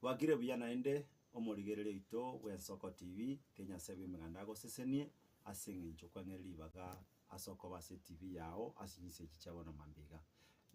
Bwakire buya naende omorigereria oito bw'Ensoko TV, tiga Nyasae bw'Emeganda agosesenie ase eng'encho kwang'eire ribaga ase okoba ase etibi yao ase chinsa echi chia bono mambia iga.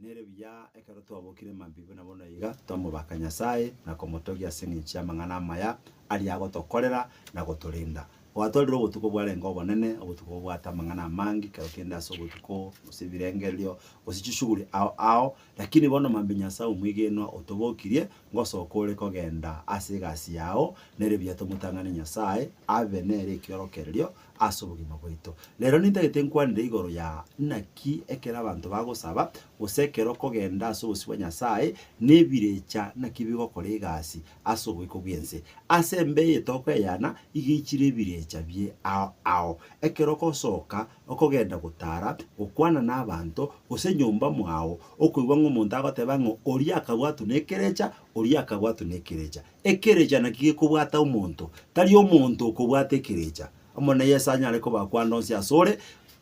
Nere buya ekero twabokire mambia buna bono iga, twamobaka Nyasae na komotogia ase eng'encho y'amang'ana amaya aria agotokorera na gotorenda. Gwatwarire obotuko bwarenge obonene, obotuko bobwate amang'ana amange, ekero kende ase obotuko, gose ebirengererio, gose chishughuli ao ao, lakini bono mambia Nyasae omwegenwa otobokirie, ngosoka ore kogenda ase egasi yao, nere buya tomotang'ane Nyasae, abe nere ekiorokererio ase obogima bwaito. Rero nintagete nkwanere igoro ya naki ekero abanto bagosaba, gose ekero okogenda ase obosio bwa Nyasae, na ebirecha naki bigokora egasi ase oboiko bw'ense. Ase embe eye tokoeyana, iga eichire ebirecha bie ao ao. Ekero ogosoka, okogenda gotara, gokwana nabanto, gose nyomba mwao, okoigwa ng'a omonto agoteba ng'a oria akabwatwa nekerecha, oria akabwatwa nekerecha. Ekerecha naki gekobwata omonto, tari omonto okobwata ekerecha. Omonene Yeso anyare kobakwana onsi asore,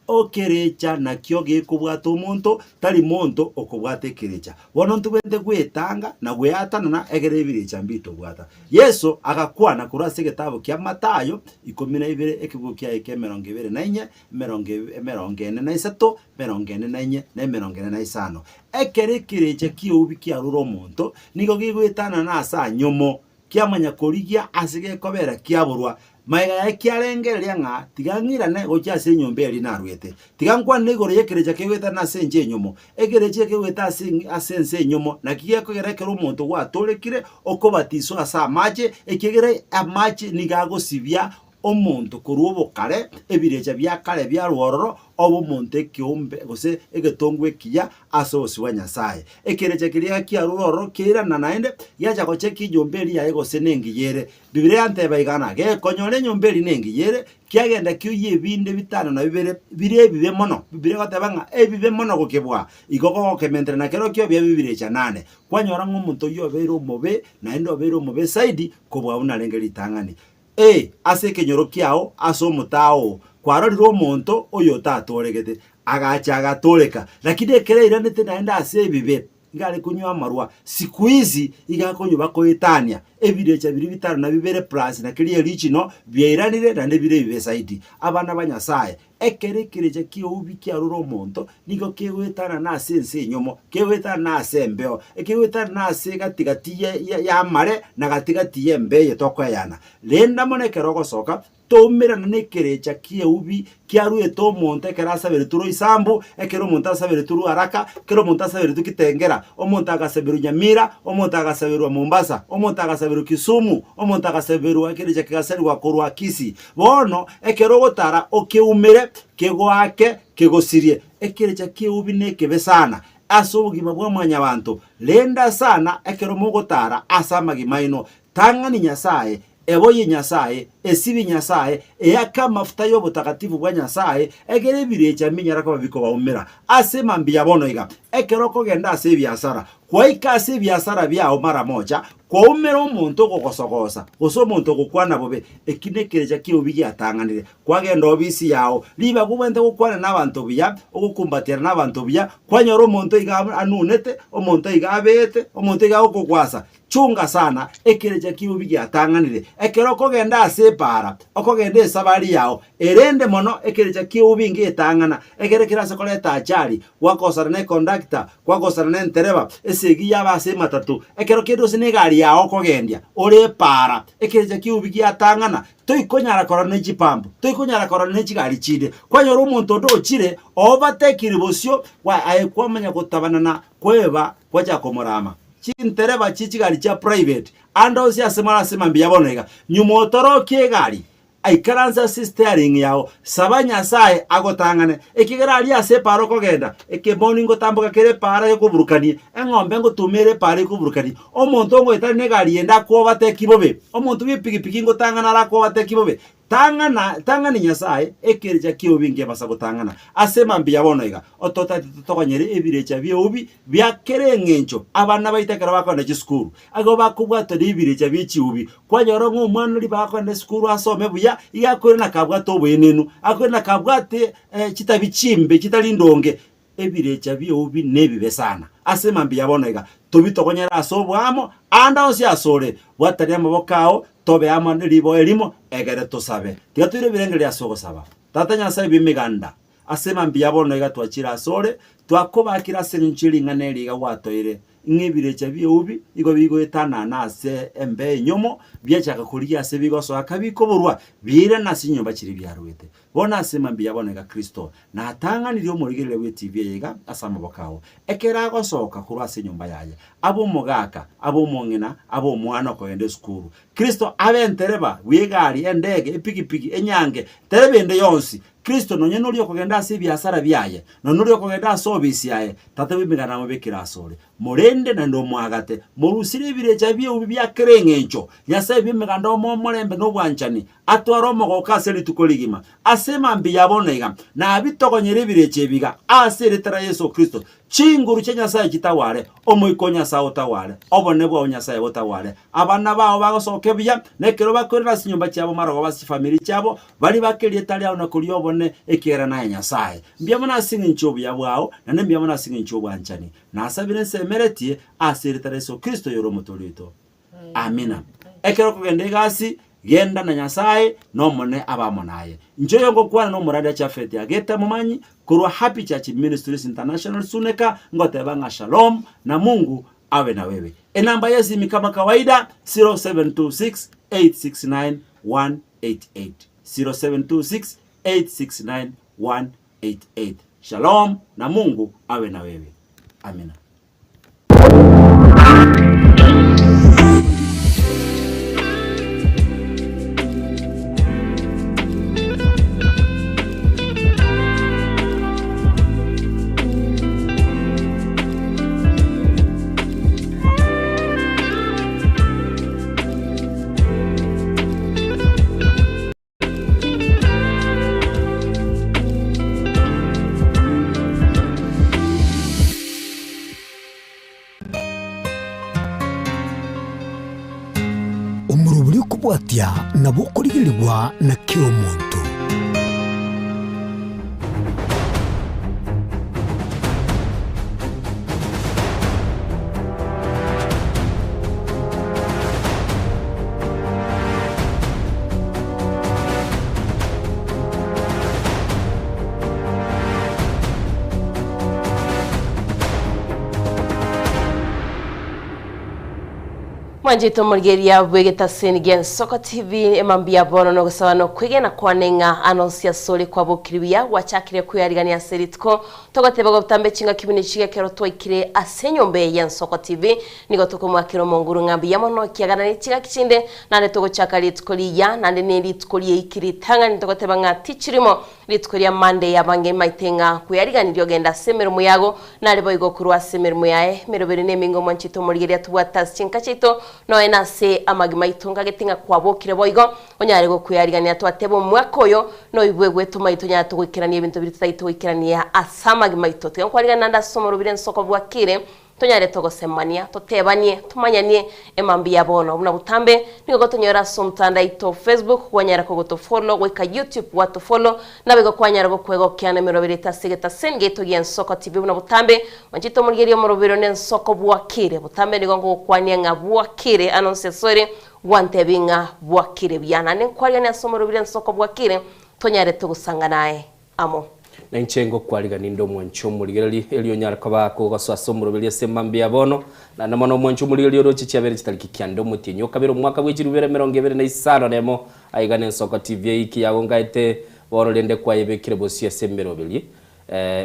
Okerecha nakio gekobwata omonto, tari monto okobwata ekerecha. Bono ntobwenerete gwetanga na gweatanana egere ebirecha mbitobwata. Yeso agakwana korwa ase egetabu kia Mathayo 12 ekebugo kiaye kia 24, 44, 44 na 45. Ekero ekerecha ki'eubi kiarure omonto, nigo gegoetanana ase anyomo, kiamanya korigia ase gekobera kiaborwa. Magega yaye kiarengereria ng'a tiga ng'irane gochia ase enyomba eria narwete. Tiga nkwane igoro y'ekerecha kegoetana ase ense enyomo. Ekerecha ekegoeta ase ase ense enyomo naki gekogera ekero omonto gwatorekire okobatiswa ase amache, ekiagera amache nigo agosibia omonto korwa obokare, ebirecha bia kare biarwa ororo, obe omonto ekeombe gose egetongwa ekiya ase obosio bwa Nyasae. Ekerecha keria kiarure ororo kiairana naende, giacha gocheka enyomba eria yaye gose nengiya ere. Bibilia yanteba iga ng'a gekonyora enyomba eria nengiya ere, kiagenda kioyia ebinde bitano na bibere bire ebibe mono. Bibilia egoteba ng'a ebibe mono gokebua, igo gogokementera na kerokio biabe ebirecha nane. Kwanyora ng'a omonto oyio obeire omobe, naende obeire omobe zaidi kobua buna arenge ritang'ani. Ee, ase ekenyoro kiao, ase omotaa oo, kwarorire omonto oyotatooregete, agacha agatooreka, lakini ekero airanete naende ase ebibe, iga are konywa amarwa, siku hizi iga akonywa bakoetania, ebirecha biria bitano na bibere plus na keria original, biairanire naende bire ebibe zaidi. Abana ba Nyasaye, Ekero ekerecha ki'eubi kiarure omonto, nigo kegoetanana ase ense enyomo, kegoetanana ase embeo, ekegoetanana ase gati-gati y'amare na gati-gati y'embeo eye tokoeyana. Renda mono ekero ogosoka, toumerana nekerecha ki'eubi kiaruete omonto ekero asaberetwe Roysambu, ekero omonto asaberetwe Ruaraka, ekero omonto asaberetwe Kitengela, omonto agasaberwa Nyamira, omonto agasaberwa Mombasa, omonto agasaberwa Kisumu, omonto agasaberwa ekerecha kegasarigwa korwa Kisii. Bono ekero ogotara okeumere, kegoake, kegosirie. Ekerecha ki'eubi nekebe sana ase obogima bwa mwanyabanto. Renda sana ekero mogotara ase amagima aino. Tang'ani Nyasae, eboyie Nyasae, esibie Nyasae, eake amafuta y'obotakatifu bwa Nyasae, egere ebirecha mbinyare koba bikobaumera. Ase mambia bono iga, ekero okogenda ase ebiasara, Gwaika ase ebiasara biao mara mocha, kwaumera omonto ogogosogosa, gose omonto ogokwana bobe, eki nekerecha ki'eubi giatang'anire. Kwagenda obisi yao, ribaga obwenerete gokwana nabanto buya, ogokumbatiana nabanto buya, kwanyora omonto iga anunete, omonto iga abeete, omonto iga agokogwasa. Chunga sana, ekerecha ki'eubi giatang'anire. Ekero okogenda ase epaara, okogenda esabari yao, erende mono ekerecha ki'eubi ngetang'ana, ekere kerase koreta achari, gwakosana ne conductor, Kwagosana nentereba, esegi yaba ase ematatu, ekero kende gose negari yao okogendia, ore epaara, ekerecha ki'eubi giatang'ana, toikonyara korora ne chipampu, toikonyara korora ne chigari chinde. Kwanyora omonto onde ochire, obatekire bosio, gwa aye kwamanya gotabana na kweba gwachaka komorama. Chintereba chie chigari chia private, ande onsi ase more ase mambia bono iga, nyuma otorokie egari, Aikaranse ase steering yao, saba Nyasae agotang'ane, ekiagera aria ase epaara okogenda, ekemoni ngotamboka kere epaara gekoburukanie, eng'ombe ngotuma ere epaara ekoburukanie, omonto ongoetania negari ende akobateki bobe, omonto bw'epigipigi ngotang'ana are akobateki bobe. Tang'ana, tang'ani Nyasae, ekerecha ki'eubi nkebasa gotang'ana. Ase mambia bono iga, ototagete totogonyere ebirecha bi'eubi bia kera eng'encho, abana baito ekero bakogenda chisukuru, Igo bakobwatwa nebirecha bie chiubi. Kwanyora ng'a omwana oria bakogenda esukuru asome buya, iga akoirana kabwate oboenenu, akoirana kabwate chitabi chimbe chitari ndonge. Ebirecha bi'eubi nebibe sana. Ase mambia bono iga, tobitogonyere ase oboamo, ande onsi asore, bwatania amaboko ao, tobe amo ne riboa erimo, egere tosabe. Tiga toire ebirengererio ase ogosaba. Tata Nyasae bw'Emeganda, ase mambia bono iga twachire asore, twakobakire ase engencho ye ring'ana eri iga gwatoire, ng'a ebirecha bi'eubi nigo bigoetanana ase embeo enyomo, biachaka korigia ase bigosoa kabikoborwa, biairana ase chinyomba chiria biarwete. Bono ase mambia bono iga Kristo natang'anirie omorigereria bw'etibi eye iga ase amaboko ao, ekero agosoka korwa ase enyomba yaye, abe omogaka, abe omong'ina, abe omwana okogenda esukuru. Kristo abe entereba bw'egari, endege, epigipigi, enyange, tereba ende yonsi. Kristo nonye noria okogenda ase ebiasara biaye, nonye noria okogenda ase obisi yaye, Tata bw'emeganda namobekere asore. Morende naende omoagate, morusirie ebirecha bi'eubi bia kera eng'encho. Nyasae bw'emeganda omoe omorembe na obwanchani, atware omogoko ase rituko rigima. Ase mambia ya bono iga, nabitogonyere ebirecha ebi iga, ase erieta ria Yeso Kristo. Chinguru chia Nyasae chitaware, Omoika o Nyasae otaware, obonene bwao Nyasae botaware. Abana bao bagosoke buya, na ekero bakoirana ase chinyomba chiabo marogoba ase chifamiri chiabo, baria bake erieta riao na koria obonene, ekiagera naye Nyasae. Mbuya mono ase eng'encho y'obuya bwao, naende mbuya mono ase eng'encho y'obwanchani. Nasabire nsemeretie ase erieta ria Yeso Kristo oyore Omotoori oito. Amina. Ekero okogenda egasi, genda na Nyasae, na Omonene abe amo naye. Inche oyo ngokwana nomorandia Japhet Agete Momanyi, korwa Happy Church Ministries International Suneka, ngoteba ng'a Shalom, na Mungu abe na wewe. Enamba y'esimi kama kawaida, 0726 869 188, 0726 869 188. Shalom, na Mungu awe na wewe. Amina. Omorobori okobwatia nabo okorigerigwa na kera omonto. Mwanchete omorigereria bw'egetaseni gi'Ensoko TV, emambia bono nogosaba nokwegena kwane ng'a anonsi asore kwabokire buya gwachakire kwearigania ase rituko togoteba gotambe chingaki buna echi ekero twaikire ase enyomba eye y'Ensoko TV Nigo tokomoakera Omonguru ng'a mbuya mono, ekiagera ne chingaki chinde naende togochaka rituko riya, naende ne rituko riaiki ritang'ani togoteba ng'a tichirimo rituko ria Monday abange maite ng'a kweyariganirie ogende ase emeremo yago, nare boigo korwa ase emeremo yaye emeroberi na emingo mwanchete omorigereria tobwate ase chinka chiaito nonya na ase amagima aito nkagete ng'a kwabokire boigo onyare gokweyarigania twateba omwaka oyo noibwegwe tomanye tonyare togoikerania ebinto biria totagete goikerania ase amagima aito. Tiga nkwariganie naende ase omorobiri ensoko bwakire Tonyare togosemania, totebanie, tomanyanie emambia ya bono. Buna botambe, nigo gotonyora ase omotandao aito Facebook, kwanyara kogotofollow, goika YouTube gwatofollow, naboigo kwanyara gokwegokia nemeroberi ete ase egetaseni giaito gi'Ensoko TV buna botambe, mwanchete omorigereria omoroberi one Ensoko bwakire. Botambe nigo ngogokwania ng'a bwakire ase onsi asore, gwantebia ng'a bwakire buya. Naende nkwariganie ase omoroberi Ensoko bwakire, tonyare togosangana aye amo. Na inche ngokwarigania inde omwanchi omorigereria, erio onyare koba kogosoa ase omoroberi ase mambia ya bono, naende mono omwanchi omorigereria oroche chiabere chitariki kianda omotienyi o kabere omwaka bwe chilifu ibere emerongo ebere na isano nemo, aiga nensoko TV eiki yagongaete bono rende kwayebekire bosio ase emeroberi.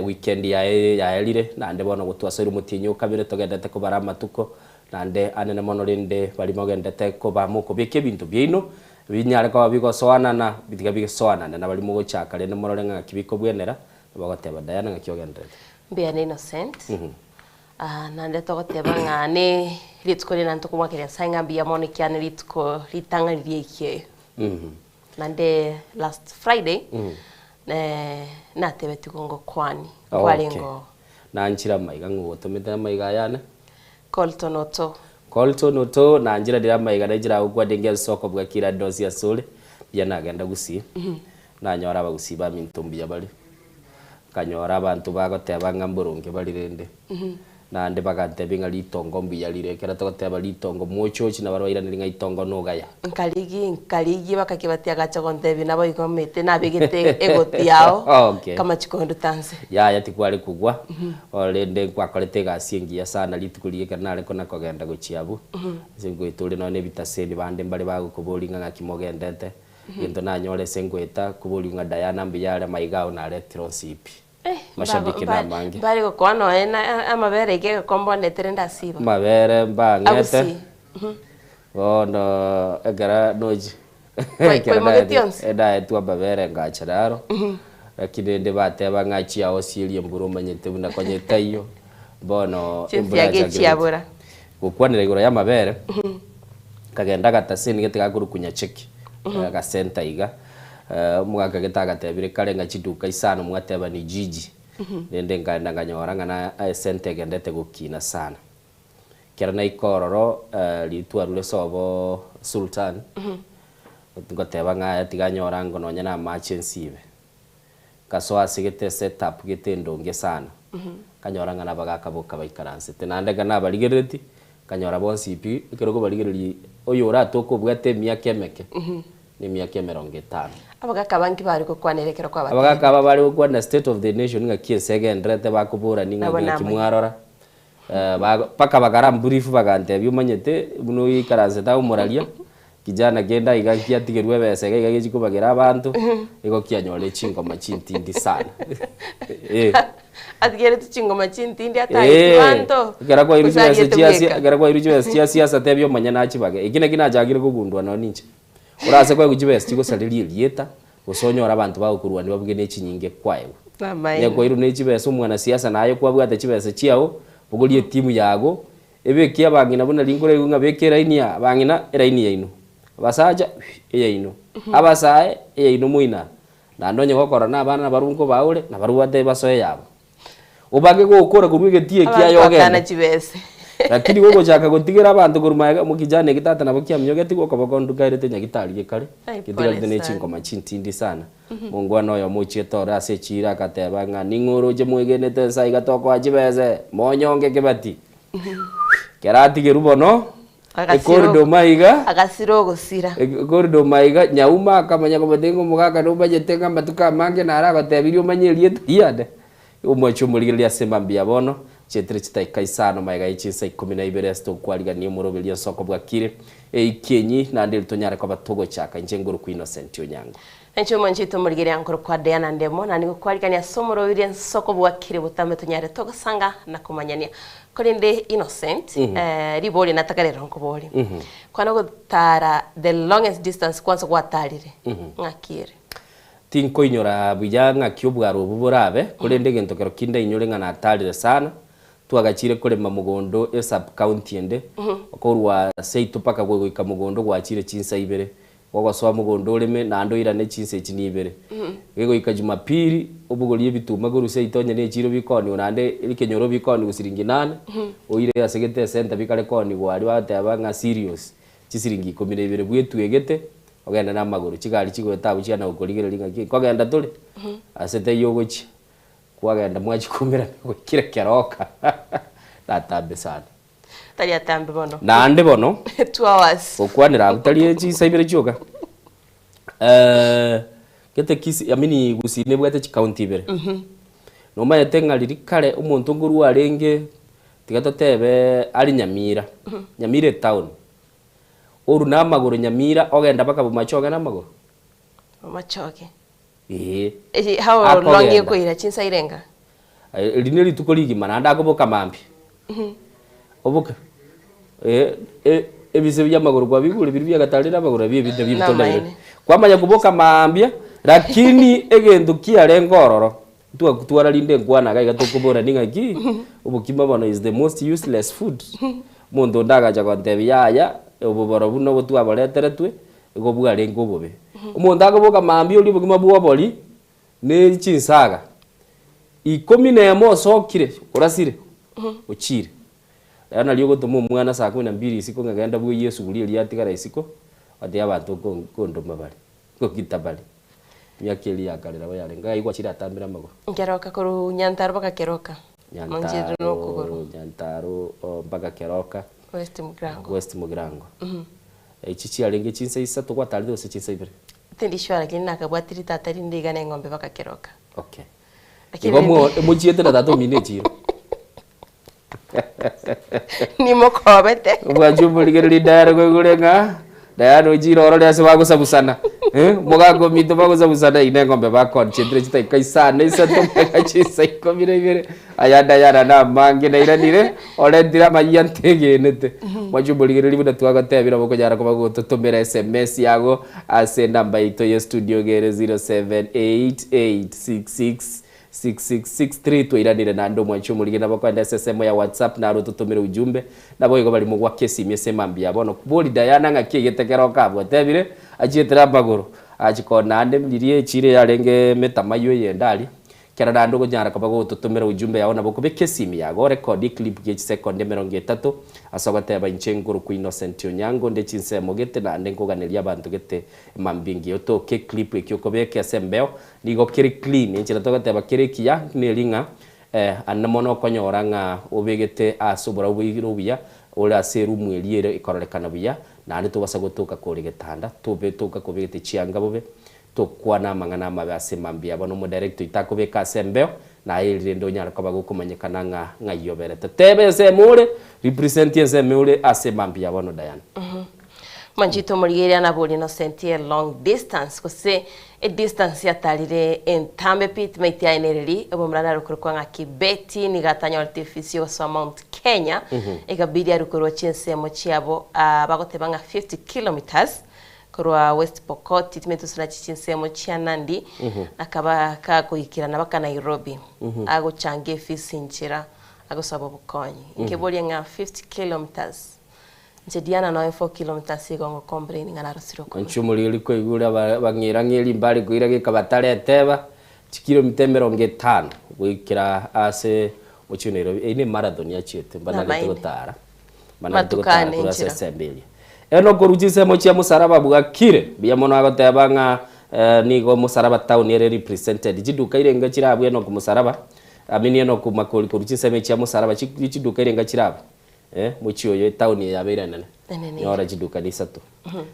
Weekend yaye yaerire, naende bono gotwasoire omotienyi o kabere togendete kobara amatuko, naende anene mono rende baria mogendete koba mokobeka ebinto biaino, Binyare koba bigosoanana, tiga bisoanane, na baria mogochaka rende morore ng'a ng'aki bikobwenera, nabagoteba, Diana ng'aki ogendererete? Mbuya ne Innocent. Ah, naende togoteba ng'a ne rituko riria naende tokomwakera Nyasaye ng'a mbuya mono ekiagera ne rituko ritang'ani riaikio eyo. Naende last Friday, natebetigwe ngokwani, nkwarenge oo. Nanchire amaiga ng'a ogotomete amaiga aya ane. Colton Oto. Colton Oto, Nanchiranire amaiga nainche nagokwania ngense okobua kira ande onsi ase ore, mbuya nagenda Gusii, nanyora abagusii baminto mbuya bare, nkanyora abanto bagoteba ng'a mboronge bare rende. Naende bagantebia ng'a ritongo mbuya rire. Ekero togoteba ritongo mochochi nabo bairaneri ng'a itongo nogaya. Nkarigi nkarigi bakakibatia agacha gontebia naboigo omanyete nabegete egoti yao Okay. kamachi konduta nse. Yaya tikware kogwa, rende nkwakorete egasi engiya sana rituko riria ekero nare kona kogenda gochia abwo, ase ngoeta ore nonye na ebitaseni bande mbare bagokoboria ng'a ng'aki mogendete, egento nanyora ase ngoeta koboriwa ng'a Diana mbuya are amaiga ao naretire onsi pi. Mashabiki na amange. Mbare gokoa nonya na amabere iga egekombe ondetere ndasiba. Amabere mbang'ete. Agusii. Bono ekero nochi ekero Kwaimogetie onsi? naetwe amabere ngachera aro, lakini rende bateba ng'a chiao sieria embura omanyete buna konya etaiyo, bono embura Chinsiaga yachakire gotwa. echiabora. Gokwanera igoro ya amabere, nkagenda agataseni gete gakorokwa Nyacheki, agasenta iga, omogaka gete agatebire kare ng'a chiduka isano mwateba ni jiji, rende nkaenda nkanyora ng'a na esenta egendete gokina sana. Ekero naika ororo, riria twarure sobo Sultan, ngoteba ng'a aya tiga nyore ango nonye na amache nsibe. Nkasoa ase gete esetup gete endonge sana, nkanyora ng'a nabagaka boka baikaransete. Naende ekero nabarigereretie, nkanyora bonsi pi, ekero okobarigereria oyo oratoke obwate emiaka emeke, na emiaka emerongo etano. Abagaka abange bare gokwanera ekero kwabatebirie. Abagaka aba bare gokwana state of the nation ng'aki ense egendererete bakoborani ng'aki Nabo ng'aki namanya. mwarora, Mpaka bakarambrief bagantebia omanyete buna oikaransete agwo omoraria, kijana kende aiga kiatigerwe ebesa iga iga gechi kobagera abanto, igo kianyore chingoma chintindi sana. Eh. Atigeretwe chingoma chintindi ataeti Eh, banto, ekero kwairwe gose chibesa ariete chia sia bweka. ekero kwairwe chibesa chia siasa tebia omonyene achibage, eki naki nachakire kogundua nonye ninche. Orase koegwa chibesa chigosareria erieta, gose onyore abanto bagokorwania babuge ne chinyinga kwaegwa. Namaene. Onye kwairwe ne chibesa omwanasiasa naye kwabwate chibesa chiao, bogoria etimu yago, ebeke abang'ina buna rinkoraigwe ng'a beka eraini aa, abang'ina eraini yaino, abasacha eyaino, abasae eyaino moina. Naende onye gokorora na abana nabarobwo nkobaure, nabarobwo batebe basoe eyabo. Obage gokora korwa egetii eki aye Abanto bakana ogende. chibese. Lakini gogochaka gotigera abanto korwa magega, omokijana eki tata nabo kiaminyogeti okoboko ndukairete nyagitari gekare, Ai, pole getigarete ne sana. chingoma chintindi sana. Mongwana oyomo ochiete ore ase echiira agateba ng'a ning'o oroche mwegenete ense iga tokoa chibese, monyonge kebati. Kera atigerwe bono, Agasira ecorridor maiga, agasira ogosira. Ecorridor maiga, nyauma akamanya kobatebia ng'a omogaka nomanyete ng'a amatuko amange naragotebirie omanye erieta riane. Omochie omorigereria ase mambia bono, chietire chidaika isano magega ye chinsa ikomi na ibere ase tokwarigania omoroberio ase okobwakire eikienyi naende eri tonyare koba togochaka inche ngorokwa Innocent Onyango. Inche omonche oito omorigereria nkorokwa Diana Ndemo, na nigo kwarigania ase omoroberio ense okobwakire botambe tonyare togosanga na komanyania. Korende Innocent, riborio natakarero nkoborie. Kwana gotara the longest distance kwansa gwatarire, ng'aki ere? Tinkoinyora buya ng'aki obwaro obwo borabe, korende egento kero kinde inyore ng'a natarire sana, twagachire korema mogondo esub county ende, korwa seito mpaka goika mogondo gwachire chinsa ibere, gogosoa mogondo oreme naende oirane chinsa echi ni ibere. Gegoika jumapili, obogorie ebituma korwa seito onye ne echiro bikooniwa naende ekenyoro bikooniwa siringi nane, oire ase gete esenta bikare kooniwa aria bagoteba ng'a serious, chisiringi ikomi na ibere bwetwegete, Ogende namagoro, chigari chigoeta abwo chiana gokorigereria ng'aki nkogenda tore, ase taiyo ogochia, kwagenda mwachikumerana goikera keroka, natambe sana. Tari atambe bono. Naende bono, 2 hours. gokwanera abwo tari chinsa ibere chioka, gete Kisii, I mean Gusii nebwate chicounty ibere. Nomanyete ng'a riria kare omonto nkorwa arenge, tiga totebe are Nyamira, Nyamira etown, Orue namagoro nyamira ogenda mpaka bomachoge namagoro? Bomachoge. Ee. Echi how long Akogenda. ekoira chinsa irenga? Eri ne rituko rigima naende akoboka mambia. Oboke. Ebise bia amagoro kwabigure biria biagatarire amagoro nabio ebi nabio ebitonda biria. Namaene. Kwamanya koboka mambia, lakini egento kiarenge ororo, Ntwakotwara rinde enkwana iga iga tokoborani ng'aki, obokima bono is the most useless food. Omonto onde agacha gontebia yaya, oboboro buna obo twaboreteretwe, igo bwarenge obobe. Omonto akoboka mambia oria obokima bwa obori, ne chinsaga, ikomi na emo osokire, orasire, ochire. Rero nario ogotoma omwana saa kumi na mbili isiko ng'a genda bwoyie esuguri eria yatigara isiko, otebie abanto nko nkondoma bare, nkogita bare. Emiaka eria ya kare nabo yarenge, ng'ai gwachire atambire amagoro. Nkeroka korwa Nyantarua mpaka Keroka. Monchire Nyantaro nokogoro. Nyantaro oh, mpaka Keroka. West Mugirango. West Mugirango. Echi chiarenge chinsa isato gwatarire gose chinsa ibere? Tindi sure lakini nakabwatiri tata rinde iga na eng'ombe mpaka Keroka. Okay. Lakini Igo mwo rende mochiete na tata omino echiro. Nimokobete. Obwanchi omorigereria Diana kwaigure ng'a Diana ochire orore ase bagosabusana eh, omogaka ominto bagosabusana ine eng'ombe bakonchetire chidakika isano isato mpaka chinsa ikomi na ibere, aya Diana namange nairanire, orentire amayia ntegenete. Mwanche omorigereria buna twagotebire nabo okonyara koba gototomera sms yago ase enamba yaito ya estudio iga ere 078866 6663 Twairanire naende omwanchi omorige nabo okoenda ase esemo ya WhatsApp naro ototomere ujumbe naboigo bari mogwaka esimi ase emambia ya bono. Bori Diana ng'aki egete kero okabua otebire achietere amagoro achi kona ande riria echiro yarenge emetamayo eyende aria kero naende okonyara koba gototomera ujumbe yao nabo okobeka esimi yago orekodi eclip gie chisekondi emerongo etato ase ogoteba inche nkorokwa Innocent Onyango nde chinsemo gete naende nkoganeria abanto gete emambia engiya otoke eclip ekio okobeka ase embeo Nigo kere clean, enchera togoteba kere ekiya neri ng'a ande mono okonyora ng'a obegete ase oborabu boigire obuya, ore ase eroom eria ere ekororekana buya, naende tobasa gotoka kore getanda, tobe toka kobegete chianga bobe, tokwana amang'ana amabe ase mambia abo na omodirect oito akobeka ase embeo, naye eri rende onyare koba gokomanyekana ng'a ng'ai oberete. Teba ensemo ore, represent ensemo ore ase mambia bono Diana. Manchete omorigereria nabori Innocent e long distance gose e distance yatarire entambe pi timaiti aye nereri omomura nare okorokwa ng'a Kibeti nigo atanyorete efisi yogosoa Mount Kenya ekabidi arwe korwa chinsemo chiabo ah, bagoteba ng'a 50 kilometers korwa West Pokot timaiti gose nachi chinsemo chia Nandi akaba kagoikerana baka Nairobi agochanga efisi nchera agosaba obokonyi nkeboria ng'a 50 kilometers Inche Diana noe 4 kilometres igo ngo complain ng'a narosire okogoro. Inche omoriri koigure aba bang'irang'eri mbare koira geka batareteba chikilomita emerongo etano goikera ase omochie o Nairobi. Eyio ne marathon yachiete mbanarete Namaene. gotara mbanarete Matuko gotara ane korwa ase enchera. esembe eria. Ere okorwa chinsemo chia mosaraba bwakire mbuya mono agoteba ng'a nigo omosaraba town ere represented. Chiduka irenga chire abwo Enock mosaraba, I mean Enock makori korwa chinsemo chia mosaraba chiduka irenga chire abwo. Eh, mochie oyo etaoni eye yabeire enene. Enene. Nyora chidukani isato.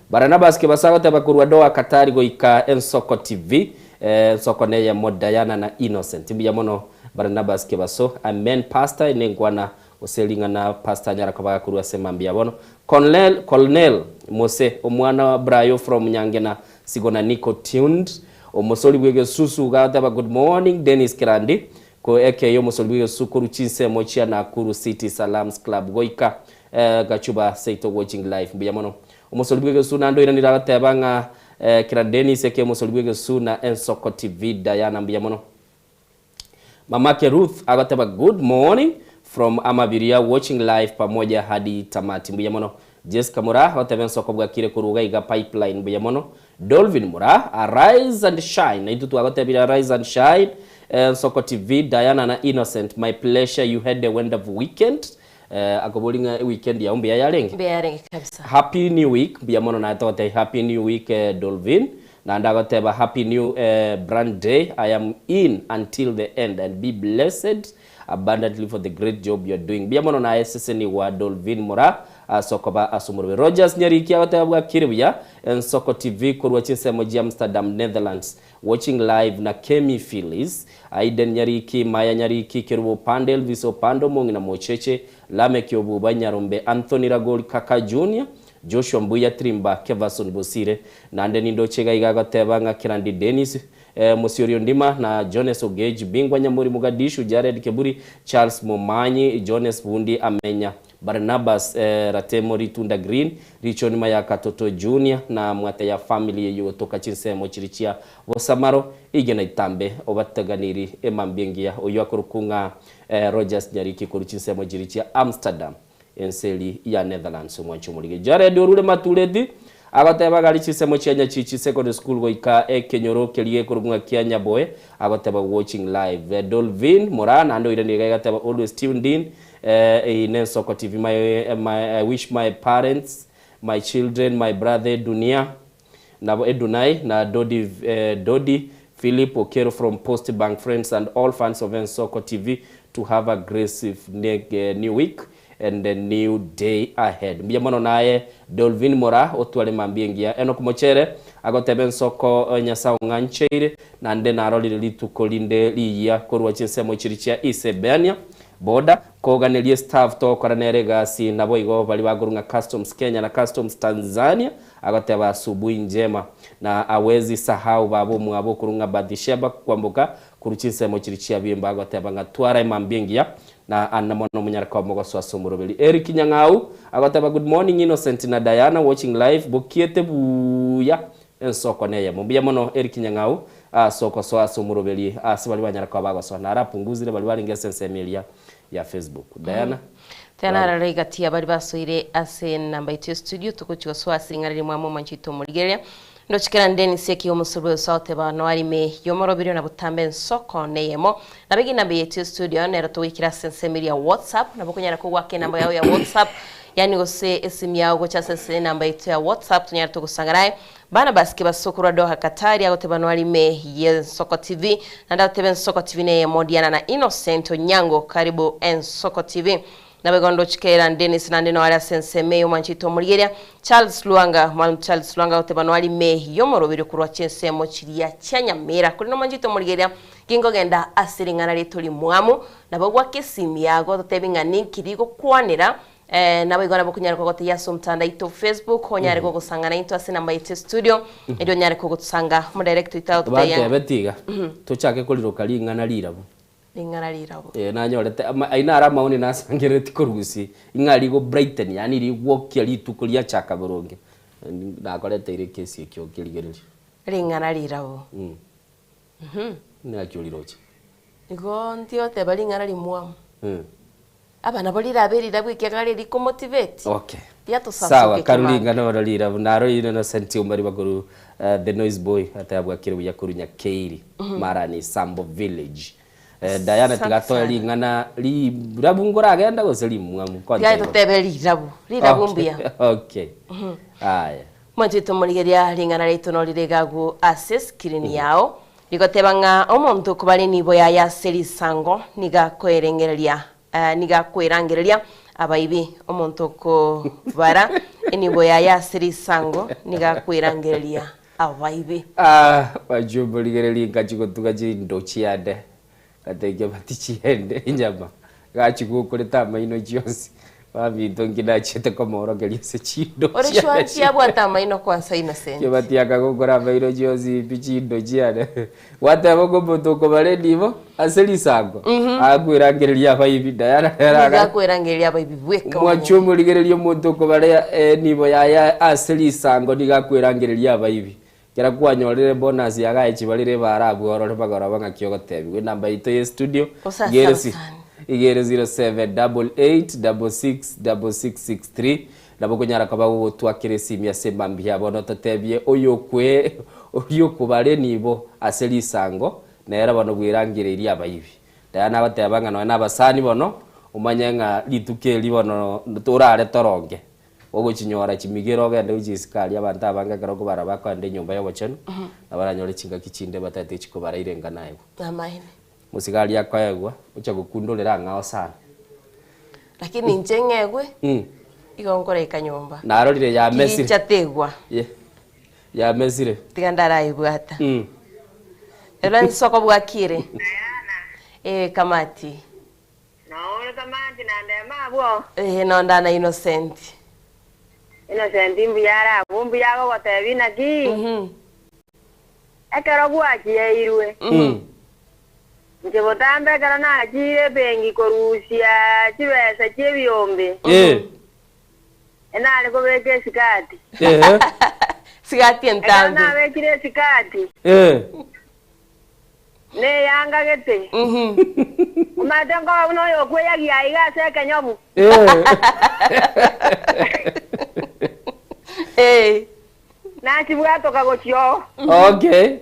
Barnabas Kebasa agoteba korwa Doha Qatar goika Ensoko TV. Eh, Ensoko neyemo Diana na Innocent. Mbuya mono Barnabas Kebaso. Amen pastor ine nkwana gose ring'ana pastor anyara koba gakorwa ase mambia bono. Colonel Colonel Mose omwana Brayo from Nyangena Sigona Nico tuned. Omosori bwegesusu gateba good morning Dennis Kirandi. Ko eke y'omosori bw'egesusu korwa chinsemo chia Nakuru City Salams Club goika Gachuba seito watching live. Mbuya mono. Omosori bw'egesusu naende oiranire agateba ng'a kera Dennis eke omosori bw'egesusu na Ensoko TV Diana mbuya mono. Mamake Ruth agoteba good morning from Amabiria watching live pamoja hadi tamati mbuya mono. Jesca Muraa agoteba Ensoko bwakire korwa iga iga Pipeline mbuya mono. Dolvin Muraa, Arise and shine, naintwe twagotebire arise and shine, Ensoko TV, Diana na Innocent, my pleasure you had a wonderful weekend, akobori ng'a eweekend yao mbuya yarenge? Mbuya yarenge kabisa. Happy new week, mbuya mono naye togotebia happy new week Dolvin, naende agoteba happy new brand day, I am in until the end and be blessed abundantly for the great job you are doing. Mbuya mono naye sesenigwa Dolvin Muraa ase okoba ase omorweri. Rogers Nyariki agoteba bwakire buya Ensoko TV korwa chinsemo chia Amsterdam Netherlands watching live na Kemi Phyllis, Aiden Nyariki, Maya Nyariki, Kerubo Opande, Elvis Opande omong'ina Mocheche, Lameck Obuba Nyarombe, Anthony Ragoli Kaka Junior, Joshua Mbuya Trimba, Kevason Bosire, naende nindoche iga iga agoteba ng'a Kirandi Dennis, Mosiori Ondima na Jones Ogeji, Bingwa Nyamori Mogadishu, Jared Keburi, Charles Momanyi, Jones Bundi Amenya, Barnabas Ratemo Ritunda Green, Richon Mayaka Toto Junior na Mwate ya family eyio gotoka chinsemo chiri chia Bosamaro, Igena Itambe obateganiri emambia engiya oyio akorokwa ng'a Rogers Nyariki korwa chinsemo chiri chia Amsterdam ense eri ya Netherlands omwanchi omorige Jared orure matureti agoteba gari chinsemo chia Nyachichi Secondary School goika ekenyoro keria gekorokwa ng'a kia Nyaboe agoteba watching live Dolvin Moraa naende oiranire iga agateba always tuned in Eeh nensoko TV my my I wish my parents my children my brother Edunia nabo Edunai na Dodi eh, Dodi Philip Okero from Post Bank friends and all fans of Ensoko TV to have a graceful new week and a new day ahead. Mbuya mono naye Dolvin Mora otware mambia engiya. Enock Mochere agoteba ensoko Nyasae ong'ancheire naende narorire rituko rinde rigiya korwa chinsemo chiria chia Isebania Boda koganeria staff togokora nere egasi naboigo baria bakorwa ng'a Customs Kenya na Customs Tanzania agoteba asubuhi njema na awezi sahau baba omwabo okorwa ng'a Bathsheba kwamboka Korwa chinsemo chiria chiabimba agoteba ng'a twara emambia engiya, na ande mono omonyare koba mogoso ase omoroberi. Eric Nyang'au agoteba good morning Innocent na Diana watching live bokiete buya ensoko neyemo. Mbuya mono Eric Nyang'au ase ogosoa ase omoroberi ase baria banyara koba bagosoa. Naro apunguzire baria barenge ase ensemo eria ya Facebook. Diana. Tena arare egati ya baria basoire ase enamba yaito ya studio togochia gosoa ase ring'ana rimwe amo omonche oito omorigereria. Ndoche kera Dennis ekiga omosorwe ose agoteba noarime yomoroberio na botambe ensoko neyemo. Nabo ege enamba yaito ya studio nero togoikera ase ensemo eria ya WhatsApp nabo okonyara kogwaka enamba yao ya WhatsApp yaani gose esimu yao gocha ase ase enamba yaito ya WhatsApp tonyare togosang'ana aye. Barnabas Kebaso korwa Doha Qatar agoteba noarime yensoko TV naende agoteba ensoko TV neyemo Diana na Innocent Onyango karibu ensoko TV. Naboigo ndoche kera Dennis naende noare ase ensemo eye omwanchete omorigeria Charles Lwanga, Mwalimu Charles Lwanga agoteba noare ime y'omoroberio korwa chinsemo chiria chia Nyamira. Korende omwanchete omorigeria ginkogenda ase ring'ana riaito rimwamu, nabo gwaka esimi yago ototebi ng'a ninki rigokwanera eh, naboigo nabo okonyara kogotebia ase omotandao oito Facebook, onyare gogosanga naintwe ase enamba yaito ya studio, erio onyare kogotosanga. Omodirect oito agototebia ng'a Bantebeti iga, tochake koriroka ring'ana rirabu. Ring'ana rirabo. Ee, nanyorete ama ayio naro amaoni nasangereretie korwa gusii, ing'a rigo brighten yaani rigwokia rituko riachaka boronge, nakoreteire ekesi ekio okerigereria. Ring'ana rirabo. Naki oriroche? Igo ntigoteba ring'ana rimwamu. Aba nabo rirabe rirabu ekiagera rikomotivate. Okay. Riatosasoka Sawa, ekemambia. karu ring'ana oro rirabu naro Innocent Omari bakoru the noise boy atebwakire buya korwa Nyakeiri Marani Sambo village. Eh, Diana Asante tiga toe sana. ring'ana rirabu nkoragenda gose rimwamu Tiga konteba. totebe rirabu, rirabu mbuya. Okay. Aya. Mwanchete omorigeria ring'ana riaito norire iga agwo ase screen yao, rigoteba ng'a omonto okobara enibo yaye ase risango nigo akoerengereria Nigo akwerangereria abaibi. Omonto okobara enibo yaye ase risango nigo akwerangereria abaibi. Ah, bachumba rigereria ingachi gotuga chindo chiane, ngatebia bati chiende enyama, gachigukorete amaino chionsi, baminto nki nachiete komoorokeria ase chindo Ore chiane sure nchiabwate amaino kwansa Innocent. Kebati akagokora amaino chionsi pi chindo chiane. Gwateba ng'a omonto okobara enibo ase risango, agakwerangereria abaibi, Diana nere Nigo aga akwerangereria abaibi bweka Omwanchi omonyene. omorigereria omonto okobara enibo yaye ase risango nigo akwerangereria abaibi. Ekero kwanyorire bonus yagaye chibarire ebara abwo orore magoroba ng'aki ogotebiwa. Enamba yaito ye studio Gose ase iga ere si abasani. iga ere 0788666663 Nabo okonyara koba gogotwakera esimi ase emambia bono totebie oyokwe oria okobara enibo ase risango, nere bono bwerangereirie abaibi. Diana agoteba ng'a nonya nabasani bono, omanye ng'a rituko eri bono torare toronge, ogochinyora chimigera ogende gochia isiko aria abanto abange ekero okobara bakoenda enyomba y'obochenu, nabo baranyore chingaki chinde batagete gochia kobara irengana aigwa. Namaene. Mosigari akoegwa, ocha gokundorera ang'ao sana. Lakini inche ng'egwe, igo nkoraika nyomba. Narorire yamesire. Tigicha tegwa. Ye, yamesire. Tiga ndaraebwata. Ero ensoko bwakire. Diana. Ee Kamati. Noo ore Kamati na Ndema abwo? Ee noo ndana Innocent. Innocent mbuya are abwo, mbuya agogotebia naki? Ekero gwachieirwe, inche botambe ekero nachiire ebenki korusia chibesa chi'ebiombe, enare kobeka esikati. Sigati Ekero entambe. nabekire esikati, neyanga gete, omanyete nkoba buna oyokweyagia aiga ase ekenyobu. Nachibwatoka gochia oo. Okay.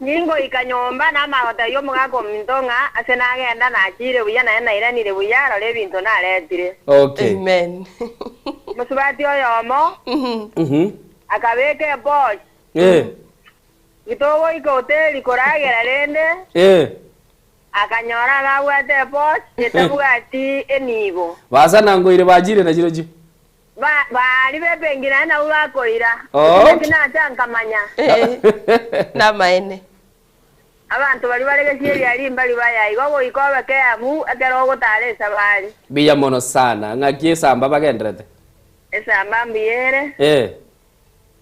Ningoika nyomba, namanya gotebia omogaka ominto ng'a ase nagenda nachiire buya, naende nairanire buya, rora ebinto naretire. Okay. Amen. Omosubati oyomo akabeka ebochi, Gitogoika hoteli koragera rende, Akanyora agabwate epoch etabwati enibo. Basanangoire bachire nachirochio. Ba, baria b'ebenki naende nabwo bakoira. Oh. Ekio nakio nacha nkamanya. Eh, namaene. Abanto baria bare gesieri aria mbari baya, igo goika obe keabu ekero ogotara esabari. Mbuya mono sana. Ng'aki esamba bagenderete? Esamba mbuya ere, Eh.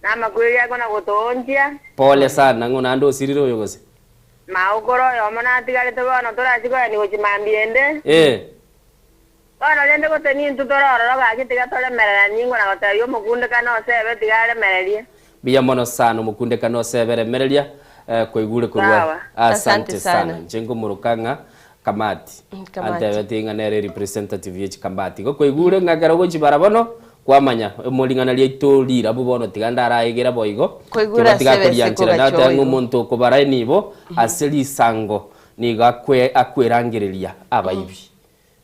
na amakweri ako na gotoonchia. Pole sana, ng'o naende osirire oyo gose? Maokoro oyomo natigarete bono torachie koenia gochia mambia ende. Eh. Bono rende gose nintwe tore ororo gaki tiga toremereranie ingo na gotebia omokundekane osebe tiga aremererie. Mbuya mono sana omokundekane osebe remereria eh, kwaigure korwa Sawa. asante Asante sana sana. inche nkomoroka ng'a Kamati Mm, Kamati. antebetie ng'a nere representative ye chikamati igo kwaigure ng'a ekero ogochibara bono kwamanya ring'ana riaito rirabu bono tiga ndaraegera boigo Kwaigure kiba tiga ase bese korianchera kogacha nateba ng'a oigo. omonto okobara enibo ase risango nigo akwe akwerangereria abaibi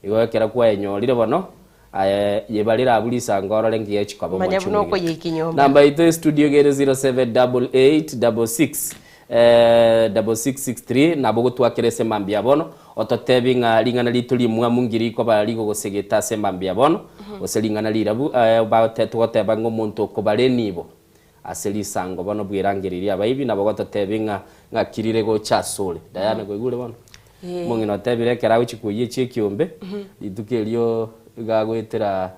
Igo ekero kwayenyorire bono, aye yebarere abwo risango orore nki gechi koba Manya omwanchi buna omogima. okoyeiki nyomba. Namba yaito ya studio iga ere 0788 66 6663 nabo ogotwakera ase emambia ya bono, ototebi ng'a ring'ana riaito rimwamu nki rikoba rigogosegeta ase emambia ya bono, gose ring'ana rirabu bagote togoteba ng'a omonto okobara enibo ase risango bono bwerangereirie abaibi, nabo gototebia ng'a ng'aki rire gocha asore. Diana kwaigure bono? Omong'ina otebire ekero agochia koyia echio ekiombe, rituko erio iga agoetera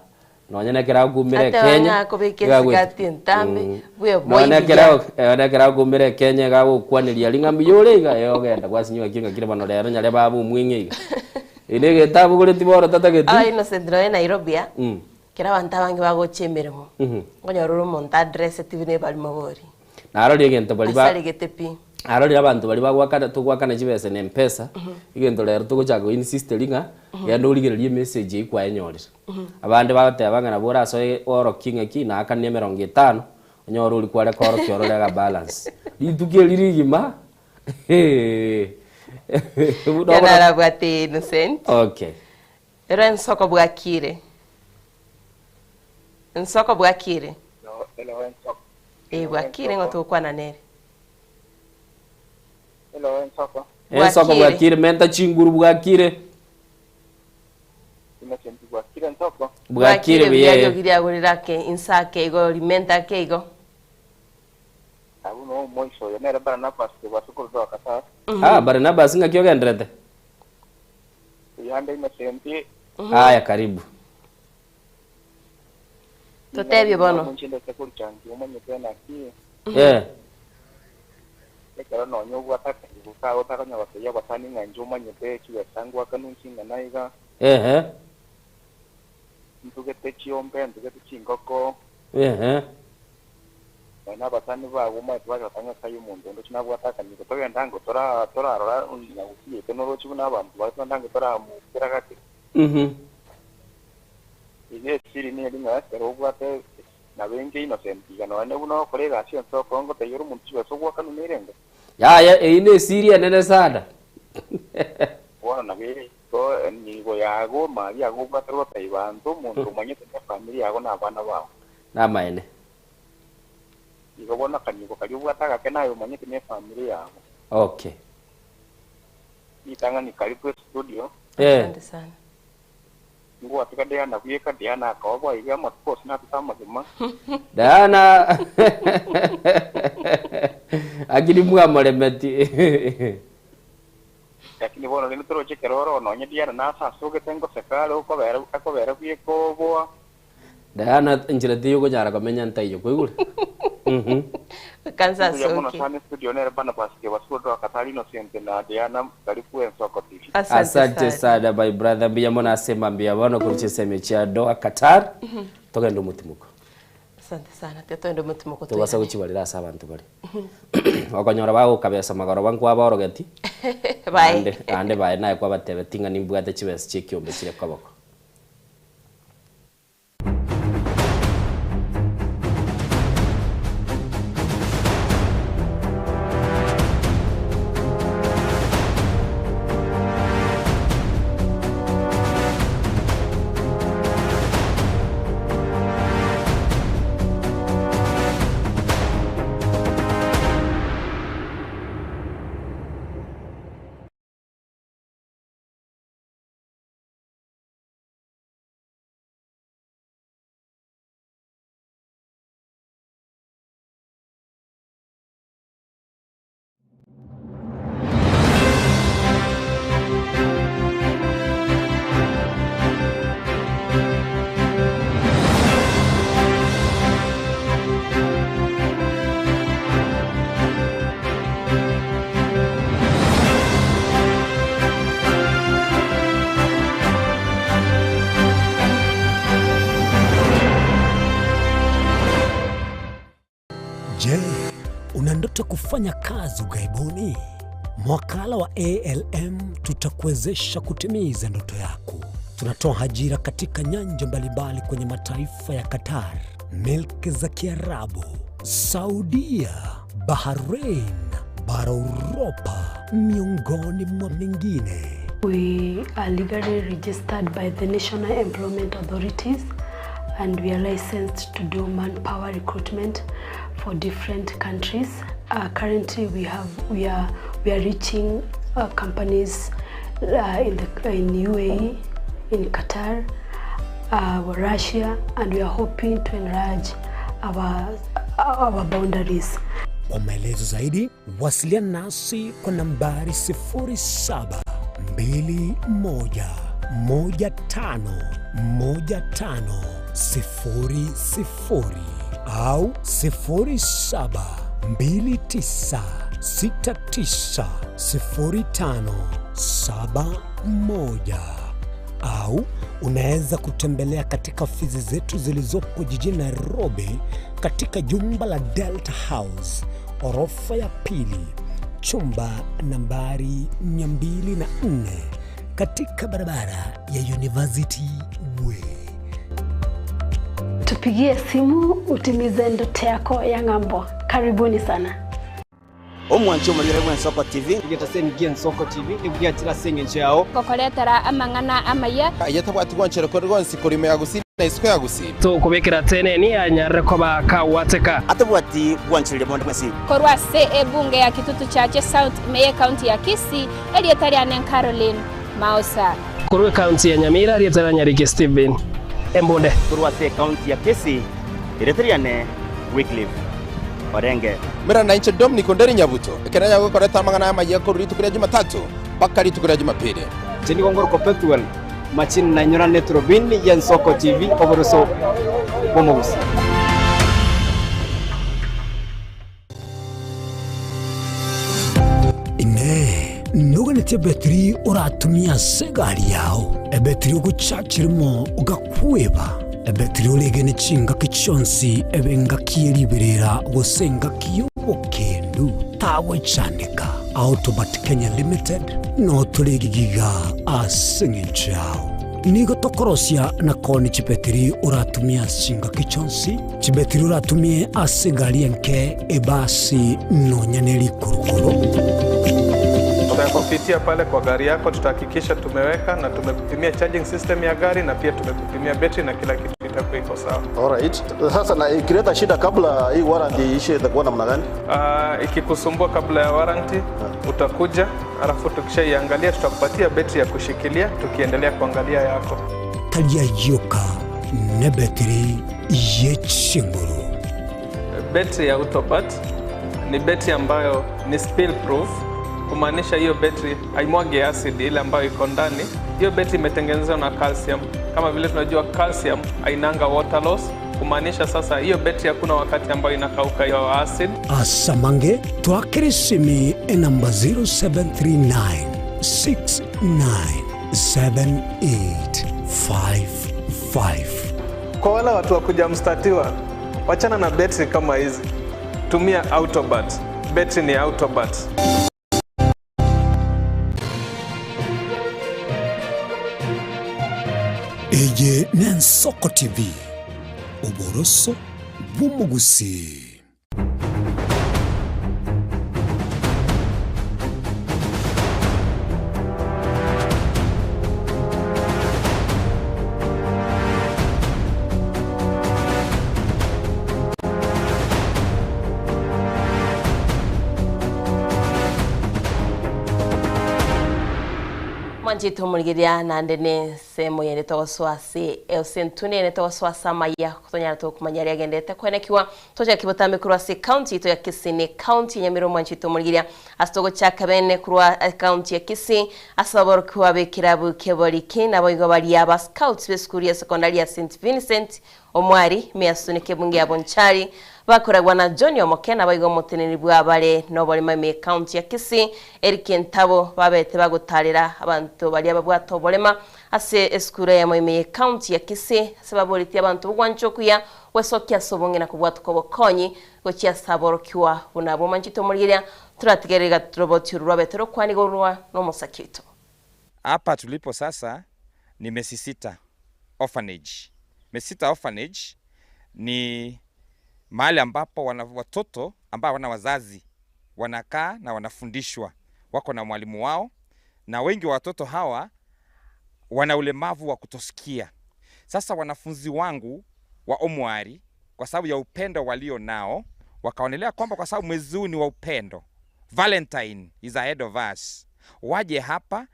nonye na ekero agokumera Ateba ekenya, ng'a akobeka iga agoet- esikati entambe, bweboirie. Nonye na ekero nonye na ekero agokumera ekenya iga agokwaneria aria ng'a mbuya ore iga, eh ogenda gwasinywa ng'aki ng'aki bono rero nyare baba omweng'e iga. Eye na egento abogoretie bono tatageti. Aba Innocent nonye Nairobi aa, Ekero abanto abange bagocha emeremo, nkonyora ore omonto adresseti buna ebarimo bori. Narorire egento baria ba Asaregete pi. Narorire abanto baria bagoakana togoakana chibesa na mpesa, egento rero togochaka go insisteri ng'a genda origererie emessage eywo kwayenyorire. Abande bagoteba ng'a nabo orasoe oorokie ng'aki naakanie emerongo etano, onyore oria kware koorokia orore aga balance. Rituko eri rigima buna Ekero narabwate Innocent. Okay. Ero ensoko bwakire. Ensoko bwakire. Ee bwakire ng'o togokwana nere. Ensoko Bwakire. bwakire menta chinguru bwakire. Bwakire Bwakire buya buya ee. riogi riagorire ake inse ake igo rimenta ake igo. Ah Barnabas ng'aki ogenderete? Oyande Innocent. Aya karibu. Totebie bono. Omonchindete korichangi omanyete naki Eh. ekero nonya obwate akaigo kago otakonyara gotebia abasani ng'a inche omanyete chibesa ngwakanu nching'ana iga Ehe. ntugete chiombe ntugete chingoko Ehe. Nonya na abasani bago omanyete bacha goteba ng'a kai omonto onde ochi nabwate akanyiko togende ango tora torarora nyagusi yaito noroche buna abanto baria togende ango toramokera gati. Igo esiri neri ng'a ekero obwate nabo enke innocent iga nonya buna ogokora egasi yonsi okore ngotebia ore omonto chibesa ogwakanwa nerende. Yaya eyio ne esiri enene sana. Bono nabo ere igo enibo yago mali yago obwate gotebia banto omonto omanyete ne efamiri yago na abana bao. Namaene. Igo bono akanibo karia obwate agake naye omanyete nefamiri yago. Okay. Ritang'ani karibu estudio. Eh. Asante sana. Ngwatiga Diana bweka, Diana akaoboa iga amatuko onsi natete amagima. Diana lakini mwamoremeti. Lakini bono rende toroche ekero oro nonye Diana nase asogete ngoseka are okobera akobera bweka oboa. Diana enchera teiyo okonyara komenya ntaiyo kwaigure mhm. Kansa Mbuya mono asoke. sana estudio nere Barnabas Kebasura Dwakatari Innocent na Diana karibu Ensoko TV. Asante Asante sana. sana my brother mbuya mono ase mambia bono korwa chinsemo chia Doha Qatar togende omotimoko. Asante sana. Tiga togende omotimoko Tobasa toirane. gochibarera ase abanto bare okonyora bagokabesa magoroba nkwabaorogeti Bae. naende naende baye naye kwabatebeti ng'a nimbwate chibesa chia ekiombe chire koboko. Je, una ndoto kufanya kazi ughaibuni? Mwakala wa ALM tutakuwezesha kutimiza ndoto yako. Tunatoa ajira katika nyanja mbalimbali kwenye mataifa ya Qatar, milki za Kiarabu, Saudia, Bahrain, bara Uropa, miongoni mwa mengine. We are legally registered by the National Employment Authorities and we are licensed to do manpower recruitment for different countries. Uh, currently we have we are we are reaching uh, companies uh, in the in UAE, in Qatar, uh, Russia and we are hoping to enlarge our our boundaries. Kwa maelezo zaidi wasiliana nasi kwa nambari 0721151500 au 0729690571 au unaweza kutembelea katika ofisi zetu zilizopo jijini Nairobi katika jumba la Delta House orofa ya pili chumba nambari 204 katika barabara ya University Way. Tupigie simu utimize ndoto yako ya ng'ambo. Karibuni sana. Omwanche omorire bwa Ensoko TV. Egetaseni gia Ensoko TV nigo giachire ase engencho yao. Gokoretera amang'ana amaya. Aye tabwati gwanchera kore gonsi korwa ime ya Gusii na isiko ya Gusii. Tokobekera teneni anyarire koba kagwateka. Atabwati gwanchereria bonde bwensi. Korwa ase ebunge ya Kitutu Chache South ime ye county ya Kisii, erieta riane Caroline Maosa. Korwa ekaunti ya Nyamira, erieta ria Nyariki Stephen Embunde. Korwa ase ekaunti ya Kisii, erieta riane Wycliffe Orenge. Mera na inche Dominic Onderi Nyabuto, ekero nyagokoreta amang'ana amayia korwa rituko ria Jumatatu mpaka rituko ria Jumapili. Inche nigo ngorokwa Pethuel Machini na inyora neturubini ya Ensoko TV oboroso bw'omogusi. Inee! Noganetie ebetiri oratumie ase egari yao, ebetiri ogochacha rimo ogakweba, ebetiri oregene chingaki chionsi ebe engaki ye riberera gose engaki y'obokendu? Tagwechandeka, Autobat Kenya Limited noo tore egigiga ase eng'encho yao. Nigo tokorosia na koonia chibetiri oratumie ase chingaki chionsi, chibetiri oratumie ase egari enke, ebasi, nonya ne rikurukuru. Tutakupitia pale kwa gari yako, tutahakikisha tumeweka na tumekupimia charging system ya gari na pia tumekupimia betri na kila kitu itakuwa iko sawa. Alright. Sasa na ikileta shida kabla hii warranty iishe itakuwa namna gani? Uh, ikikusumbua kabla ya warranty utakuja, alafu tukishaiangalia tutakupatia betri ya kushikilia tukiendelea kuangalia yako. Tari ayio oka nebetiri ye chinguru. Betri ya Autobat ni betri ambayo ni spill proof, kumaanisha hiyo betri haimwagi acid ile ambayo iko ndani. Hiyo betri imetengenezwa na calcium. Kama vile tunajua calcium hainanga water loss, kumaanisha sasa hiyo betri hakuna wakati ambayo inakauka hiyo acid. Asamange twakere esimi enamba 0739 697855. Kwa wale watu wa kuja mstatiwa, wachana na betri kama hizi, tumia Autobat. Betri ni Autobat. Eye n'Ensoko TV, oboroso bw'omogusii. Mwanchete omorigereria naende nensemo yende togosoa ase ase entune yende togosoa ase amaya tonyara tokomanya aria agendete kwenekiwa tochake botambe korwa ase county yaito ya Kisii ne county ya Nyamira omwanchete omorigereria ase togochaka bene korwa county ya Kisii ase aborokigwa ba ekerabu kia naboigo baria aba scouts b'esukuru ya secondary ya St Vincent Omwari, Measuneke Bunge ya Bonchari. Bakoragwa na John Omoke naboigo omoteneneri bw'abare noborema ime y'ecounty ya Kisii, Eric Ntabo babete bagotarera abanto baria babwate oborema ase esukuru eyemo ime y'ecounty ya Kisii ase baboretie abanto b'ogwancha okuya gwesokia ase obong'ina na kobwatoka obokonyi gochia ase aborokigwa buna abwo manchete omorigereria toratigerere iga roboti oru rwabete rokwanigwa korwa nomosaki oito. Hapa tulipo sasa ni Mesisita Orphanage. Mesisita Orphanage ni mahali ambapo wana watoto ambao hawana wazazi wanakaa na wanafundishwa, wako na mwalimu wao, na wengi wa watoto hawa wana ulemavu wa kutosikia. Sasa wanafunzi wangu wa Omwari, kwa sababu ya upendo walio nao, wakaonelea kwamba kwa sababu mwezi huu ni wa upendo, Valentine is ahead of us, waje hapa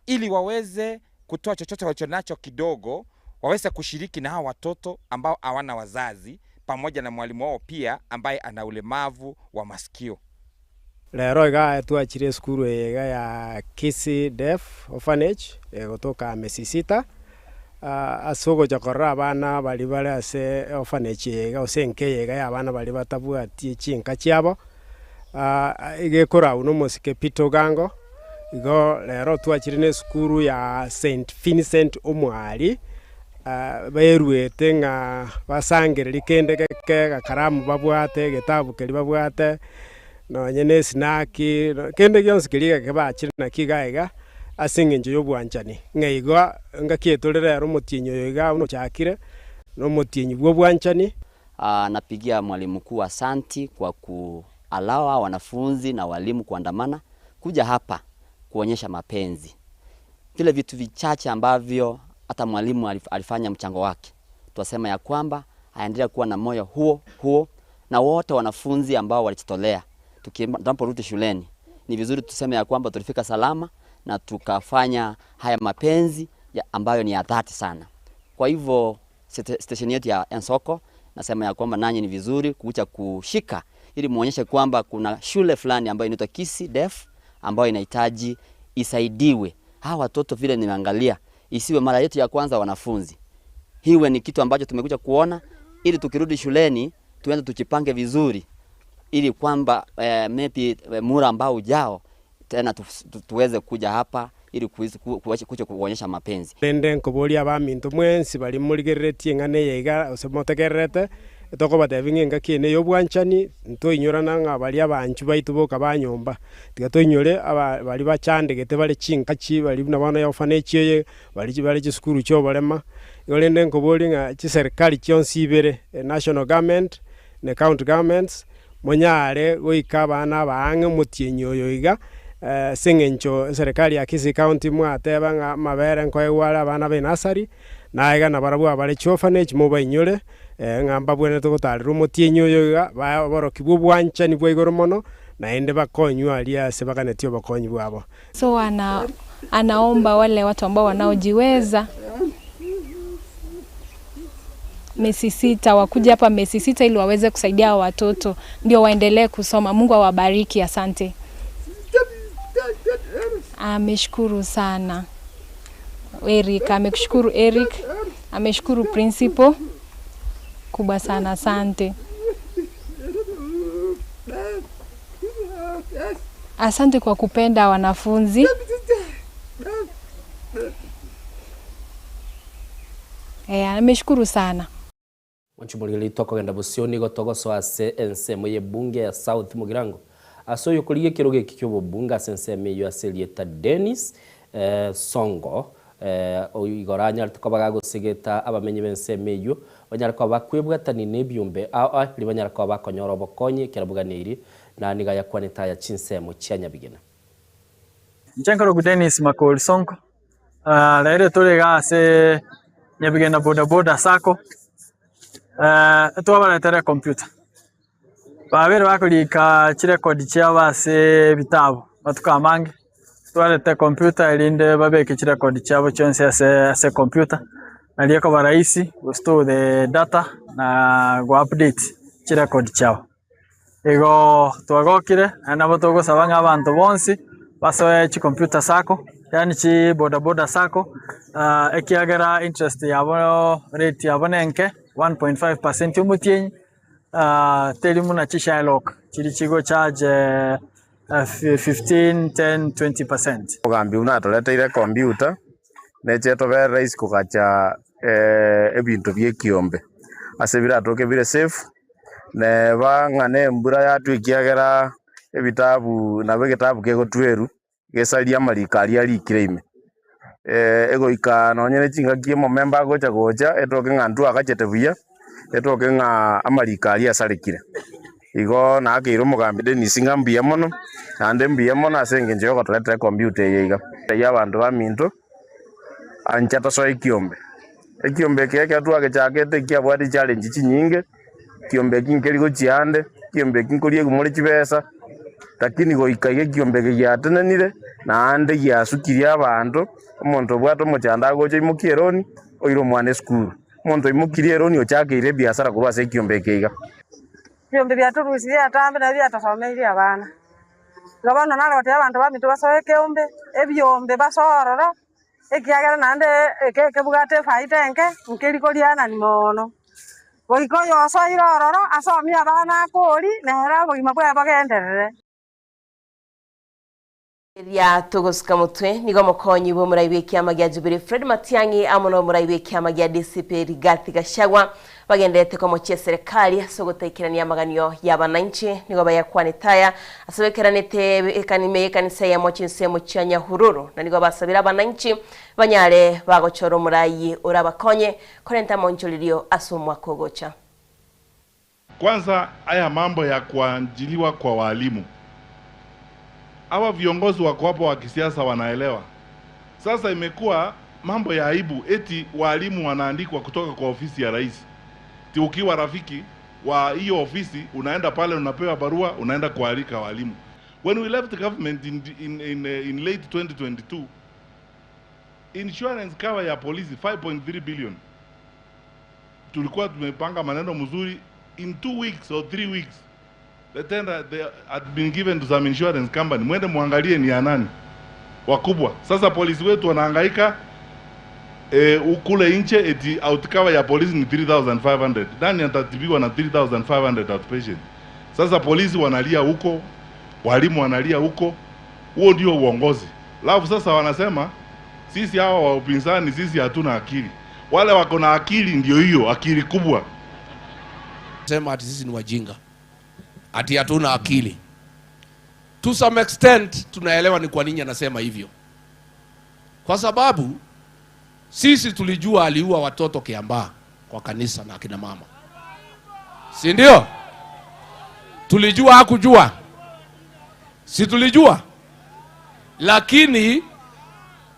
ili waweze kutoa chochote walichonacho kidogo, waweze kushiriki na hawa watoto ambao hawana wazazi, pamoja na mwalimu wao pia ambaye ana ulemavu wa masikio. Rero iga twachire esukuru eye iga ya Kisii Deaf Orphanage egotoka Mesisita, ase ogocha korora abana baria bare ase orphanage eye iga gose enka eye iga ya abana baria batabwati chinka chiabo, iga ekorau na omosike Peter Ogango, igo rero twachire na esukuru ya St Vincent Omwari, baeruete ng'a basangererie kende geke gakaramu babwate, egetabu keria babwate, nonye na esnaki, kende gionsi keria geke bachire nakio iga iga, ase eng'encho ya obwanchani. Ng'a igo engaki etore rero omotienyi oyo iga buna ochakire, na omotienyi bwa obwanchani. Napigia mwalimu mkuu asanti kwa ku-allow hawa wanafunzi na walimu kuandamana kuja hapa kuonyesha mapenzi. Vile vitu vichache ambavyo hata mwalimu alifanya mchango wake, twasema ya kwamba aendelee kuwa na moyo huo huo, na wote wanafunzi ambao walijitolea, tunaporudi shuleni ni vizuri tuseme ya kwamba tulifika salama na tukafanya haya mapenzi ya ambayo ni ya dhati sana. Kwa hivyo station yetu ya Ensoko nasema ya kwamba nanyi ni vizuri kuja kushika ili muonyeshe kwamba kuna shule fulani ambayo inaitwa Kisii Deaf ambayo inahitaji isaidiwe. Hawa watoto vile nimeangalia, isiwe mara yetu ya kwanza wanafunzi. Hiwe ni kitu ambacho tumekuja kuona ili tukirudi shuleni tuende tujipange vizuri ili kwamba maybe muda ambao ujao tena tuweze kuja hapa ili kuja kuonyesha mapenzi. Rende nkoboria abaminto mwensi baria morigereretie eng'ana eye iga gose motegererete, tokobatebia ng'a engaki eye na obwanchani, ntoinyorana ng'a baria abanchu baito boka ba nyomba, tiga toinyore aba baria bachandegete bare chinka chi baria buna bono orphanage eye, baria bare chisukuru chia oborema. Igo rende nkoboria ng'a chiserikali chionsi ibere, national government na county governments, monyare goika abana aba ang'e omotienyi oyo iga, ase eng'encho eserekari ya Kisii County mwateba ng'a amabere nkoegwa are abana ba enasari, na iga nabarabwo abare chiorphanage mobainyore, ng'a mbabwenerete gotarera omotienyi oyo iga, baborokigwe obwanchani bwa igoro mono, naende bakonywe aria ase baganetie obokonyi bwabo. So ana, anaomba wale watu ambao wanaojiweza Mesisita wakuja hapa Mesisita ili waweze kusaidia hawa watoto ndio waendelee kusoma. Mungu awabariki, asante. Ameshukuru sana Eric, amekushukuru Eric, ameshukuru principal kubwa sana, asante. Asante kwa kupenda wanafunzi. Eh, ameshukuru sana. Mwanchi tokogenda bosio nigo togosoa ase ensemo y'ebunge ya South Mugirango ase oyo korigia ekerogo eki kia obobunge ase ensemo eywo ase erieta Dennis eh, Songo eh, igoro anyarete koba gagosegeta abamenyi b'ensemo eywo banyare koba bakwebwatani na ebiombe aa eri banyare koba bakonyora obokonyi ekero boganeiri na niga yakwanete aya chinsemo chia Nyabigena. Inche nkorokwa Dennis Makori Sonko, ah, rero tore iga ase Nyabigena Boda Boda Sacco, etwabaretera ecomputer. Babere bakorika chirecord chiabo ase ebitabu amatuko amange, twarete ecomputer erinde babeke chirecord chiabo chionsi ase ase ecomputer, nario ekoba rahisi go store the data na go update chirecord chiabo. Igo twagokire naende nabo togosaba ng'a abanto bonsi basoe chicomputer sacco, yaani chi boda boda sacco, ekiagera interest yabo rate yabo nenke 1.5 percent omotienyi. Teri buna chishylock chiria chigocharge 15, 10, 20 percent. Omogambi buna atoreteire ekombiuta, neche etobere rahisi kogacha ebinto bia ekiombe, ase biratoke bire safe, neba ng'a na embura yatwa ekiagera ebitabu nabo egetabu kegotwerwa, gesarie amariko aria arikire ime. Egoika nonye ne chingaki omomemba agocha gocha, etoke ng'a intwe agachete buya, etoke ng'a amariko aria asarekire. Igo nakeire omogambi Dennis ng'a mbuya mono, naende mbuya mono ase engencho ya ogotoretera ecomputer eye iga. Eyio abanto baminto, ancha tosoe ekiombe. Ekiombe eke ekero twagechakete ekiabwate challenge chinyinge, Ekiombe eki nkeri gochia ande, ekiombe eki nkoriegwa more chibesa, lakini goika iga ekiombe eke giatenenire, naende giasukirie abanto, omonto obwate omochando agocha oimokie eroni, oire omwana esukuru. Omonto oimokirie eroni ochakeire ebiasara korwa ase ekiombe eke iga. Ebiombe biatorusirie atambe naende biatosomeirie abana. Igo bono nare gotebia abanto baminto basoe ekeombe, ebiombe basoe ororo, ekiagera naende eke ekebwate efaida enke, nkeri korianani mono. Goika oyosoire ororo asomie abana akori, nere obogima bwaye bogenderere. Eria togosuka motwe nigo omokonyi bw'omorai bw'ekiama gia Jubilee Fred Matiang'i amo n'omorai bw'ekiama gia DCP Rigathi Gachagua bagenderete komochia eserekari ase ogotaikerania amaganio y'abananchi. Nigo bayakwanete aya ase bekeranete ime y'ekanisa eyemo chinsemo chia Nyahururu na nigo basabire abananchi banyare bagochora omorai orabakonye Korenta amonchorerio ase omwaka ogocha. Kwanza haya mambo ya kuajiliwa kwa walimu, hawa viongozi wako hapo wa kisiasa wanaelewa. Sasa imekuwa mambo ya aibu eti walimu wanaandikwa kutoka kwa ofisi ya rais. Eti ukiwa rafiki wa hiyo ofisi unaenda pale unapewa barua unaenda kualika walimu. When we left government in late 2022, insurance cover ya polisi 5.3 billion. Tulikuwa tumepanga maneno mzuri in 2 weeks or 3 weeks the tender they had been given to some insurance company. Mwende muangalie ni ya nani wakubwa. Sasa polisi wetu wanahangaika ukule nche eti out cover ya polisi ni 3500. Nani atatibiwa na 3500 outpatient? Sasa polisi wanalia huko, walimu wanalia huko. Huo ndio uongozi. Alafu sasa wanasema sisi hawa wa upinzani sisi hatuna akili. Wale wako na akili ndio hiyo akili kubwa. Sema ati sisi ni wajinga, ati hatuna akili. To some extent tunaelewa ni kwa nini anasema hivyo, kwa sababu sisi tulijua aliua watoto Kiambaa kwa kanisa na akina mama, si ndio? Tulijua hakujua, si tulijua? Lakini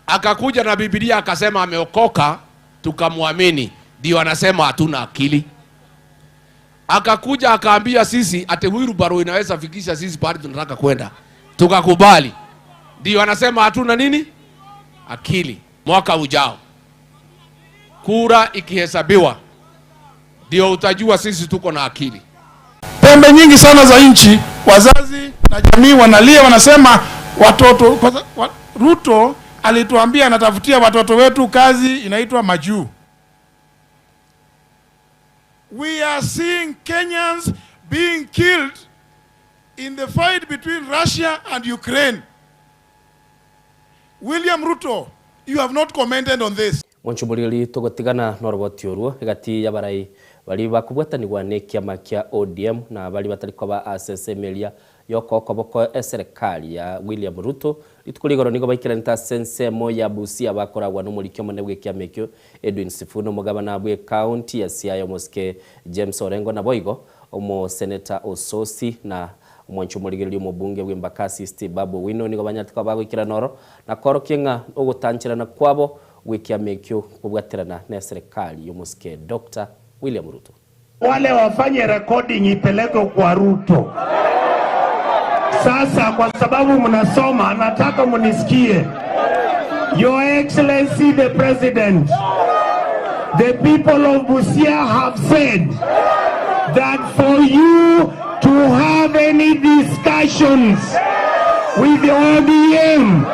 akakuja na Biblia akasema ameokoka, tukamwamini, ndio anasema hatuna akili. Akakuja akaambia sisi ati wheelbarrow inaweza fikisha sisi pahali tunataka kwenda, tukakubali, ndio anasema hatuna nini akili. Mwaka ujao kura ikihesabiwa, ndio utajua sisi tuko na akili. Pembe nyingi sana za nchi, wazazi na jamii wanalia, wanasema watoto kwa, wa, Ruto alituambia anatafutia watoto wetu kazi inaitwa majuu. We are seeing Kenyans being killed in the fight between Russia and Ukraine. William Ruto, you have not commented on this. Mwanchumuriri tugotigana noroboti orwo egati yabarai bari bakubwatanigwa ne kiama kia ODM na bari batari koba ase emeria yokokoboko eserikali ya William Ruto rituko rigoro nigo baikiranete ase ensemo ya Busia bakoragwa n'omoriki omonene bwa ekiama ekio Edwin Sifuna omogabana bwa ekaunti ya Siaya omosike James Orengo naboigo omoseneta Osotsi na omwanchi omorigereria omobunge bwa Embakasi East Babu Owino nigo banyarete koba bagoikerana oro na koorokia ng'a ogotancherana kwabo gw'ekiama ekio kobwaterana n'eserekari y'omosike Doctor William Ruto. Wale wafanye recording ipelekwe kwa Ruto. Sasa kwa sababu mnasoma, nataka mnisikie. Your Excellency the President, the people of Busia have said that for you to have any discussions with the ODM,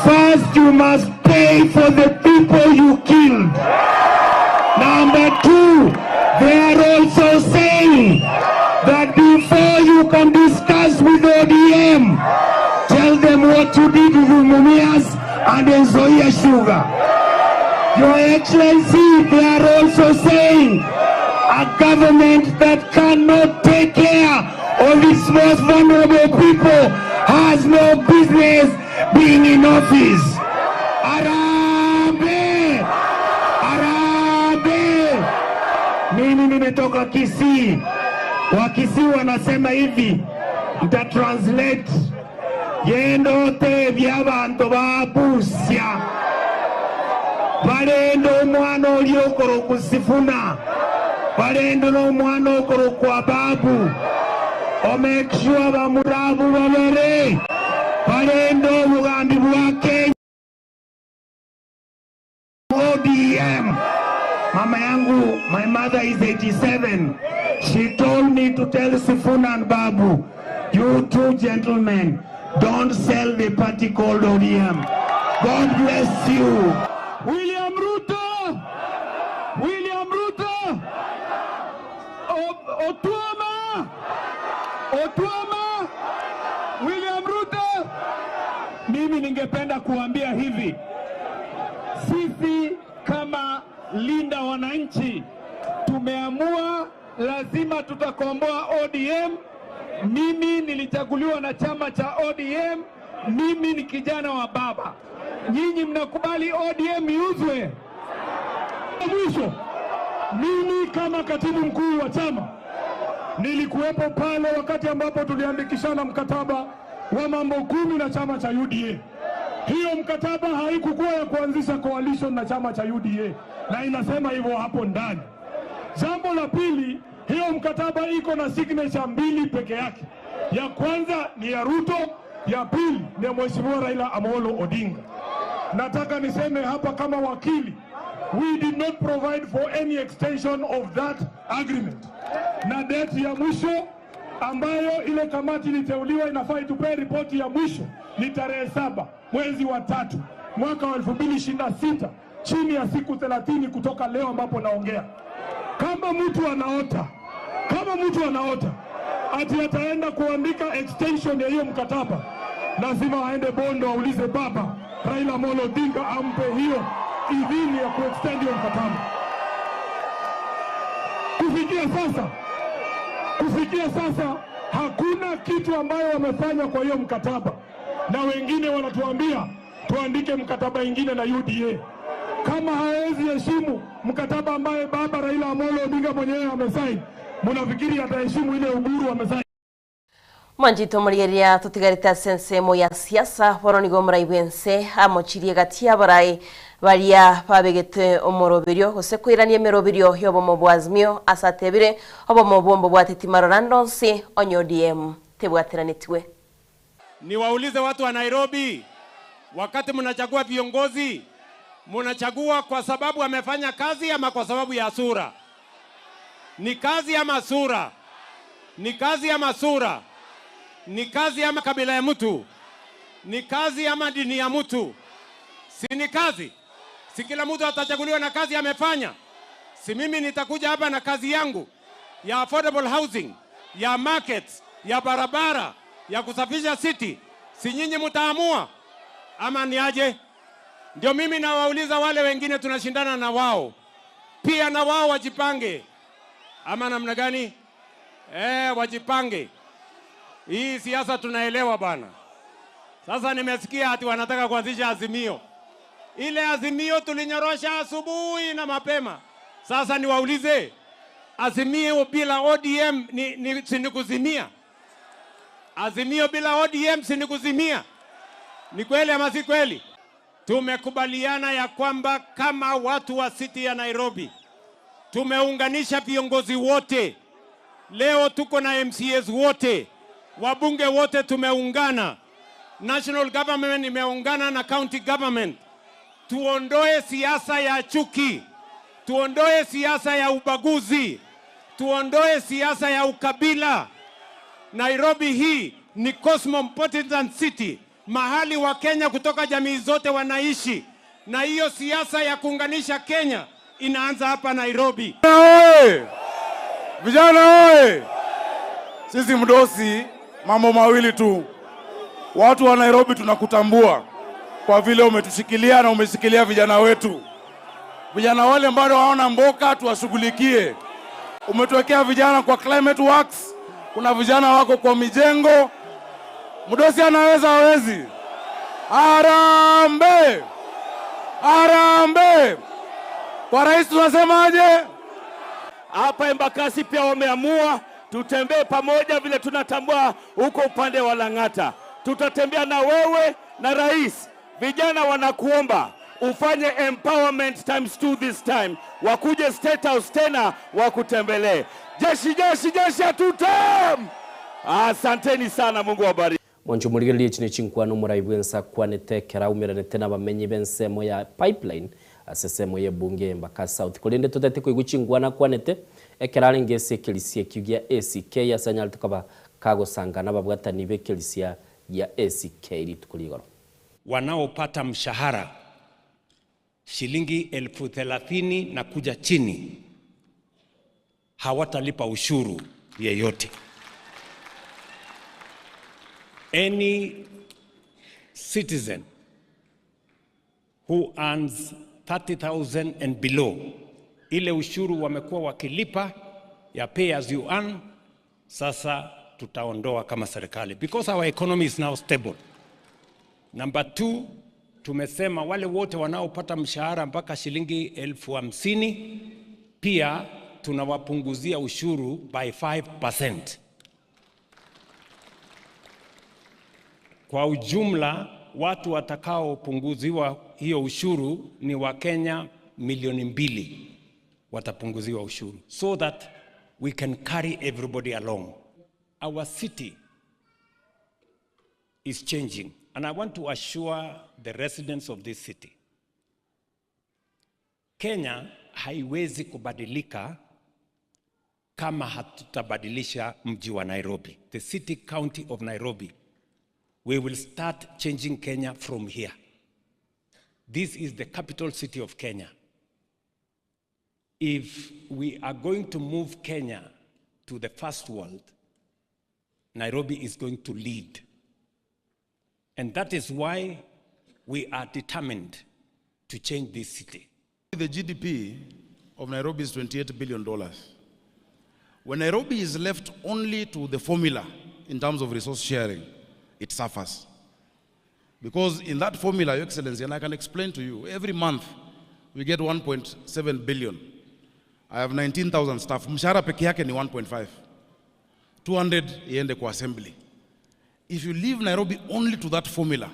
first you must pay for the people you killed. Number two, they are also saying you can discuss with ODM. Tell them what you did with Mumias and Nzoia Sugar. Your Excellency, they are also saying a government that cannot take care of its most vulnerable people has no business being in office. Harambee! Harambee! Mimi nimetoka Kisii. Wakisii wanasema hivi, nita translate yendote byabantu ba Busia balenda omwana oli okoroku Sifuna balenda n'omwana okorokwa Babu omake sure bamurabu babere balenda obugambi bwa Kenya ODM. Mama yangu, my mother is 87. She told me to tell Sifuna and Babu, you two gentlemen, don't sell the party called ODM. God bless you. William Ruto! William Ruto! O- Otuoma! Otuoma! William Ruto! Mimi ningependa kuambia hivi, sisi kama Linda Wananchi tumeamua lazima tutakomboa ODM. Mimi nilichaguliwa na chama cha ODM, mimi ni kijana wa baba. Nyinyi mnakubali ODM iuzwe? Mwisho, mimi kama katibu mkuu wa chama nilikuwepo pale wakati ambapo tuliandikishana mkataba wa mambo 10 na chama cha UDA. Hiyo mkataba haikukuwa ya kuanzisha coalition na chama cha UDA, na inasema hivyo hapo ndani. Jambo la pili, hiyo mkataba iko na signature mbili peke yake. Ya kwanza ni ya Ruto, ya pili ni ya Mheshimiwa Raila Amolo Odinga. Nataka niseme hapa kama wakili, we did not provide for any extension of that agreement. Na date ya mwisho ambayo ile kamati iliteuliwa inafaa itupee ripoti ya mwisho ni tarehe 7 mwezi wa 3 mwaka wa 2026, chini ya siku 30 kutoka leo ambapo naongea. Kama mtu anaota, kama mtu anaota ati ataenda kuandika extension ya hiyo mkataba, lazima aende Bondo aulize baba Raila Amolo Odinga ampe hiyo idhini ya kuextend hiyo mkataba. Kufikia sasa hakuna kitu ambayo wamefanya kwa hiyo mkataba, na wengine wanatuambia tuandike mkataba ingine na UDA. Kama hawezi heshimu mkataba ambaye baba Raila Amolo Odinga mwenyewe amesaini, munafikiri ataheshimu ile Uhuru amesaini? Mwanjito morigeria tutigarite ase ensemo ya siasa bono nigo moraibwe ense amochirie gati ya barai baria babegete omoroberio gose koirania emeroberio ya obomo bwa Azimio ase atebire obomo bwombo bwateti marorando nse onye ODM tebwateranetiwe. Niwaulize watu wa Nairobi, wakati mnachagua viongozi, mnachagua kwa sababu amefanya kazi ama kwa sababu ya sura? Ni kazi ama sura? Ni kazi ama sura? Ni kazi ama kabila ya mtu? Ni kazi ama dini ya mtu? Si ni kazi? Si kila mtu atachaguliwa na kazi amefanya? Si mimi nitakuja hapa na kazi yangu ya affordable housing, ya markets, ya barabara, ya kusafisha city. Si nyinyi mtaamua ama ni aje? Ndio mimi nawauliza wale wengine tunashindana na wao, pia na wao wajipange, ama namna gani? Wajipange. Hii siasa tunaelewa bana. Sasa nimesikia ati wanataka kuanzisha Azimio. Ile Azimio tulinyorosha asubuhi na mapema. Sasa niwaulize, Azimio bila ODM ni si ni kuzimia? Azimio bila ODM si ni kuzimia? Ni kweli ama si kweli? Tumekubaliana ya kwamba kama watu wa city ya Nairobi tumeunganisha viongozi wote. Leo tuko na MCAs wote, wabunge wote tumeungana, national government imeungana na county government. Tuondoe siasa ya chuki, tuondoe siasa ya ubaguzi, tuondoe siasa ya ukabila. Nairobi hii ni cosmopolitan city, mahali wa Kenya kutoka jamii zote wanaishi, na hiyo siasa ya kuunganisha Kenya inaanza hapa Nairobi. Oye! Vijana oye! Sisi mdosi, mambo mawili tu. Watu wa Nairobi tunakutambua kwa vile umetushikilia na umeshikilia vijana wetu. Vijana wale bado hawana mboka, tuwashughulikie. Umetuwekea vijana kwa climate works, kuna vijana wako kwa mijengo. Mdosi anaweza hawezi? Harambee! Harambee! Kwa rais tunasemaje? Hapa Embakasi pia wameamua tutembee pamoja, vile tunatambua huko upande wa Lang'ata. Tutatembea na wewe na rais. Vijana wanakuomba ufanye empowerment times two this time, wakuje State House tena wakutembelee. Jeshi, jeshi, jeshi, hatutam! Asanteni sana, Mungu awabariki. Mwancho morigererie echi nechinkwano omorai bwense akwanete ekero aumeranete nabamenyi b'ensemo ya Pipeline ase esemo y'ebunge ya Embakasi South. Korende totete koigwa chinkwana akwanete ekero arenge ase ekerisia ekio gia ACK ase anyarete koba kagosanga nababwatani b'ekerisia gia ACK rituko rigoro. Wanaopata mshahara shilingi 30,000 na kuja chini hawatalipa ushuru yeyote. Any citizen who earns 30,000 and below, ile ushuru wamekuwa wakilipa ya pay as you earn, sasa tutaondoa kama serikali because our economy is now stable. Number two, tumesema wale wote wanaopata mshahara mpaka shilingi 50,000 pia tunawapunguzia ushuru by 5%. Kwa ujumla watu watakaopunguziwa hiyo ushuru ni Wakenya milioni 2 watapunguziwa ushuru so that we can carry everybody along. Our city is changing and I want to assure the residents of this city, Kenya haiwezi kubadilika kama hatutabadilisha mji wa Nairobi, the city county of Nairobi. We will start changing Kenya from here. This is the capital city of Kenya. If we are going to move Kenya to the first world, Nairobi is going to lead. And that is why we are determined to change this city. The GDP of Nairobi is $28 billion. When Nairobi is left only to the formula in terms of resource sharing, it suffers. Because in that formula, Your Excellency, and I can explain to you, every month we get 1.7 billion. I have 19,000 staff. Mshahara peke yake ni 1.5. 200 iende kwa assembly. If you leave Nairobi only to that formula,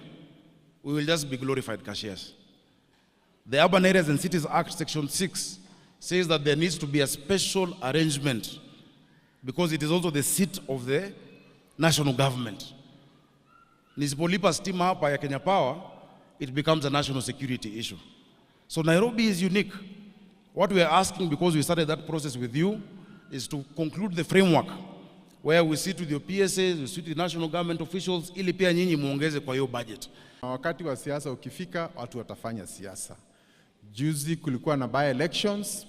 we will just be glorified cashiers. The Urban Areas and Cities Act, Section 6, says that there needs to be a special arrangement because it is also the seat of the national government. Nisipolipa stima hapa ya Kenya Power, it becomes a national security issue. So Nairobi is unique. What we are asking, because we started that process with you, is to conclude the framework where we sit with your PSAs, we sit with national government officials, ili pia nyinyi muongeze kwa hiyo budget. Na wakati wa siasa ukifika, watu watafanya siasa. Juzi kulikuwa na by elections,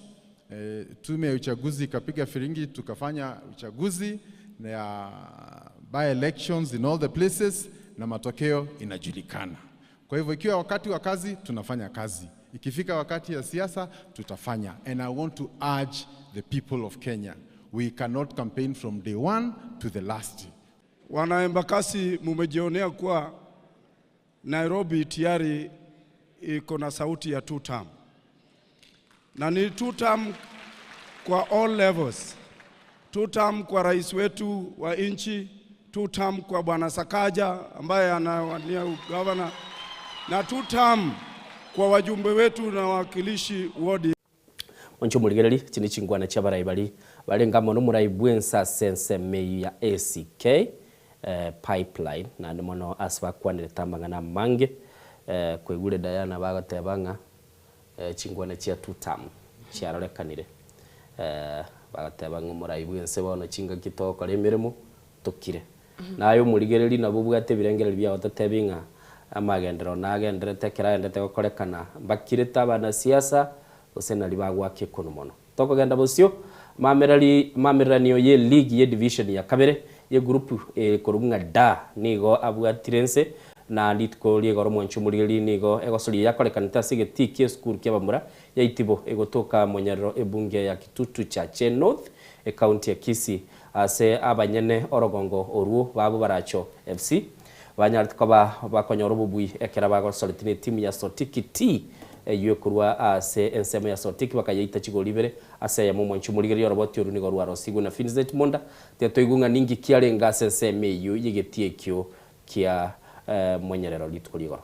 tume ya uchaguzi ikapiga firingi, tukafanya uchaguzi na by elections in all the places na matokeo inajulikana. Kwa hivyo ikiwa wakati wa kazi tunafanya kazi, ikifika wakati ya siasa tutafanya. And I want to urge the people of Kenya, we cannot campaign from day one to the last. Wana Embakasi, mumejionea kuwa Nairobi tayari iko na sauti ya two term, na ni two term kwa all levels. Two term kwa rais wetu wa nchi, two term kwa bwana Sakaja ambaye anawania ugavana, na two term kwa wajumbe wetu na wawakilishi wodi. Mwanche omorigereri, echi nechinkwana chi'abarai baria barenge amo nomorai bw'ense ase ensemo eyio ya ACK Pipeline, naende mono ase bakwanerete amang'ana amange kwaigure Diana bagoteba ng'a chinkwana chia two term chiarorekanire bagoteba ng'a omorai bw'ense bono chingaki togokora emeremo tokire. Naye omorigereri nabo obwate ebirengererio biago totebi ng'a amagenderero nagenderete ekero agenderete gokorekana mbakirete abanasiasa gose nari bagwaka ekono mono. Tokogenda bosio, mamerari mamereranio ye league ye division ya kabere Y'egroup ekorokwa ng'a D nigo abwatire nse, na rituko ri'igoro omwanchi omorigereria nigo egosoria yakorekanete ase egetii ki'esukuru ki'abamura ya Itibo egotoka monyerero ebunge ya Kitutu Chache North, ecounty ya Kisii, ase abanyene orogongo orwo ba Bobaracho FC banyarete koba bakonyora obobui ekero bagosoretie netimu ya Sotiki T eyio ekorwa ase ensemo ya Sotiki bakayeita chigori ibere ase eyemo omwanchi omorigereria oroboti oru nigo rwarosigwe na Vincent Monda Tiga ng'a ninki kiarenge ase ensemo eyio y'egetii ekio kia monyerero rituko ri'igoro.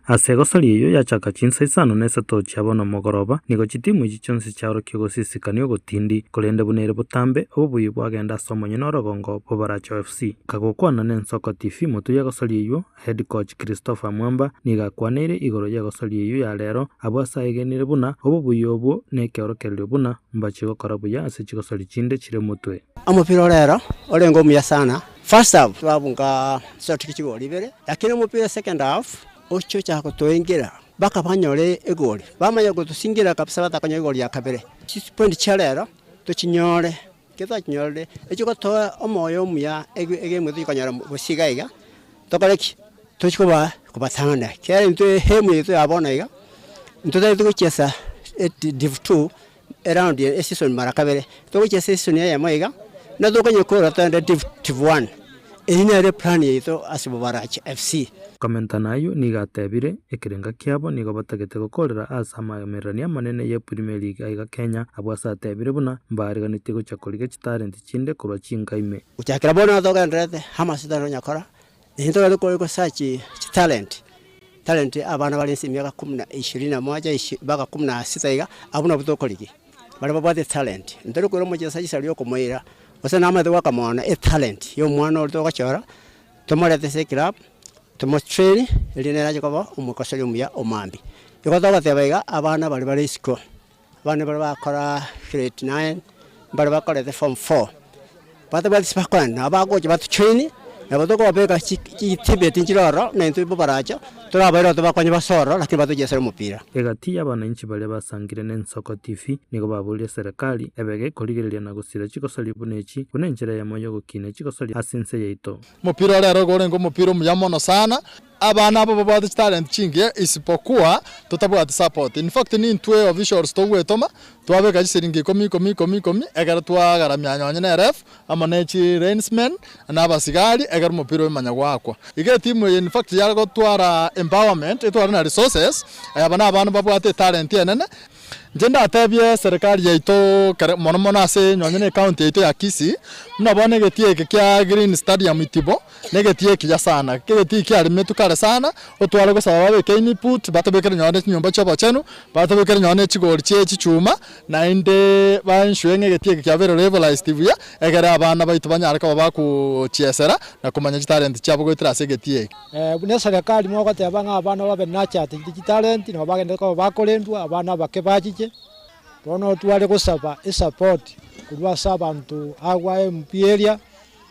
Ase egosori eyio yachaka chinsa isano na isato chia bono mogoroba, nigo chitimu echi chionsi chiaorokia ogosisikania ogotindi, korende buna ere botambe, obobuyi bwagenda ase omonyene orogongo bw'Baracho FC. Kagokwana n'Ensoko TV motwe y'egosori eyio, Head coach Christopher Mwamba nigo akwaneire igoro y'egosori eyio ya rero, abwo ase aegenire buna obobuyi obwo nekeorokererio buna mbachie gokora buya ase chigosori chinde chire motwe. Omopira ore ero orenge omuya sana, first half twabunga Celtic chigoli ibere, lakini omopira second half ochia ochaka gotoingira mpaka banyore egoli, bamanya gotosingira kabisa batakonyora egoli ya kabere. Chipoint chia rero tochinyore, ekero twachinyorire echio gotoa omoyo omuya egame tochia konyora bosio iga iga, tokore ki? Tochia koba kobatang'ana ekiagera intwe aim yaito ya bono iga, ntotagete gochiesa div two. Eround eye eseason mara kabere, togochia ase eseason eyemo iga, na tokonye kora toende div one. Eyio nere eplan yaito ase Bobarachi FC. Komenta nayio nigo atebire, ekerenga kiabo nigo batagete gokorera ase amaemererania amanene ye Premier League aiga Kenya, abwo ase atebire buna mbariganetie gochia korigia chitalenti chinde korwa chinka ime. Gochakera bono togendererete amase tari onyakora, Naintwe tware kore gosearch chitalent, talent abana bare ase emiaka kumi na ishirini na moja ishi mpaka kumi na sita iga, abwo nabwo tokorigia, baria babwate etalent. Ntori koira omochesaji ase aria okomoira, gose namanyete goaka etalent ya omwana oria togochora, tomorete ase eclub, tomotrain, erio nere ache koba omokosori omuya omambia. Igo togoteba iga, abana baria bare isiko, abana baria bakora grade nine, mbare bakorete form four, batabwati ase bakoenda, nabo bagocha batojoini, nabo tokobabeka chitibeti nchire ororo, na intwe bobaracho, torabaire ororo tobakonye base ororo, lakini batochiesere omopira. Egati y'abananchi baria basangire n'ensoko TV nigo baboririe eserekari ebe gekorigereria na gosira chigosori buna echi buna enchera eyemo y'ogokinia chigosori ase ense yaito. Omopira ore ere orenge omopira omuya mono sana, Abana aba babwate chitalent chingiya isipokuwa totabwati support. In fact nintwe officials togwetoma twabeka chisiringi ikomi ikomi ikomi ikomi ekero twagaramia nonye ne ref amo ne chi linesmen na abasigari ekero omopira oimanya goakwa. Iga etimu eye in fact yare gotwara empowerment etware na resources aba na abana babwate etalent enene. Inche ndatebie serikali yaito kere mono mono ase nonye na ecounty yaito ya Kisii, buna bono egetii eke kia Green Stadium Itibo, Negetii ekiya sana, kegetii kiaremetwe kare sana, otware gosaba babeke input, batobekere nonye ne chinyomba chi'obochenu, batobekere nonye ne chigori chie chichuma, naende ba ensure ng'a egetii eke kiabeire levelised buya, egere abana baito banyare koba bagochiesera na komanya chitalent chiabo goetera ase egetii eke. Buna eserekari mogoteba ng'a abana babe nurtured chitalent, nabo bagenderete koba bakorendwa, abana abake bachiche. Bono tware gosaba esupport korwa ase abanto agwo MP area,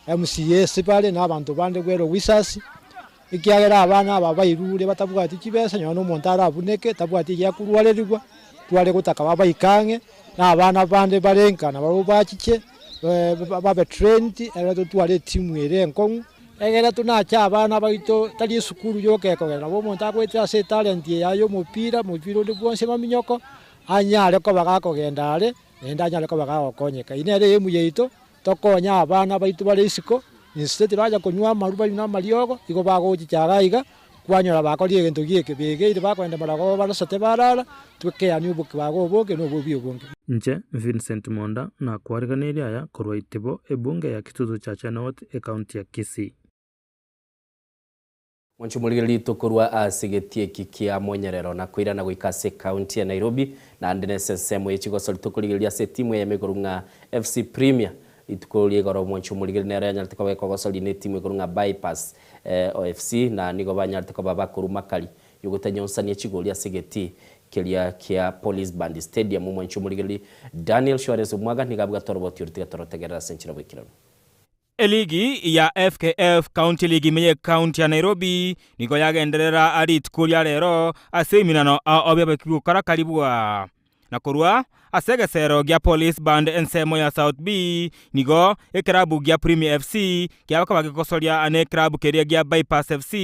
MCA ase bare na abanto bande well wishers, ekiagera abana aba bairure batabwati chibesa nonya na omonto arabuneke tabwati egiya korwarerigwa, tware gotaka babaike ang'e, na abana bande bare nka nabarobwo bachiche babe trained egere totware etimu ere enkong'u, egere tonache abana baito tari esukuru yoka ekogera, nabo omonto agoetera ase etalent eye yaye ya omopira, omopira onde bwonsi amaminyoko, anyare koba gakogenda are, naende anyare koba gagokonyeka. Eyio nere aim yaito. Tokonye abana baito bare isiko, inse tibacha konywa amarwa banywe na amariogo, igo bagochicha iga iga, kwanyora bakorire egento gieke, begeire bakoenda maragoba barosete barara, twekeanie obokibago oboke na obobi obonge. Inche Vincent Monda nakwariganirie aya korwa Itibo, ebunge ya Kitutu Chache North, ecounty ya Kisii. Mwanche omorigereria rituko ase egetii eki kia Monyerero na koirana goika ase ekaunti ya Nairobi naende nese ensemo ye chigosori tokorigereria ase etimu eyemo igoro ng'a FC Premier. Rituko ria igoro mwanche omorigereria nero yanyarete koba ekogosoria ne etimu igoro ng'a Bypass FC na nigo banyarete koba bakorwa makari yogotanyonsania chigori ase egetii keria kia Police Band Stadium. Mwanche omorigereria Daniel Suarez Omwaga nigo abwate oroboti oria tiga torotegerere ase enchera boikeranu. Eligi ya FKF County League ime y'Ecounty ya Nairobi nigo yagenderera rituko ria rero ase eminano ao biabekirwe gokora karibwa. Na korwa ase egesero gia Police Band ensemo ya South B nigo ekerabu gia Premier FC kiabakoba gegosoria nekrabu keria gia Bypass FC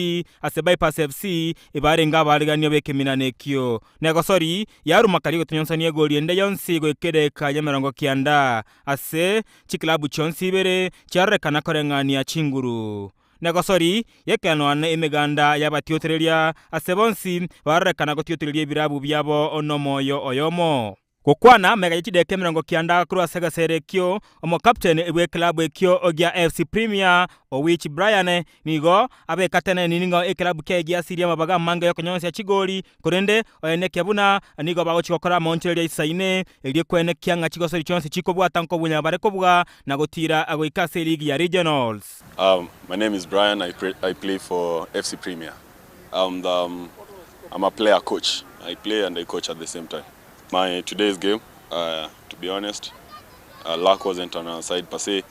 ase Bypass FC ebarenge abaariganio b'ekeminana ekio. Negosori yaruma karia gotonyonsania egori ende yonsi goika edageka y'emerongo kianda ase chiklabu chionsi ibere chiarorekana koreng'ania chinguru. Negosori yekenwa na emeganda y'abatiotereria, ase bonsi barorekana gotiotereria ebirabu biabo nomoyo oyomo. Gokwana magega ye chidakika 90 korwa ase egesero ekio, omokapteni bw'eklabu ekio gia FC Premier, Owich Brian, nigo abekateneni ning'o eklabu kiaye giasirie amabaga amange y'okonyonsia chigoli, korende oenekia buna nigo bagochia gokora amaonchoreria aisaine erio kwenekia ng'a chigosori chionsi chikobwata nkobunya bare kobua na gotiira goika ase eligi ya Regionals. Um, my name is Brian. I, I play for FC Premier. I'm, the, um, I'm a player coach. I play and I coach at the same time. My today's game, uh, to be honest, uh, luck wasn't on our side per se.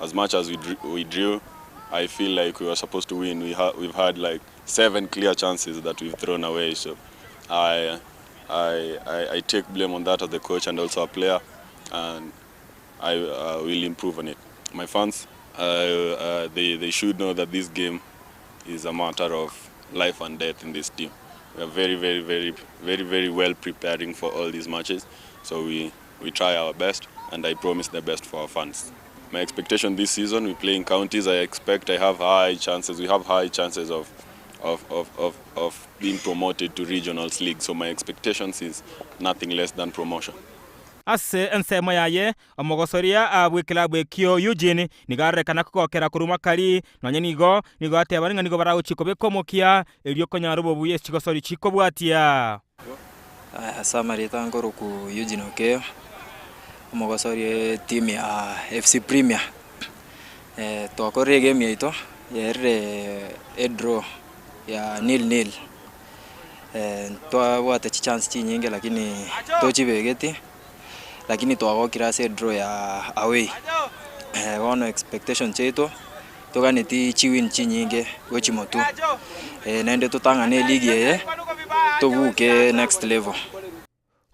As much as we, we drew, I feel like we were supposed to win. We ha we've had like seven clear chances that we've thrown away. So I, I, I, I take blame on that as the coach and also a player, and I uh, will improve on it. My fans, uh, uh, they, they should know that this game is a matter of life and death in this team. We are very, very, very, very, very well preparing for all these matches. So we, we try our best, and I promise the best for our fans. My expectation this season, we play in counties. I expect I have high chances. We have high chances of, of, of, of, of being promoted to regionals league. So my expectations is nothing less than promotion. Ase ensemo yaye, omogosoria bw'ekilabu ekio Eugene nigo arorekana kogokera korwa makari, nonya nigo nigo atebani ng'a nigo baragochie kobeka omokia erio konyora obobuya ase chigosori chikobwatia. Ase amarieta nkoroku Eugene Okeyo, omogosori etimu ya FC Premier. Twakorire egame yaito, yaerire edraw ya nil nil. Ntwabwate chichance chinyinge lakini tochibegeti, lakini twagokire ase edraw ya away. Bono expectation chiaito, toganeti chiwin chinyinge gochia motwe, naende totang'ane eligi eye, tobuke next level.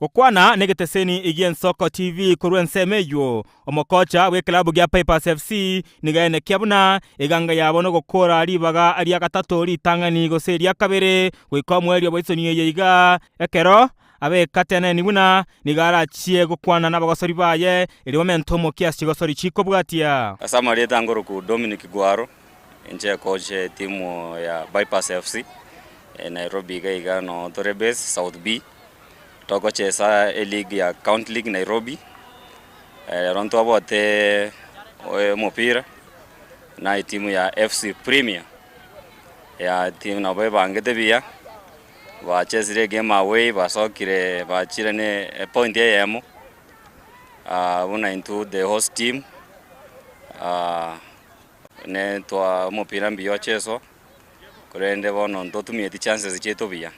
Gokwana negeteseni gi'Ensoko TV korwa ensemo eyio, omokocha bw'eklabu gia Pipers FC nigo aenekia buna eganga yabo nogokora ribaga ria gatato ritang'ani gose eria kabere goika omoerio bw'esoni eye iga ekero abekateneni buna nigo arachie gokwana nabagosori baye erio bamente omokia ase chigosori chikobwatia. Ase amarieta ngoroku Dominic Gwaro, inche coach etimu ya Bypass FC, Nairobi iga iga no tore base South B. Togochesa eleague ya County League Nairobi, ero ntwabwate omopira na etimu ya FC Premier, ya timu nabo ebangete buya, bachesire egame away basokire bachire ne epoint eyemo, buna intwe the host team, ne twa omopira mbuya ocheswa, korende bono ntotumieti chances chiaito buya.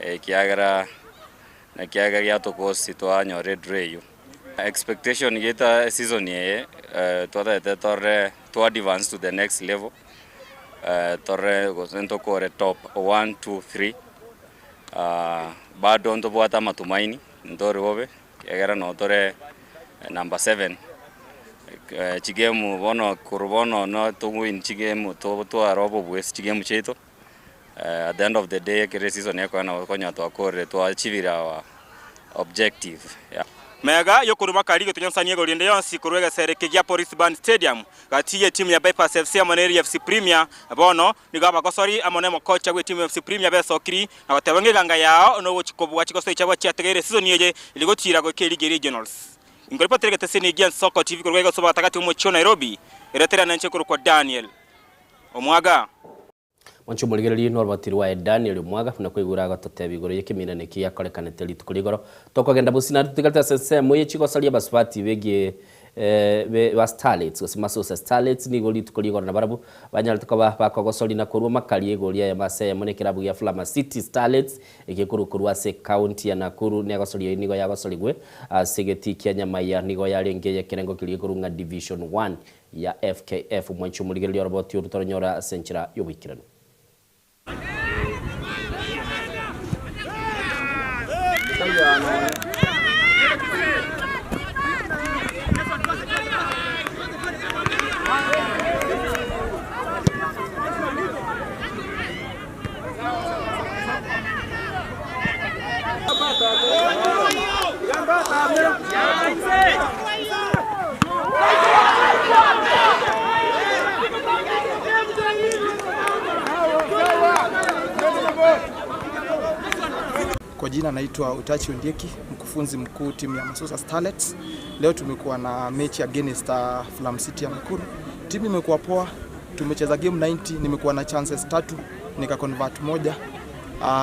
Ekiagera naki ake giatokosi twanyora edraw eyio. Expectation yaito eseason eye twatagete torore to advance to the next level, torore gose ntokore top one, two, three, bado ntobwate amatumaini ntori bobe ekiagera noo tore number seven, chigame bono korwa bono no towin chigame totware obobua ase chigame chiaito. At the end of the day ekero eseason ekoera nabo okonyora twakorire twaachivire our objective yeah. Mega y'okoruma karigo tonyonsanie igoro rinde yonsi korwa egesere eke gia Police Band Stadium gati y'etimu ya Bypass FC amo na FC Premier. Bono nigo abagosori amo n'omokocha bw'etimu ya FC Premier besokiri na goteba ng'a eganga yao nogochi kobua chigosori chiabo chiategeire esisoni eye erio gotiira goika eligi ya Regionals. Inkoripotera egeteseni gia Nsoko TV korwa egesobo gatagati omochie o Nairobi, eretera nenche korokwa Daniel Omwaga. Mwanche omorigererie noroboti rwaye Daniel omwaga, buna kwaigure agototebia igoro y'ekeminano eke giakorekanete rituko rigoro. Tokogenda bosio naende totigarete ase ensemo ye chigosaria abasubati begie be ba Starlets gose Masosa Starlets nigo rituko rigoro nabarabwo banyarete koba bakogosoria na korwa makari egori eyemo ase eyemo nekerabu gia Flama City Starlets egekorwa korwa ase ekaunti ya Nakuru negosoria eyio nigo yagosorigwe ase egetii kia Nyamaiya nigo yarenge eyekerengo keria gekorwa ng'a Division One ya FKF. Mwanche omorigereria oroboti oru toronyore ase enchera y'oboikeranu. Kwa jina naitwa Utachi Ondieki, mkufunzi mkuu timu ya Masusa Starlets. Leo tumekuwa na mechi against Flam City ya Nakuru. Timu imekuwa poa, tumecheza game 90, nimekuwa na chances tatu, nika convert moja.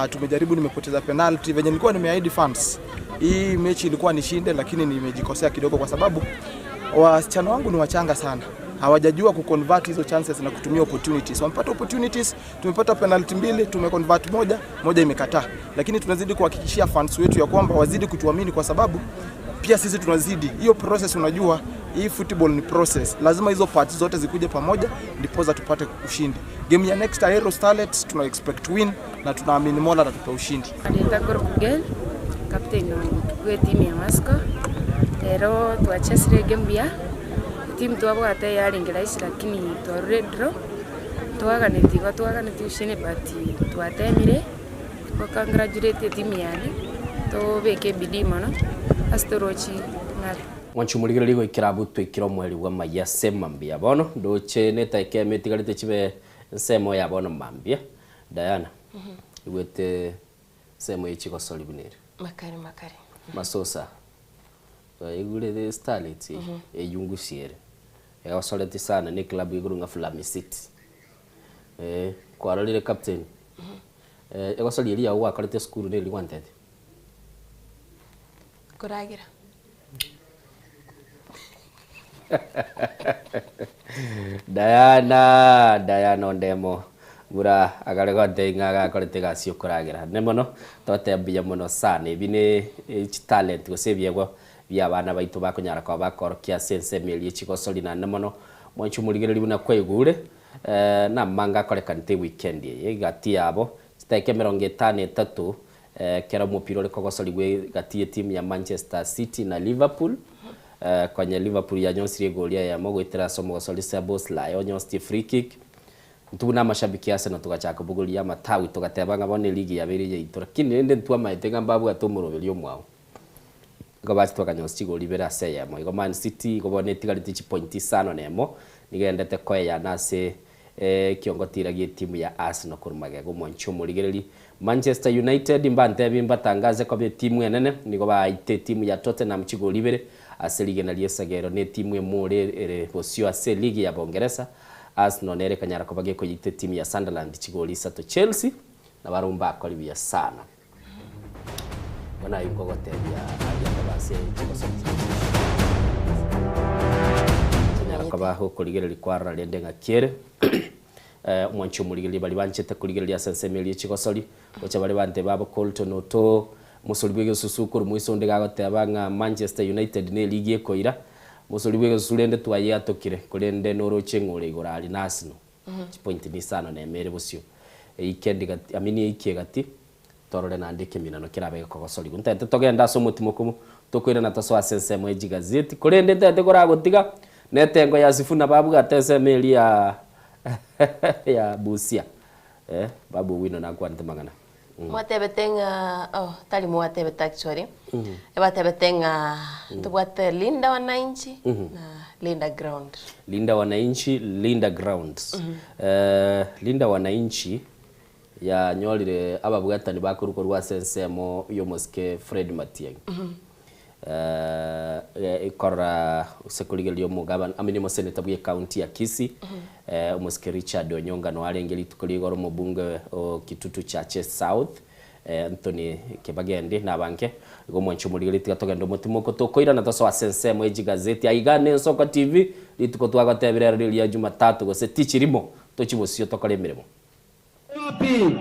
Tumejaribu, nimepoteza penalty venye nilikuwa nimeahidi fans. Hii mechi ilikuwa nishinde, lakini nimejikosea kidogo kwa sababu wasichana wangu ni wachanga sana, hawajajua kuconvert hizo chances na kutumia opportunities. Wamepata opportunities, tumepata penalty mbili, tumeconvert moja, moja imekataa. Lakini tunazidi kuhakikishia fans wetu ya kwamba wazidi kutuamini kwa sababu pia sisi tunazidi hiyo process. Unajua hii football ni process, lazima hizo parts zote zikuje pamoja ndiposa tupate ushindi. Game ya next Aero Starlets tuna expect win na tunaamini Mola atatupa ushindi. Marieta Korkugel, captain bwe timu ya Masco. Rero twachesire game buya, etimu twabwate yarenge rahisi lakini twarure draw. Twaganeti igo twaganeti ushindi but twatemire, go congratulate etimu yane, tobeke bidii mono ase torochi ng'are. Mwanchi omorigereria goikera abwo twaikire omweri bw'amaiya ase mambia bono, ndoche netaika eme etigarete chibe ensemo ya bono mambia. Diana, igwete ensemo ye chigosori buna ere. Makare makare. Masosa, igure Starlets eye, eyungusie ere, egosoreti sana na eclub igoro ng'a Flami City. Kwarorire captain, egosori eria yago gwakorete esukuru neri gwantebia? Koragera. Diana, Diana ondemo bura agare gontebia ng'a agakorete egasi ya okoragera. Ne mono, togoteba mbuya mono sana. Ebi ne chitalent gose ebiegwa bia abana baito bakonyara koba bakorokia ase ensemo eria chigosori naende mono, mwanche omorigereria buna kwaigure, namanga akorekanete eweekend eye, egati yabo, chidakika emerongo etano etato, ekero omopira ore kogosorigwa egati ya etimu ya Manchester City na Liverpool, konya Liverpool yanyosirie egori eyemo goetera ase omogosori Szoboszlai onyositie free kick. Intwe buna amashabiki a Arsenal togachaka kobogoria amatawi togateba ng'a bono eligi yabeire eyaito lakini rende ntwamaete ng'a mbabwate omoroberio omwao. Igo bache twakanyosia chigori ibere ase eyemo. Igo Man City igo bono etigareti chipointi isano na emo, nigo egendete koeyana ase ekiongotira gi'etimu ya Arsenal korwa magega omwanchi omorigereria. Manchester United mbantebi mbatangaze koba etimu enene, nigo baite etimu ya Tottenham chigori ibere ase rigena ri'esagero na etimu emore ere bosio ase eligi ya Bongeresa. Arsenal nere ekanyara koba gekoyeita etimu ya Sunderland chigori isato. Chelsea nabarabwo mbakori buya sana. Bono ayio nkogotebia aria koba ase chigosori chinyara koba gokorigereria kwarora rende ng'aki ere. Omwanchi omorigereria baria banchete korigereria ase ensemo eria ye chigosori, gocha bare bante babo Colton Otoo, omosori bw'egesusu korwa moiso onde gagoteba ng'a Manchester United ne eligi ekoira, omosori bw'egesusu rende twayeatokire, korende noroche ng'a ore igoro aria na Arsenal, chipointi ni isano na emo ere bosio. Eikendi gati, I mean eikie gati, torore naende ekeminano kerabe gekogosorigwa. Ntaete togende ase omotimokomo, tokoirana tosoe ase ensemo ye chigazeti, korende ntaete koragotiga, na etengo ya Sifuna babwate ensemo eria ya ya Busia, eh, Babu Owino nakwanete mang'ana. Mwatebete ng'a oh, tari mwatebete actually, ebatebete ng'a ntobwate Linda Wananchi na Linda Ground. Linda Wananchi, Linda Grounds. Linda Wananchi yanyorire ababwatani bakorwa korwa ase ensemo y'omosike Fred Matiang'i. Ekorora ase korigereria omogabana, I mean omoseneta bwe ecounty ya Kisii, omosike Richard Onyonga noe arenge rituko ria igoro omobunge o Kitutu Chache South, Anthony Kibagendi na abange. Igo omwanchi omorigereria tiga togende omotimoko tokoirana tosoe ase ensemo ye chigazeti aiga na Ensoko TV, rituko twagotebire ero riria Jumatatu gose tichirimo, tochie bosio tokore emeremo. Wapi?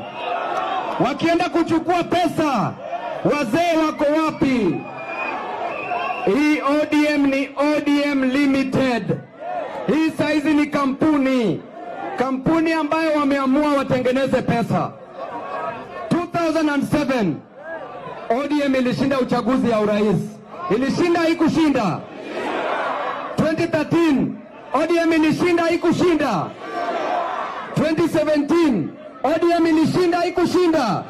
Wakienda kuchukua pesa, wazee wako wapi? Hii ODM ni ODM Limited. Hii saizi ni kampuni, kampuni ambayo wameamua watengeneze pesa. 2007 ODM ilishinda uchaguzi ya urais, ilishinda haikushinda? 2013 ODM ilishinda haikushinda? 2017 ODM ilishinda haikushinda?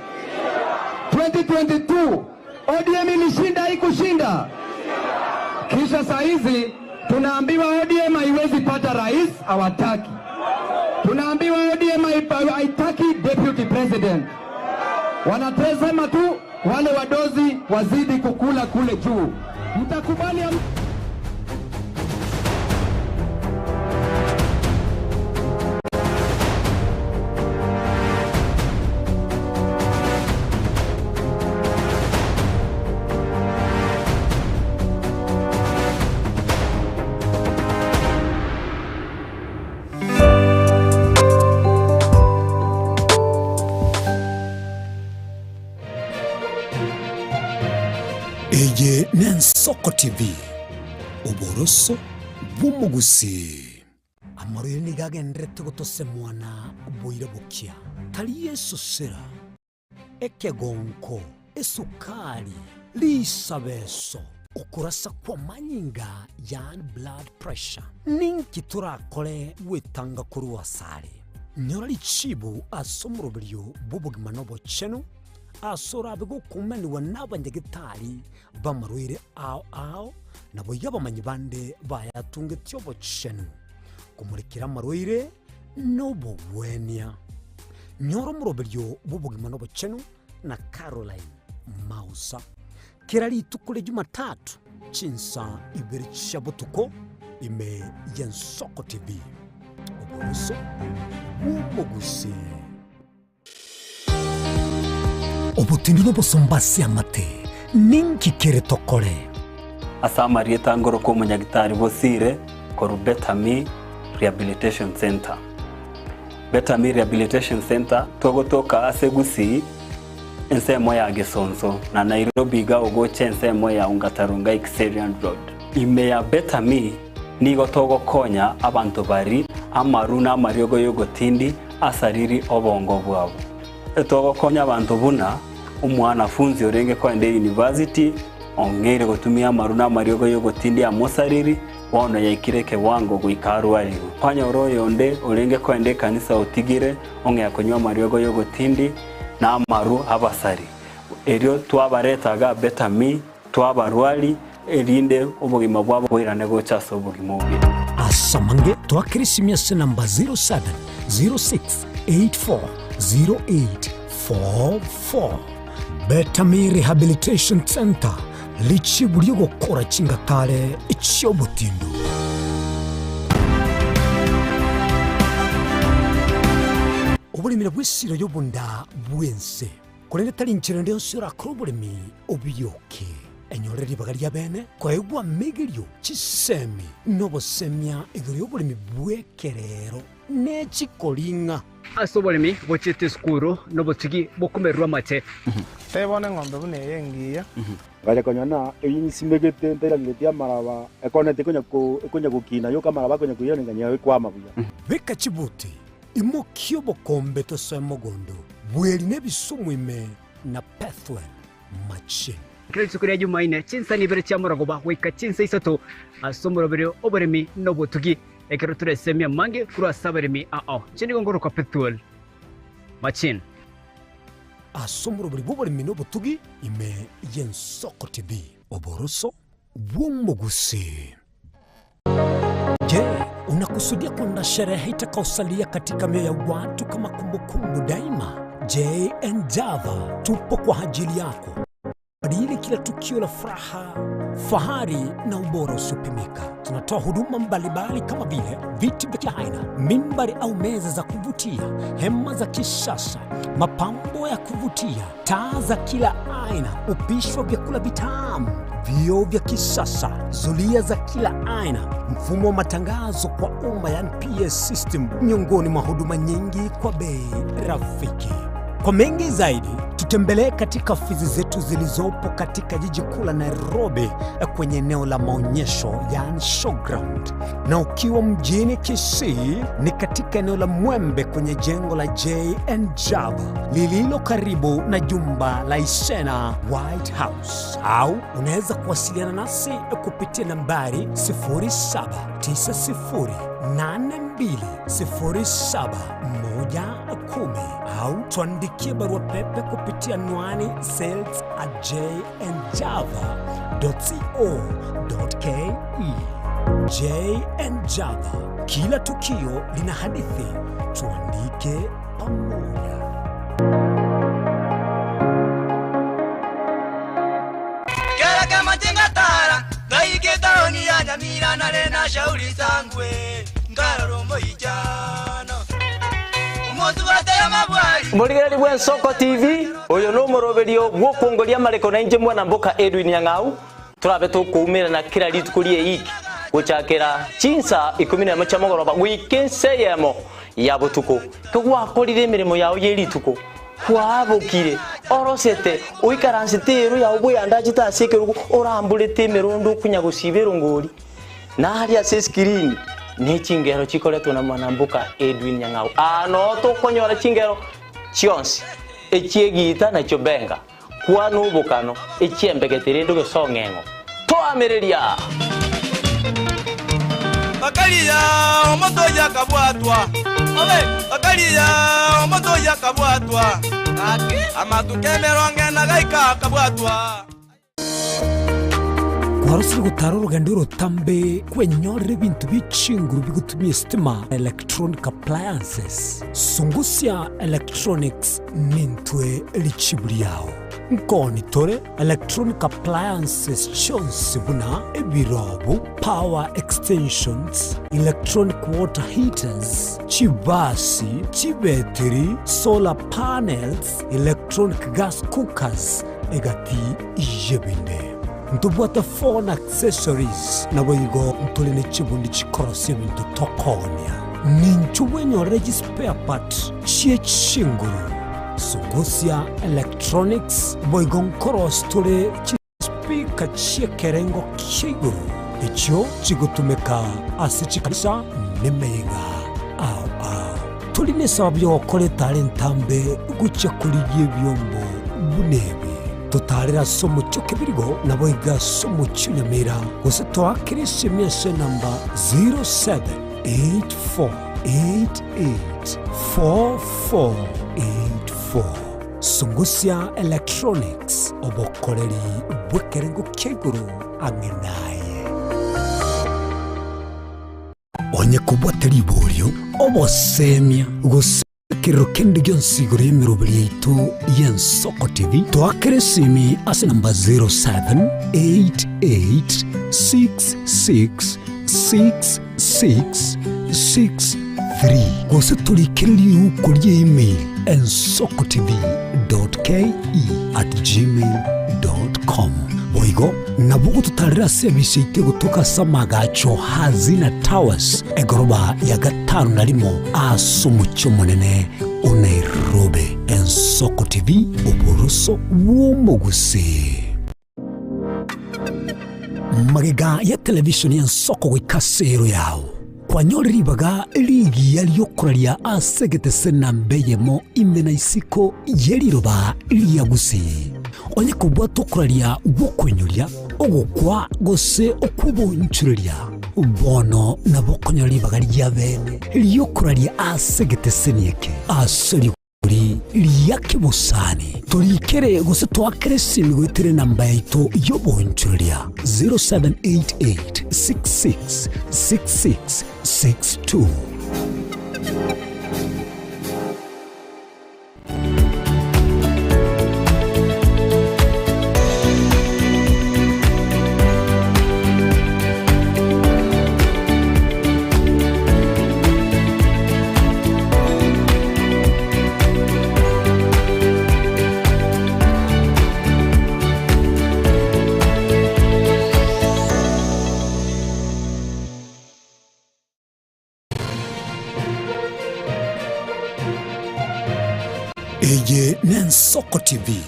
2022 ODM ilishinda haikushinda? Kisha saa hizi tunaambiwa ODM haiwezi pata rais, hawataki. Tunaambiwa ODM haitaki deputy president, wanasema tu wale wadozi wazidi kukula kule juu. Mtakubali am Eye n'Ensoko TV, oboroso bw'omogusii. Amarwaire nigo agendererete gotosemwa na boira bokia, tari esosera, ekegonko, esukari, risabeso, okorasa kw'amanyinga, yaani blood pressure. Ninki torakore gwetanga korwa asare? Nyora richibu ase omoroberio bw'obogima na obochenu, ase orabe gokumanigwa n'abanyagetari b'amarwaire ao ao, naboigo abamanyi bande bayatungetie obochenu, komorekera amarwaire nobogwenia. Nyora omoroberio bw'obogima na obochenu na Caroline Mausa. Kera rituko ria Jumatatu chinsa ibere chia botuko ime y'Ensoko TV. Oboroso bw'omogusii. Obotindi nobosomba ase amate, ninki kere tokore? Ase amarieta ngorokwa omonyagitari Bosire korwa Better Me Rehabilitation Centre. Better Me Rehabilitation Centre togotoka ase Gusii ensemo ya Gesonso na Nairobi iga ogocha ensemo ya Ongata Rongai Kiserian Road. Ime ya Better Me nigo togokonya abanto bari amaru na amariogo y'ogotindi asariri obongo bwabo. Togokonya abanto buna omwanafunzi orenge koenda eyunivasiti ong'eire gotumia amaru na amariogo y'ogotindi amosariri, bono yaikire ekewango goika arwarigwe. Kwanyora oyonde orenge koenda ekanisa otigire ong'ea konywa amariogo y'ogotindi na amaru abasari. Erio twabareta iga Better Me, twabarwari, erinde obogima bwabo boirane gocha ase obogima obuya. Ase amange twakera esimi ase namba 0706840844. Betami Rehabilitation Centre, richibu ri'ogokora chingatare chi'obotindu. Oboremi nabwo esiro y'obonda bw'ense, korende tari inchera ende yonsi orakore oboremi obiyoke. Enyore ribaga ri'abeene koegwa amegerio, chisemi, na obosemia igoro y'oboremi bw'ekerero ne chikoring'a. Ase oboremi bochiete esukuru nobotugi bokomererwa amate. Tebia bono eng'ombe buna eye engiya. Ngacha konyora ng'a eyio nsimegete ntairangeretie amaraba, ekoneti ekonya ko ekonya gokina yoka amaraba akonya koirana ng'a ekwama buya. Beka chibuti, imokia obokombe tosoe mogondo, bweri nebisumu ime na Pethuel machine. Kera rituko ria Jumaine, chinsani ibere chia morogoba goika chinsa isato ase omoroberio oboremi na obotugi, ekero toresemie amange korwa ase abaremi ao. Inche nigo nkorokwa Pethuel Machine. Ase omoroberi bw'oboremi na obotugi ime y'Ensoko TV. Oboroso bw'omogusii. Je, unakusudia kwenda sherehe itakaosalia katika mioyo ya watu kama kumbukumbu daima? JN Java tupo kwa ajili yako. Badili kila tukio la furaha, fahari na ubora usiopimika. Tunatoa huduma mbalimbali kama vile viti vya kila aina, mimbari au meza za kuvutia, hema za kisasa, mapambo ya kuvutia, taa za kila aina, upishi wa vyakula vitamu, vioo vya kisasa, zulia za kila aina, mfumo wa matangazo kwa umma yani PS system, miongoni mwa huduma nyingi kwa bei rafiki. Kwa mengi zaidi, tutembelee katika ofisi zetu zilizopo katika jiji kuu la Nairobi kwenye eneo la maonyesho yani showground, na ukiwa mjini Kisii ni katika eneo la Mwembe kwenye jengo la JN Java lililo karibu na jumba la Isena White House, au unaweza kuwasiliana nasi kupitia nambari 0790820710 au tuandikie barua pepe kupitia anwani sales at jnjava.co.ke. JN Java, kila tukio lina hadithi, tuandike pamoja. Shauri sangwe nkarora omoichano omotubate amabwari Morigereri bwa Ensoko TV oyo no omoroberio bw'okwongoria amareko na inche mwana mboka Edwin Nyang'au torabe tokoumerana kera rituko rie eiki gochakera chinsa ikumi na emo chia mogoroba goika ense eyemo ya botuko kegwakorire emeremo yao ye rituko kwabokire orosete oikaransete ero yao bweyandachete ase ekerogo oramborete emerondo okonya gosiba erongori Naria ase eskirini ne chingero chikoretwe na mwanamboka Edwin Nyang'au. Aa noo tokonyora chingero chionsi, echi'egiita na chiobenga, kwana obokano, echi'embegete rende gose ong'eng'o. Toamereria! Bakaria omonto oyio akabwatwa, bakaria omonto oyio akabwatwa, amatuko emerongo ena gaika akabwatwa. Kwarosire gotara orogendo orotambe kwenyorera ebinto bie chinguru bigotumia esitima, electronic appliances. Sungusia Electronics nintwe richibu riao. Nkoni tore electronic appliances chionsi buna ebirobu, power extensions, electronic water heaters, chibasi, chibetiri, solar panels, electronic gas cookers, Egati y'ebinde ntobwate phone accessories, naboigo ntore ne chibundi chikorosia ebinto tokoonia. Ninchu bwenyorere chispare part chie chinguru, Sungusia Electronics, boigo nkorosia tore chispeaker chi'ekerengo kia igoro echio chigotumeka ase chikanisa nemeyega ao ao. Tori nesababu y'ogokora etara entambe gochia korigia ebiombo buna ebi. Totaarere ase omochie o Kebirigo, naboigo ase omochie o Nyamira, gose toakere esimi ase enamba 0784884484. Sungusia Electronics, obokoreri bw'ekerengo kia igoro ang'e naye. Onye kobwate riborio, obosemia, gose ekerero kende gionsi igoro y'emeroberi yaito y'Ensoko TV, toakere esimi ase namba 0788666663 gose torikere riuko rie email ensokotv.ke@gmail.com. Boigo Nabo gototarera ase ebise yaito egotoka ase amagacho Hazina Towers, egoroba ya gatano na rimo ase omochie omonene o Nairobi. Ensoko TV, oboroso bw'omogusii. Magega ya television y'ensoko goika ase ero yao, kwanyorire ribaga rigiya riokoraria ase egetese namba eyemo ime na isiko ye riroba ria Gusii. Onye kobwata okoraria gw'okoinyoria, ogokwa, gose okw'obonchureria, bono nabo okonyora ribaga ri'abeene ri'okoraria ase egeteseni eke. Ase rigori ria kebosani, torikere gose toakere esimi goetera enamba yaito y'obonchureria 0788 66 66 62. Eye n'Ensoko TV,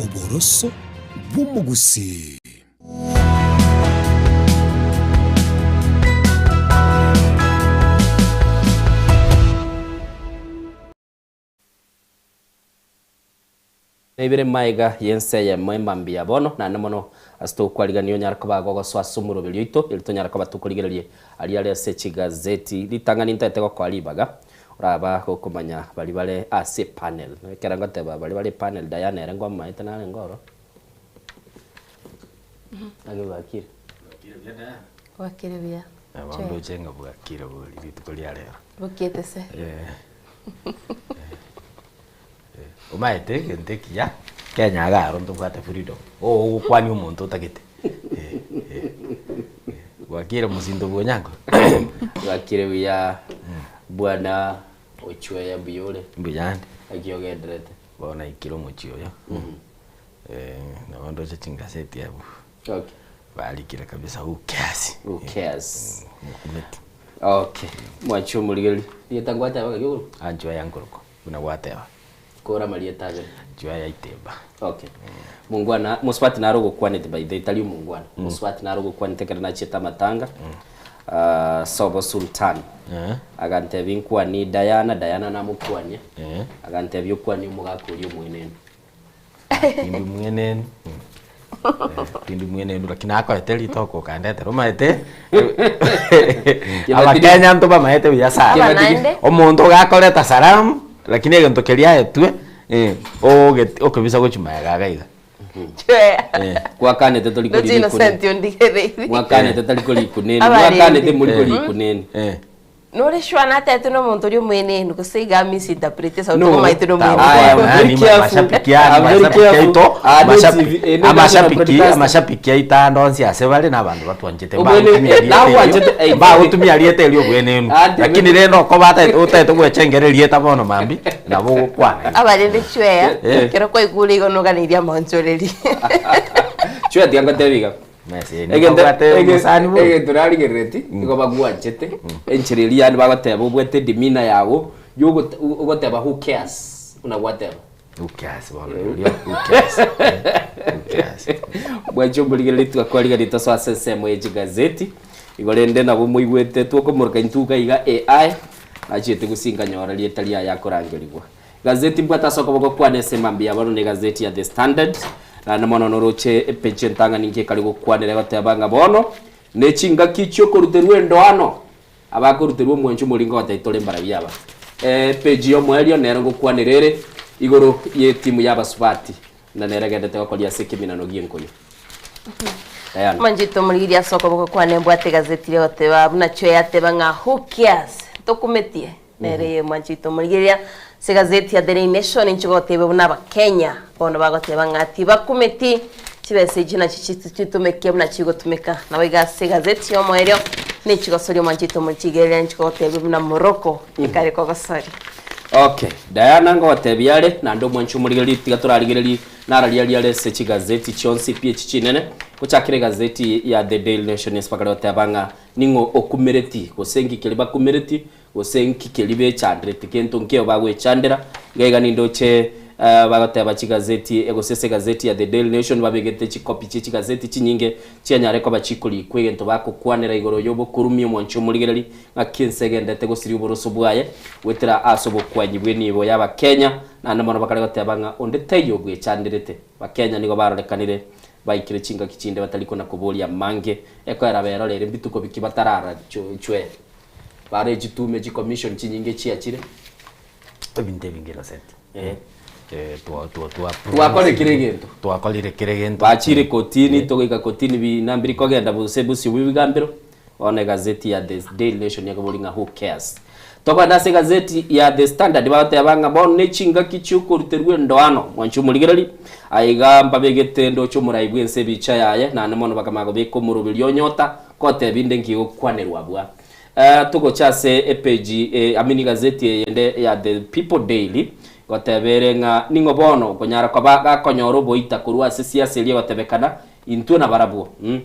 oboroso bw'omogusii. Naibere maega y'ense eyemo emambia bono, naende mono ase tokwarigania onyare koba gogosoa ase omoroberi oito, erio tonyare koba tokorigereria aria are ase chigazeti. Ritang'ani ntaete gokoa ribaga, oraba gokomanya baria bare ase epanel. Ekero ngoteba baria bare epanel, Diana ere nkwamaete narenge oro? Naki bwakire? Bwakire buya Diana? Bwakire buya. Nabo ndoche ng'a bwakire bori rituko ria rero. Bokiete se. Eh. Omaete egento ekiya, Kenya iga aro ntobwate freedom, oo ogokwania omonto otagete, eh, eh, eh. Bwakire mosinto bw'onyango. Bwakire buya bwana Ochweya mbuya ore? Mbuyande. Naki ogenderete? Bono naikire omochie oyo. Nabo ndoche chingaseti abwo. Okay. Barikire kabisa who cares. Who cares. Mokumeti. Okay. Mwanche omorigereria. Rieta ngwateba ng'aki okorokwa? Anchweya nkorokwa buna gwateba. Kora amarieta abere. Anchweya Itemba. Okay. Mongwana, mosubati nare ogokwanete by the way, tari omongwana. Mosubati nare ogokwanete ekero nachiete amatanga. Ah, sobo Sultan. Agantebia nkwanie Diana, Diana namokwania. Agantebia okwanie omogaka oria omwenenu. Tindi mwenenu. Tindi mwenenu lakini akoete ritoke okandetera omanyete Abakenya ntobamaete buya sana. Aba naende? Omonto ogakoreta salamu lakini egento keria aetwe oget okobisa gochia magega iga iga. Chwea. Gwakanete tori Ndoche kori Innocent ondigereirie. Mwakanete tari kori ikuneni. Abarindi. Mwakanete muri kori ikuneni. Nore sure natete nomonto oria omoenenu gose iga amisinterprete sauti No. omaete nomoenenu. Aya, I'm very Yaani careful. mashabiki yani I'm very mashabiki careful. aito Ah, no mashabiki TV, eh, no amashabiki broadcaster. amashabiki aito ande onsi ase bare na abanto batwanchete Obwene- mbagotumia eh, rieta nagwanchete, erio eh, mbagotumia rieta erio obwenenu Ah, ndebe- lakini rende okoba ataete otaete gwechengera erieta bono mambia nabo ogokwana igo. Abarende chweya Eh. ekero kwaigure igo noganeirie amaonchoreri. Chweya tiga ngotebie iga. Mese, nitobwate omosani bono. Egento narigerereti igo bagwanchete enchera eria yaani bagoteba obwate demeanor yago yogote ogoteba who cares buna gwateba. Who cares bono rirorio who cares who cares. Bwanche omorigereria twakwarigereria tosoe ase ensemo ye chigazeti igo rende nabo moigwete twokomoroka intwe iga iga AI nachiete gose nkanyora rieta riaye akorangerigwa. Gazeti mbwate ase okoboko kwane ase mambia ya bono ne gazeti ya The Standard, naende mono noroche epeji entang'ani inki ekare gokwanera egoteba ng'a bono ne chingaki chi'okoruterwa endoano, abakoruterwa omwancho omoringo gotebia tore mbarabwo aba. Epeji y'omoerio nero ngokwanera ere igoro y'etimu y'abasubati na nere egendete gokoria ase ekeminano gi'enkoyo. Diana. Manchete omorigereria ase okoboko kwane mbwate egazeti eria egoteba buna chwe yateba ng'a who cares ntokumetie Nere eye mwanchete omorigereria ase egazeti ya The Daily Nation inche gotebia buna abakenya bono bagoteba ng'a tibakumeti chibesa echio nachi chitumeke buna chigotumeka. Nabo iga ase egazeti y'omoerio nechigosoria omwanchete omochigereria inche gotebia buna Morocco ekare kogosoria. Okay, Diana ngogotebia are, naende omwanche omorigereria tiga torarigererie nararia riare ase chigazeti chionsi pi echi chinene, gochakera egazeti ya The Daily Nation ase bakare goteba ng'a ning'o okumereti gose nki keria bakumereti Gose nki keria bechanderete? Gento nkeo bagwechandera. Iga iga nindoche bagoteba chigazeti gose ase egazeti ya The Daily Nation babegete chikopi chie chigazeti chinyinge chianyare koba chikorikwa egento bagokwanera igoro y'obokurumi omwanchi omorigereri ng'aki ense egendete gosiria oboroso bwaye goetera ase obokwanyi bw'enibo y'Abakenya naende mono bakare goteba ng'a onde taiyo bwechanderete. Bakenya nigo barorekanire baikire chingaki chinde batari kona koboria amange ekoera berorere mbituko biki batarara chwee. Bare chitume chicommission chinyinge chiachire. Ebinto ebinge Innocent. Eh. Eh, twa twa twa Twakorire kera egento. Twakorire kera egento. Bachire kotini, togoika kotini bina mbiri kogenda bose bosio bwa ebigambero, bono egazeti ya The Daily Nation ekobori ng'a who cares. Tokogenda ase egazeti ya The Standard bagoteba ng'a bono ne chingaki chiokoruterwa endoano, mwanche omorigereri, aiga mbabegete ndoche omorai bw'ense ebicha yaye, naende mono bakamanya kobeka omoroberio onyota, Kotebia inde nki gokwanerwa abwo. Togocha ase epeji I mean egazeti eyende ya The People Daily, goteba ere ng'a ning'o bono okonyara koba gakonyora oboita korwa ase siasa eria egotebekana intwe nabarabwo mm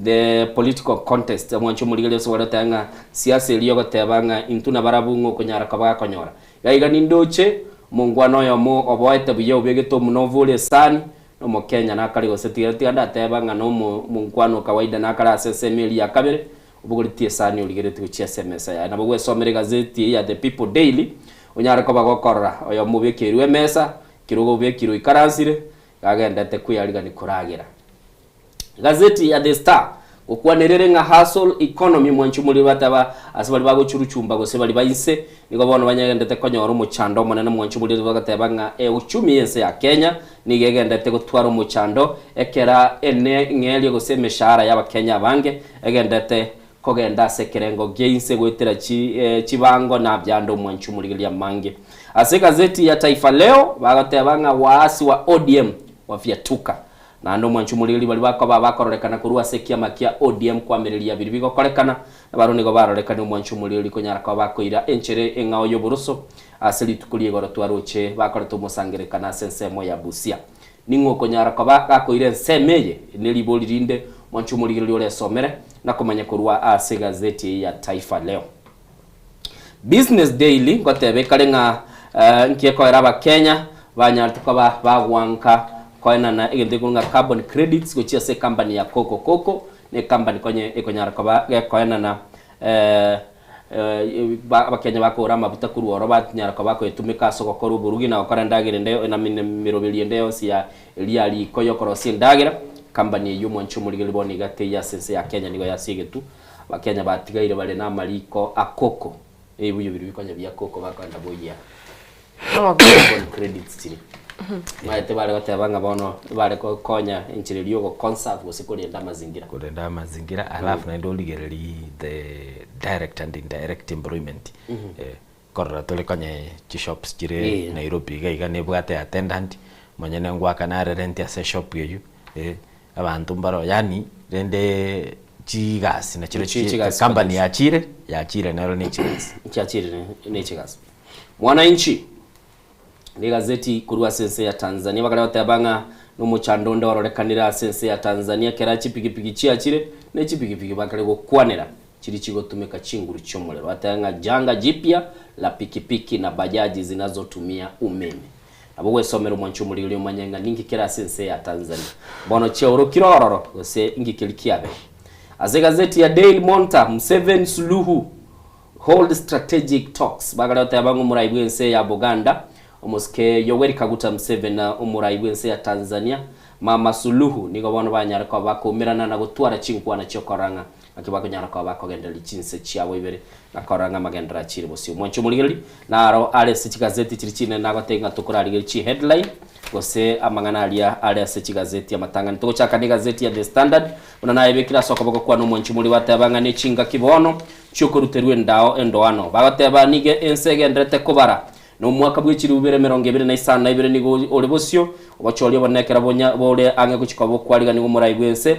the political contest omwancho omorigereria ase ogoteba ng'a siasa eria egoteba ng'a intwe nabarabwo ng'o okonyara koba gakonyora. Iga iga nindoche omongwana oyomo oboete buya obegete omunovu ore esani Nomokenya nakare gose tiga tiga ndateba ng'a nomo omonkwano o kawaida nakare ase ensemo eria ya kabere, obogoretie esani origeretie gochia ase emesa yaye. Nabo gwesomera egazeti eye ya The People Daily, onyare koba gokorora oyomo obekeirwe emesa, kerogo obekirwe oikaransire, gagendete kweyarigani koragera. Gazeti ya The Star, Gokwanera ere ng'a hustle economy mwanche omorero bataba ase baria bagochuruchumba gose baria ba inse, nigo bono banyagendete konyora omochando omonene mwanche omorero bagateba ng'a euchumi y'ense ya Kenya nigo egendete gotwara omochando ekera ene ng'eria gose emeshahara y'abakenya abange egendete kogenda ase ekerengo gia inse goetera chi chibango na abyanda omwanche omorigereria amange. Ase egazeti ya Taifa Leo bagoteba ng'a waasi wa ODM wafiatuka. Naende omwanchi omoriri baria bakoba bakororekana korwa ase ekiama kia ODM koamereria biria bigokorekana, nabarabwo nigo barorekane omwanchi omoriri konyara koba bakoira enchera eng'ao y'oboroso ase rituko ria igoro twaroche bakorete omosangererekano ase ensemo ya Busia. Ning'o okonyara koba gakoira ensemo eye? Neribori rinde omwanchi omorigereria oresomere na komanya korwa ase egazeti eye ya Taifa Leo. Business Daily ngoteba ekare ng'a nki ekoera abakenya banyarete koba bagwanka koenana egento gekorwa ng'a carbon credits gochia ase ecompany ya Coco Coco ne ecompany konye ekonyara koba gekoenana abakenya bakogora amabuta korwa oro banyara koba bakoyetumeka ase ogokora oborugi na gokora endagera ende na emeroberi ende yonsi ya eria riko yokorosia endagera. Company eyio omwanchi omorigereria bono iga teiyo ase ense ya Kenya nigo yasiegetwe. Abakenya batigaire bare namariko a koko, ebibuyu biria bikonya bia koko bakoenda boyia carbon credits chiria. Maete bare goteba ng'a bono bare gokonya enchera eria yogo conserve gose korenda amazingira. Korenda amazingira alafu naende origererie the direct and indirect employment. Korora tore konye chishops chire Nairobi iga iga nebwate attendant, monyene ngoakana are rent ase eshop eywo, abanto mbaro yaani rende chigasi nachio Chi- chigasi company kabisa. yachire, yachire nero ne chigasi. Chiachire ne chigasi. Mwananchi ne egazeti korwa ase ense ya Tanzania bakare goteba ng'a nomochando onde ororekanire ase ense ya Tanzania kera chipigipigi chiachire ne chipigipigi bakare gokwanera Chiria chigotumeka chinguru chi'omorero. Bateba ng'a janga jipya la pikipiki na bajaji zinazotumia umeme. Nabo gwesomera omwancho omorigereria omanye ng'a ninki kere ase ense ya Tanzania. Bono chiaorokire ororo gose inki keria kiabe. Ase egazeti ya Daily Monitor, Museveni Suluhu hold strategic talks. Bakare goteba ng'a omorai bw'ense ya Buganda omosike Yoweri Kaguta Museveni na omorai bw'ense ya Tanzania Mama Suluhu nigo bono banyare koba bakoumerana na gotwara chinkwana chi'okorora ng'a Naki bakonyara koba bakogendereria chinse chiabo ibere, na korora ng'a amagenderero achiire bosio. Mwanche omorigereria, naro are ase chigazeti chiria chinene nagotebia ng'a tokorarigeria chiheadline, gose amang'ana aria are ase chigazeti amatang'ani. Togochaka negazeti ya The Standard, buna nayebekire ase okoboko kwane omwanchi omoria gwateba ng'a nechingaki bono chiokoruterwa endao endoano. Bagoteba nigo ense egendererete kobara, na omwaka bw'echilifu 2052 nigo ore bosio, obochori obonene ekero bonya bore ang'e gochia koba okwariganiwa omorai bw'ense,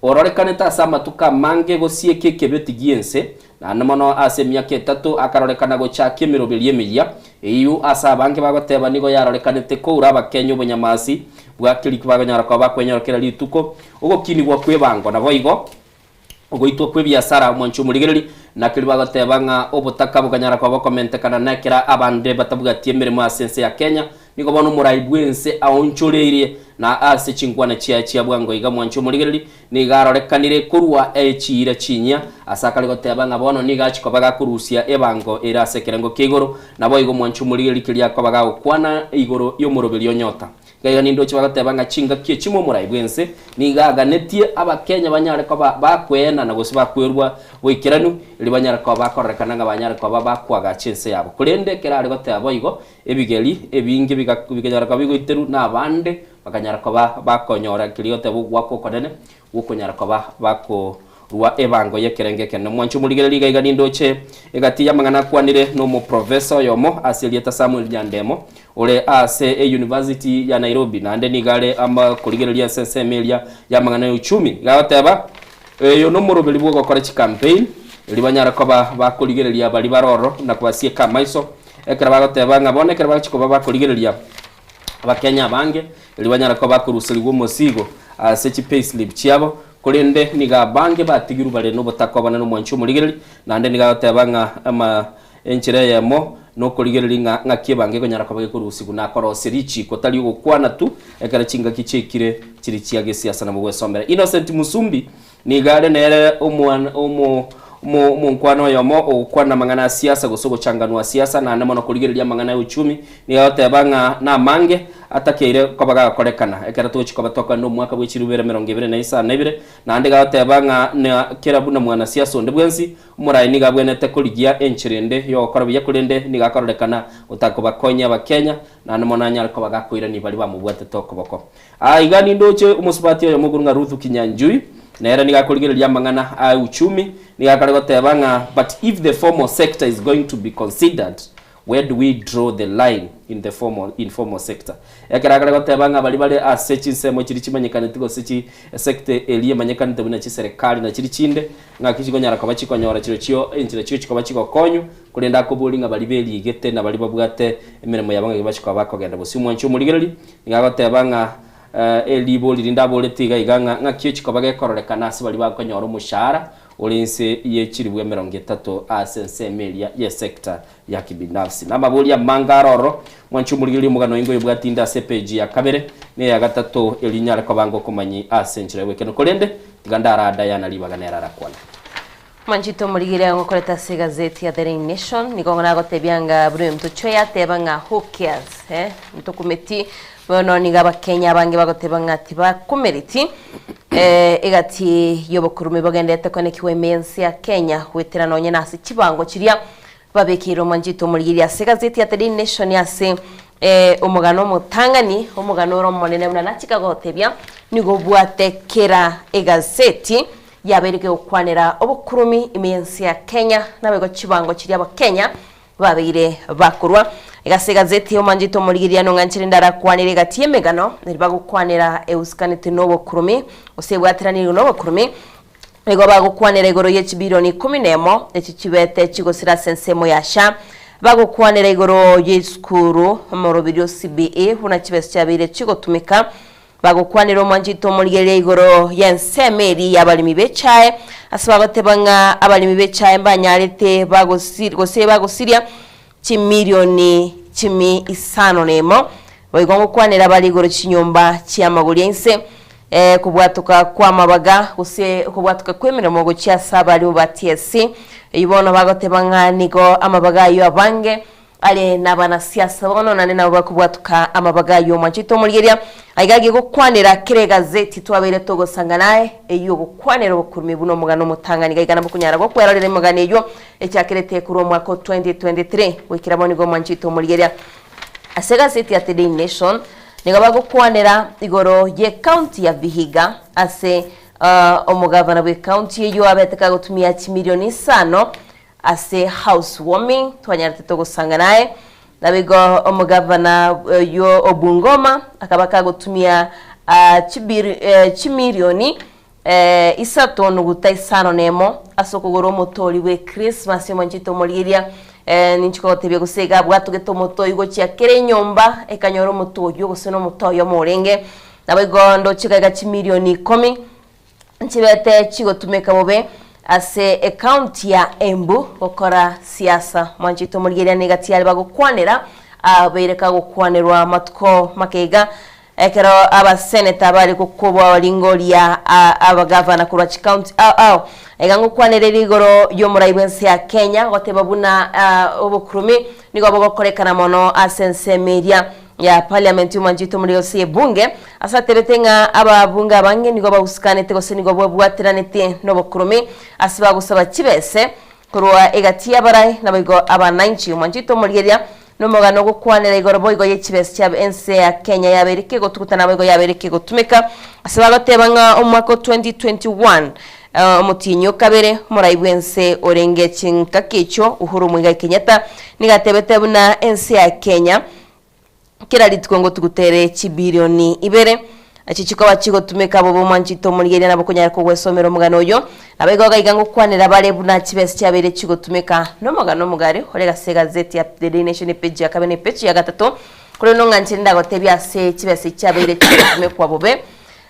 Ororekanete ase amatuko amange gosieka ekebeti gi'ense, naende mono ase emiaka etato akarorekana gochakia emeroberio emeyia, eyio ase abange bagoteba nigo yarorekanete koura Abakenya obonyamasi bwa keria bagonyara koba bakwenyora kera rituko, ogokinigwa kw'ebango naboigo ogoitwa kw'ebiasara omwanchi omorigereria, na keria bagoteba ng'a obotaka bokanyara koba bokomentekana nekera abande batabwati emeremo ase ense ya Kenya. Nigo bono omorai bw'ense aonchoreirie, na ase chinkwana chiaye chia bwango iga mwanche omorigereria, nigo arorekanire korwa echiira chinyia, ase akare goteba ng'a bono nigo achia koba gakorusia ebango ere ase ekerengo kia igoro, naboigo mwanche omorigereria keria akoba gagokwana igoro y'omoroberio o nyota. Iga iga nindoche bagoteba ng'a chingaki echimo omorai bw'ense nigo aganetie Abakenya banyare koba bakweenana gose bakwerwa boikeranu, erio banyare koba bakororekana ng'a banyare koba bakoagacha ense yabo. Korende ekero are goteba boigo, Ebigeri ebinge bikanyara koba bigoiterwa nabande, bakanyara koba bakonyora keria goteba ogoakwa okonene gw'okonyara koba bakorua ebango y'ekerengo ekenene. Mwanche omorigereria iga iga nindoche egati y'amang'ana akwanire n'omoprofesa oyomo ase erieta Samuel Nyandemo ore ase eyunivasiti ya Nairobi naende nigo are korigereria ase ensemo eria y'amang'ana ya uchumi. Iga agoteba oyo nomoroberi bw'ogokora chicampaign erio banyare koba bakorigereria baria bare ororo na kobasieka amaiso Ekero bagoteba ng'a bono ekero bagochia koba bakorigereria Abakenya abange, erio banyare koba bakoruserigwa omosigo ase chi payslip chiabo, korende nigo abange batigirwe bare nobotaka obonene omwanchi omorigereria, naende nigo agoteba ng'a ama enchera eyemo nokorigereria ng'a ng'aki ebango ekonyara koba gekorusigwa na korosia richiko tari ogokwana tu ekero chingaki chiaikire chiri chia gesiasa nabo gwesomera. Innocent Musumbi Nigo are nere omwana omo omo omonkwana oyomo ogokwana amang'ana a siasa gose ogochanganwa siasa naende mono korigereria amang'ana ya uchumi. Nigo agoteba ng'a namange atakeire koba gagokorekana ekero togochia koba tokogenda omwaka bwe chilifu ibere emerongo ebere na isano na ibere. Naende iga agoteba ng'a na kera buna mwanasiasa onde bwensi, omoraai nigo abwenerete korigia enchera ende yogokora buya korende nigo akororekana otakobakonya abakenya naende mono anyare koba gakoirania baria bamobwatete okoboko. Aa iga nindoche omosubati oyomo okorwa ng'a Ruthu Kinyanjui, nere nigo akorigereria amang'ana a uchumi, nigo akare goteba ng'a but if the formal sector is going to be considered, Where do we draw the line in the formal, informal sector? Ekero akare goteba ng'a baria bare ase chinsemo chiria chimanyekaneti gose chi sector eria emanyekanete buna chiserekari na chiria chinde, ng'aki chikonyara koba chikonyora chirochio enchera chio chikoba chigokonywa, korende akoboria ng'a baria berigete na baria babwate emeremo yabo ng'aki bachikoba bakogenda bosio. Omwanchi omorigereria nigo agoteba ng'a eribori rinde aboreti iga iga ng'a ng'aki ochikoba gekororekana ase baria bakonyora omoshahara ore inse ye chilifu emerongo etato ase ensemo eria y'esector ya kibinafsi. Namabori amange are ororo, mwanche omorigererie omogano oingo oyobwati inde ase epeji ya kabere na eya gatato erio inyare koba ngokomanyi ase enchera y'obwekenwa. Korende tiga ndara Diana ribaga nere arakwane. Mwanchete omorigereria ngokorete ase egazeti ya The Daily Nation, nigo nagotebia ng'a buna oyo mtochwe yateba ng'a who cares eh, ntokumeti bono nigo abakenya abange bagoteba ng'a tibakumereti eh, egati y'obokurume bogenderete koenekiwa ime y'ense ya Kenya goetera nonye na ase chibango chiria Babekeire omwanchete omorigereria ase egazeti ya The Daily Nation ase omogano omotang'ani, omogano ore omonene buna nachika gotebia, nigo obwate kera egazeti yabeire kegokwanera obokurumi ime y'ense ya Kenya naboigo chibango chiria abakenya babeire bakorwa. Iga ase egazeti omwanchete omorigereria nong'anchire ndarakwanere egati y'emegano eri bagokwanera ehusikanete nobokurumi gose ebwateranirwe nobokurumi. Nigo bagokwanera igoro ye chibilioni ikomi nemo, echi chibete chigosira ase ensemo ya SHA. Bagokwanera igoro y'esukuru, omoroberio o CBE, buna chibesa chiabeire chigotumeka. Bagokwanera omwanchete omorigereria igoro y'ensemo eria y'abaremi b'echae, ase bagoteba ng'a abaremi b'echae mbanyarete bagosi gose bagosiria chimilioni chimi isano nemo. Boigo ngokwanera bare igoro chinyomba chi'amagori a inse, eh, kobwatoka kw'amabaga, gose okobwatoka kw'emeremo gochia ase abarimo ba TSC. Eyio bono bagoteba ng'a nigo amabaga ayio abange are nabanasiasa bono naende nabo bakobwatoka amabaga ayio. Omwanchete omorigereria, aiga gegokwanera kera egazeti twabeire togosanga naye, eyio ogokwanera obokurumi buna omogano omotang'ani. Gaiga nabo okonyara gokwerorera emegano eyio Echakerete korwa omwaka o 2023 goikera bono nigo omwanchete omorigereria ase egazeti ya The Daily Nation nigo bagokwanera igoro y'ecounty ya Vihiga ase omogavana bw'ecounty eyio abete kagotumia chimilioni isano ase house warming twanyarete togosanga naye naboigo omogavana oyio o Bungoma akaba kagotumia chimilioni Isato nuguta isano nemo, ase okogora omotoori bwe Christmas omonchete omorigeria, ninche kogotebia gose iga abwatogete omote oyio gochia kera enyomba ekanyora omote oyio gose na omote oyomo orenge. Naboigo ndoche iga iga chimilioni ikomi nchibete chigotumeka bobe ase ecounty ya Embu gokora siasa. Mwanchete omorigeria niga tiare bagokwanera abeire kagokwanerwa amatuko make iga. Ekero abaseneta bare gokobwa ringoria abagavana korwa chikaunti ao ao, iga ngokwanereria igoro y'omorai bw'ense ya Kenya goteba buna obokurumi nigo bogokorekana mono ase ensemo eria ya parliament y'omwanchete omorero gose ebunge, ase atebete ng'a ababunge abange nigo bagusikanete gose nigo babwateranete nobokurumi ase bagosaba chibese korwa egati y'abarai naboigo abananchi. Omwanchete omorigereria Nomogano ogokwanera igoro boigo ye chibesa chia ense ya Kenya yabeire kegotuguta naboigo yabeire kegotumeka ase bagoteba ng'a omwaka o 2021 omotienyi o kabere omorai bwense orenge chingaki echio Uhuru Muigai Kenyatta nigo atebete buna ense ya Kenya kera rituko ngotuguta ere chibilioni ibere Echi chikoba chigotumeka bobe omwanchete omorigereria nabo okonyara kogwesomera omogano oyo. Nabo igo iga ngokwanera bare buna chibesa chiabeire chigotumeka nomogano omogare ore ase egazeti ya The Daily Nation epeji ya kabere na epeji ya gatato. Korende nong'anchire ndagotebie ase chibesa echi chiabeire chigotumekwa bobe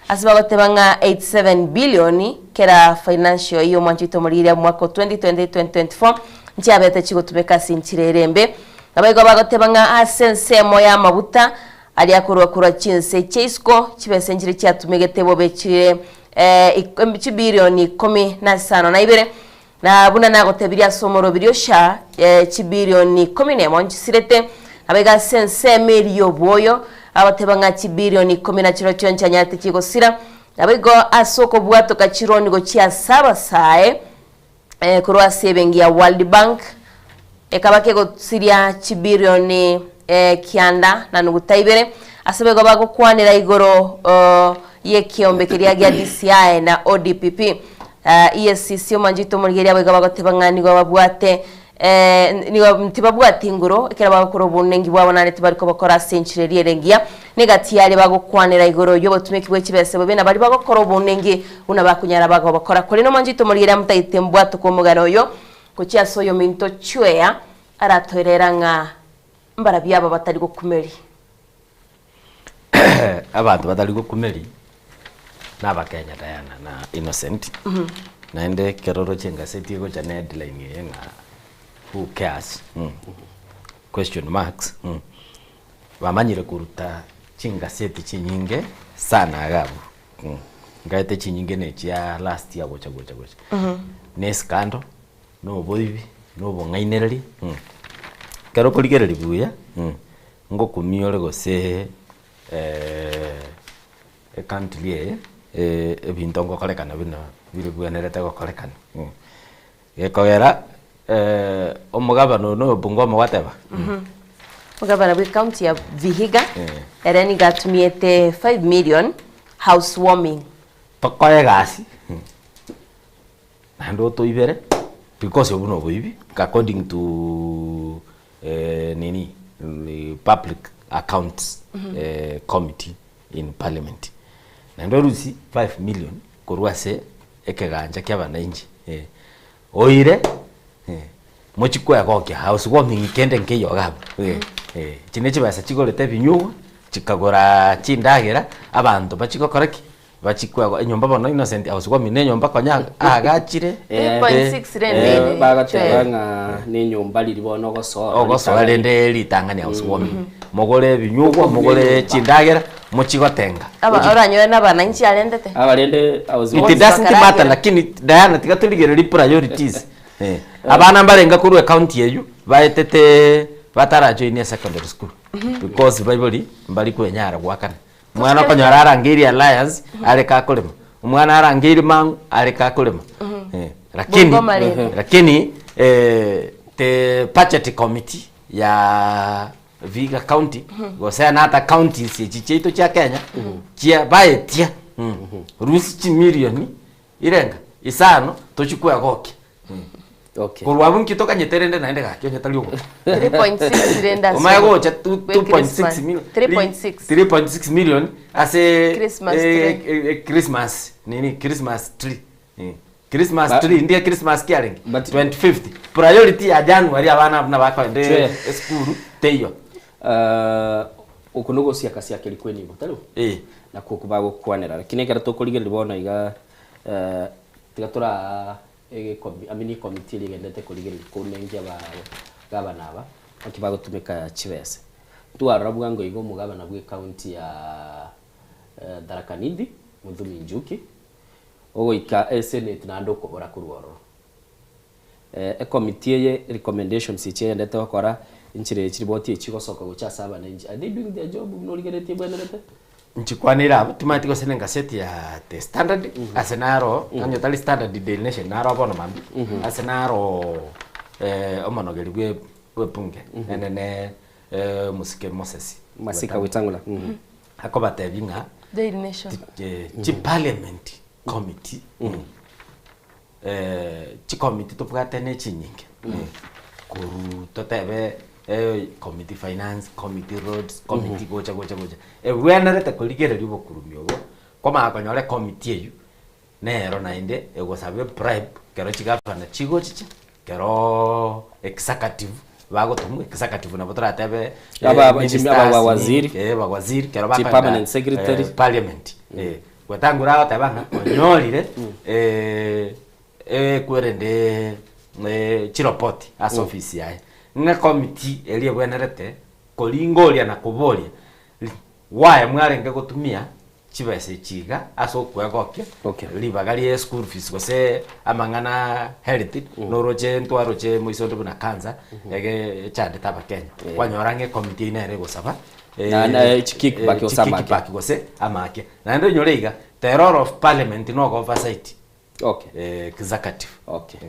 ase bagoteba ng'a 87 billion kera financial year omwanchete omorigereria omwaka o 2020-2024 nchiabete chigotumeka ase enchera ere embe. Nabo igo bagoteba ng'a ase ensemo y'amaguta Aria korwa korwa chinse chia isiko chibesa nchire chiatumegete bobe chire chibilioni ikomi na isano na ibere, na buna nagotebirie ase omorobiri o SHA, chibilioni ikomi nemo nchisirete, nabo iga ase ensemo eria y'obwoyo, agoteba ng'a chibilioni ikomi na chirochio nchianyarete chigosira, nabo igo ase okobwatoka chironi gochia ase abasae, korwa ase ebenki ya World Bank, ekaba kegosiria chibilioni kianda na nuguta ibere, ase boigo bagokwanera igoro y'ekeombe keria gia DCI na ODPP. EACC omwanchete omorigereria boigo bagoteba ng'a nigo babwate. Eh, nigo tibabwati nguru ekero bagokora obonengi bwabo naende tibari kobokora ase enchera eria ere engiya. Negati yaria bagokwanera igoro y'obotumeki bwe chibesa bobe na baria bagokora obonengi buna bakonyara bagobokora. Korende omwancho oito omorigereria motagete mbwatoke omogano oyo gochia ase oyominto chwea aratoerera ng'a mbarabio aba batari gokumeri. Abanto batari gokumeri nabakenya Diana na Innocent, naende ekero oroche engaseti egocha na headline eye ng'a who cares question marks, bamanyire koruta chingaseti chinyinge sana iga abwo, nkaete chinyinge na echia last year gocha gocha gocha, na escandal, na oboibi, na obong'ainereria, ekero okorigereria buya. Ngokumia ore gose ecountry eye ebinto ngokorekana buna bibwenerete gokorekana. Gekogera omogabana oyo noyo Bungoma gwateba? Omogabana bwe county ya Vihiga ere nigo atumiete 5 million house warming. Tokoe egasi naende otoibere because obwo noboibi according to nini public accounts committee in parliament. Naende orusie 5 million korwa ase ekegancha kia abananchi oire mochie kwegokia house warming kende nkeiyo iga abwo echi ne chibesa chigorete ebinyugwa chikagora chindagera abanto bachie gokora ki? Bachie kwegwa enyomba bono Innocent house warming ne enyomba konya aagachire 3.6 rende ere. Bagateba ng'a nenyomba riria bono ogosoa Ogosoa rende ritang'ani house warming. Mogore ebinyugwa, mogore chindagera, mochie gotenga. Aba oranyore na abananchi arendete. Aba rende house It warming. doesn't matter lakini Diana tiga torigererie priorities. Abana mbarenge korwa ecounty eywo baetete batarajoinia secondary school because baibori mbari kwenyara goakana. Omwana okonyora arangeirie Alliance are kakorema, omwana arangeirie Mang'u are kakorema. Eh, lakini Bungoma rende. lakini the budget committee ya Vihiga county gose na ata counties echi chiaito chia Kenya chia baetia rusia chimilioni irenga isano tochie kwegokia. Okay. Korwa abwo nki tokanyete rende naende gaki onye tari ogocha. 3.6 rende ase Omanye gocha tu- bwe 2.6 Christmas. million. 3.6. 3.6 million ase Christmas eh, tree. eh, eh, Christmas nini Christmas tree. Eh, Christmas Ba- tree ndiye Christmas kiarenge 25th priority ya January abana abwo nabakoenda Chwe. esukuru teiyo. Uh, oko nogosiaka siakeri kwenibo tari bo? Eh. Nakwo okwo bagokwanera lakini ekero tokorigereria bono iga eh, tiga tora egekomi I mean ekomiti eria egenderete korigereria kounengia aba gavana aba naki bagotumeka chibese. Ntwarora bwango iga omogavana bwe ecounty ya Tharaka Nithi, Muthumi Njuki, ogoika esenate naende okobora korwa ororo. Ekomiti eye recommendations echi egenderete gokora, enchera eye chiripoti echi chigosoka gocha ase abananchi, are they doing their job buna origeretie ebwenerete? Nchikwanere abwo, timanyeti gose na engaseti ya The Standard, ase naro, onye tari Standard Daily Nation naro bono mambia, ase naro omonogeri bwe bw'ebunge nene omosike Moses Masika Wetang'ula. Akobatebia ng'a Daily Nation. chiparliament committee Chikomiti tobwate ne chinyinge, korwa totebe committee finance, committee roads, committee gocha gocha gocha, ebwenerete korigereria obokurumi obo, kwamanya konyora ecommittee eywo, nero naende egosaba ebribe ekero chigavana chigochicha, ekeroo executive bagotomwa, executive nabo toratebe Aba- aba- ministers, aba- bawaziri. bawaziri ekero Chi bakoenda permanent secretary. parliament. Gwetang'ura agoteba ng'a onyorire ekwerende chiropoti ase ofisi yaye, ng'a committee eria ebwenerete koringoria na koboria why mwarenge gotumia chibesa echi iga ase okwegokia ribaga rie school fees gose amang'ana health, noroche ntwaroche moisonde buna cancer ege echandete abakenya. Kwanyora ng'a ecommittee eyio nere egosaba Na- na chikickback gose amake. chikickback gose amake. Naende onyore iga, the role of parliament no oversight Okay. executive. Okay.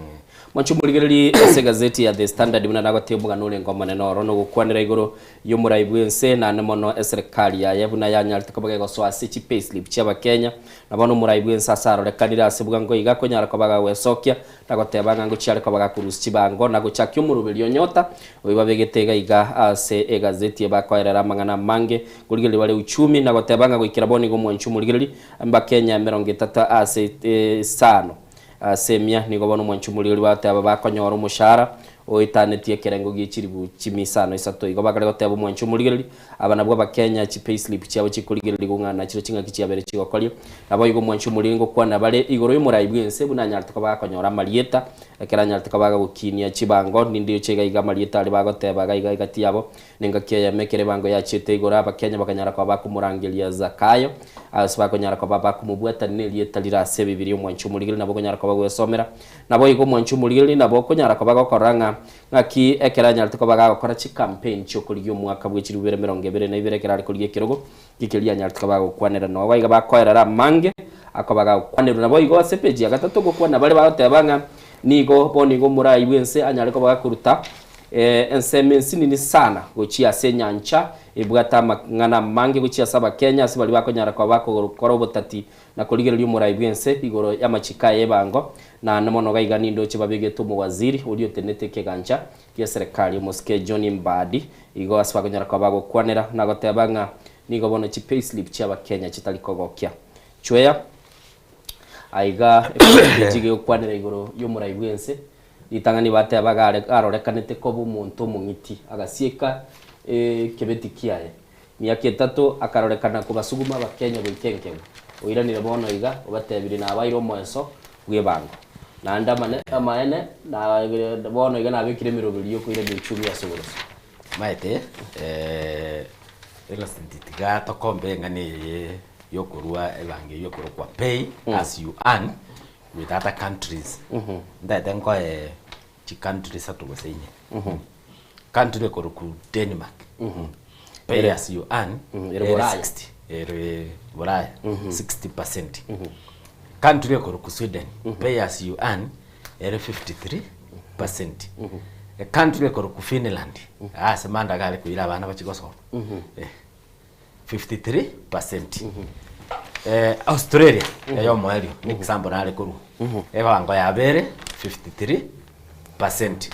Mwanche omorigererie ase egazeti ya The Standard buna nagotebia omogano orenge omonene oro nogokwanera igoro y'omorai bw'ense naende mono eserekari yaye buna yanyarete koba gegosoa ase chipayslip chi'abakenya na bono omorai bw'ense ase arorekanire ase bwango iga akonyara koba gagwesokia na goteba ng'a ngochia are koba gakorusia chibango na gochakia omoroberio onyota oyo babegete iga iga ase egazeti ebakoerera amang'ana amange korigereria bare uchumi na goteba ng'a goikera bono iga omwanchi omorigereria mbakenya 30 ase isano Ase emia nigo bono omwanchi omoriori bagoteba bakonyora omoshahara oetanetie ekerengo gie chilifu chimia isano isato. Igo bakare goteba omwanchi omorigereri, aba nabwo abakenya chipayslip chiabo chikorigererigwa ng'a nachire ching'aki chiabere chigokoria. Naboigo omwanchi omorigereri ngokwana bare igoro y'omorai bw'ense buna anyarete koba gakonyora amarieta ekero anyarete koba gagokinia chibango nindioche iga iga amarieta aria bagoteba iga iga egati yabo Nengaki eyemo ekero ebango yachiete igoro, Abakenya bakanyara koba bakomorangeria Zakayo, ase bakonyara koba bakomobwatania nerieta rire ase Ebibilia Omwanchi omorigereria nabo okonyara koba gwesomera. Naboigo omwanchi omorigereria nabo okonyara koba gokorora ng'a ng'aki ekero anyarete koba gagokora chicampaign chiokorigia omwaka bwe chilifu bibere 22 ekero are korigia ekerogo gikeria anyarete koba gagokwanera nogo iga bakoerera amange akoba gagokwanerwa. Naboigo ase epeji ya gatato gokwana bare bagoteba ng'a nigo bono igo omorai bw'ense anyare koba gakoruta Ensemo ensinini sana gochia ase enyancha ebwate amang'ana amange gochia ase Abakenya ase baria bakonyara koba bakokora obotati na korigereria omorai bw'ense igoro y'amachiko aye ebango naende mono gaiga nindoche babegete omowaziri oria otenete ekegancha gi'eserekari omosike John Mbadi igo ase bakonyara koba bagokwanera na goteba ng'a nigo bono chi payslip chi'Abakenya chitari kogokia chweya Aiga ekechi gegokwanera igoro y'omorai bw'ense, ritang'ani bateba iga are arorekanete koba omonto omong'iti, agasieka ekebeti kiaye. Miaka etato akarorekana kobasuguma Abakenya goika enkegu. Oiranire bono iga, obatebirie nabaire omoeso bw'ebango. Naende amane amaene na bono iga nabekire emeroberi y'okoirania uchumi ase oboroso. Omanyete Innocent tiga tokombe eng'ana eye yokorua ebango eywo ekorokwa pay as you earn with other countries. Ntaete nkoe chicountry isato gose inye. Country ekorokwa Denmark, pay Ere- as you earn Ere ere Buraya. 60 ere Buraya 60%. Country ekorokwa Sweden, pay as you earn ere 53%. Ecountry ekorokwa Finland, ase mandaga are koira abana bachie gosoma. Eh, 53 percent. Eh, Australia eyomoerio ni example nare korwa ebango yabere 53 percent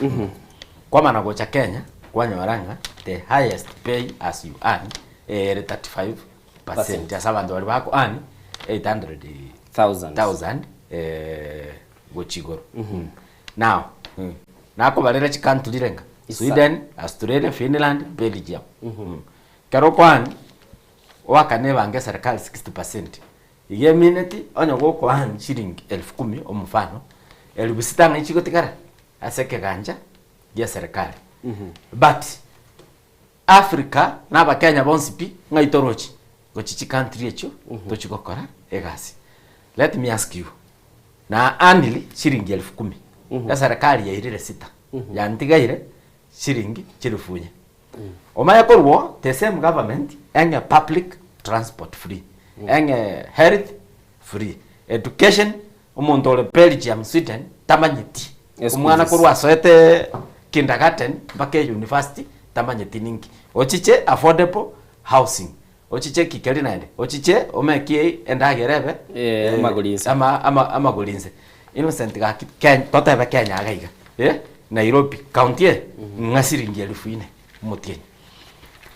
kwamana gocha Kenya kwanyora ng'a the highest pay as you earn ere 35 percent ase abanto baria bako earn 800 thousand eh, gochia igoro now nakobarera chicountry renga Sweden, Australia, Finland, Belgium. Ekero okoan, oakane ebango eserikari 60 percent, iga emineti onye gokoan shilingi elfu kumi omofano, elfu sita ng'ai chigotigara ase ekegancha gia eserikari. But Africa na abakenya bonsi pi ng'ai torochi gochia chicountry echio tochi gokora egasi. Let me ask you, na earnire shilingi elfu kumi, eserikari yairire sita, yantigaire shilingi chilifu inye. Omanye korwa oo, the same government eng'e public transport free, eng'e health free, education, omonto ore Belgium, Sweden tamanyeti. School Omwana fees. korwa asoete kindergarten mpaka university tamanyeti ninki. Ochiche affordable housing, ochiche kikeri naende, ochiche omekie endagera ebe Eh, amagori inse. ama ama amagori inse. Innocent gaki Kenya totebe Kenya iga iga eh, Nairobi county eye ng'a siringi elfu ine omotienyi.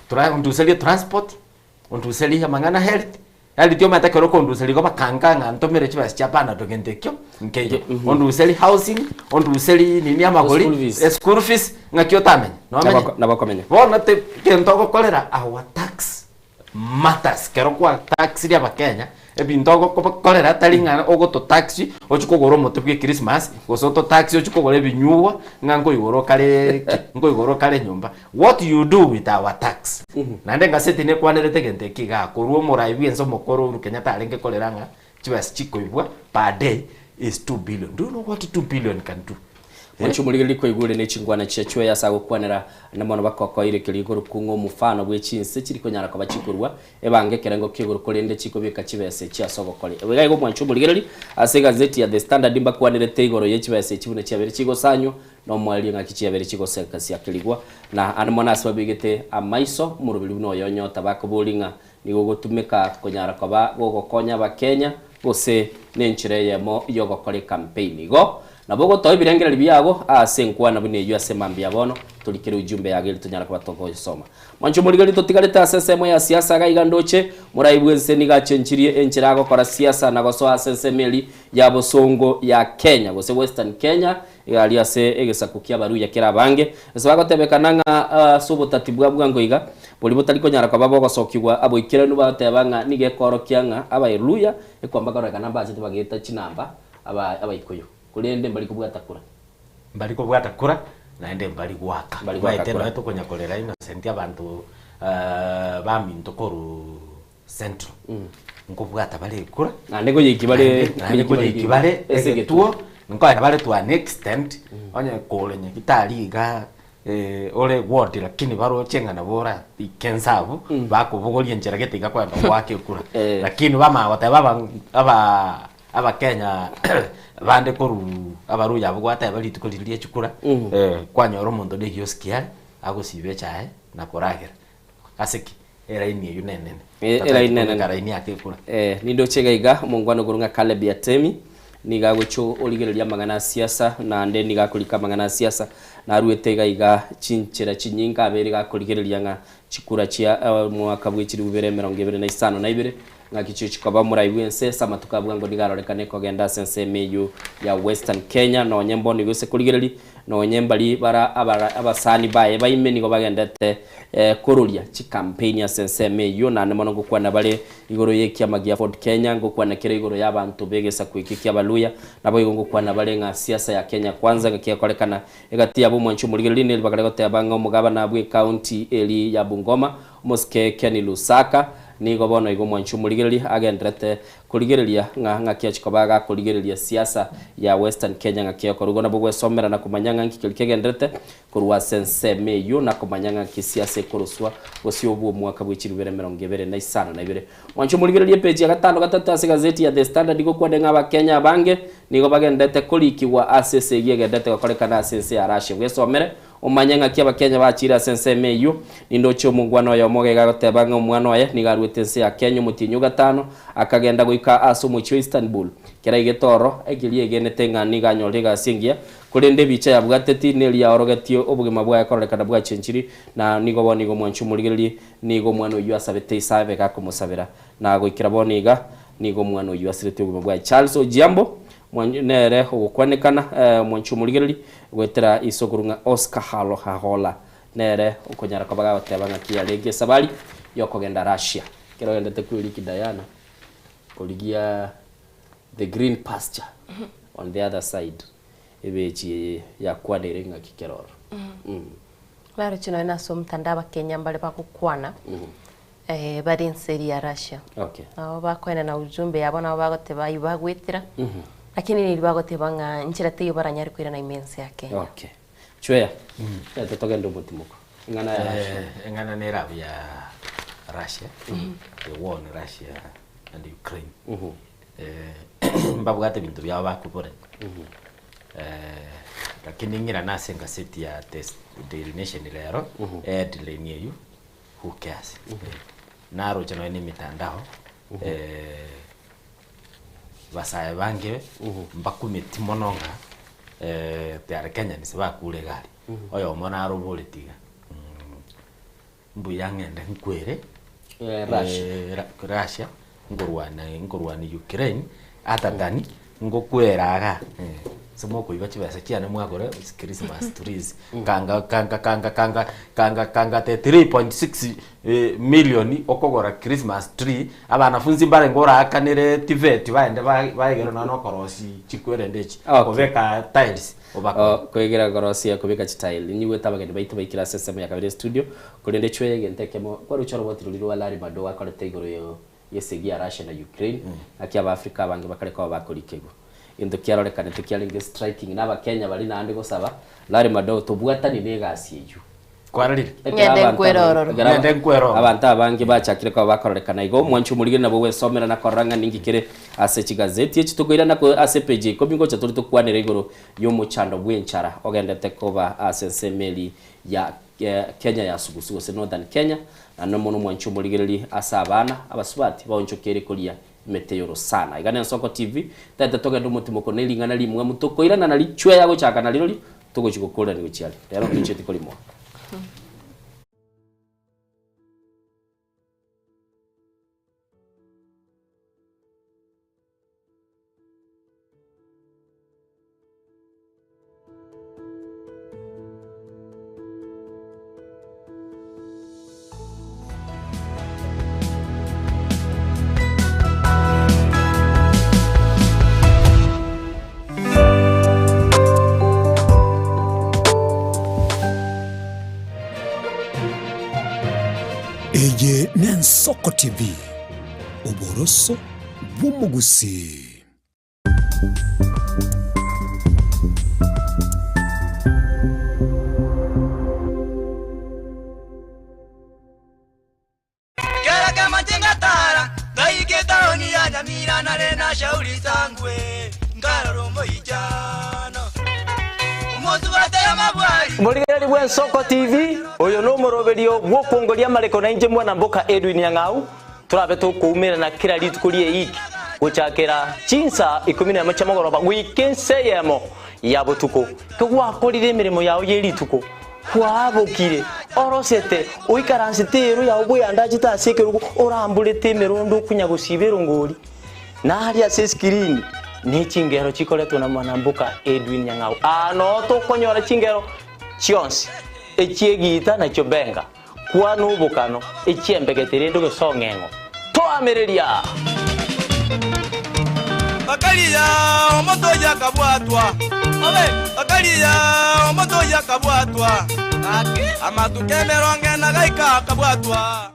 Tora onduserie transport, onduserie amang'ana health, health omanyete ekero okonduseria igo bakanka ng'a ntomere chibesa chia panado gento ekio nkeiyo. Onduserie housing, onduserie nini amagori, School fees. eschool fees, ng'aki otamenye? Nomenye? Nabo nabakomenya. Bono te gento ogokorera our tax matters kero kwa taxirie abakenya ebinto ogokobakorera tari ng'a ogototaxi ochie kogora omote bwa echristmas gose ototaxi ochie kogora ebinyugwa ng'a nkoigora okare ki nkoigora okare nyomba what you do with our tax naende engaseti nekwanerete egento eke igaa korwa omorai bwa ense omokoro Uhuru Kenyatta arenge korera ng'a chibesa chikoibwa per day is 2 billion do you know what 2 billion can do? Mwanche omorigereria koigure ne chingwana chia chweye ase agokwanera na mono bakokoire keria igoro kung'a omofano bwe chinse chiri konyara koba chikorua ebange ekerengo kia igoro korende chikobeka chibesa echi ase ogokori. Iga igo mwanche omorigereria ase egazeti ya The Standard mbakwanerete igoro ye chibesa echi buna chiabere chigosanywa na omoerio ng'aki chiabere chigoseka-siakerigwa na ande mono ase babegete amaiso omoroberi buna oyo onyota bakoboria ng'a nigo ogotumeka konyara koba gogokonya abakenya gose nenchera eyemo yogokora ecampaign. Igo nabo ogotoa ebirengererio biago ase enkwana buna eyio ase mambia bono torikere ujumbe yago eri tonyara koba togoyesoma. Mwanche omorigereria totigarete ase ensemo ya siasa iga iga ndoche morai bwense nigo achenchirie enchera agokora siasa na gosoa ase ensemo eri ya bosongo ya Kenya gose Western Kenya iga aria ase egesaku kia Abaluya kere abange ase bagotebekana ng'a ase obotati bwa bwango iga boria botari konyara koba bogosokigwa aboikeranu bagoteba ng'a nigo ekorokia ng'a Abaeluya ekwamba kororekana mbachete bageta chinamba aba Abaikuyu korende mbari kobwata kura. Mbari kobwata kura naende mbari goaka. Mbari goaka Omanyete kura. nonya tokonya korera Innocent abanto baminto korwa Central nkobwata bare ekura Naende koyeiki bare naende naende koyeiki bare ase egetuo egetuo. nkoenda bare to an extent onye kore nyagitari iga ore ward lakini baroche ng'a nabo ora ike nse abwo bakobogoria enchera gete iga kwenda goaka ekura lakini bamanya goteba aba aba abakenya bande korwa abaruya abwo gwateba rituko riria ria chikura kwanyora omonto na egioski are agosiba echae na koragera ase ki? Eraini eyio nenene. Eh, eraini nenene. Kobeka raini ake ekura. Eh, nindoche iga iga omongwana okorwa ng'a Caleb Yatemi nigo agocha origereria amang'ana a siasa naende nigo akorika amang'ana a siasa naruete iga iga chinchera chinyinge abeire gakorigereria ng'a chikura chia omwaka bwe chilifu bibere emerongo ebere na isano na ibere ng'aki chiochi koba omorai bw'ense ase amatuko a bwango nigo arorekane kogenda ase ensemo eyio ya Western Kenya nonye mbono igo ase korigereria nonye mbari bara abara abasani baye baime nigo bagendete kororia chicampaign ase ensemo eyio naende mono ngokwana bare igoro y'ekiama gia Ford Kenya ngokwana kere igoro y'abanto b'egesaku eke ki'Abaluya naboigo ngokwana bare ng'a siasa ya Kenya Kwanza ng'aki egokorekana egati yabo omwanchi omorigereria neri bakare goteba ng'a omogabana bw'ecounty eri ya Bungoma omosike Kenny Lusaka nigo bono igo omwanchi omorigereria agenderete korigereria ng'a ng'aki achia koba gakorigereria siasa ya Western Kenya ng'aki egokorwa igo nabo gwesomera na komanya ng'a nki keria kegenderete Korwa ase ensemo eyio nakomanya ng'a kisi ase ekoroswa gose obwo omwaka bwe chirubere 25. Mwanche omorigererie epeji ya gatano gatato ase egazeti ya The Standard gokwane ng'a Abakenya abange nigo bagenderete korikigwa ase esegi egenderete gokorekana ase ense ya Russia. Bwesomere omanye ng'aki Abakenya bachire ase ensemo eyio. Nindoche omongwana oyomo iga agoteba ng'a omwana oye nigo aruete ense ya Kenya omotienyi o gatano akagenda goika ase omochie o Istanbul. Kera aigete ororo, ekeria egenete ng'a nigo anyorire egasi engiya Korende ebicha yabwateti neria yaorogetie obogima bwaye kororekana bwachenchiri, na nigo bono iga omwanchi omorigererie, nigo omwana oyio asabete ise abe gakomosabera. Na goikera bono iga, nigo omwana oyio asiretie obogima bwaye. Charles Ojiambo, mwanch nere ogokwanekana, omwanchi omorigererie, goetera ise okorwa ng'a Oscar Halo Hahola, nere okonyara koba gagoteba ng'aki yarenge esabari yokogenda Russia. Ekero ogendete kweriki Diana, korigia the green pasture on the other side ebechi eye yakwanire ng'aki kera oro. Mm. Naroche nonya nase omotandao abakenya mbare bagokwana eh, bare ense eria ya Russia. Okay. Nabo bakoenana ujumbe yabo nabo bagoteba aywo bagwetera, lakini neri bagoteba ng'a nchera teiyo baranyare koirana ime ense ya Kenya. Okay. Chweya, reta togende omotimoko. Eng'ana ya Russia. Eh, eng'ana nere abwo ya Russia, the war on Russia and Ukraine. Eh, mbabwate ebinto biabo bakoborania. Eh, lakini ng'irane ase engaseti ya The Daily Nation rero, eheadline eywo, who cares. Naroche nonya na emitandao, eh, basae bange mbakumeti mono ng'a they are Kenyans bakure iga aria. Oyomo naroboreti iga, mbuya ng'ende nkwere Russia. Russia nkorwana nkorwania Ukraine other than ngokwera igaa ase mokoiba chibesa chiane mwagora christmas trees kanga kanga kanga kanga kanga kanga 33.6 million okogora christmas tree abanafunzi mbarenge oraakanere TVET baende baegerwe nonya na okorosia chikwerende echi Okay. kobeka tiles obakore. Oh, koegera korosia kobeka chitile ninyigwete abageni baito baikire ase ensemo ya kabere estudio korende chweye egento ekemo kwaroche oroboti roria rwa Larry Madowo akorete igoro yo yesegi ya Russia na Ukraine naki abafrika abange bakare koba bakorikigwa. Egento kiarorekanete kiarenge striking na abakenya baria naende gosaba Larry Madowo tobwatani na egasi eyio. Kwarorire? Ekero Ng'ende abanto nkwere aba- ororo. ekero aba- Ng'ende nkwere ororo. Abanto abange bachakire koba bakororekana igo, omwanchi omorigeri nabo gwesomera na korora ng'a ninki kere ase chigazeti echi tokoirana ko ase epeji ya ikomi ngocha tore tokwanere igoro y'omochando bw'enchara ogendete koba ase ensemo eri ya Kenya ya sugusu gose Northern Kenya, naende mono omwanchi omorigereri ase abana abasubati baonchokeire koria emete y'orosana. Iga n'Ensoko TV, tete togende omotimoko ne ring'ana rimwamu tokoirana na richweya gochaka na rirorio togochia gokorerania gochia aria. Rero ntochieti korimoa. Eye n'Ensoko TV, oboroso bw'omogusii. Kera kemache ngatara ngaika etaoni ya Nyamira nare na shauri sangwe nkarora omoichano omosubate y'amabwari. Morigereri bw'Ensoko TV, oyo nomoroberio bw'okwongoria amareko na inche mwana mboka Edwin Nyang'au, Torabe tokoumerana kera rituko ri'eiki, gochakera chinsa ikomi nemo chia mogoroba goika ensa eyemo ya botuko. Kegwakorire emeremo yao ye rituko, kwabokire, orosete, oikaransete eero yao bweandachete ase ekerogo, oramborete emerondo okonya gosiba erongori. Na aria ase eskirini ne chingero chikoretwa na mwanamboka Edwin Nyang'au. Aa noo tokonyora chingero chionsi, echi'egiita na chiobenga. Kwana obokano, echiembegete rende gose ong'eng'o. Toamereria! Bakaria omonto oyio akabwatwa, obe, bakaria omonto oyio akabwatwa, amatuko emerongo ena gaika akabwatwa.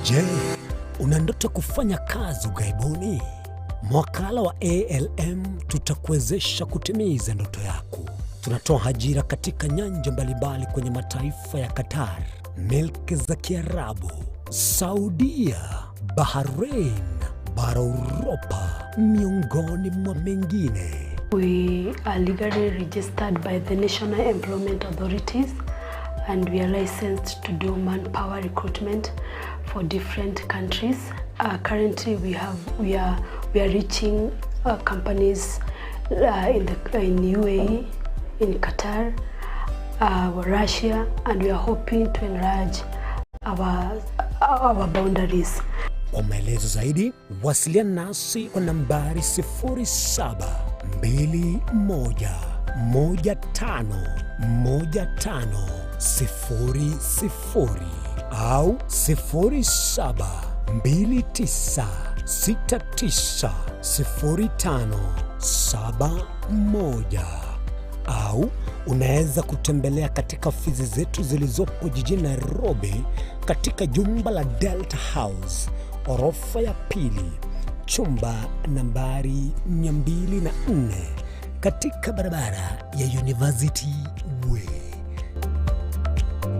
Je, una ndoto kufanya kazi ughaibuni? Mwakala wa ALM tutakuwezesha kutimiza ndoto yako. Tunatoa ajira katika nyanja mbalimbali kwenye mataifa ya Qatar, milki za Kiarabu, Saudia, Bahrain, bara Uropa, miongoni mwa mengine. We are legally registered by the National Employment Authorities and we are licensed to do manpower recruitment for different countries. Uh, currently we have we are we are reaching uh, companies uh, in the in UAE, in Qatar, uh, Russia, and we are hoping to enlarge our our boundaries. Kwa maelezo zaidi wasiliana nasi kwa nambari 0721151500 au 0729690571 au unaweza kutembelea katika ofisi zetu zilizopo jijini Nairobi katika jumba la Delta House orofa ya pili chumba nambari 204 katika barabara ya University Way.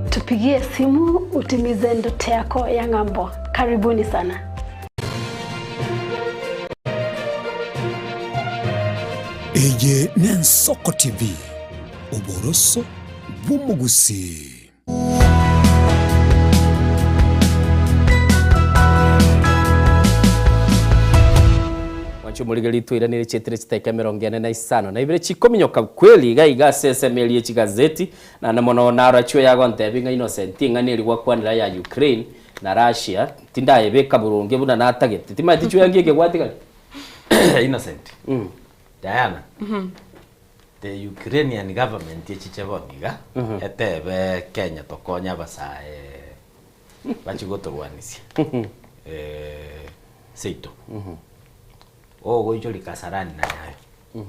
Tupigie simu utimize ndoto yako ya ng'ambo. Karibuni sana. Eye n'Ensoko TV, oboroso bw'omogusii. Mwanche omorigereria twairanire chietire chitaika emerongo ene na isano na ibere chikominyoka kweli iga iga ase ensemo eria ye chigazeti naende mono narachwe yagontebia ng'a Innocent ing'ana eria gwakwanera ya Ukraine na Russia tindayebeka boronge buna natagete timanyeti chweangi eke gwatigari Innocent. Diana. The Ukrainian government echiche bono iga, etebe Kenya tokonye abasae bachie gotorwanisia seito. Ogoichoria Kasarani na Nyayo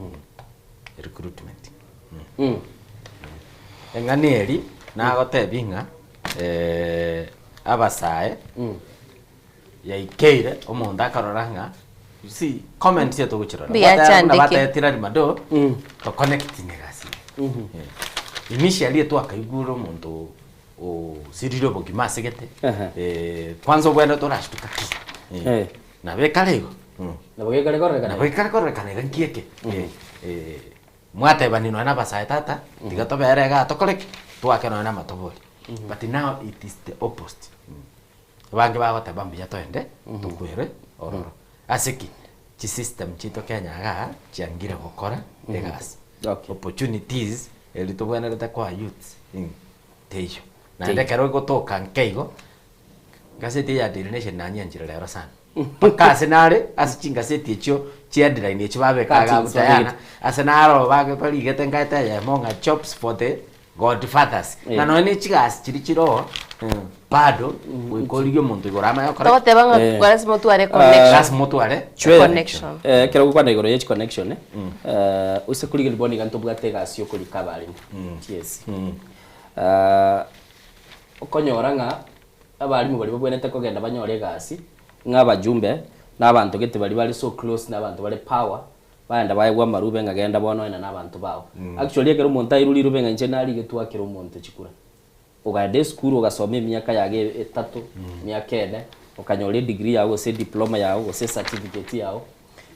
recruitment. Eng'ana eri nagotebia ng'a abasae yaikeire omonto akarora ng'a you see comments eye togochirora Mbuya Bateba buna achandeke. batetire Arimado to connect na egasi eye. Eh, initially etwakaigure omonto osirire obogima ase gete kwanza obwenerete orashtuka ki Eh. Nabo ekare igo Nabo gekare kororekana Nabo gekare kororekana iga nki eke Mwatebani nonya na abasae tata tiga tobere igaa tokore ki twake nonya na amatobori but now it is the opposite Abange bagoteba mbuya toende tokwere ororo. Ase ki? Chisystem chiaito Kenya igaa chiangire gokora egasi. Opportunities eri tobwenerete koa youths teiyo. Naende ekero egotoka nke igo, ngaseti eye ya Daily Nation nanyianchire rero sana. Mpaka ase nare ase chingaseti echio chia headline echio babeka iga abwo Diana, ase naro barigete nkaete eyemo ng'a jobs for the Godfathers. Na nonya ne chigasi chiria chire oo, bado goika origie omonto igoro amanye gokora ki? Togoteba ng'a Eh. lasima otware connection. Lasima otware Chwere. Connection. Eh, ekero ogokwana igoro ye chiconnection eh, eh, ase korigereria bono iga ntobwate egasi ya okorika abarimu TSC. Ah, okonyora ng'a abarimu baria babwenerete kogenda banyore egasi, ng'a abajumbe, na abanto gete baria bare so close na abanto bare power, Baenda baegwa amarube ng'a genda bono oende nabanto bao. Actually ekero omonto airwe rirube ng'a inche narigetwe akere omonto chikura. Ogaenda esukuru ogasoma emiaka yago etato, emiaka ene, okanyora edegree yago gose ediploma yago gose ecertificate yago,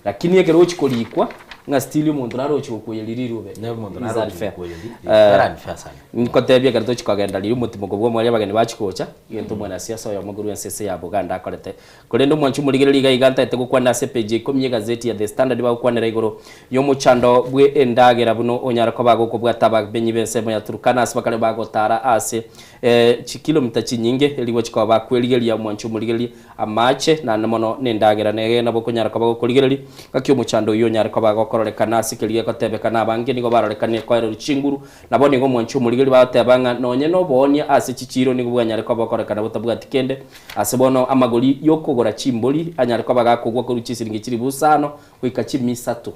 lakini ekero ogochia korikwa ng'a still omonto naro ogochia gokoyeria rirube, Ne omonto is naro ogochia unfair. gokoyeria, very unfair sana. Nkotebia ekero tochia kogenda riria omotimoko bwa omweri abageni bachia gocha, egento omwanasiasa oyomo korwa ense ase ya Buganda akorete Korende omwanchi omorigereria iga iga ntaete gokwana ase epeji ya ikomi y'egazeti ya The Standard bagokwanera igoro y'omochando bwe endagera buna onyare koba gokobwata abamenyi b'ensemo ya Turkana ase bakare bagotara ase chikilomita chinyinge erigwe chikoba bakwerigeria omwanchi omorigereria amache naende mono nendagera nege nabo okonyara koba gokorigereria ngaki omochando oyio onyare koba gokororekana ase keria gekotebekana abange nigo barorekanire koererwa chinguru Nabo nigo omwanchi omorigereria bagoteba ng'a nonye noboonia ase chichiiro nigo bwanyare koba okorekana botabwati kende. Ase bono amagori y'okogora chimbori anyare koba gakogwa korwa chisiringi chilifu isano goika chimia isato,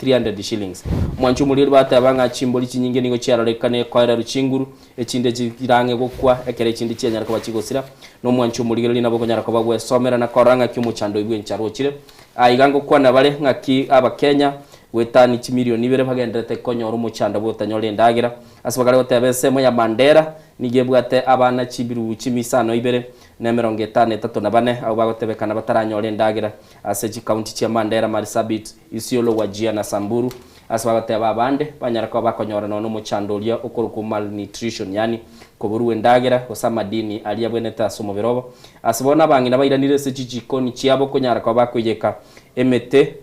300 shillings. Omwanchi omorigereria bagoteba ng'a chimbori chinyinge nigo chiarorekane koererwa chinguru, echinde chirang'e gokwa ekero echinde chianyare koba chigosira. Na omwanchi omorigereria nabo okonyara koba gwesomera na korora ng'aki omochando oyio bw'enchara ochire. Aiga ngokwana bare ng'aki Abakenya Goetania chimilioni ibere bagendererete konyora omochando bw'otanyora endagera. Ase bakare goteba ensemo ya Mandera nigo ebwate abana chibirubu chimia isano ibere na emerongo etano etato na bane abwo bagotebekana bataranyore endagera ase chikaunti chia Mandera, Marsabit, Isiolo, Wajir na Samburu. Ase bagoteba abande banyara koba bakonyora nonya omochando oria okorokwa malnutrition yaani koborwa endagera gose amadini aria abwenerete ase omobere obo. Ase bono abang'ina bairanire ase chichikoni chiabo konyara koba bakoiyeka emete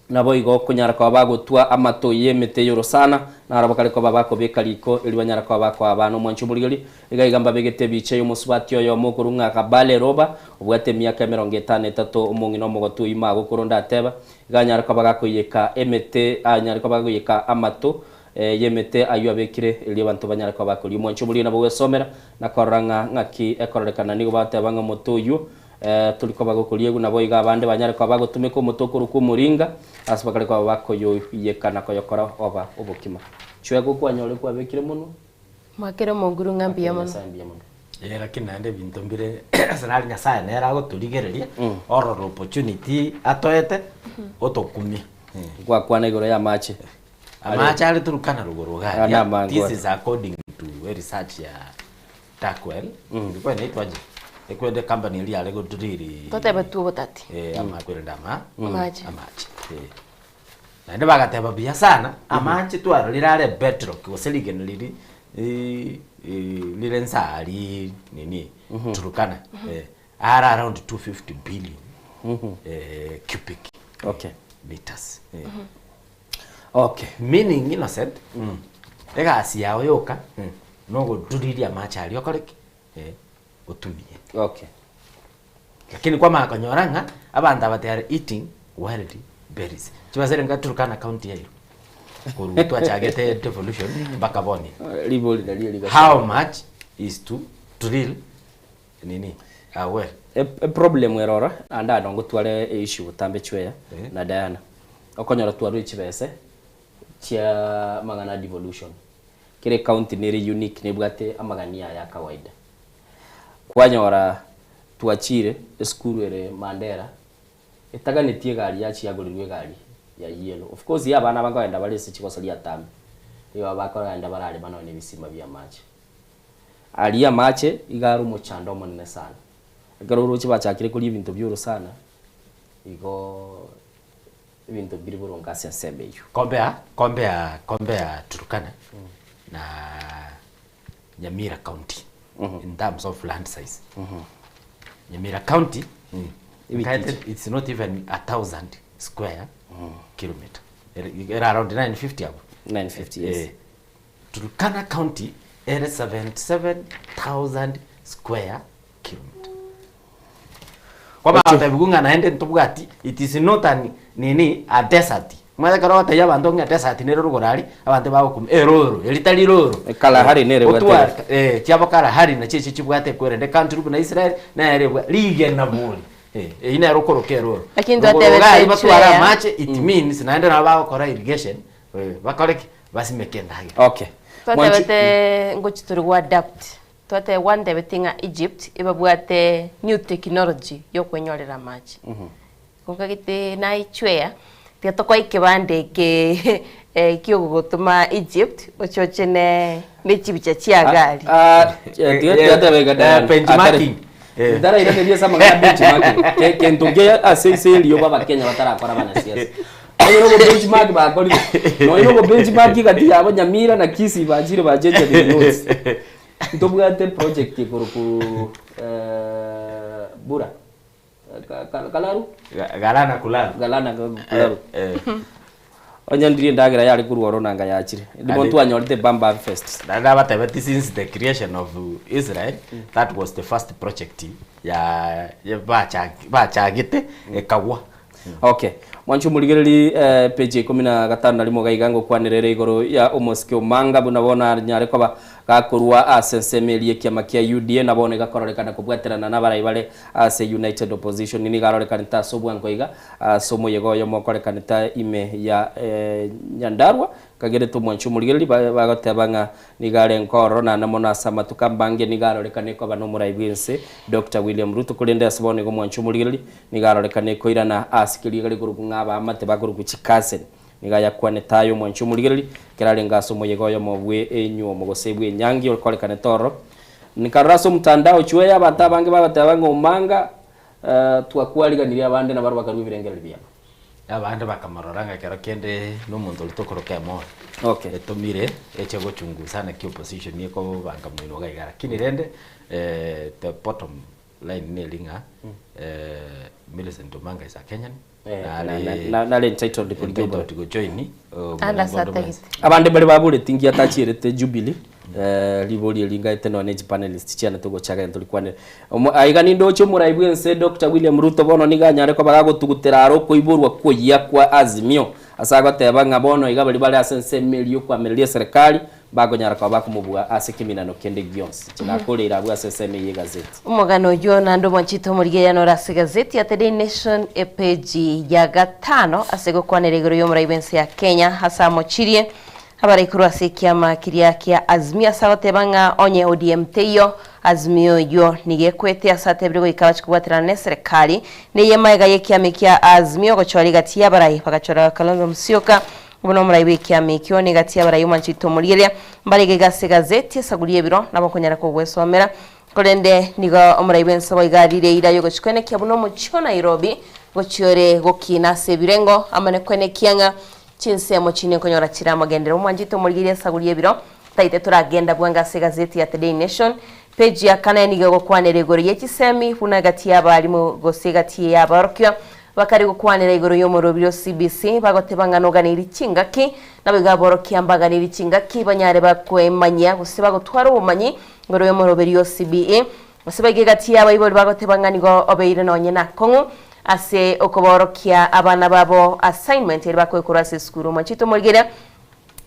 Naboigo konyara koba bagotwa amato y'emete y'orosana, na arabwo kare koba bakobeka riko, erio banyara koba bakoa abana omwancho omorigeri. Iga iga mbabegete ebicha y'omosubati oyomo okorwa ng'a Gabale Roba, obwate emiaka emerongo etano etato, omong'ina omogotu oyio magokoro onde ateba, Iga anyare koba gakoiyeka emete, anyare koba gakoiyeka amato y'emete ayio abekire, erio abanto banyare koba bakoria. Omwancho omorigeri nabo gwesomera, na korora ng'a ng'aki ekororekana. Nigo bagoteba ng'a omote oyio Tori koba gokoriegwa, naboigo abande banyare koba bagotumeka omote okorokwa omoringa, ase bakare koba bakoyoiyeka na koyokora oba obokima. Chweka okwanyore kwabekire monwa. Mwakere omonguru ng'a mbuya Akere mono. Nyasae mbuya mono. Eh, lakini naende ebinto mbire ase nari Nyasaye nere agotorigereria, orore opportunity atoete, otokumia. Gwakwana igoro y'amache. Amache are Turkana rogoro iga Aya aria, namange this ore. is according to a research ya Turkwel, ilikuwa inaitwaje? Ekwende company eria yare godrill Totebe tu obotati. eh, amakwere ama Amache. amache eh. Naende bagateba buya sana amache twarorire are bedrock gose rigena riri eh, eh, rire nsa aria nini Turkana eh, are around 250 billion eh, cubic Okay. meters eh. Okay. Meaning innocent egasi yao yoka nogoduriria amache aria okore ki? Eh, otumie. Okay. Lakini kwamanya konyora ng'a abanto aba they are eating wild berries. Chibasere nka Turkana county yairo. Korwa twachagete devolution mpaka bono iga. Ribori nario riga How much is to drill nini a well? Eproblem ere oro, naende ande ngotware eissue botambe chweya na Diana. Okonyora twarure chibese chia amang'ana a devolution. Kera ecounty nere unique nebwate amagani aye a kawaida. Kwanyora twachire esukuru ere Mandera, etaganetie egari yachia yagorirwe egari ya yellow. Of course ya abana aba nkogenda bare ase chigoso riatambe, nigo bakogenda bararema nonye na ebisima bia amache. Aria amache iga are omochando omonene sana. Ekero oroche bachakire koria ebinto bia orosana, igo ebinto mbiri boronge ase ensemo eyio. Compare compare compare Turkana na Nyamira county in terms of land size. Nyamira county nkaete it's not even a thousand square kilometer. Ere around 950 abwo. 950 yes. Eh, Turkana county ere 77,000 square kilometer. Kwabatebigu ng'a naende ntobwati it is not an nini a desert. Omanyete ekero ogotebia abanto ng'a desert nere rogoro aria, abanto bagokumia eroro, eri tari roro. Kalahari nere ebwate Otware eh, chiabo Kalahari nachio echio chibwate ekwerende country buna Israel, nere ebwa rigena bori. Eh, eyio nere okoroka eroro. Lakini Rogoro twatebete iga aria batware chweya. amache, it means naende nabo bagokora irrigation, eh, bakore ki? Basimeke endagera. Okay. Twatebete ngochi tore go adapt. Twateba gwantebeti ng'a Egypt ebabwate new technology yokwenyorera amache. Kwonka gete naichwea, tiga tokoe ekebande eke kiogogotoma Egypt ochoche ne ne chibicha chia gari. Benchmarking. Ntarairaneria ase amang'ana a benchmarking, ke kento nkeyo ase ase erioba abakenya batarakora abanasiasa. Onye nogo benchmark bakorire, nonye nogo benchmark egati yabo Nyamira na Kisii bachire bachenchanirie notes. Ntobwate project ekorokwa bura kalaru? Galana kularu. Galana kularu. Onye ndiria endagera yare korwa ororo nanga yachire. Ndimo ntwanyorete bumper harvest. Naende nabatebetie since the creation of Israel, that was the first project ya bachagete ekagwa. Okay. Mwanche omorigereri eh, page ya ikomi na gatano na rimo iga iga ngokwanera ere igoro ya omosike omanga buna bono anyare koba gakorwa ase ensemo eria ekiama kia UDA na bono iga kororekana kobwaterana nabarai bare ase United Opposition nigo arorekanete ase obwango iga ase omoyega oyomo okorekanete ime ya eh, Nyandarua Kagerete omwanchi omorigereria bagoteba ng'a nigo arenge ororo naende mono ase amatuko ambange nigo arorekane koba nomorai bw'ense Doctor William Ruto korende ase bono igo omwanchi omorigereria nigo arorekane koirana ase keria kare korokwa ng'a abaamate bakorokwa chicousin nigo ayakwanete aye omwanchi omorigereria ekero arenge ase omoyega oyomo bwe enywomo gose bw'enyangi okorekanete ororo. Nkarora ase omotandao chweya abanto abange bagoteba ng'a omanga twakwariganirie abande nabarobwo bakarua ebirengererio biabo. Abande bakamorora ng'a ekero kende nomonto oria tokoroka emori Okay. etomire eche gochungusa naki opposition ekobanga moino iga iga lakini rende the bottom line neri ng'a Millicent Omanga is a Kenyan Eh, nare na- na- nare entitled korigia entitled obore. gojoin Ande ase atagete. Abande mbare baboreti nki atachierete Jubilee ribori eri ngaete nonya ne chipanelist chiane togochaka egento torikwanera. Omo aiga nindoche omorai bw'ense Doctor William Ruto bono nigo anyare koba gagotugutera are okoiborwa kwoyia kwa Azimio ase agoteba ng'a bono iga baria bare ase ensemo eria yokoamereria eserekari mbakonyara koba bakomobua ase keminano kende gionsi. Inche nakoreire abwo ase ensemo eye y'egazeti. Omogano oyio naende omwanchete omorigereria ore ase egazeti ya The Daily Nation epeji ya gatano ase gokwanera igoro y'omorai bw'ense ya Kenya ase amochirie Abarai korwa ase ekiama keria kia Azimio ase agoteba ng'a onye ODM teiyo, Azimio eyio nigo ekwete ase atebire goika bache kobwaterana neserekari. Neye magega y'ekiama ekia Azimio gochora egati y'abarai bagachora Kalonzo Musyoka buna omorai bw'ekiama ekio na egati y'abarai omwanchete omorigereria mbare iga iga ase egazeti esaguri y'ebiro nabo okonyara kogwesomera. Korende nigo omorai bw'ense boigo arire eira y'ogochia kwenekia buna omochie o Nairobi gochia ore gokina ase ebirengo amo nekwenekia ng'a Chinsemo chinde nkonyora chire amagenderero omwanchete omorigereria esagu ri'ebiro taite toragenda bwango ase egazeti ya The Daily Nation page ya kane nigo egokwanera igoro ye chisemi buna egati y'abalimu gose egati y'abaorokia bakare gokwanera igoro y'omorobiri o CBC bagoteba ng'a noganeiri chingaki naboigo aborokia mbaganeiri chingaki banyare bakwemanyia gose bagotwara obomanyi igoro y'omoroberi o CBE Gose baike egati y'abaibori bagoteba ng'a nigo obeire nonye nakong'u ase okoborokia abana babo assignment eria bakoe korwa ase esukuru. Omwanchete omorigereria.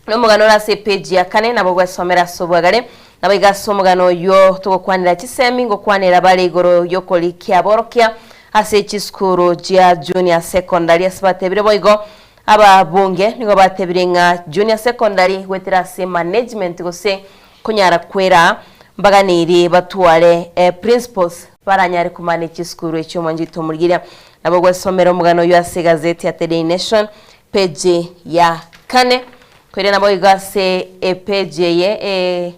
Nomogano ore ase epeji ya kane nabo gwesomera ase obwagare. Naboigo ase omogano oyio togokwanera chisemi ngokwanera bare igoro y'okorikia aborokia ase chisukuru chia junior secondary ase batebire boigo ababunge nigo batebire ng'a junior secondary goetera ase management gose konyara kwera mbaganeirie batware principals baranyare komanage chisukuru echio omwanchete omorigereria. Nabo gwesomera omogano oyio ase egazeti ya The Daily Nation Peji ya kane, koirana naboigo ase epeji eye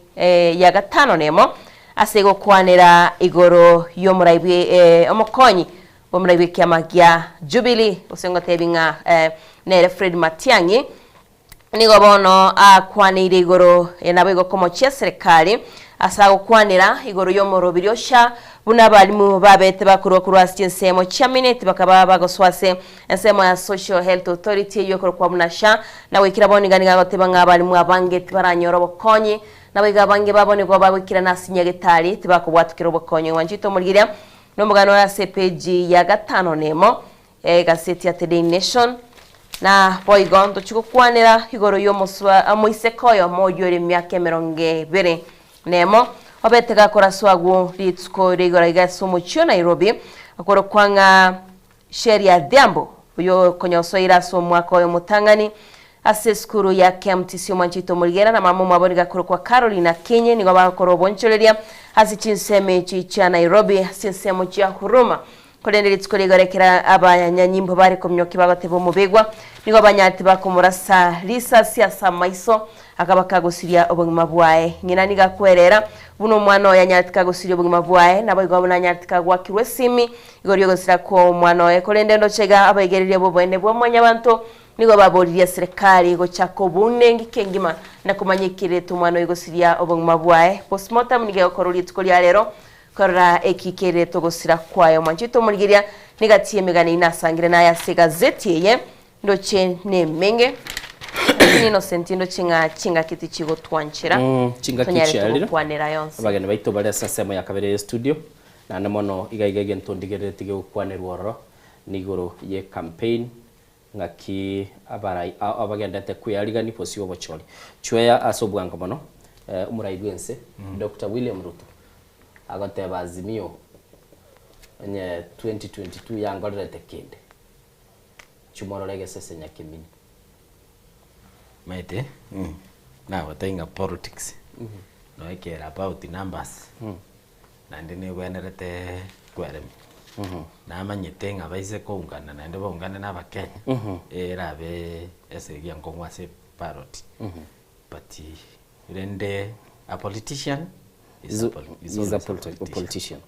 ya gatano nemo, ase egokwanera igoro y'omorai bwe omokonyi bw'omorai bw'ekiama gia Jubilee, gose ngotebi ng'a nere Fred Matiang'i, nigo bono akwaneire igoro naboigo komochia serikali ase agokwanera igoro y'omorobiri osha buna abalimu babete bakorwa korwa ase chinsemo chia minute bakaba bagosoa ase Ensemo ya Social Health Authority eyio ekorokwa buna SHA, na goikera bono iga nigo agoteba ng'a abalimu abange tibaranyora obokonyi, naboigo abange babo nigo bagoikerana ase nyagetari tibakobwatukera obokonyi. Gwanchete omorigereria nomogano oyo ase epeji ya gatano nemo y'egaseti ya The Daily Nation. Na boigo ntochie gokwanera igoro y'omoswa omoiseke oyomo oyio ore emiaka emerongo ebere nemo, obete gakoraswa agwo rituko ri'igoro iga ase omochie o Nairobi, okorokwa ng'a Sheria Adhiambo, oyo okonyosoire ase omwaka oyo omotang'ani ase esukuru ya KMTC omwanchete omorigera na mama omwabo nigo akorokwa Caroline Akinyi nigo bagokora obonchoreria ase chinsemo echi chia Nairobi ase ensemo chia Huruma. Korende rituko rigoro ekero abanyanyimbo bare kominyokia bagoteba omobegwa nigo banyarete bakomorasa risasi ase amaiso akaba kagosiria obogima bwaye. Ng'ina nigo akwerera buna omwana oye anyarete kagosiria obogima bwaye naboigo buna anyarete kagwakirwa esimi Igoro ri'ogosira kw'omwana oye. Korende ndoche iga abaigereria b'oboene bwa Mwanyabanto nigo baboririe eserekari gochaka obounengi kengima na komanya ekerete omwana oye gosiria obogima bwaye. Postmortem nigo egokorwa rituko ria rero korora eki kerete ogosira kwaye. Omwanchete omorigeria negati y'emegano eyio nasangire naye ase egazeti eye ndoche nemenge lakini Innocent ndoche ng'a chingaki tichigotwanchera Chingaki tonyare chiarire togokwanera yonsi. Abageni baito bare ase ensemo ya kabere y'estudio. Naende mono iga iga egento ndigerereti gegokwanerwa ororo nigoro ye campaign ng'aki abarai abagendete kwearigani bosio obochori. Chweya ase obwango mono omorai bwense Doctor William Ruto agoteba Azimio onye 2022 yangorerete kende chimorore egesese nyakemini. Maete nagotebia ng'a politics noe ekere about numbers. Naende negwenerete kweremia. Namanyete ng'a baise koungana naende baungane na Abakenya, erabe esegi enkong'u ase ballot. But rende a politician is a poli- is Is a always a politi- politician. politician.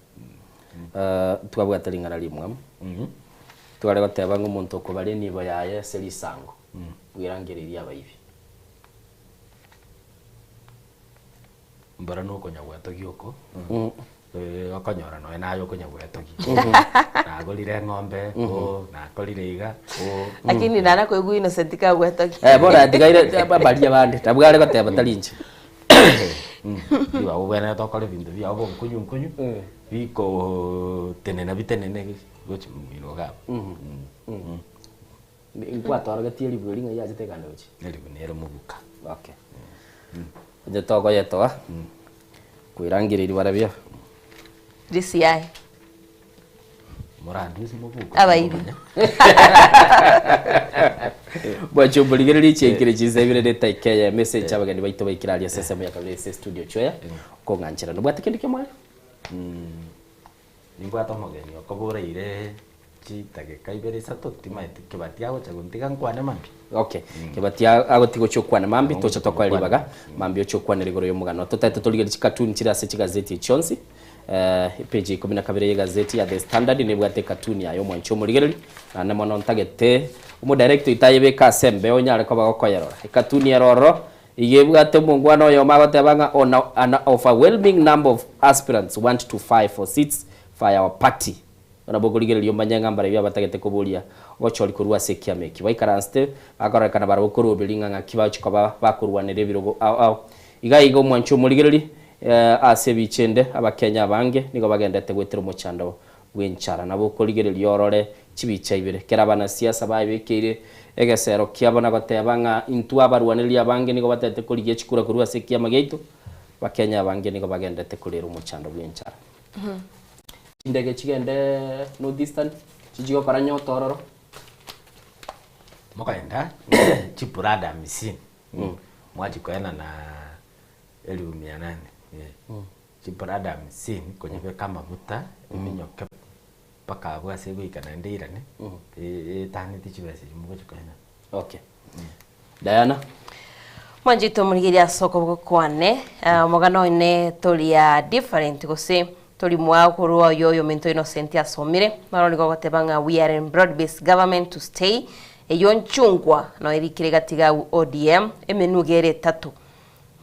Twabwate ring'ana rimwamu, tware goteba ng'a omonto okobara enibo yaye ase risango, bwerangereiri abaibi. Mbora nokonyagwetogia oko, okonyora nonya naye okonyagwetogia. Nagorire eng'ombe, oo, nakorire iga, oo. Lakini nara koigwa Innocent kagwetogia. Eh, bono atigaire baria bande, nabwo are goteba tari inche. Ribaga obwenerete okore ebinto biago bonkonyu nkonyu, bikotenena bitenene gochi moino iga abwo. Nkwatorogetie eribu eria ng'ai yachete ekanda gochia? Eribu nere mobuka. Okay. Onye togoyetoa, koirangereria barabio. DCI. Morandusie mobuka. Abaibi. Bwacha omorigereria chiaikire chinsa ibere na etaika eyemo ase enche abageni baito baikire aria ase ensemo ya kabere ase estudio chweya okong'anchera. Nobwate kende ki'omoerio? Nimbwate omogeni okobora ire chidageka ibere isato timaeti kebati agocha gontiga nkwane mambia. Okay, kebati agotiga gochia okwana mambia tocha tokoe ribaga mambia oche okwanera igoro y'omogano. Totaete torigerie chicartoon chire ase chigazeti echi chionsi epage ya ikomi na kabere y'egazeti ya The Standard nebwate ecartoon yaye omwanchi omorigereri naende mono ntagete omodirector oito ayebeke ase embeo onyare koba gokoyerora. Ecartoon ere ororo Iga ebwate omongwana oyomo agoteba ng'a on an overwhelming number of aspirants want to vie for seats via our party. Igo nabo okorigereria omanye ng'a mbarabwo abatagete koboria obochori korwa ase ekiama ekio. Baikaransete bakororekana barabwo koroberi ng'a ng'aki bagochia koba bakorwanera ebirogo ao ao. Iga iga omwanchi omorigereri ase ebicha ende Abakenya abange nigo bagendete goetera omochando. Bw'enchara. Nabo okorigereria orore chibicha ibere. Kera abanasiasa baebekeire egesero kiabo na goteba ng'a intwe abarwanereria abange nigo batete korigia chikura korwa ase ekiama giaito, Abakenya abange nigo bagenderete korera omochando bw'enchara. Chindege chigende North Eastern, chichie gokora nyota ororo. Mokaenda chiprada hamsini, mwachia koenana elifu mia nane, chiprada hamsini konyebeka amaguta, eminyoke mpaka abwo ase egoika naende eirane, etaneti chibesa echio mogochia koenana. Okay. Diana. Mwanchete omorigereria ase okoboko kwane, omogano one toria different gose tori mwao korwa oyo oyominto Innocent asomire, noro nigo ogoteba ng'a we are in broad based government to stay, eyio nchungwa noyo erikire gati ga ODM, emenuga ere etato.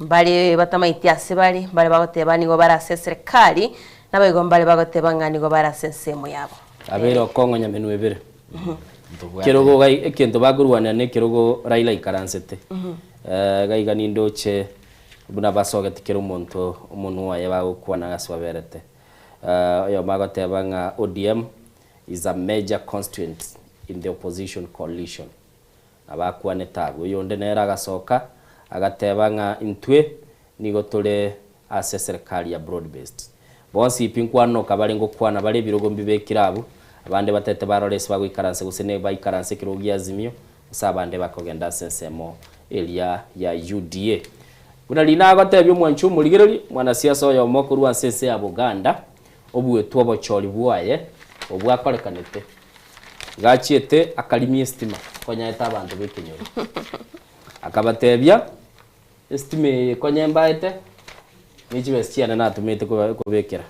Mbare batamaeti ase bare, mbare bagoteba nigo bare ase eserekari, naboigo mbare bagoteba ng'a nigo bare ase ensemo yabo. Abeire okong'onya menwa ebere. Kerogo gai ekento bakorwanera na ekerogo Raila aikaransete. Gaiga nindoche buna basogeti kera omonto omonwa oye bagokwana ase baberete. Oyomo agoteba ng'a ODM is a major constituent in the opposition coalition. Nabakwanete abwo. Oyonde nere agasoka, agateba ng'a intwe nigo tore ase eserekari ya broad based. Bonsi pi nkwanoka bare ngokwana bare ebirogo mbibekire abwo, abande batete barore ase bagoikaransa gose ne baikaranse ekerogo gia Azimio, gose abande bakogenda ase ensemo eria ya UDA. Buna riina agotebia omwanchi omorigereria, mwanasiasa oyomo korwa ase ense ya Buganda, obuetwe obochori bwaye obwakorekanete Gachiete akarimia esitima konyaete abanto b'ekenyoro. Akabatebia, Esitima eye konya embaete, ne chibesa chiane natomete kobekera.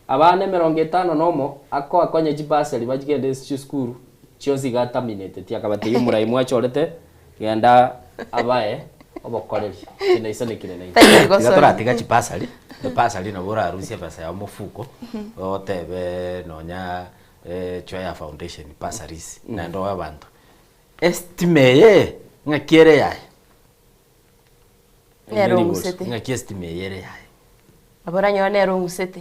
Abana emerongo etano na omo akoa konya chibasari bachigende ase chisukuru chionsi iga atamineteti. Akabatebia, Omorai mwachorete, genda abae obokoreri, inche naisanekire nainwe. Tiga toratiga chibasari, ebasari nabo orarusie ebesa yao mofuko, otebe nonya Choya Foundation bursaries, naende oe abanto. Estima eye ng'aki ere yaye? Nere ong'usete. Ng'aki estima eye ere yaye? Nabo oranyore nere ong'usete.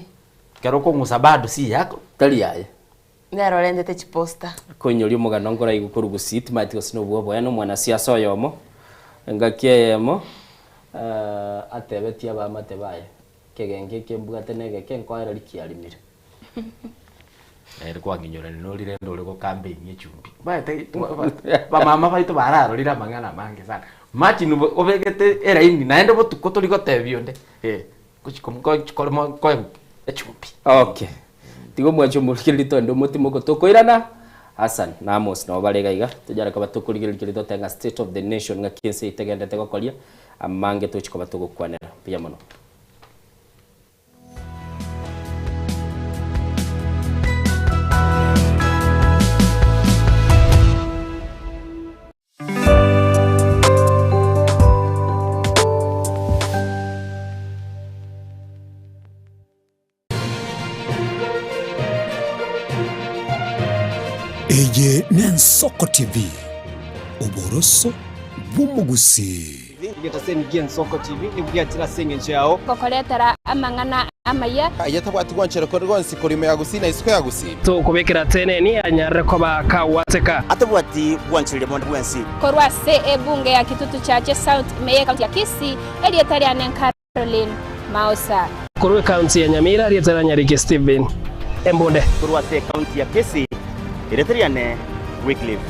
Ekero okong'usa bado si yako. Tari yaye. Nere orentete chiposta. Koinyoria omogano nkoraigwe korwa gusii timanyeti gose nobwo oboene omwanasiasa oyomo engaki eyemo atebetie abaamate baye ekegengo eke mbwate negeke nkoereria kiarimire. Nere kwang'inyorania nori rende ore gocampaign echumbi. Omanyete bamama baito bararorire amang'ana amange sana. Imagine obegete eraini naende botuko tori gotebia onde gochi korema koegwa echumbi. Okay. Tiga omwanche omorigereria togende omotimoko tokoirana, Hassan na Amos nabo bare iga iga, tonyare koba tokorigereria keria totebe ng'a state of the nation ng'aki ense yaito egenderete gokoria, amange tochi koba togokwanera. Mbuya mono. Eye n'Ensoko TV, oboroso bw'omogusii. Egetaseni gi'Ensoko TV nigo giachire ase engencho yao. Gokoretera amang'ana amaya. Aye tabwati gwanchera kore gwonsi korwa ime ya Gusii na isiko ya Gusii. Tokobekera teneni anyarire koba kagwateka. Atabwati gwanchereria bonde bwensi. Korwa ase ebunge ya Kitutu Chache South ime y'Ekaunti ya Kisii, erieta riane Caroline Mausa. Korwa ekaunti ya Nyamira, erieta ria Nyariki Stephen Embunde. Korwa ase ekaunti ya Kisii, erieta riane Wycliffe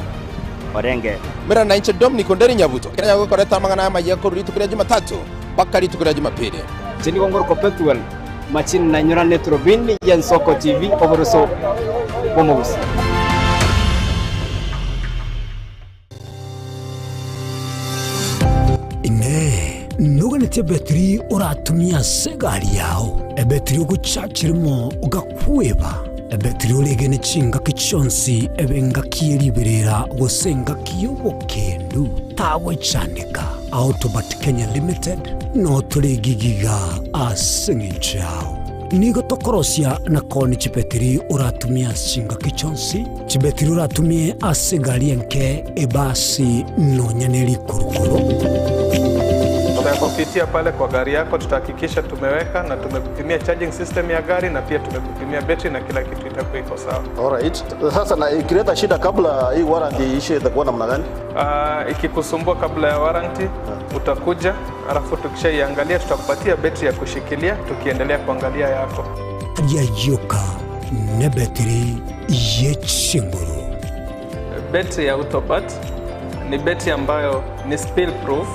Orenge. Mera nainche Dominic Onderi Nyabuto, ekero nyagokoreta amang'ana amayia korwa rituko ria Jumatatu mpaka rituko ria Jumapili. Inche nigo ngorokwa Pethuel Machini na nyorane Turubini y'Ensoko TV, oboroso bw'omogusii. Inee! Noganetie ebetiri oratumie ase egari yao, ebetiri ogochachera imo ogakweba, ebetiri oregene chingaki chionsi ebe engaki ye riberera gose engaki y'obokendu? Tagochandeka. Autobat Kenya Limited noo tore igigiga ase eng'encho yao. Nigo tokorosia na koonia chibetiri oratumie ase chingaki chionsi, chibetiri oratumie ase egari enke, ebasi, nonya ne rikurukuru. Tutakupitia pale kwa gari yako, tutahakikisha tumeweka na tumekupimia charging system ya gari na pia tumekupimia betri na kila kitu itakuwa iko sawa. Alright. Sasa na ikileta shida kabla hii warranty iishe itakuwa namna gani? Ikikusumbua kabla ya warranty utakuja, alafu tukishaiangalia tutakupatia betri ya kushikilia tukiendelea kuangalia yako. Riayoka nebetiri ye chinguru. Betri ya Autobat ni betri ambayo ni spill proof,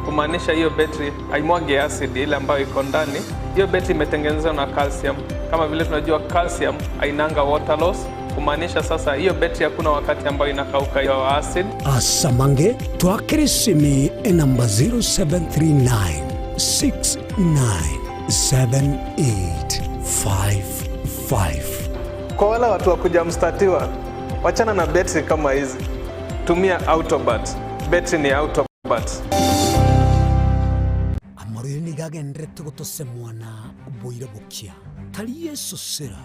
kumaanisha hiyo betri haimwagi acid ile ambayo iko ndani. Hiyo betri imetengenezwa na calcium. Kama vile tunajua calcium hainanga water loss, kumaanisha sasa hiyo betri hakuna wakati ambayo inakauka hiyo acid. Asamange twakere esimi enamba 0739 697855. Kwa wale watu wa kujamstatiwa, wachana na betri kama hizi, tumia Autobat. Betri ni Autobat. Amarwaire nigo agenderete gotosemwa na oboira bokia, tari esosera,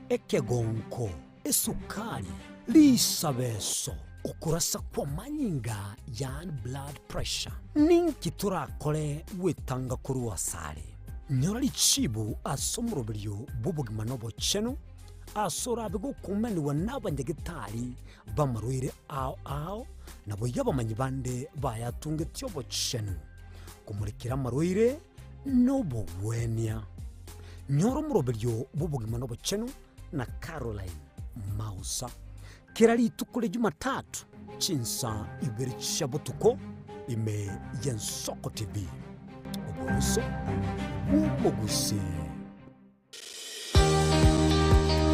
ekegonko, esukari, risabeso, okorasa kw'amanyinga, yaani blood pressure. Ninki torakore gwetanga korwa asare? Nyora richibu ase omoroberio bw'obogima na obochenu, ase orabe gokumanigwa n'abanyagetari b'amarwaire ao ao, naboigo abamanyi bande bayatungetie obochenu, komorekera amarwaire na obogwenia. Nyora omoroberio bw'obogima na obochenu na Caroline Mausa kera rituko ria Jumatatu chinsa ibere chia botuko ime y'Ensoko TV. Oboroso bw'omogusii.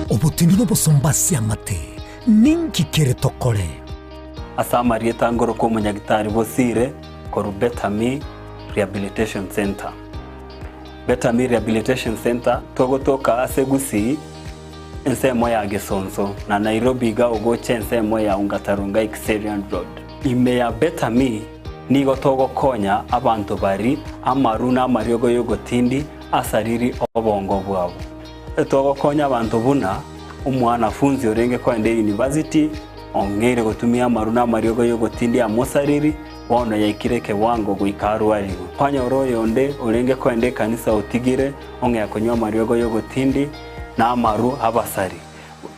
Obotindi nobosomba ase amate, ninki kere tokore? Ase amarieta ngorokwa omonyagitari Bosire korwa Betami Rehabilitation Centre. Betami Rehabilitation Centre togotoka ase Gusii ensemo ya Gesonso na Nairobi iga ogocha ensemo ya Ongata Rongai Kiserian Road. Ime ya Betami nigo togokonya abanto bari amaru na amariogo y'ogotindi asariri obongo bwabo. Togokonya abanto buna omwanafunzi orenge kogenda eyunivasiti ong'eire gotumia amaru na amariogo y'ogotindia amosariri, bono yaikire ekewango goika arwarigwe. Kwanyora oyonde orenge kogenda ekanisa otigire ong'ea konywa amariogo y'ogotindi na amaru abasari.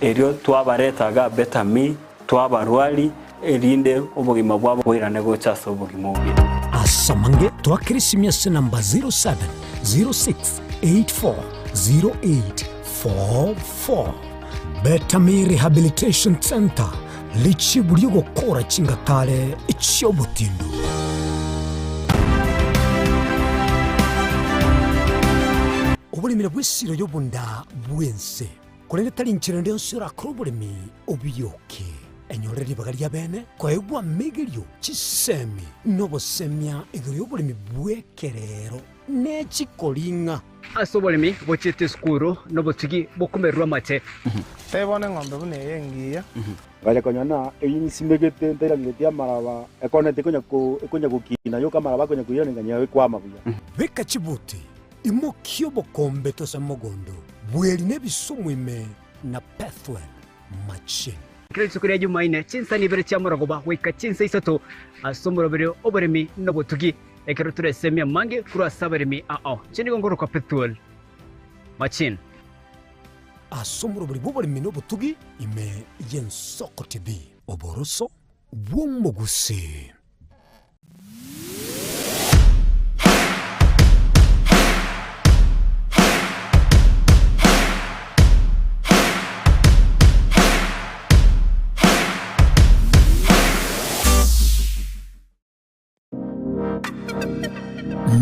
Erio twabareta iga Betami, twabarwari, erinde obogima bwabo boirane gocha ase obogima obuya. Asamange twakere esimi ase namba 0706840844. Betami Rehabilitation Centre, richibu ri'ogokora chingatare chi'obotindu. Oboremire bw'esiro y'obonda bw'ense. Korende tari inchera ende yonsi orakore oboremi obioke. Enyore ribaga ri'abeene koegwa amegerio, chisemi, na obosemia igoro y'oboremi bw'ekerero ne chikoring'a. Ase oboremi bochiete esukuru nobotugi bokomererwa amate. Tebia bono eng'ombe buna eye engiya. Ngacha konyora ng'a eyio nsimegete ntairangeretie amaraba, ekoneti ekonya ko ekonya gokina yoka amaraba akonya koiranekania ekwama buya. Beka chibuti, Imokia obokombe tose mogondo bw'eri nebisumu ime na Pethuel machine. Kera rituko ria Jumaine, chinsa nibere chia morogoba goika chinsa isato ase omoroberio oboremi na obotugi, ekero toresemie amange korwa ase abaremi ao. Inche nigo ngorokwa Pethuel Machine. Ase omoroberi bw'oboremi na obotugi ime y'Ensoko TV. Oboroso bw'omogusii.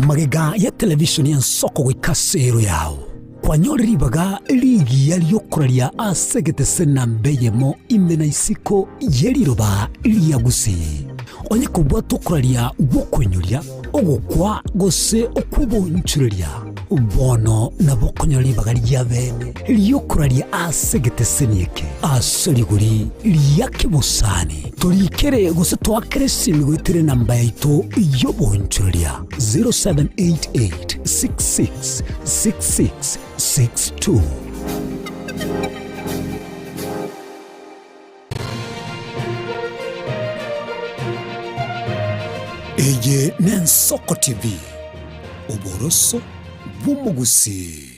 Magega ya televishoni y'ensoko goika ase ero yao, kwanyorire ribaga rigiya ri'okoraria ase egetese namba eyemo ime na isiko ye riroba ria Gusii. Onye kobwata okoraria gw'okoinyoria, ogokwa, gose okw'obonchoreria, bono nabo okonyora ribaga ri'abeene ri'okoraria ase egeteseni eke ase rigori ria kebosani. Torikere gose toakere esimi goetera enamba yaito y'obonchoreria 0788 66 66 62. Eye n'Ensoko TV. Oboroso bw'omogusii.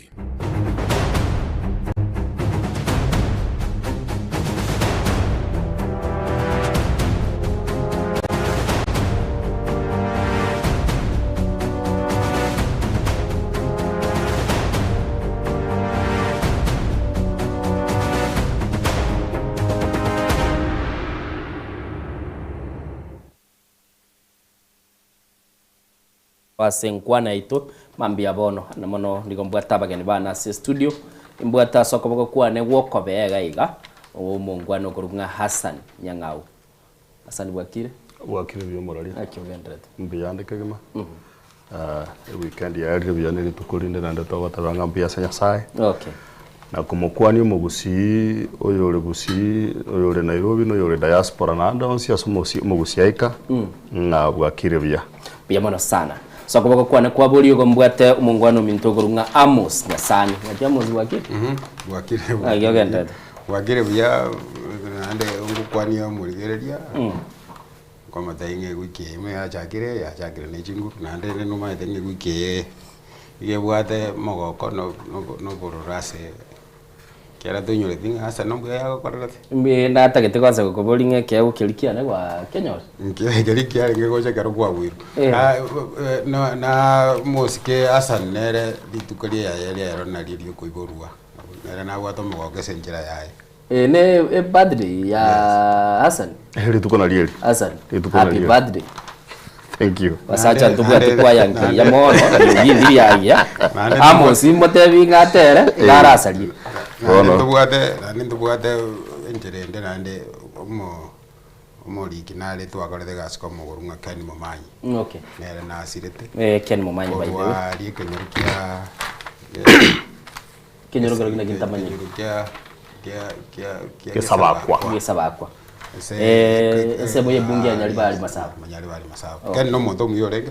Ase enkwana yaito mambia bono, na mono nigo mbwate abageni bane ase estudio, imbwate ase okoboko kwane gw'okobee iga iga, omongwana okorokwa ng'a Hassan Nyang'au. Hassan bwakire? Bwakire buya omorari. Naki ogenderete? Mbuya ande kegima. Eweekend yaerire buya na rituko rinde naende togoteba ng'a mbuya ase Nyasaye. Okay. Na komokwania omogusii oyore gusii, oyore Nairobi na oyore diaspora naende onsi ase omosi omogusii aika, ng'a bwakire buya. Mbuya mono sana. Ase okoboko kwane kwa borio igo mbwate omongwana ominto okorokwa ng'a Amos Nyasani. Ng'aki Amos bwakire? Bwakire Ng'aki ogenderete? Bwakire buya naende ngokwania omorigereria, nkomotebia ng'a ewiki eye ime yachakire, yachakire ne chinguru naende rende nomanyete ng'a ewiki eye nigo ebwate omogoko na na obororo ase ekero toinyoreti ng'a ase nombuya yagokorerete. Mbuya natagete kwansa gokoboria ng'a ekeegwa keria kiane gwakenyora? Nki keria kiarenge gocha ekero kwabuirwe. Na na omosike Hassan nere rituko riaye riaye nario riokoiborwa. Nere nabwate omogoko ase enchera yaye. Eye ne ebirthday ya Hassan. Rituko nario eri. Hassan. Rituko Happy nario eri. birthday. Thank you. Basacha ntobwate kwaya nkeiya mono eriogi ndiri agiya. Amos motebi ng'a atere iga arasarie. Naende ntobwate naende ntobwate enchera ende naende omo omoriki nare twakorete egasi komogoro ng'a Ken Momanyi. Okay. Nere nasirete. Eh, Ken Momanyi by the way. Korwa aria ekenyoro kia Ekenyoro kero naki ntamanyeti. Ekenyoro kia kia kia kia Gesabakwa. Gesabakwa. Ase Eh, ensemo ye bunge ya Nyaribari Masaba. Nyaribari Masaba. Okay. Ken nomonto omuya orenge,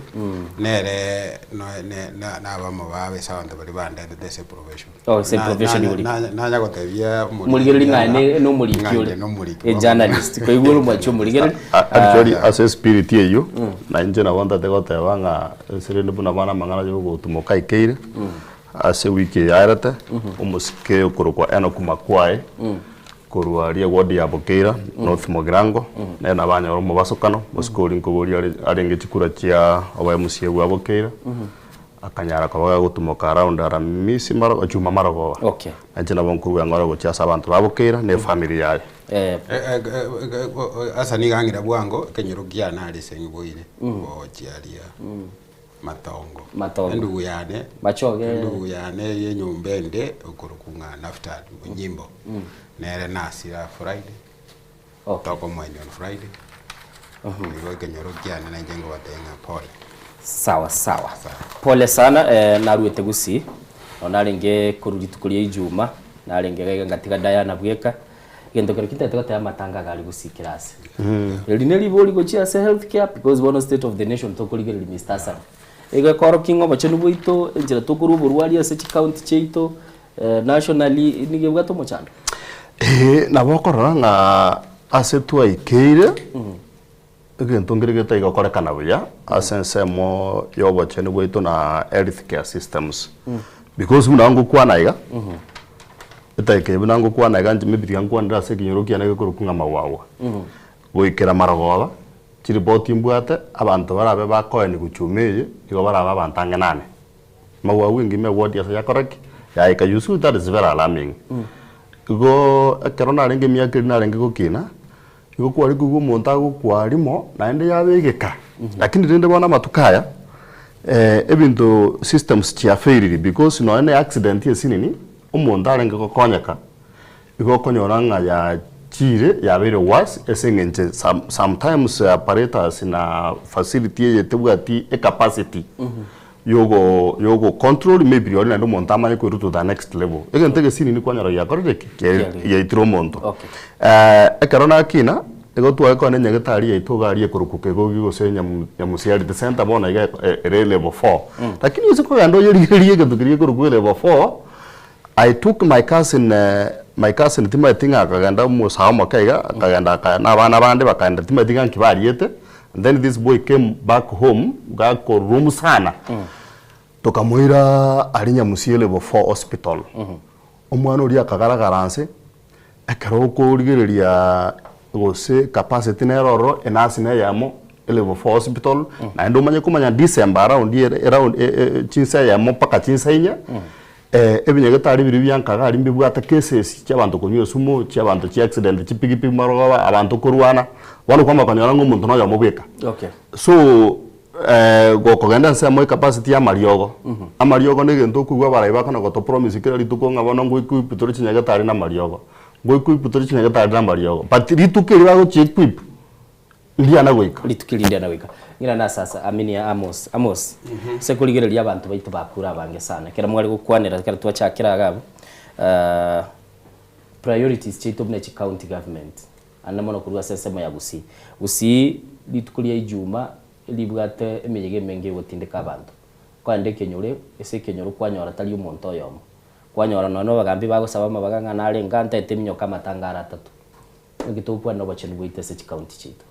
nere no ne na nabamo babe ase abanto baria bandetete ase probation. Oh, ase Na- probation nanya- ore. nanya- nanya gotebia Omorigereri ng'a ne nomoriki ng'a ore. inche nomoriki A journalist. Koigwa ore omwanchi omorigereri. Actually ase spirit eyio, na inche nabo ntagete goteba ng'a ase rende buna bono amang'ana ya ogotumoka aikeire, Ase ewiki eye yaerete, omosike okorokwa Enock Makwai korwa aria eward ya Bokeira, North Mugirango, nere nabo anyore omobasokano, omosike oria nkoboria are arenge chikura chia oba MCA bwa Bokeira, akanyara koba gagotumoka around Aramisi maro Juma marogoba. Okay. Na inche nabo nkorua ng'ora gochia ase abanto ba Bokeira na efamiri yaye. Asa nigo ang'ira bwango, ekenyoro kiane aria ase ngiboire, gochia aria. Matongo. Matongo. Endugu yane, Machoge. endugu yane y'enyomba ende okorokwa ng'a Naftali Onyimbo, nere nasira Friday, Okay. tokomoenia on Friday, igo ekenyoro kiane nainche nkobatebia ng'a pole. Sawa sawa. Pole sana eh, naruete Gusii, nonye narenge korwa rituko ria Ijumaa, narenge iga iga ngatiga Diana bweka, Egento keria kintagete goteba amatanga iga aria gosikera ase. Eri ne ribori gochia ase health care because bono state of the nation tokorigereria Mister Hassan. Igo ekorokia ng'a obochenu bwaito, enchera tokorwa oborwari ase chicounty chiaito, nationally nigo ebwate omochando. Eeh, nabo okorora ng'a ase twaikeire, egento nkere getari gokorekana buya ase ensemo ya obochenu bwaito na health care systems. Because buna ngokwana iga, Etageka eye buna ngokwana iga inche maybe tiga nkwanere ase ekenyoro kiane gekorokwa ng'a Magwagwa. Goikera marogoba, chiripoti mbwate, abanto barabe bakoeni gochuma eye, nigo barabe abanto ang'e nane. Magwagwa engima eward ase yakora ki? Yaika. You see that is very alarming. Igo ekero narenge emiaka eria narenge gokina, igo kware koigwa omonto agokwa rimo naende yabegeka. Lakini rende bono amatuko aya, ebinto systems chiafailire because nonya na accident esinini, Omonto arenge gokonyeka, igo okonyora ng'a yachiire yabeire worse ase eng'encho some sometimes apparatus na facility eye tebwati ecapacity yogo yogo control maybe rirorio naende omonto amanye koirwa to the next level. Egento egesinini kwanyora giakorire ki? Giaitire omonto. Ekero nakina, igo tware kogenda enyagetari yaito iga aria ekorokwa Kegogi gose Nyamu Nyamusi Health Centre bono iga ere level four. Lakini ase kogenda oyerigererie egento keria gekorokwa level four, I took my cousin my cousin timaeti ng'a akagenda omosae omoke iga, akagenda aka na abana bande bakaenda timaeti ng'a nki bariete, and then this boy came back home gakorumu sana. Tokamoira aria Nyamusie Level 4 Hospital. Omwana oria akagaragara nse, ekero okorigereria gose capacity nere ororo, enurse na eyemo e Level 4 Hospital, naende omanye komanya December around ere around chinsa eyemo mpaka chinsa inye, ebinyagetari biria bia nkaga aria mbibwate cases chia abanto konywa esumu, chia abanto chia accident, chipikipiki marogoba, abanto korwana, bono kwamanya konyora ng'a omonto noyomo bweka. Okay. So gokogenda ensemo ecapacity ya amariogo, amariogo na egento okoigwa abarai bakona gotopromise kera rituko ng'a bono ngo equip tore chinyagetari na amariogo, ngo equip tore chinyagetari na amariogo, but rituko erio bagochi equip, ndiana goika. Rituko erio ndiana goika. Ng'ina na sasa aminia Amos, Amos, ase korigereria abanto baito bakure abange sana, ekero mware gokwanera ekero twachakera iga abwo, priorities chiaito buna chicounty government, Ande mono korwa ase ensemo ya Gusii. Gusii rituko ria Ijuma ribwate emeyega emenge egotindeka abanto. Kwaenda ekenyoro ase ekenyoro kwanyora tari omonto oyomo. Kwanyora nonya na abagambi bagosaba amabaga ng'a nare enka ntaete eminyoka amatanga ara atato. Naki togokwana obochenu bwaito ase chicounty chiaito.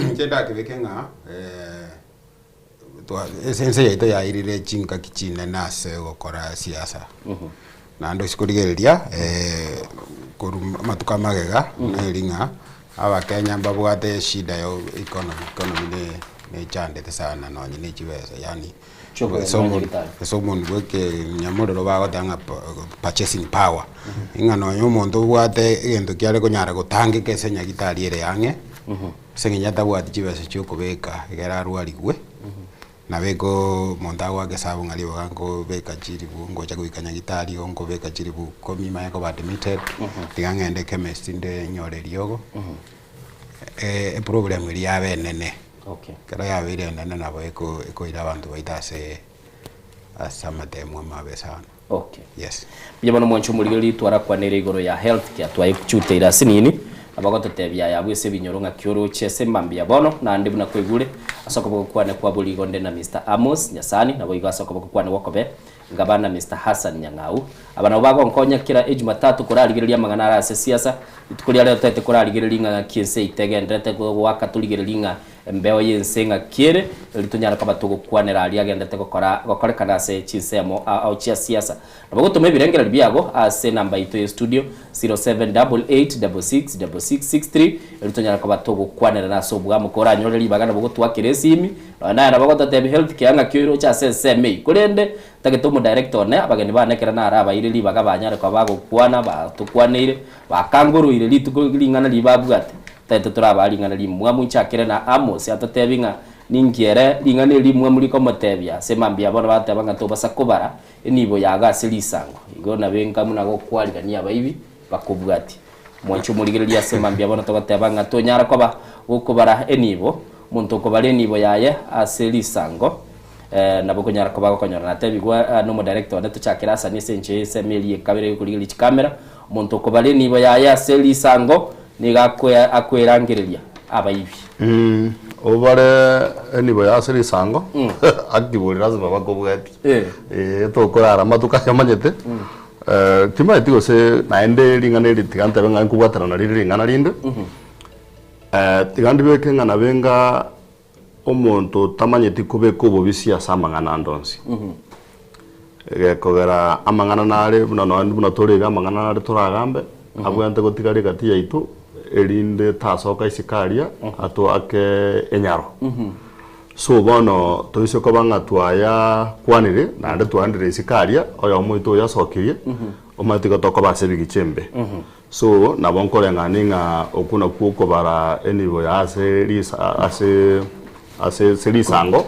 Inche ndakebeke ng'a ase ense yaito yairire chingaki chinene ase ogokora siasa. Naende ase korigereria korwa amatuko amagega neri ng'a abakenya mbabwate eshida ya economy, economy ne nechandete sana nonye ne chibesa yaani Chiokogenda nyagetari. ase omonwe bwa ekenyamorero bagoteba ng'a purchasing power, ng'a nonye omonto obwate egento kiare konyara gotangeka ase enyagitari ere ang'e. Ase eng'encho atabwati chibesa chi'okobeka ekero arwarigwe, nabo eko omonto agoaka esabu ng'a riboga nkobeka chiribu ngocha goika nyagitari igo nkobeka chiribu ikomi manye koba admitted, tiga ng'ende chemist inde nyore eriogo, eproblem eria yaba enene. Okay. Ekero yabeire enene nabo eko ekoira abanto baito ase ase amatemo amabe sana. Okay. Yes. Mbuya mono mwanche omorigereria twarakwanere igoro ya health care twaechuteire ase nini abagototebia aya abwo ase ebinyoro ng'aki oroche ase mambia bono naende buna kwaigure ase okoboko kwane kwa borigo nde na Mister Amos Nyasani naboigo ase okoboko kwane gwokobe ngaba na Mister Hassan Nyang'au aba nabo bagonkonya kera ejumatatu korarigereria amang'ana are ase siasa rituko ria rero toete korarigereria ng'a ng'aki ense yaito egenderete goaka torigererie ng'a Embeo y'ense ng'aki ere, erio tonyare koba togokwanera aria agenderete gokora gokorekana ase chinsemo ao chia siasa. Nabo gotoma ebirengererio biago ase enamba yaito ye studio 0788666663 erio tonyare koba togokwanerana ase oboamo. Koranyore ribaga nabo gotwakera esimi, nonya naye nabo gototebia health care ng'aki oiroche ase ensemo eyio. Korende ntagete omodirector one, abageni bane ekero narabaire ribaga banyare koba bagokwana, batokwaneire, bakangoroire rituko ring'ana riria babwate. Taete torabaa ring'ana rimwamu nchakere na Amos atotebi ng'a ninki ere ring'ana eri rimwamu rikomotebia ase mambia bono bateba ng'a tobasa kobara enibo yago ase risango igo nabe enka buna gokwarigania abaibi bakobwatie. Mwanche omorigereria ase mambia bono togoteba ng'a tonyara koba gokobara enibo omonto okobara enibo yaye ase risango nabo okonyara koba gokonyora natebigwa nomodirector one tochakere asani ase enchera ensemo eria ekabere yokorigereria chikamera omonto okobara enibo yaye ase risango Nigo akwerangereria abaibi. Obare enibo ya ase risango, akibori lasima bakobwatie. Eh, tokorara amatuko aya omanyete. Timanyeti gose naende ring'ana eri tiga ntebe ng'a nkobwatana nario ring'ana rinde. Tiga ndibeke ng'a nabe nga omonto otamanyeti kobeka obobisi ase amang'ana ande onsi. Egekogera amang'ana nare buna nonye buna tore iga amang'ana nare toragambe, abwenerete gotigara egati yaito, erinde tasoka isiko aria, atoake enyaro. So bono toise koba ng'a twayakwanire, naende twaendire isiko aria, oyomo oito oyasokirie, omanyete igo tokoba ase ebigicha embe. So nabo nkoreng'ani ng'a okwo nakwo okobara enibo ya ase risa ase ase ase risango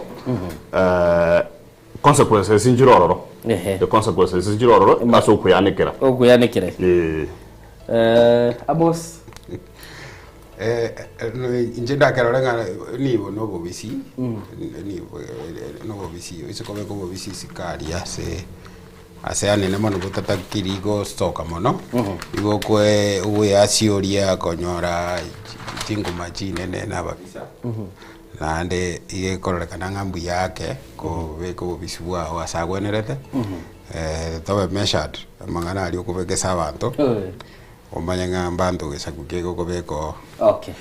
consequences nchire ororo. Ehe. The consequences nchire ororo ase okweanekera. Okweanekera. Eh. Amos. Inche ndakerore ng'a nibo na obobisi, nibo na obobisi, oise kobeka obobisi isiko aria ase ase anene mono botatakiri gosoka mono, igo okoe ogoeasioria konyora chinguma chinene na ababisa. Naende iga ekororekana ng'a mbuya ake kobeka obobisi bwao ase agwenerete, tobe measured amang'ana aria okobeka ase abanto, omanye ng'a mbanto gesaku ki egokobeka oo. Okay.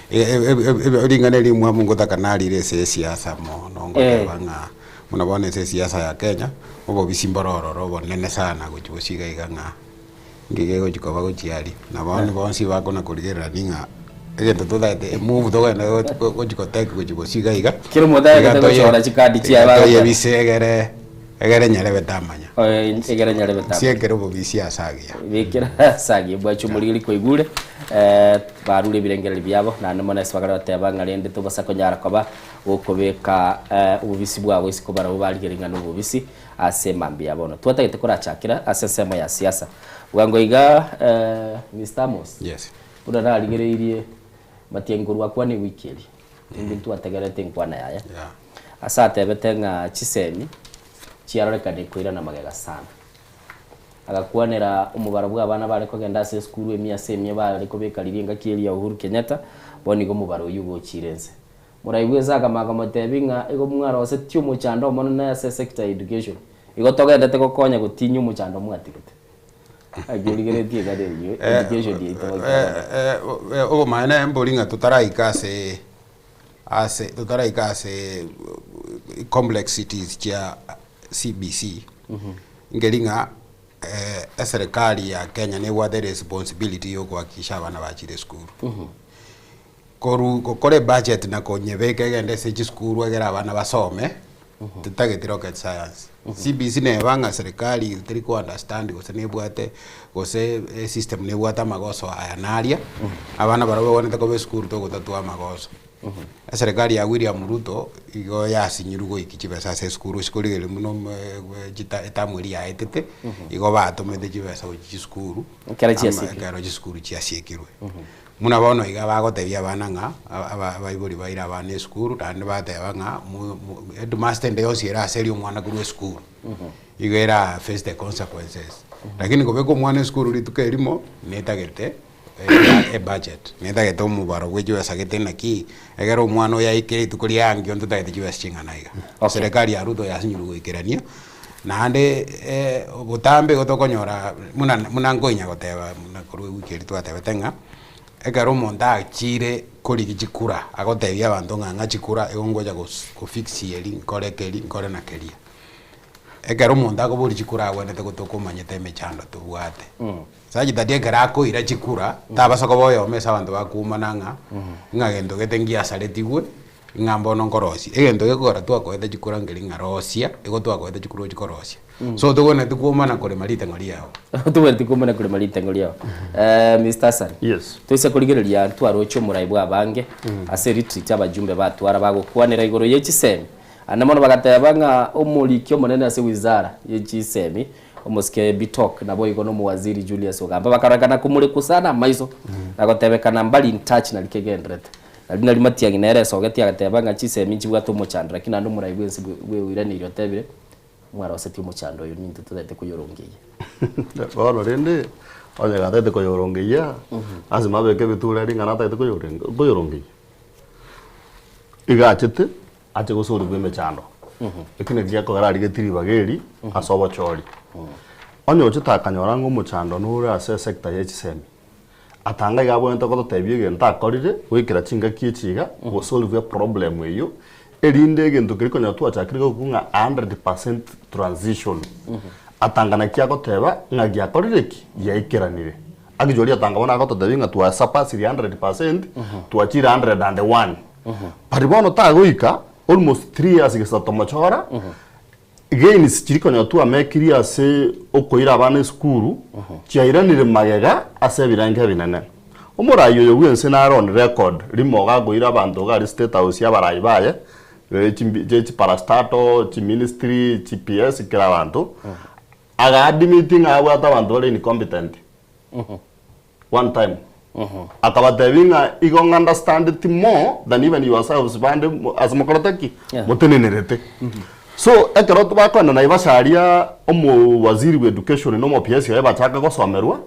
Ring'ana eri mwamu ngotaka narire ase esiasa mono ngoteba ng'a. Buna bono ase esiasa ya Kenya, obobisi mboro ororo obonene sana gochia bosio iga iga ng'a nki kegochia koba gochia aria. Na bono bonsi bakona korigererania ng'a egento totagete emove togende gochia gotake gochia bosio iga iga, Kera omonto iga agete toye gochora chikadi chiaye iga bagoteba. toyebise egere egere nyarebe tamanya. Egere nyarebe tamanya. Nsiekere obobisi ase agiya. Bekera ase agiya bwache omorigeri kwaigure, barure ebirengererio biabo, naende mono ase bakare goteba ng'a rende tobasa konyara koba gokobeka obobisi bwabo isiko barabwo barigerie ng'a nobobisi ase mambia ya bono. Twatagete korachakera ase ensemo ya siasa. Bwango iga Mister Amos, Yes. buna narigereirie Matiang'i korwa akwane ewiki eria, inde ntwategererete enkwana yaye, Yeah. ase atebete ng'a chisemi chiarorekane koirana magega sana. Agakwanera omobaro bw'abana bare kogenda ase esukuru emia ase emia bare kobeka riria engaki eria ya Uhuru Kenyatta, bono igo omobaro oyio ogochire inse. Moraigwe inse akamanya komotebia ng'a igo mwarosetie omochando omonene ase esector ya education, igo togendete gokonya gotinyia omochando mwatigete. Naki origeretie egari eyio, education yaito goika bono. Obomaene mbori ng'a totaraika ase ase totaraika ase complexities chia CBC, nkeri ng'a eserekari ya Kenya nebwate responsibility ya okohakikisha abana bachire esukuru. Koru gokora ebudget na konyebeka egende ase chisukuru egere abana basome, totageti rocket science. CBC neba ng'a serikali teri ko understand gose nebwate gose esystem nebwate amagoso aya na aria, abana barabwo babwenerete koba esukuru togotatua amagoso. Eserekari ya William Ruto igo yasinyirwe goikia chibesa ase esukuru ase korigereria buna chita etamu eria yaetete, igo batomete chibesa gochia chisukuru, Ekero chiasiekirwe. ekero chisukuru chiasiekirwe. Buna bono iga bagotebia abana ng'a abaibori baire abana esukuru, naende bateba ng'a headmaster ende yonsi ere aserie omwana korwa esukuru, igo era face the consequences. Lakini kobeka omwana esukuru rituko erimo, netagete ebudget, netagete omobaro bwe chibesa gete naki, ekero omwana oyo aikire rituko riaye ankio ntotagete chibesa ching'ana iga. Serikali ya Ruto yasinyirwe goikerania, naende botambe igo tokonyora buna buna nkoinya goteba buna korwa ewiki eria twatebete ng'a, ekero omonto achire korigia chikura agotebia abanto ng'a ng'a chikura igo ngocha gos gofix eri nkore keri nkore na keria. Ekero omonto akoboria chikura agwenerete gotoka omanyete emechando tobwate. Such that ekero akoira chikura tabasa koba oyomo ase abanto bakoumana ng'a ng'a gento gete ngiasaretigwe. Ng'a mbono nkorosie, egento gekogera twakoete chikura nkeri ng'a rosia, igo twakoete chikura ochie korosia. So togwenereti kwomana korema riteng'o riao. Togwenereti kwomana korema riteng'o riao. Eh, Mister Hassan, Yes. toise korigereria ntwaroche omorai bwa abange ase eretreat abajumbe batwara bagokwanera igoro ye chisemi. Ande mono bagateba ng'a omoriki omonene ase wizara ye chisemi, omosike Bitok, naboigo na omowaziri Julius Ogamba bakarorekana komorekwa sana amaiso na gotebekana mbari in touch nari kegenderete. Nario nario Matiang'i nere esogetie agateba ng'a chisemi nchibwate omochando, lakini naende omorai bwensi bweoiraneire otebire, Mwarosetie omochando oyo nintwe totagete koyorongeyia. Bono rende, onye gatagete koyorongeyia, lasima abeke ebitura ring'ana atagete koyorenge koyorongeyia. Iga achete, ache gosorigwa emechando. Eki naki gekogera arigetie ribaga eri ase obochori. Onye ochete akanyora ng'a omochando nore ase esector ya chisemi, Atanga iga abwenerete gototebia egento akorire goikera chingaki echi iga, gosolve eproblem eyio, erinde egento keria konya twachakire gokwa ng'a 100% transition. Atanga naki agoteba ng'a giakorire ki? Giaikeranire. Actually atanga bono agototebia ng'a twasurpassire 100%, twachire 101. But bono tagoika almost 3 years gesa tomochora, Gains chiria konya twamekirie ase okoira abana esukuru chiairanire magega ase ebirengo ebinene. Omorai oyo bwense nare on record rimo iga akoira abanto iga aria state house abarai baye che chiparastato, chiministry, chi PS kera abanto, aga admit ng'a abwate abanto bare incompetent. One time akabatebia ng'a igo ng'understandeti more than even yourselves bande ase mokorete ki? Motenenerete. So ekero bakoenda Naivasha aria omowaziri bwa education na omo PS oye bachaka gosomerwa,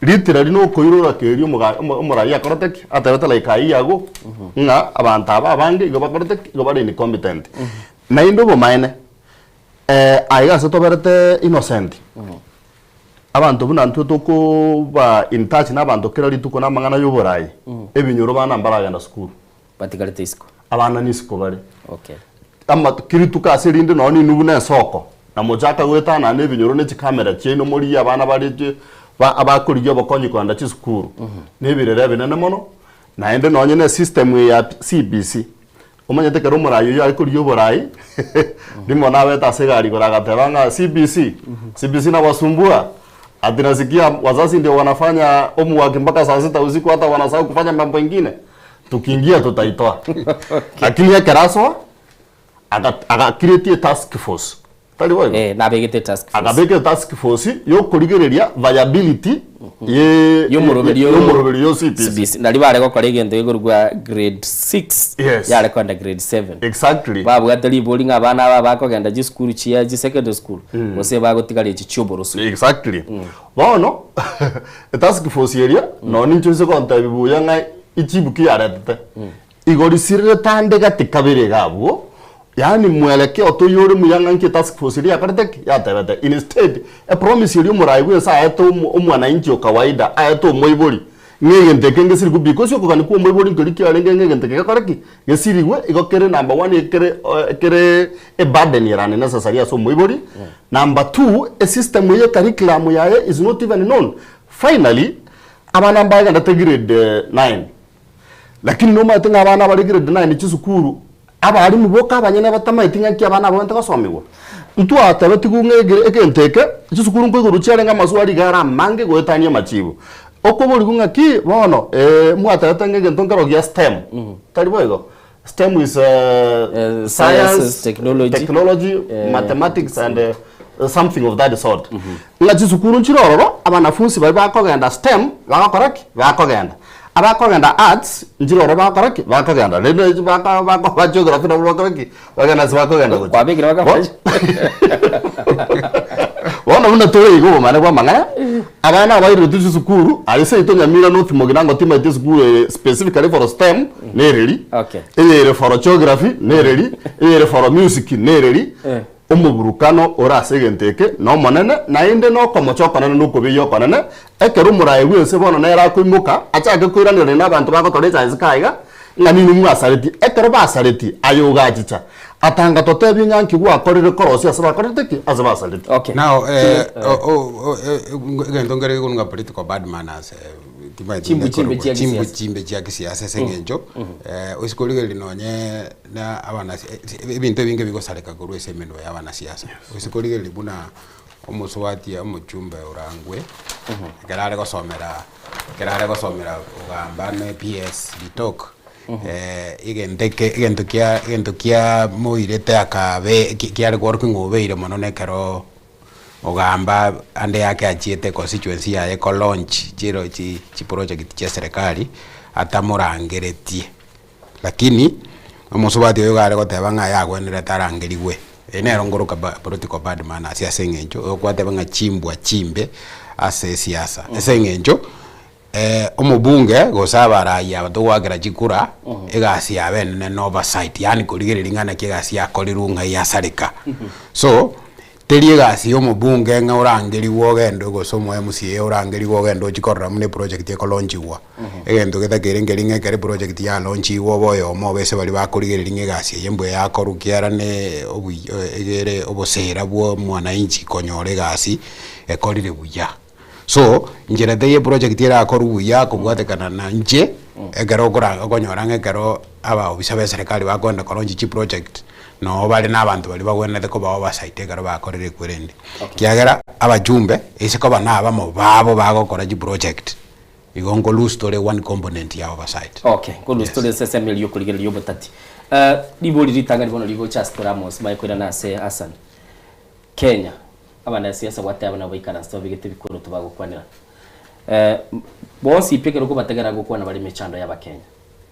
literally nokoirora keria omoga omoraia akorete ki? Atebete like a year ago ng'a abanto aba abange igo bakorete ki? Igo bare incompetent. Naende obomaene, aiga ase toberete innocent, Abanto buna intwe tokoba in touch nabanto kera rituko namang'ana y'oborai, ebinyoro bana mbaragenda sukuru. Batigarete isiko. Abana nisiko bare. Okay. Ama kirituko ase rinde nonye ninwe buna esoko, na mochaka goetanana nebinyoro ne chikamera chiaino morigie abana bare chi ba abakorigia obokonyi kogenda chisukuru. Nebirero ebinene mono, naende nonye ne esystem eye ya CBC, omanyete ekero omorai oyio are korigia oborai, rimo nabete ase egari igoro agateba ng'a CBC, CBC nabasumbua, ati nasikia wazazi ndio wanafanya homework mpaka saa sita usiku hata wanasahau kufanya mambo ingine. Tukiingia tutaitoa. Lakini ekero asoa, aga aga create etask force. Tari boigo? Eh, nabegete task force. Akabeka etask force yokorigereria viability ye Y'omoroberio y'omoroberio yo CBC. CBC. Nari bare gokora egento gekorokwa grade 6 Yes. yare kogenda grade 7. Exactly. Babwate ribori ng'a abana aba bakogenda chisukuru chia chisecondary school gose bagotigara echi chioboroso. Exactly. Bono, etask force eria, nonye ninche inse gontebia buya ng'a echibu ki yaretete, igo risirerete ande gati kabere iga abwo, yaani mwelekeo toiyo ore muya ng'a nki etask force eria yakorete ki? Yatebete. Instead, epromise eria omorai bwense aete omo omwananchi o kawaida, aete omoibori, ng'a egento eke ngesirigwe because okogania kwa omoibori nkeri kiarenge ng'a egento eke gekore ki? Gesirigwe, igo kere number one ekere kere eburden ere unnecessary ase omoibori. Number two, esystem eye ecurriculum yaye is not even known. Finally, abana mbagendete grade 9, lakini nomanyete ng'a abana bare grade 9 chisukuru, abalimu boka abanyene batamaeti ng'aki abana aba bagente gosomigwa. Ntwatebetigwe ng'a egere egento eke, chisukuru nkoigoro chiarenge amaswali iga are amange goetania amachibu. Okoborigwa ng'aki bono mwatebete ng'a egento nkero gia STEM, tari boigo? STEM is sciences, science, technology, technology, mathematics and something of that sort. Ng'a chisukuru nchire ororo, abanafunsi baria bakogenda STEM bagokora ki? Bakogenda. Abakogenda arts nchire ororo bagokora ki? Bakogenda. Rende echi baka bako ba geography nabo bakora ki? Bagenda ase bakogenda gochia. Kwabekire baka Bono buna tore iga obomane bwa amang'ana, abana abairetwe chisukuru, aye seito Nyamira North Mogirango timaeti esukuru ere specifically for STEM nereri, Okay. eyere for geography nereri, eyere for music nereri, Eh. omoburukano ore ase egento eke nomonene, naende nokomocha okonene na okobeyia okonene, ekero omoraai bw'ense bono nere akoimoka, achake koiraneria na abanto bagotora echaye isiko aiga, ng'a ninwe mwasaretie. Ekero basaretie, aye ogachicha, atanga totebie ng'a nki gwakorire korosia ase bakorete ki? Ase basaretie. Okay. Now, eh, o- o- o- eh, egento nkere gekorwa ng'a political bad manners, eh, timaeti Chimbu chimbe ngekorokwa chia chimbu kisiasa. chimbe chia kisiasa ase eng'encho, eh, ase korigereria nonye na abanasi ebinto ebinge bigosareka korwa ase emenwa ya abanasiasa. Ase korigereria buna omosubati omochumbe orangwe, ekero are gosomera ekero are gosomera ogamba ne PS Bitok, egento eke egento kia egento kia moirete akabe ki kiare korokia ng'a obeire mono na ekero ogamba ande yake achiete constituency yaye ko launch chiro chi chiproject chia serikali atamorangeretie. Lakini omosubati oyo iga are goteba ng'a yagwenerete arangerigwe. Eye nero nkoroka ba political bad manners ase eng'encho okwateba ng'a chimbwa chimbe ase esiasa. Ase eng'encho omobunge gose abarai aba togoakera chikura, egasi yabo enene ne oversight yaani korigereria ng'a naki egasi yakorirwe ng'ai yasareka. So, teri egasi ya omobunge ng'a orangerigwe ogende gose omo MCA orangerigwe ogende ochie korora buna eproject ekolaunchigwa. Egento getakeire nkeri ng'a ekero eproject yalaunchigwe obe oyomo obe ase baria bakorigereria ng'a egasi eye mbuya yakorwa ekiagera ne obuya egere obosera bwa omwananchi konyora egasi ekorire buya. So, inchera teiyo eproject erakorwe buya kobwatekana na inche, ekero okora okonyora ng'a ekero abaofisa ba eserekari bakoenda kolaunch chiproject, noo bare na abanto baria bagwenerete koba oversight ekero bakorire ekwerende. Ekiagera, abachumbe, ase koba na abamo babo bagokora chiproject, igo nko lose tore one component ya oversight. Okay, nko lose tore ase esemo eria yokorigereria obotati. Ribori ritang'ani bono rigocha ase tore amo ase bakoirana ase Hassan. Kenya, Abanasiasa gwateba nabo baikaranse babegete ebikoroto bagokwanera. Bonsi pi ekero okobategera gokwana bare emechando y'Abakenya.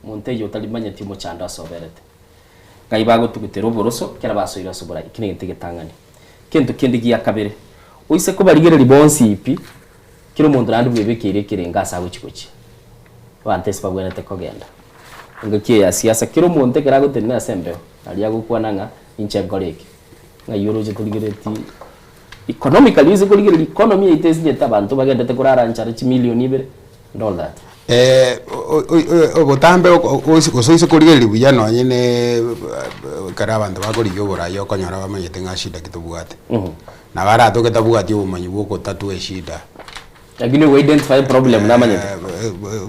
Monto eyio otarimanyeti omochando ase oberete. Ng'ai bagotugutera oboroso ekero basoire ase oborai. Eki negento egetang'ani. Kento kende gia kabere, oise kobarigereria bonsi pi, kera omonto naende bwebekeire ekerengo ase agochi gochia. Abanto ase babwenerete kogenda. Engaki eye ya siasa, kera omonto ekero agotenena ase embeo, naria agokwana ng'a inche nkore eke. Ng'ai oroche torigeretie economically ase korigereria economy yaito esinyete abanto bagendete korara nchara chimilion ibere and all that. Obotambe gose oise korigereria buya nonye na ekero abanto bakorigia oborai okonyora bamanyete ng'a shida ki tobwate. Nabo aratoke tabwati obomanyi bwa ogotatua eshida. Lakini ogo identify problem namanyete.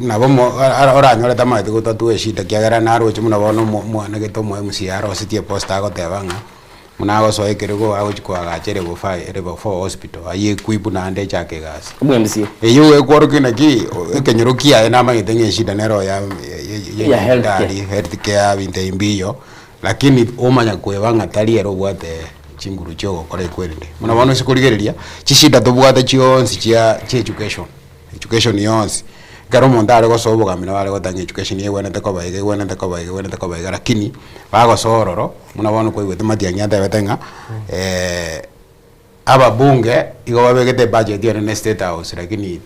Nabo mo oranyore tamanyeti gotatua eshida ekiagera naroche buna bono omwana gete omo MCA arosetie eposter agoteba ng'a buna agosoa ekerogo agochia koagacha level five level four hospital ayie equip naende echake egasi. Omo MCA. Eyio ekworokia naki ekenyoro kiaye namanyete ng'a eshida nero ya Ya health care. health care ebinto ebi mbiyo. Lakini omanya kweba ng'a tari ere obwate chinguru chia ogokora ekwerende. Buna bono ase korigereria, chishida tobwate chionsi chia chia education, education yonsi, ekero omonto are gosoa obogambi nabo are goteba ng'a education egwenerete koba iga, egwenerete koba iga, egwenerete koba iga, lakini bagosoa ororo, buna bono kwaigwete Matiang'i atebete ng'a ababunge igo babegete ebudget enene state house lakini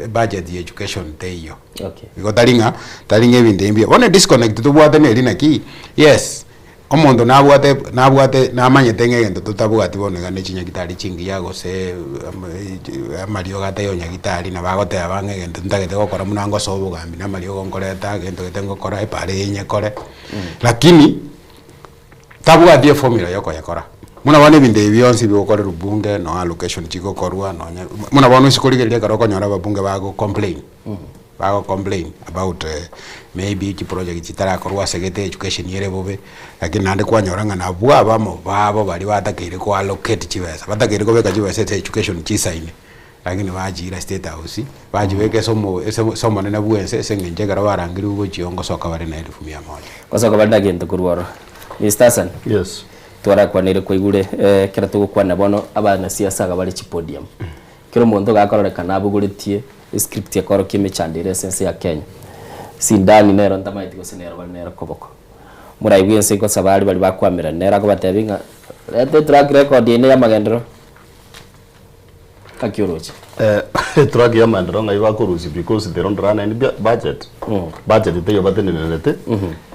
Ebudget ya education teiyo. Okay. Igo tari ng'a tari ng'a ebinto ebi mbuya. Bono edisconnect tobwate neri naki, yes, omonto nabwate nabwate namanyete ng'a egento totabwati bono iga ne chinyagitari chingiya gose amariogo ataiyo nyagitari nabo agoteba ng'a egento ntagete gokora buna ngosoa obogambi na amariogo nkoreta, egento gete ngokora, epara eye nyekore. Lakini. Tabwati eformula yokoyekora. Buna bono ebinto ebi bionsi bigokorerwa bunge nonya allocation chigokorwa nonya buna bono ase korigereria ekero okonyora ababunge bago complain bago complain about maybe chiproject chitarakorwa ase gete education ere bobe, lakini naende kwanyora ng'a nabwo abamo babo baria batakeire ko allocate chibesa batakeire kobeka chibesa ase education chisaine. Lakini bachiira State House, bachibeka ase omo ase ase omonene bw'ense ase eng'encho ekero barangeriwe gochia ngosoka bare na elfu mia moja. Gosoka bare na gento korwa ororo. Mister Hassan. Yes. Twarakwanire kwaigure ekero togokwana bono abanasiasa iga bare chipodium. Kera omonto iga akororekana abogoretie escript ekorokia emechando ere ase ense ya Kenya. Sindani nero ntamaeti gose nero bare nero koboko. Morai bwense gosaba aria baria bakwamerana nere akobatebia ng'a reta etrack record yaino ya amagenderero. Gaki oroche. Track ya maendeleo ng'ai bakorusia because they don't run any budget. Budget teiyo batenenerete,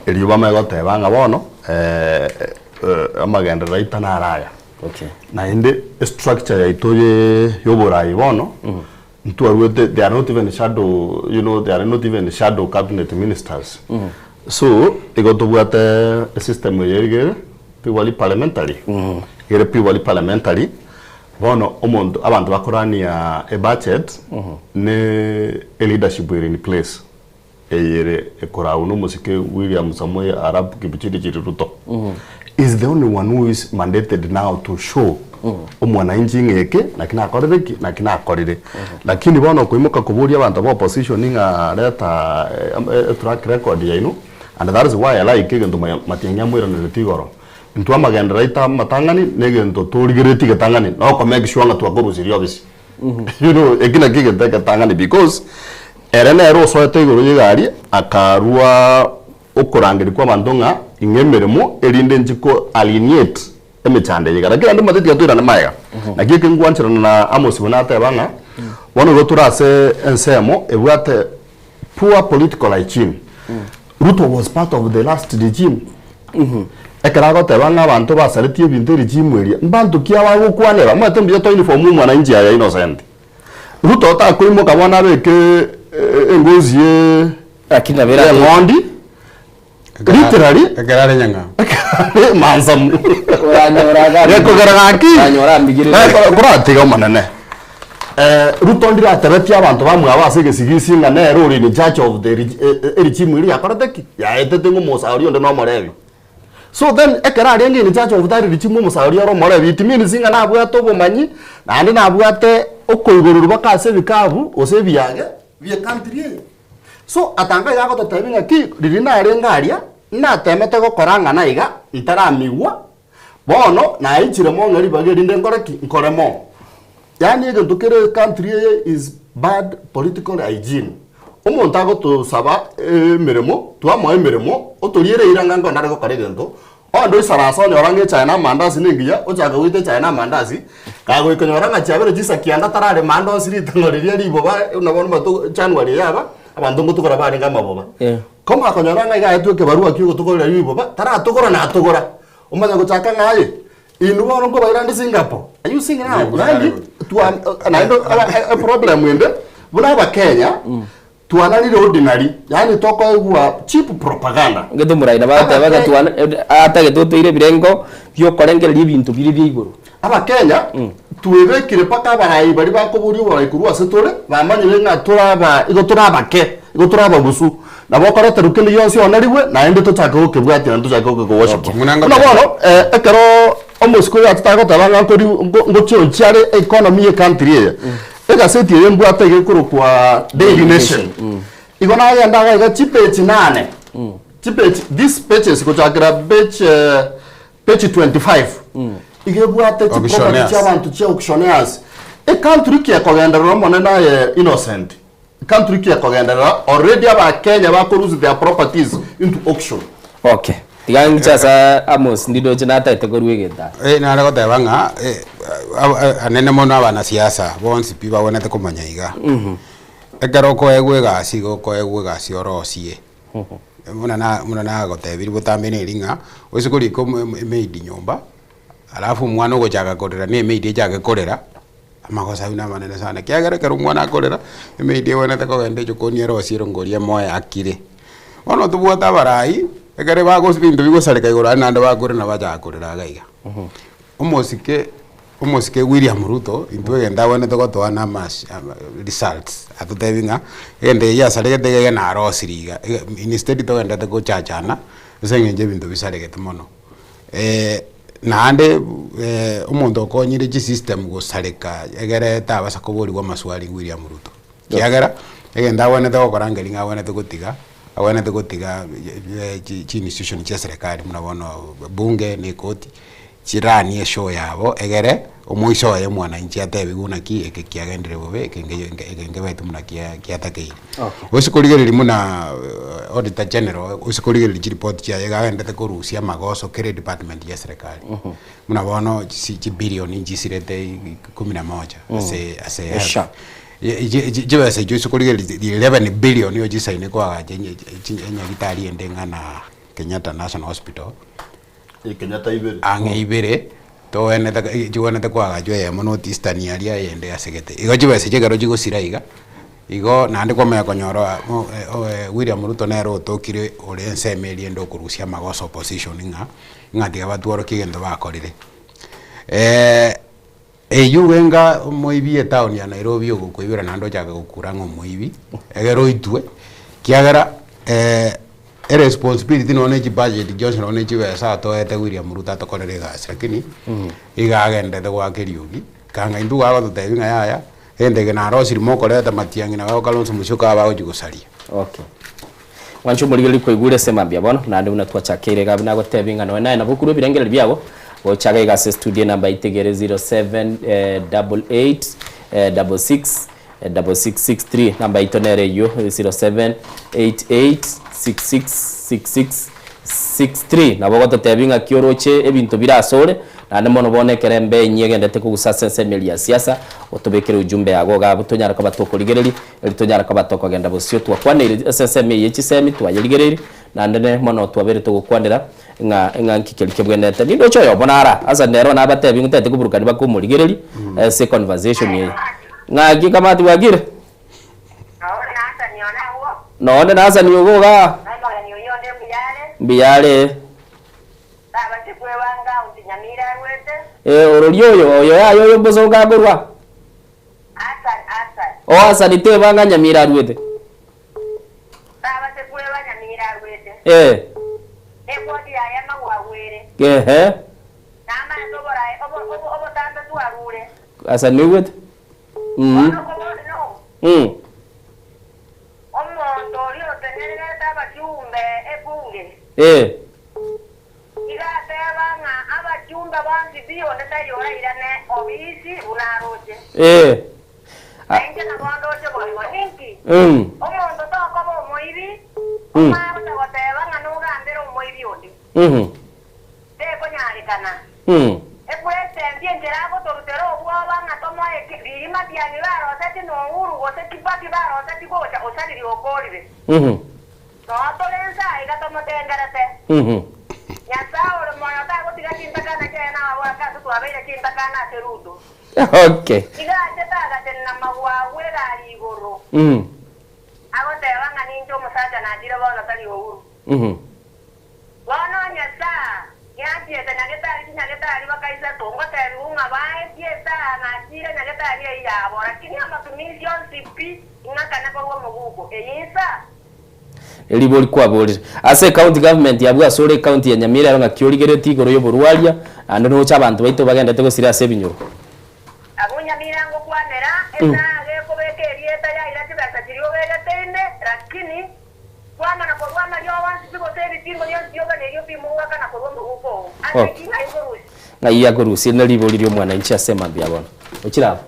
erio bamanye goteba ng'a bono amagenderero aito naro aya. Okay. Naende estructure yaito ye yoborai bono, ntwaruete they are not even shadow you know they are not even shadow cabinet ministers. So, igo tobwate esystem eye iga ere purely parliamentary, ere purely parliamentary. Bono omonto abanto bakorania ebudget ne eleadership ere in place eye ere ekoragwa na omosike William Samoei Arap Kipchirchir Ruto is the only one who is mandated now to show omwananchi ng'a eke naki nakorire ki naki nakorire. Lakini bono okoimoka koboria abanto ba opposition ng'a reta etrack record yaino and that is why I like egento Matiang'i amoiraneretie igoro. Intwe amagenderero aito amatang'ani negento torigereretie getang'ani noko make sure ng'a twakorusirie obisi. You know, eki nakio egento egetang'ani because ere nere osoete igoro y'egari akarua okorangeria kwa abanto ng'a ing'e emeremo erinde inche ko alienate emechando eye iga. Lakini naende omanyete tiga toirane magega. Naki eke ngwancherana na Amos buna ateba ng'a bono igo tore ase ensemo ebwate poor political hygiene. Ruto was part of the last regime. Ekero agoteba ng'a abanto basaretie ebinto eregime eria, mbanto ki aba agokwanera? Omanyete mbuya to uniform omwananchi aya innocent. Ruto takoimoka bono abeke engozi ye Lakini nabo erate- y'eng'ondi literally Ekero are nyang'au. mansamu. Oranyora aga- Gekogera gaki Oranyora ambigirire. Koratiga omonene. Ruto ndiratebetie abanto bamwabo ase egesigisi ng'a nere ore in charge of the regime eria yakorete ki? Yaetete ng'a omosauri onde nomorebi. So then ekero arenge in charge of that regime omosauri ore omorebi it means ng'a nabwate obomanyi naende nabwate okoigorerwa mpaka ase ebikabu gose ebiage bie country eye. So atanga iga agototebia ng'a ki riria narenge aria natemete gokora ng'a iga ntaramigwa Bono naichire mong'e ribaga erinde nkore ki? Nkore mo. Yaani egento kere ecountry eye is bad political hygiene. Omonto agotosaba emeremo, twamoa emeremo, otoriere eira ng'a nkone nare gokora egento, onde oisaranse onyora ng'a echae na amandasi na engiya, ochaka goita echae na amandasi, kagoika onyora ng'a chiabere chinsa kianda tararema ande onsi ritang'ani riria riboba buna bono omanyete January eye aba, abanto ngotugora barenge amaboba. Komanya konyora ng'a iga aetwe ekebarua ki'ogotokorera riboba, taratogora natogora. Omanya gochaka ng'a aye, inwe bono nkobaira nde Singapore. Are you seeing now? Yaani, twa naende eproblem ende, buna abakenya, Twanarire ordinary, yaani tokoigwa cheap propaganda. Gete omorai nabo agoteba ng'a twana atagete otoire ebirengo biokorengereria ebinto bire bia igoro. Abakenya twebekire mpaka abarai baria bakoboria oborai korwa ase tore, bamanyire ng'a tore aba igo tore abake, igo tore abagusu. Nabo okoreterwa kende gionsi onarigwe, naende tochake gokebwatia naende tochake gokeworship. Buna bono ekero omosike oyo achete agoteba ng'a nkori ngochionchia are economy ye country eye, Egaseti eye mbwate iga ekorokwa Daily Nation. Igo nagenda iga iga chipage nane, chipage, these pages gochakera page eh, page 25 iga ebwate chiproperty Auctioneers. chia abanto chia auctioneers. Ecountry ki ekogenderera omonene aye Innocent, ecountry ki ekogenderera already abakenya bako lose their properties into auction. Okay. Tiga ng'iche ase Amos ndindoche natagete korua egento aa. Eh, nare goteba ng'a eh, ab- a- anene mono abanasiasa bonsi pi babwenerete komanya iga, ekero okoegwa egasi igo okoegwa egasi orosie, buna na buna nagotebirie botambe neri ng'a, oise korika omo emo emaid nyomba, alafu omwana ogochaka korera na emaid echake korera, amagoso aywo namanene sana, ekiagera ekero omwana akorera, emaid ebwenerete kogenda echokoni erosie erongori emoe akire. Bono tobwate abarai, ekere bagosi ebinto bigosareka igoro aria naende bakorera bachaka korera iga iga. Omosike omosike William Ruto, intwe egento abwenerete gotoa na amas results, atotebi ng'a egento eke giasaregete iga iga narosirie iga, iga instead togenderete gochachana, ase eng'encho ebinto bisaregete mono. Naende omonto okonyire chisystem gosareka egere tabasa koborigwa amaswali William Ruto. Ekiagera, egento agwenerete gokora nkeri ng'a agwenerete gotiga, agwenerete gotiga chi institution chia eserekari buna bono bunge na ekoti, chiranie eshow yabo egere, omoiso oye mwananchi atebiwe naki eke kiagendire bobe eke nge eke ngebete buna kia kiatakeire. Gose korigereria buna auditor general, gose korigereria chiripoti chiaye iga agendete korusia amagoso kera edepartment ya eserekari. Buna bono chisi chibillion nchisirete kumi na moja ase ase health. Esha. Chibesa echio ase korigereria 11 billion nigo chisaine koagacha enyagitari ende ng'a na Kenyatta National Hospital. Kenyatta ibere. Ang'e ibere, togwenerete chigwenerete koagachwa eyemo North Eastern aria eyende asegete. Igo chibesa echio ekero chigosira iga, igo naende kwamanya konyora William Ruto nere otokire ore ensemo eria ende okorusia amagoso opposition ng'a, ng'a tiga batworokie egento bakorire. Eyio bwenga omoibi etown ya Nairobi ogokoibera naende ochake gokura ng'a omoibi, egere oitwe, kiagera eresponsibility nonya ne chibudget chionsi nonya ne chibesa atoete William Ruto atokorere egasi lakini, iga agenderete goaka eriogi, kanga intwe igo agototebia ng'a yaya, egento eke narosirie mokoreta matiang'i nabo Kalonzo Musyoka abagochi gosaria. Okay. Mwanche omorigereria koigure ase mambia bono, naende buna twachakeire iga buna agotebia ng'a nonya naye nabo okorua ebirengererio biago, gocha iga iga ase estudio enamba itegere 0788 66 6663 namba yaito nere eyio 0788 66 6663 nabo ogototebia ng'aki oroche ebinto bire asore, naende mono bono ekero embe enyia egenderete kogusa ase ensemo eria ya siasa, otobekere ujumbe yago iga abwo tonyare koba tokorigereria. Erio tonyare koba tokogenda bosio twakwaneire ase ensemo eye ye chisemi, twayerigereirie, naende ne mono twabeire togokwanera ng'a ng'a nki keria kebwenerete. Nindoche oyomo nara, asa nere nabatebi ng'a tete koburukania bakomorigereria ase conversation eye. Ng'aki kamati bwakire? Nonde Nasani ogo igaa? Mbuya are. Eh, ororia oyo, oyo yaya oyo mbosa ogakorwa? O Hasani teba ng'a Nyamira aruete. Eh. Ehe. Hasani oigwete? Mm. Mm. Eh. Iga ateba ng'a abachumba bonsi pi onde taiyo orairane obisi buna aroche. Ee. Na inche nabo ndoche boigo. Ninki? Mm. Omonto tokoba omoibi, Mm. omanye gocha goteba ng'a nogambere omoibi onde. Mhm. Tekonyarekana. Mm. Epresident enchera agotorutera obwoba ng'a tomoe ki riria matiang'i baroseti na Uhuru gose Kibaki baroseti gocha osaririe okorire. Mhm. Noo tore inse aiga tomotengerete. Nyasae ore moyo tagotiga chintakana chiaye nababwate ase twabeire chintakana ase Ruto. Okay. Iga achete agatenena magwagwa egari igoro. Agoteba ng'a ninche omosacha nachire bono tari Uhuru. Bono onye esaa yachiete nyagetari chinyagetari bakaisa tongotebigwa ng'a baetie esaa nachire nyagetari eyio yabo, lakini amatumizi onsi pi ing'akane korwa omoguko. Eye insaa. Eribori kwaborire. Ase ecounty government abwo ase ore ecounty ya Nyamira ero ng'aki origeretie igoro y'oborwaria naende noche abanto baito bagendete gosira ase ebinyoro. Abwo Nyamira ngokwanera, esaa gekobeka erieta yaira chibesa chiria obegete ime, lakini kwamana korwa amariogo onsi pi gose ebitingo bionsi bioganeiri opime ogoakana korwa omoguko oo. Ase Okay. ki ng'ai nkorusia? Ng'ai akorusia ne ribori ri'omwananchi ase emambia bono. Ochire abwo.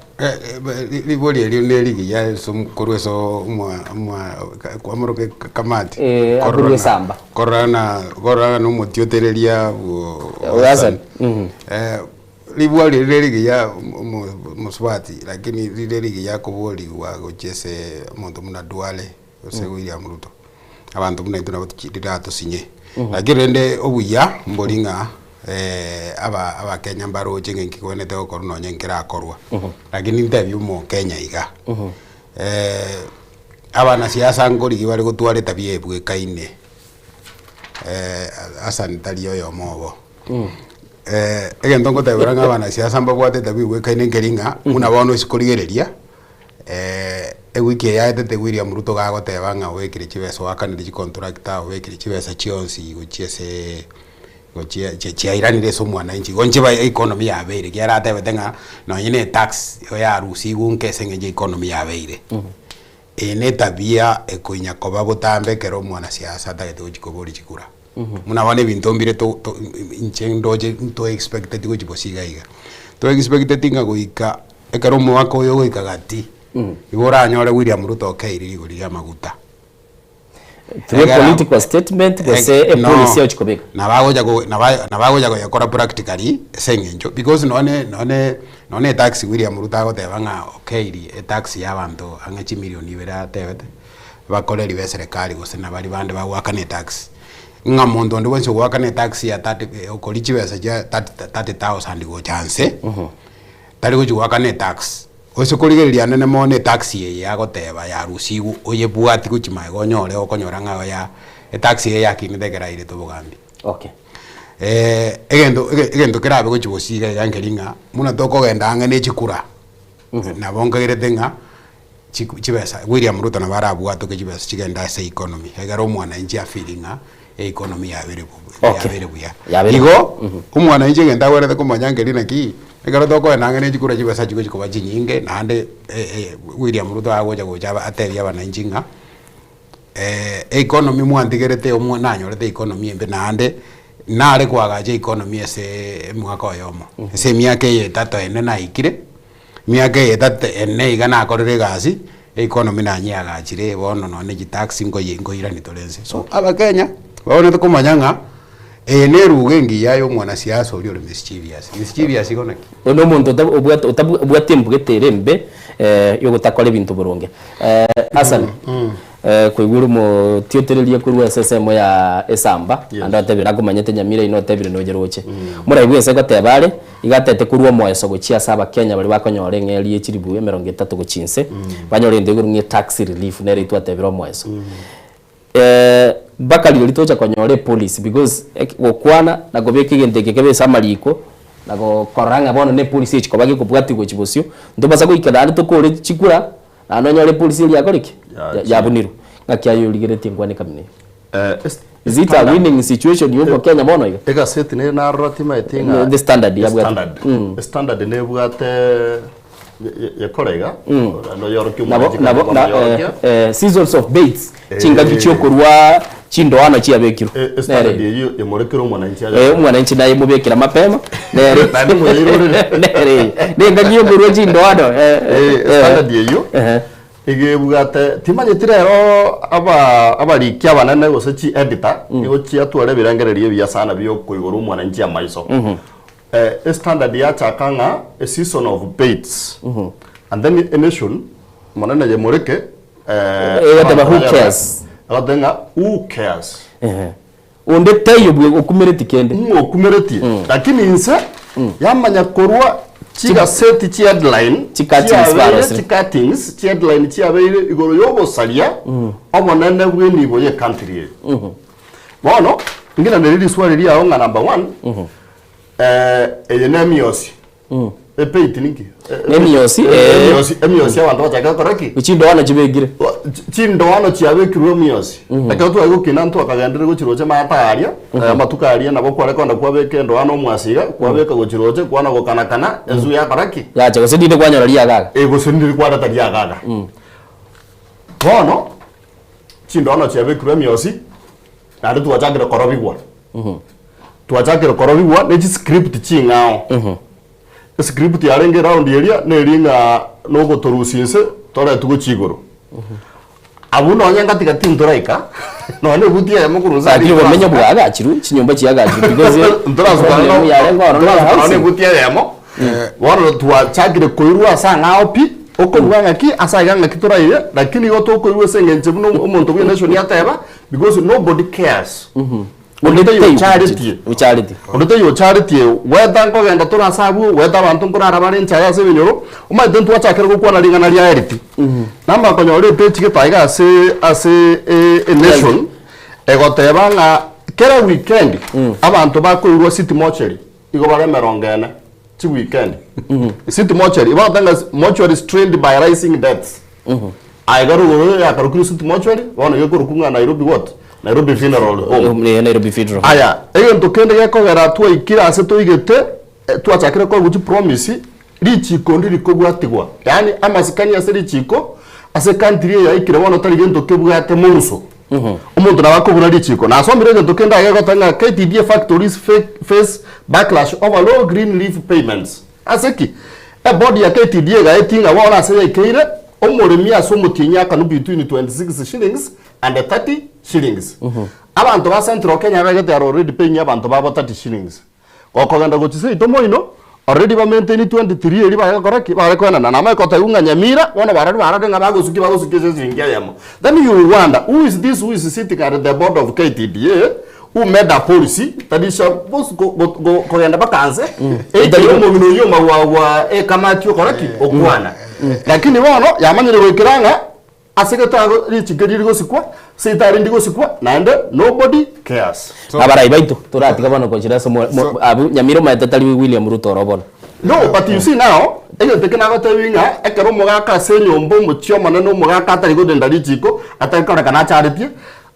Ribori erio nerigiya ase korwa ase omwa omwa kwamoroka kamati Eh, akorwa esamba. korora na korora na omotiotereria bwo Hassan. Ribori eri nerigiya omosubati lakini rire rigiya koborigwa gochia ase omonto buna Duale gose William Ruto. Abanto buna intwe nabo riratosinye. Lakini rende obuya mbori ng'a aba abakenya mbaroche ng'a inki kwenerete gokorwa nonye nkerakorwa. Lakini ntebie omokenya iga, abanasiasa nkorigia bare gotwara etabia ebwekaine Hassan tari oyomo obo. Egento ngotebera ng'a abanasiasa mbabwate etabia ebwekaine nkeri ng'a, buna bono ase korigereria. Ewiki eye yaetete William Ruto gagoteba ng'a obekire chibesa oakanire chicontractor obekire chibesa chionsi gochia ase gochia chia chiairanire ase omwananchi igo inche bai economy yabeire ekiagera atebete ng'a nonye na etax igo yarusigwe nke ase eng'encho economy yabeire. Eye na etabia ekoinya koba botambe ekero omwanasiasa atagete gochia koboria chikura. Buna bono ebinto mbire to to inche ndoche nto expecteti gochia bosa iga iga. To expecteti ng'a goika Ekero omwaka oyo ogoika gati, igo oranyore William Ruto okeire rigori ri'amaguta. Through a political statement gose Eh, a no. policy ochi kobeka. Nabagocha ko naba nabagocha koyekora practically ase eng'encho because nonye nonye nonye etax William Ruto agoteba ng'a okeiri etax ya abanto ang'e chimilion ibere atebete, bakoreri ba eserekari gose na baria bande bagoakana etax. Ng'a monto onde bwensi ogoakana etax ya thirty okoria chibesa chia thirty 30,000 gocha nse. Tari gochia goakana etax. Gose korigereria anene mono etax eye agoteba yarusigwe oyebwati gochia magega onyore okonyora ng'a oya etax eye yakinete ekero airete obogambi. Okay. Egento ege egento kerabe gochia gosiga iga nkeri ng'a buna tokogenda ang'e ne chikura, nabo nkagerete ng'a chiku chibesa William Ruto nabo arabwatoke chibesa chigende ase economy egere omwananchi a feel ng'a economy yabeire bu Okay. yabeire buya. Yabeire Igo, omwananchi egento agwenerete komanya nkeri naki, ekero tokoenda ang'e ne chikura chibesa chigochi koba chinyinge naende William Ruto agocha gocha aba atebie abananchi ng'a economy mwantigerete omwa nanyorete economy embe naende nare koagacha economy ase omwaka oyomo. Ase emiaka eye etato ene naikire. Emiaka eye etato ene iga nakorire egasi, economy nanyeagachire bono nonye chitax nkoye nkoirani tore nse. So abakenya, babwenerete komanya ng'a eye na eruga engiya ya omwanasiasa oria ore mischievous. Mischievous igo naki? Oyo na omonto ota obwate otabwa obwate embugete ere embe yogotakora ebinto boronge. Hassan, Koigwa ore omotiotereria korwa ase ensemo ya esamba, naende otebire nakomanyete Nyamira ino otebire noche roche. Morai bwense goteba are, iga atete korwa omoeso gochia ase abakenya baria bakonyora eng'eria ye chilifu emerongo etato gochia inse, banyore egento igoro ng'a etax relief nere twatebire omoeso. Mpaka rirorio tocha konyora epolicy because eke gokwana na kobeka egento eke kebe ase amariko, na gokorora ng'a bono na epolicy echi koba gekobwatia gochia bosio, ntobasa goika naende tokore chikura. Naende onyore epolisi eria yakore ki? Yabunirwe. Ng'aki aye origeretie enkwana ekamina eyio? Is it a winning situation ya omokenya bono iga? Egaseti nere narora timaeti ng'a The Standard yabwate. Standard. Standard nebwate yekora iga noyorokia Nabo omwanchi nabo kana na kwamuyorokia. seasons of baits chingaki chiokorwa chindoano chiabekirwe. Standard Nere. eyio emorekere omwananchi aye. Omwananchi naye mobekera mapema nere Naende moyairorere. nere nengaki yokorwa chindoano Standard eyio iga ebwate timanyeti rero aba abariki abanene gose chi editor nigo chiatwara ebirengererio ebiya sana bia okoigora omwananchi amaiso. Estandard yachaka ng'a a season of baits and then a nation monene yemoreke Egoteba who cares? Egoteba ng'a who cares? Onde taiyo bwe okumereti kende. Ng'a okumeretie. Lakini inse yamanya korwa. Chigaseti chi'headline Chicuttings chiabeire barosire. chicuttings chi'headline chiabeire igoro y'obosaria obonene bw'enibo y'ecountry eye. Bono, nginanere riswali riao ng'a number one, eye nemiosi. Epeiti ninki? Nemiosi, eh. Emiosi, emiosi abanto bachake gokora ki? Chindoano chibekire. Chindoano chiabekirwe emiosi. Ekero tware gokina ntwakagenderire gochiroche maata aria, amatuko aria nabo kware kogenda kwabeka endoano omwasi iga, kwabeka gochiroche, kwana gokanakana, ensu yakora ki? Yacha gose rinde kwanyora riagaga. Eh, gose rinde kwareta riagaga. Bono, chindoano chiabekirwe emiosi, naende twachakire korobigwa. Twachakire korobigwa ne chiscript ching'ao. Escript yarenge eround eria neri ng'a nogotorusia inse toretwe gochia igoro. Abwo nonye ngati gati ntoraika, nonye ebuti eyemo korwa inse Lakini aria obomenyo ntorasuka. bwaagachirwe, chinyomba chiagachirwe because Ntorasuka problem nono- yarenge ororo ya ntorasuka nonye housing. ebuti eyemo, bono twachakire koirwa ase ang'ao pi, okorua ng'aki ase aiga ng'aki toraire, lakini igo tokoirwa ase eng'encho buna omonto bwe nation ateba, because nobody cares. Onde taiyo ocharetie. Ocharetie. Onde taiyo ocharetie, gweta nkogenda tore ase abwo, gweta abanto nkorara bare enchara ase ebinyoro, omanyete ntwachakire gokwana ring'ana ria health. Namba konyora epeji gete aiga ase ase e enation, egoteba ng'a kera weekend, abanto bakoirwa city mortuary, igo bare emerongo ene, chiweekend. City mortuary, bagoteba ng'a mortuary strained by rising deaths. Aye iga rogoro yakarokirwe City Mortuary, bono iga ekorokwa ng'a Nairobi what? Nairobi Funeral Home. Eh, Nairobi Funeral Home. Aya, egento kende gekogera twaikire ase toigete, eh, twachakire koegwa chipromise, richiko ndiri kobwatigwa. Yaani amasikani ase richiko, ase ecountry eye yaikire bono tari gento kebwate mouso. Omonto nabo akobuna richiko. Nasomire egento kende iga egoteba ng'a KTDA factories face backlash over low green leaf payments. Ase ki? Ebodi ya KTDA egaetia ng'a bono ase yaikeire, omoremi ase omotienyi akanwa between 26 shillings and 30 shillings. Abanto ba Central Kenya begete are already paying abanto babo 30 shillings. Gokogenda gochia seito moino, already ba maintain 23 eria bare gokora ki? Bare koenana. Namanye kotebiwa ng'a Nyamira, bono barabwo barore ng'a bagosukia bagosukia ase eshilingi eyemo. Then you will wonder, who is this who is sitting at the board of KTDA who made a policy that is supposed go, go, go, kogenda mpaka anse ekero omong'ina oyio omagwagwa ekamati okora ki okwana lakini bono yamanyire goikera ng'a ase getago richiko riri gosikwa seitari ndi gosikwa naende nobody cares. Abarai baito toratiga bono gochira ase omo- mo- abwo Nyamira omanyete tari William Ruto oro bono. No, but you see now, egento eke nagotebi ng'a ekero omogaka ase enyomba omochie omonene omogaka atari godenda richiko, atari kororekana acharetie,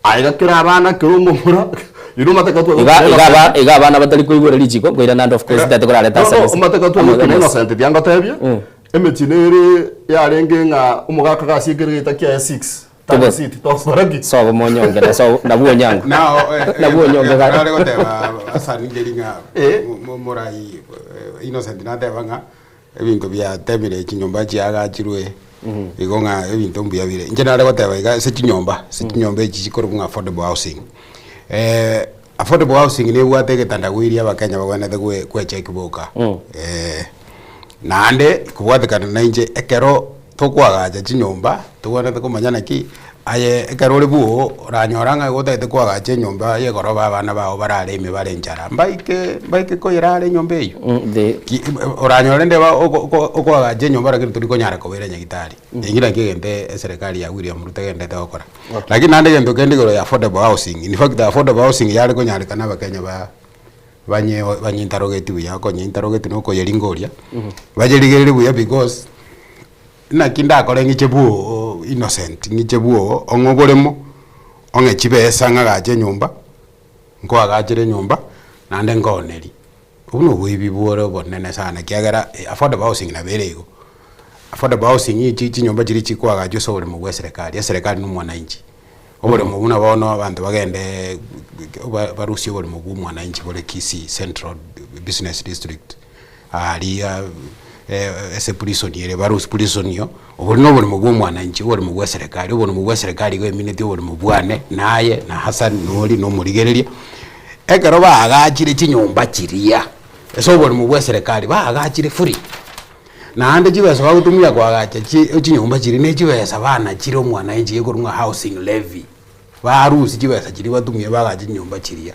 Aiga kera abana, kera omomura, you know amateka Iga iga aba iga abana batari koigwera richiko nkoirana ande of course tari korareta No, no, asara ase. amateka twagokina innocent tiangotebia, emechie nere yarenge ng'a omogaka gasiekire geita kiaye six, Togo- third seat, tokora ki? Sobo monyonge na sobo nabwo onyango. Nao Nabwo onyonge ga- nare goteba Hassan ngeri ng'a morai Innocent nateba ng'a Ebinto biatemire chinyomba chiagachirwe, igo ng'a ebinto mbuya bire. Inche nare goteba iga ase chinyomba, ase chinyomba echi chikorokwa ng'a affordable housing, affordable housing nebwate egetandawiri abakenya babwenerete gwe gwecheck boka, naende kobwatekana na inche ekero tokoagacha chinyomba, tobwenerete komanya naki, aye ekero ore bwogo oranyora ng'a igo otagete koagacha enyomba ya egoroba abana bago barare ime bare enchara, mbaike mbaike koyerara enyomba eywo. Ki oranyore rende ba oko oko okoagacha enyomba lakini tori konyara kobaira nyagitari, eki nakio egento eserekari ya William Ruto egenderete gokora. Lakini naende egento kende igoro ya affordable housing, in fact affordable housing yare konyarekana abakenya ba banye banyeinterrogate buya, okonyeinterrogate na okoyeringa oria, bayerigererie buya because. Naki ndakore ng'iche bwoo Innocent, ng'iche bwoo ong'e oboremo, ong'e chibesa ng'agache enyomba, nkoagachere enyomba, naende nkooneri. Obwo na oboibi bwore obonene sana ekiagera affordable housing nabo ere igo. Affordable housing echi chinyomba chiria chikoagachwa ase oboremo bwa eserekari, eserekari na omwananchi. Oboremo buna bono abanto bagende barusie oboremo bwa omwananchi bore Kisii Central Business District. Aria ase prison ere barusie prison iyio, obwo na oboremo bwa omwananchi, oboremo bwa eserekari, oboremo bwa eserekari igo emineti oboremo bwane, naye, na Hassan, na oria, na omorigereria. Ekero baagachire chinyomba chiria, ase oboremo bwa eserekari, baagachire free. Naende chibesa bagotumia koagacha chi chinyomba chiria na echibesa banachire omwananchi ekorwa ng'a housing levy, barusia chibesa chiria batumie baagache chinyomba chiria.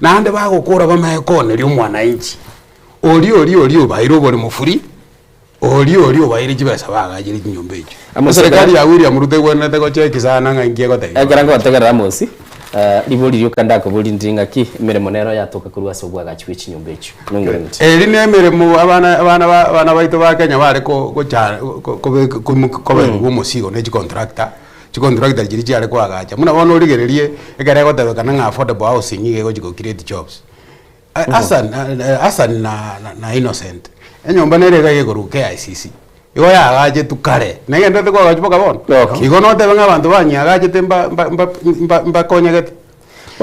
Naende bagokora bamaye kooneria omwananchi. Oria oria oria obaeire oboremo free. Oria oria obaeire chibesa baagachire chinyomba echio. Amos, Eserekari ya William Ruto egwenerete gocheki sana ng'a inki egotebia Ekero ngotegerera Amos, ribori rioka ndakoborie ndiri ng'aki emeremo nero yatoka korwa ase obwagachi bwe chinyomba echio. Nong'ire ng'iti. Eri nemeremo abana abana ba abana baito ba Kenya bare ko gocha ko kobeka koimoki koberwa omosigo ne chicontractor, chicontractor chiria chiare koagacha. Buna bono origererie ekere egotebekana ng'a affordable housing iga egochi go create jobs. Hassan Hassan na na Innocent, enyomba nere iga ekorwa KICC, igo yaagachetwe kare, negenderete koagachwa mpaka bono. Igo notebe ng'a abanto banyeagachete mba mba mba mba mbakonyegete.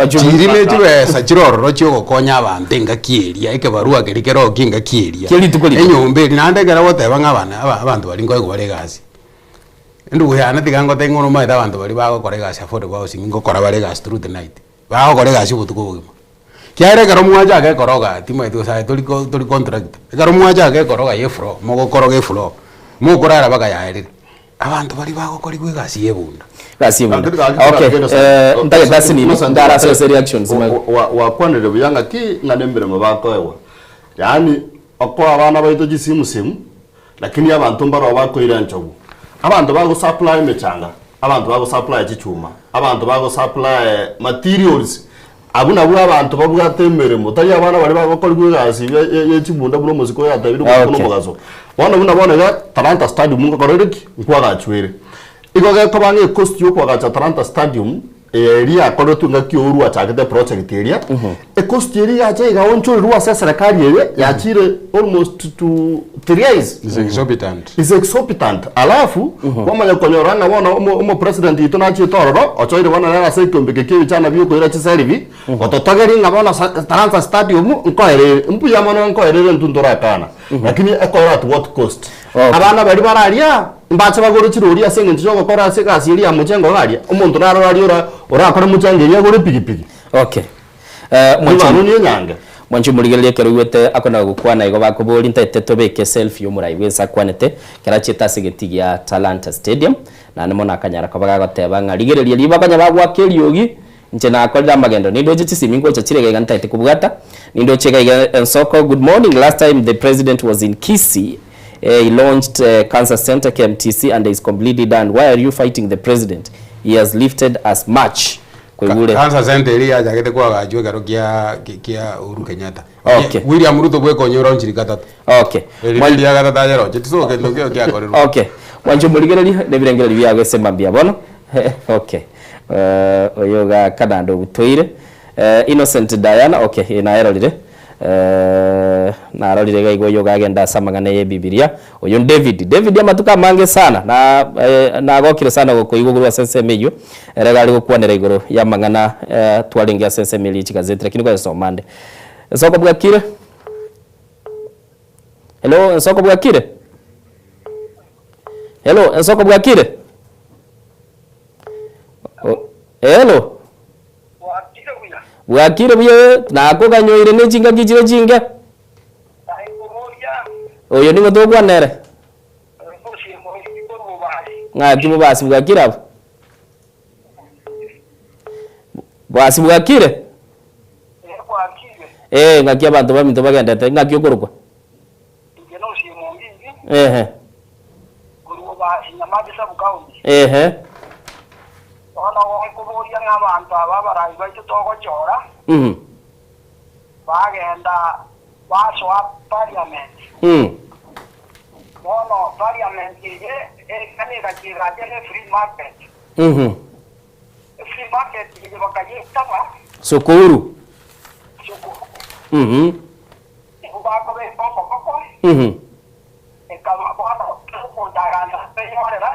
Chiri ne chibesa chire ororo chiogokonya abanto engaki eria, ekebarua keria kerokia engaki eria. Kia rituko riria. Enyomba eria, naende ekero ogoteba ng'a abana aba abanto baria nkoegwa bare egasi, endugu yane tiga ngotebie ng'a omanyete abanto baria bagokora egasi affordable housing ngokora bare egasi through the night, bagokora egasi obotuko obogima. Ekiagera ekero mwachaka ekoroga timanyeti gose aye tori ko tori contractor, ekero mwachaka ekoroga ya efloor, mogokoroga efloor, mokorara mpaka yaerire. Abanto baria bagokorigwa egasi ya ebunda. Egasi ya ebunda. Okay, eh, ntagete ase nini, ndare ase ase reactions mari. Wakwanire buya ng'aki ng'a nemeremo bakoegwa, yaani okoa abana baito chisimu simu, Lakini abanto mbaroo bakoira enchogu, abanto bagosupply emechanga, abanto bagosupply chichuma, abanto bagosupply materials, abwo nabwo abanto babwate emeremo, tari abana baria bagokorigwa egasi ye- ye- ye chibunda buna omosike oyo atebire obotuko na Okay. omogaso. Bono buna bono iga Talanta Stadium ngokora ere ki? Nkwagachwa ere. Igo gekoba ng'a ecost ya okoagacha Talanta Stadium, Eria yakoretwe engaki Uhuru achagete eproject eria, ecost eria yacha egaonchorerwa ase eserekari eye yachire almost to thrice. Is exorbitant. Is exorbitant. Alafu kwamanya konyora ng'a bono omo omopresident oito nachiete ororo ochoire bono nere ase ekiombeke kia ebichana biokoira chiserivi ototogerie ng'a bono sa Talanta Stadium nkoera ere mbuya mono nkoera ere intwe ntorakana lakini ekoera at what cost? Abana baria bare aria mbache bagore chirori ase engencho y'ogokora ase egasi eria ya mochengo iga aria, omonto narore aria ora orakore mochengo eria agore epigipigi. Okay. Eh, mwanche Nigo aroni enyange. Mwanche omorigereria ekero oigwete akona gokwana igo bakoboria ntaete tobeke selfie y'omorai bwense akwanete ekero achiete ase egetii gia Talanta Stadium naende mono akanyara koba gagoteba ng'a rigereria riria bakonya bagoaka eriogi inche nakorire amagendo nindoche chisimi ngocha chire iga iga ntaete kobwata nindoche iga iga ensoko good morning last time the president was in Kisii He launched cancer centre KMTC and is completely done why are you fighting the president he has lifted us much Koigure. Cancer centre eria yachagete koagachwa ekero kia kia Uhuru Kenyatta. Okay. William Ruto bweka onye oronchiri gatato. Okay. Eri neri ria gatato ayeroche so kendo kio kiakorerwe. Okay. Mwanche omorigereria nebirengererio biago ase mambia bono. Okay. Oyo gaka naende obutoire. Innocent Diana okay eye nayerorire. Narorire iga igo oyo gagenda ase amang'ana y'Ebibilia, oyo n'David. David amatuko amange sana na nagokire sana gokoigwa korwa ase ensemo eyio, ere iga are gokwanera igoro y'amang'ana twarenge ase ensemo eria ye chigazeti, lakini koyesoma ande. Ensoko bwakire? Hello, ensoko bwakire? Hello, ensoko bwakire? Hello? Bwakire buya nakoganyoire ne chingaki chire chinke. Oyo ning'o togokwana nere? Ng'aki bobasi bwakire abwo? Bobasi bwakire? Eh, ng'aki abanto baminto bagendete, ng'aki okorokwa? Ehe. Ehe. Bono gokoboria ng'a abanto aba abarai baito togochora, Mhm. bagenda basoa parliament. Mm. Bono parliament eye eka negachi egacha ne free market. Mhm. Free market eye bakayeitaba. Sukuru. Sukuru. Mhm. Nigo bakobeka okoboko, Mhm. ekaba bono kera omonto agancha kwenyorera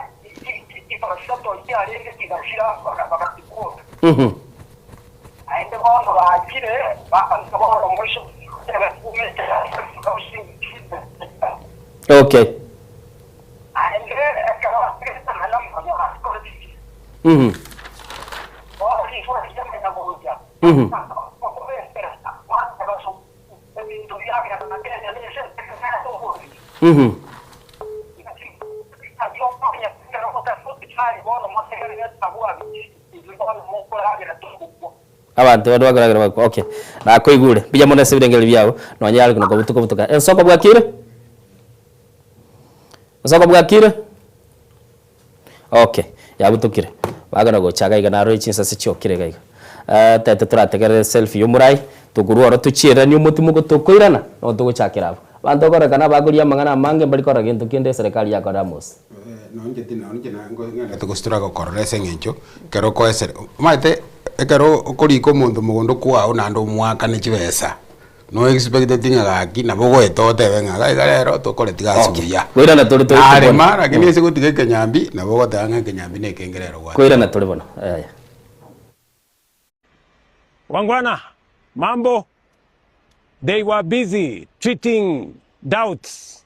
chiparasito chiarenge chigachira bagachikura. Mhm. Naende bono bachire bakamanya bono omoiso Okay. Naende ekero bagetang'ana manya Mhm. bono rifura riamanya gocha Mhm. Mhm. Abanto bande bakoragera bakwa okay. Nakoigure. Mbuya mono ase ebirengererio biago, nonye yare kobutuka butuka. Ensoko bwakire? Osoko bwakire? Okay, yabutokire. Bagana gocha iga iga narore chinsase chiokire iga iga. Eh, tete torategerere selfie y'omorai, tokorwa oro tochiereranie omotimo tokoirana, nabo togochakera abwo. Abanto okorekana abakoria amang'ana amange mbari korora gento kende eserekari yakorire amos. Nonche nonche nang'ete gositora gokorora ase eng'encho ekero okoesera omanyete ekero okorika omonto mogondo kwao naende omoakane chibesa no expecteti ng'a gaki nabo ogoeta otebe ng'a iga iga rero tokoreti gasi Okay. buya. Koirana tore tore Narema tobone. lakini ase gotiga ekenyambi nabo ogoteba ng'a ekenyambi na ekenge rero gwateba. Koirana tore bono. Yaya. Wangwana, mambo? They were busy treating doubts.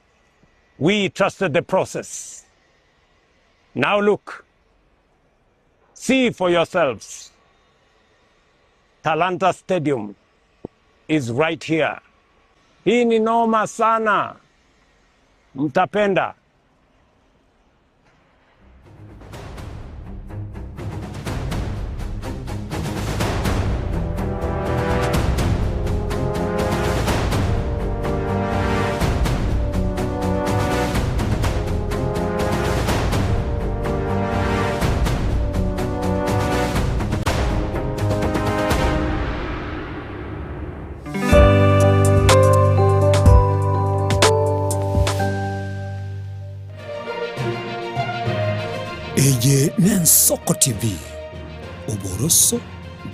We trusted the process. Now look, see for yourselves. Talanta Stadium is right here. Hii ni noma sana, mtapenda. Eye n'Ensoko TV, oboroso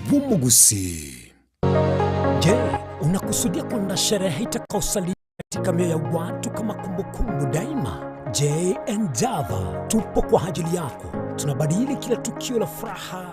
bw'omogusii. Je, unakusudia kwenda sherehe itakayosalia katika mioyo ya watu kama kumbukumbu daima? JN Java tupo kwa ajili yako. Tunabadili kila tukio la furaha,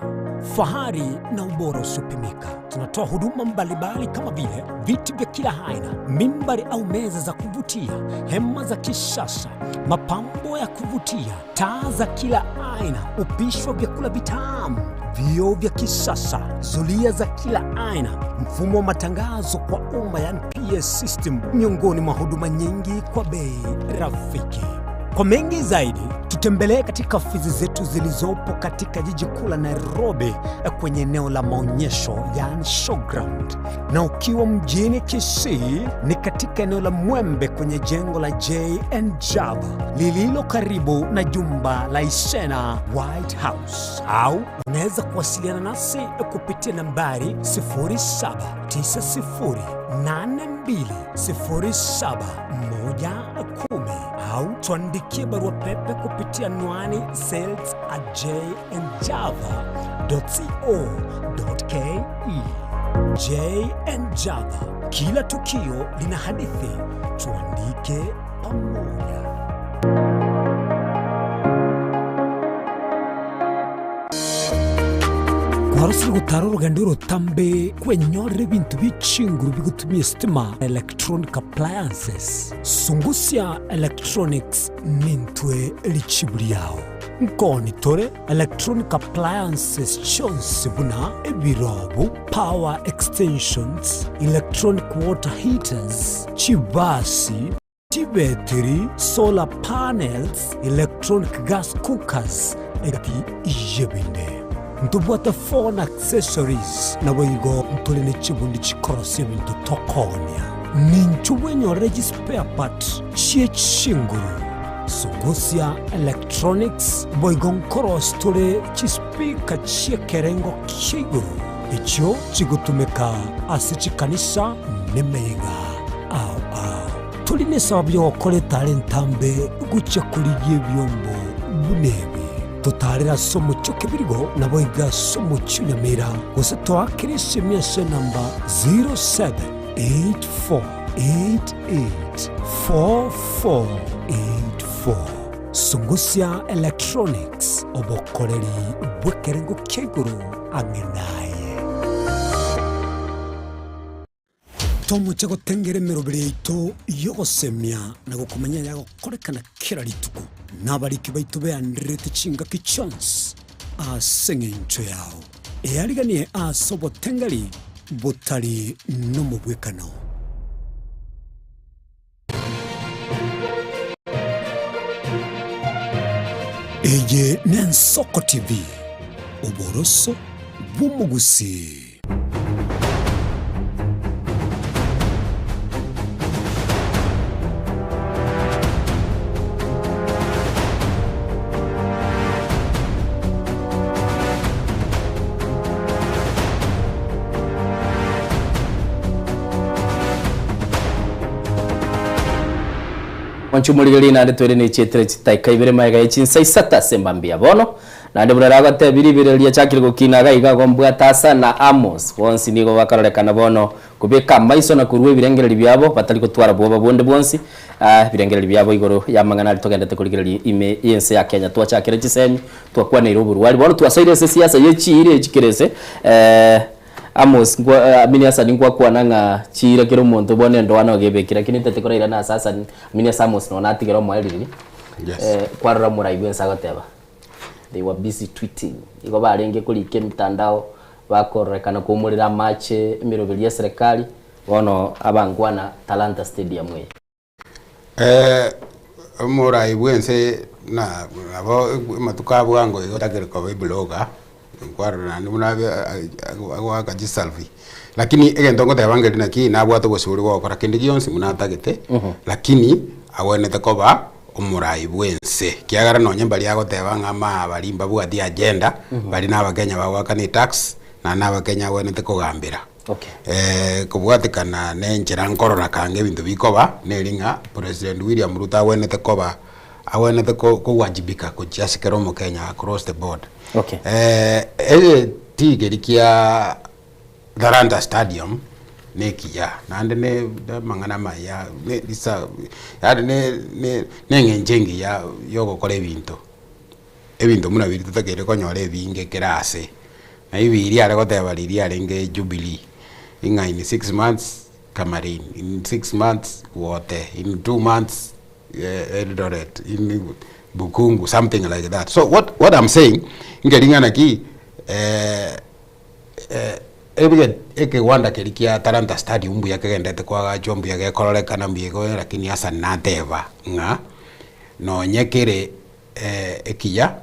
fahari na ubora usiopimika. Tunatoa huduma mbalimbali kama vile viti vya kila aina, mimbari au meza za kuvutia, hema za kisasa, mapambo ya kuvutia, taa za kila aina, upishi wa vyakula vitamu, vioo vya kisasa, zulia za kila aina, mfumo wa matangazo kwa umma, yani PS system, miongoni mwa huduma nyingi kwa bei rafiki. Kwa mengi zaidi, tutembelee katika ofisi zetu zilizopo katika jiji kuu la Nairobi kwenye eneo la maonyesho yani showground, na ukiwa mjini Kisii ni katika eneo la Mwembe kwenye jengo la JN Java lililo karibu na jumba la Isena White House, au unaweza kuwasiliana nasi kupitia nambari 0790820710 au tuandikie barua pepe kupitia anwani sales at jnjava.co.ke. JN Java, kila tukio lina hadithi, tuandike pamoja. Kwarosire gotara orogendo orotambe kwenyorera ebinto bie chinguru bigotumia estima, electronic appliances. Sungusia Electronics nintwe richibu riao. Nkoni tore electronic appliances chionsi buna ebirobu, power extensions, electronic water heaters, chibasi, chibetiri, solar panels, electronic gas cookers, egati y'ebinde. Ntobwate phone accessories, naboigo ntore ne chibundi chikorosia ebinto tokoonia. Ninchu bwenyorere chispare part chie chinguru. Sungusia Electronics boigo nkorosia tore chispeaker chi'ekerengo kia igoro, echio chigotumeka ase chikanisa nemeyega ao ao. Tori nesababu y'ogokora etara entambe gochia korigia ebiombo buna ebi. Totaarere ase omochie o Kebirigo, naboigo ase omochie o Nyamira, gose toakere esemi ase enamba 0784884484. Sungusia Electronics, obokoreri bw'ekerengo kia igoro ang'e naye. Tomoche gotengera emeroberi yaito y'ogosemia na gokomanya ayagokorekana kera rituko, na abariki baito beandererete chingaki chionsi ase engencho yao. Eariganie ase obotengeri botari nomobwekano. Eye n'Ensoko TV, oboroso bw'omogusii. Mwanche omorigereria naende toire ne chietire chitaika ibere magega ye chinsa isato ase embambi ya bono. Naende buna nagotebirie riberera riachakire gokina iga iga gombwate Asa na Amos bonsi nigo bakarorekana bono kobeka amaiso na korua ebirengererio biabo batari gotwara bwoba bonde bwonsi ebirengererio biabo igoro y'amang'ana aria togendete korigereria ime y'ense ya Kenya. Twachakire chisemi, twakwaneire oborwari, bono twasoire ase esiasa ye chiira echi kera ase Amos nkwa amini Hassan nkwakwana ng'a chiira kera omonto bono endoana ogebekire lakini ntete korairana ase Hassan amini ase Amos nonya natigere omoe ririri Yes. kwarora omorai bwense agoteba they were busy tweeting igo barenge korika emitandao bakororekana koumorera amache emeroberi ya eserekari bono abangwana Talanta Stadium eye. Omorai bwense na nabo amatuko a bwango igo otakire koba eblogger, nkwarora naende buna abe agoaka chiselfie. Lakini egento ngoteba nkeri naki, nabwate obosibore bwa gokora kende gionsi buna atagete, lakini agwenerete koba omorai bwense, ekiagera nonye mbaria agoteba ng'a ama baria mbabwati agenda, baria na abakenya bagoakana etax, naende na abakenya agwenerete kogambera. Kobwatekana na enchera nkorora kanga ebinto bikoba, neri ng'a President William Ruto agwenerete koba agwenerete kowajibika gochia ase kera omokenya across the board. Egetii kia Talanta Stadium na ekiya naende ne amang'ana amaya ne risa yaani ne ne na eng'encho engiya ya ogokora ebinto. Ebinto buna biria totakeire konyora ebinge kera ase. Na ebiria are goteba riria arenge Jubilee, ng'a in 6 months Kamariny, in 6 months Wote, in 2 months Eldoret, in Bukungu, something like that. So what, what I'm saying, nkeri ng'a naki ebige ekewanda keria kia Talanta Stadium mbuya kegendete koagachwa mbuya gekororekana mbuya igo lakini Hassan nateba ng'a nonye kere ekiya,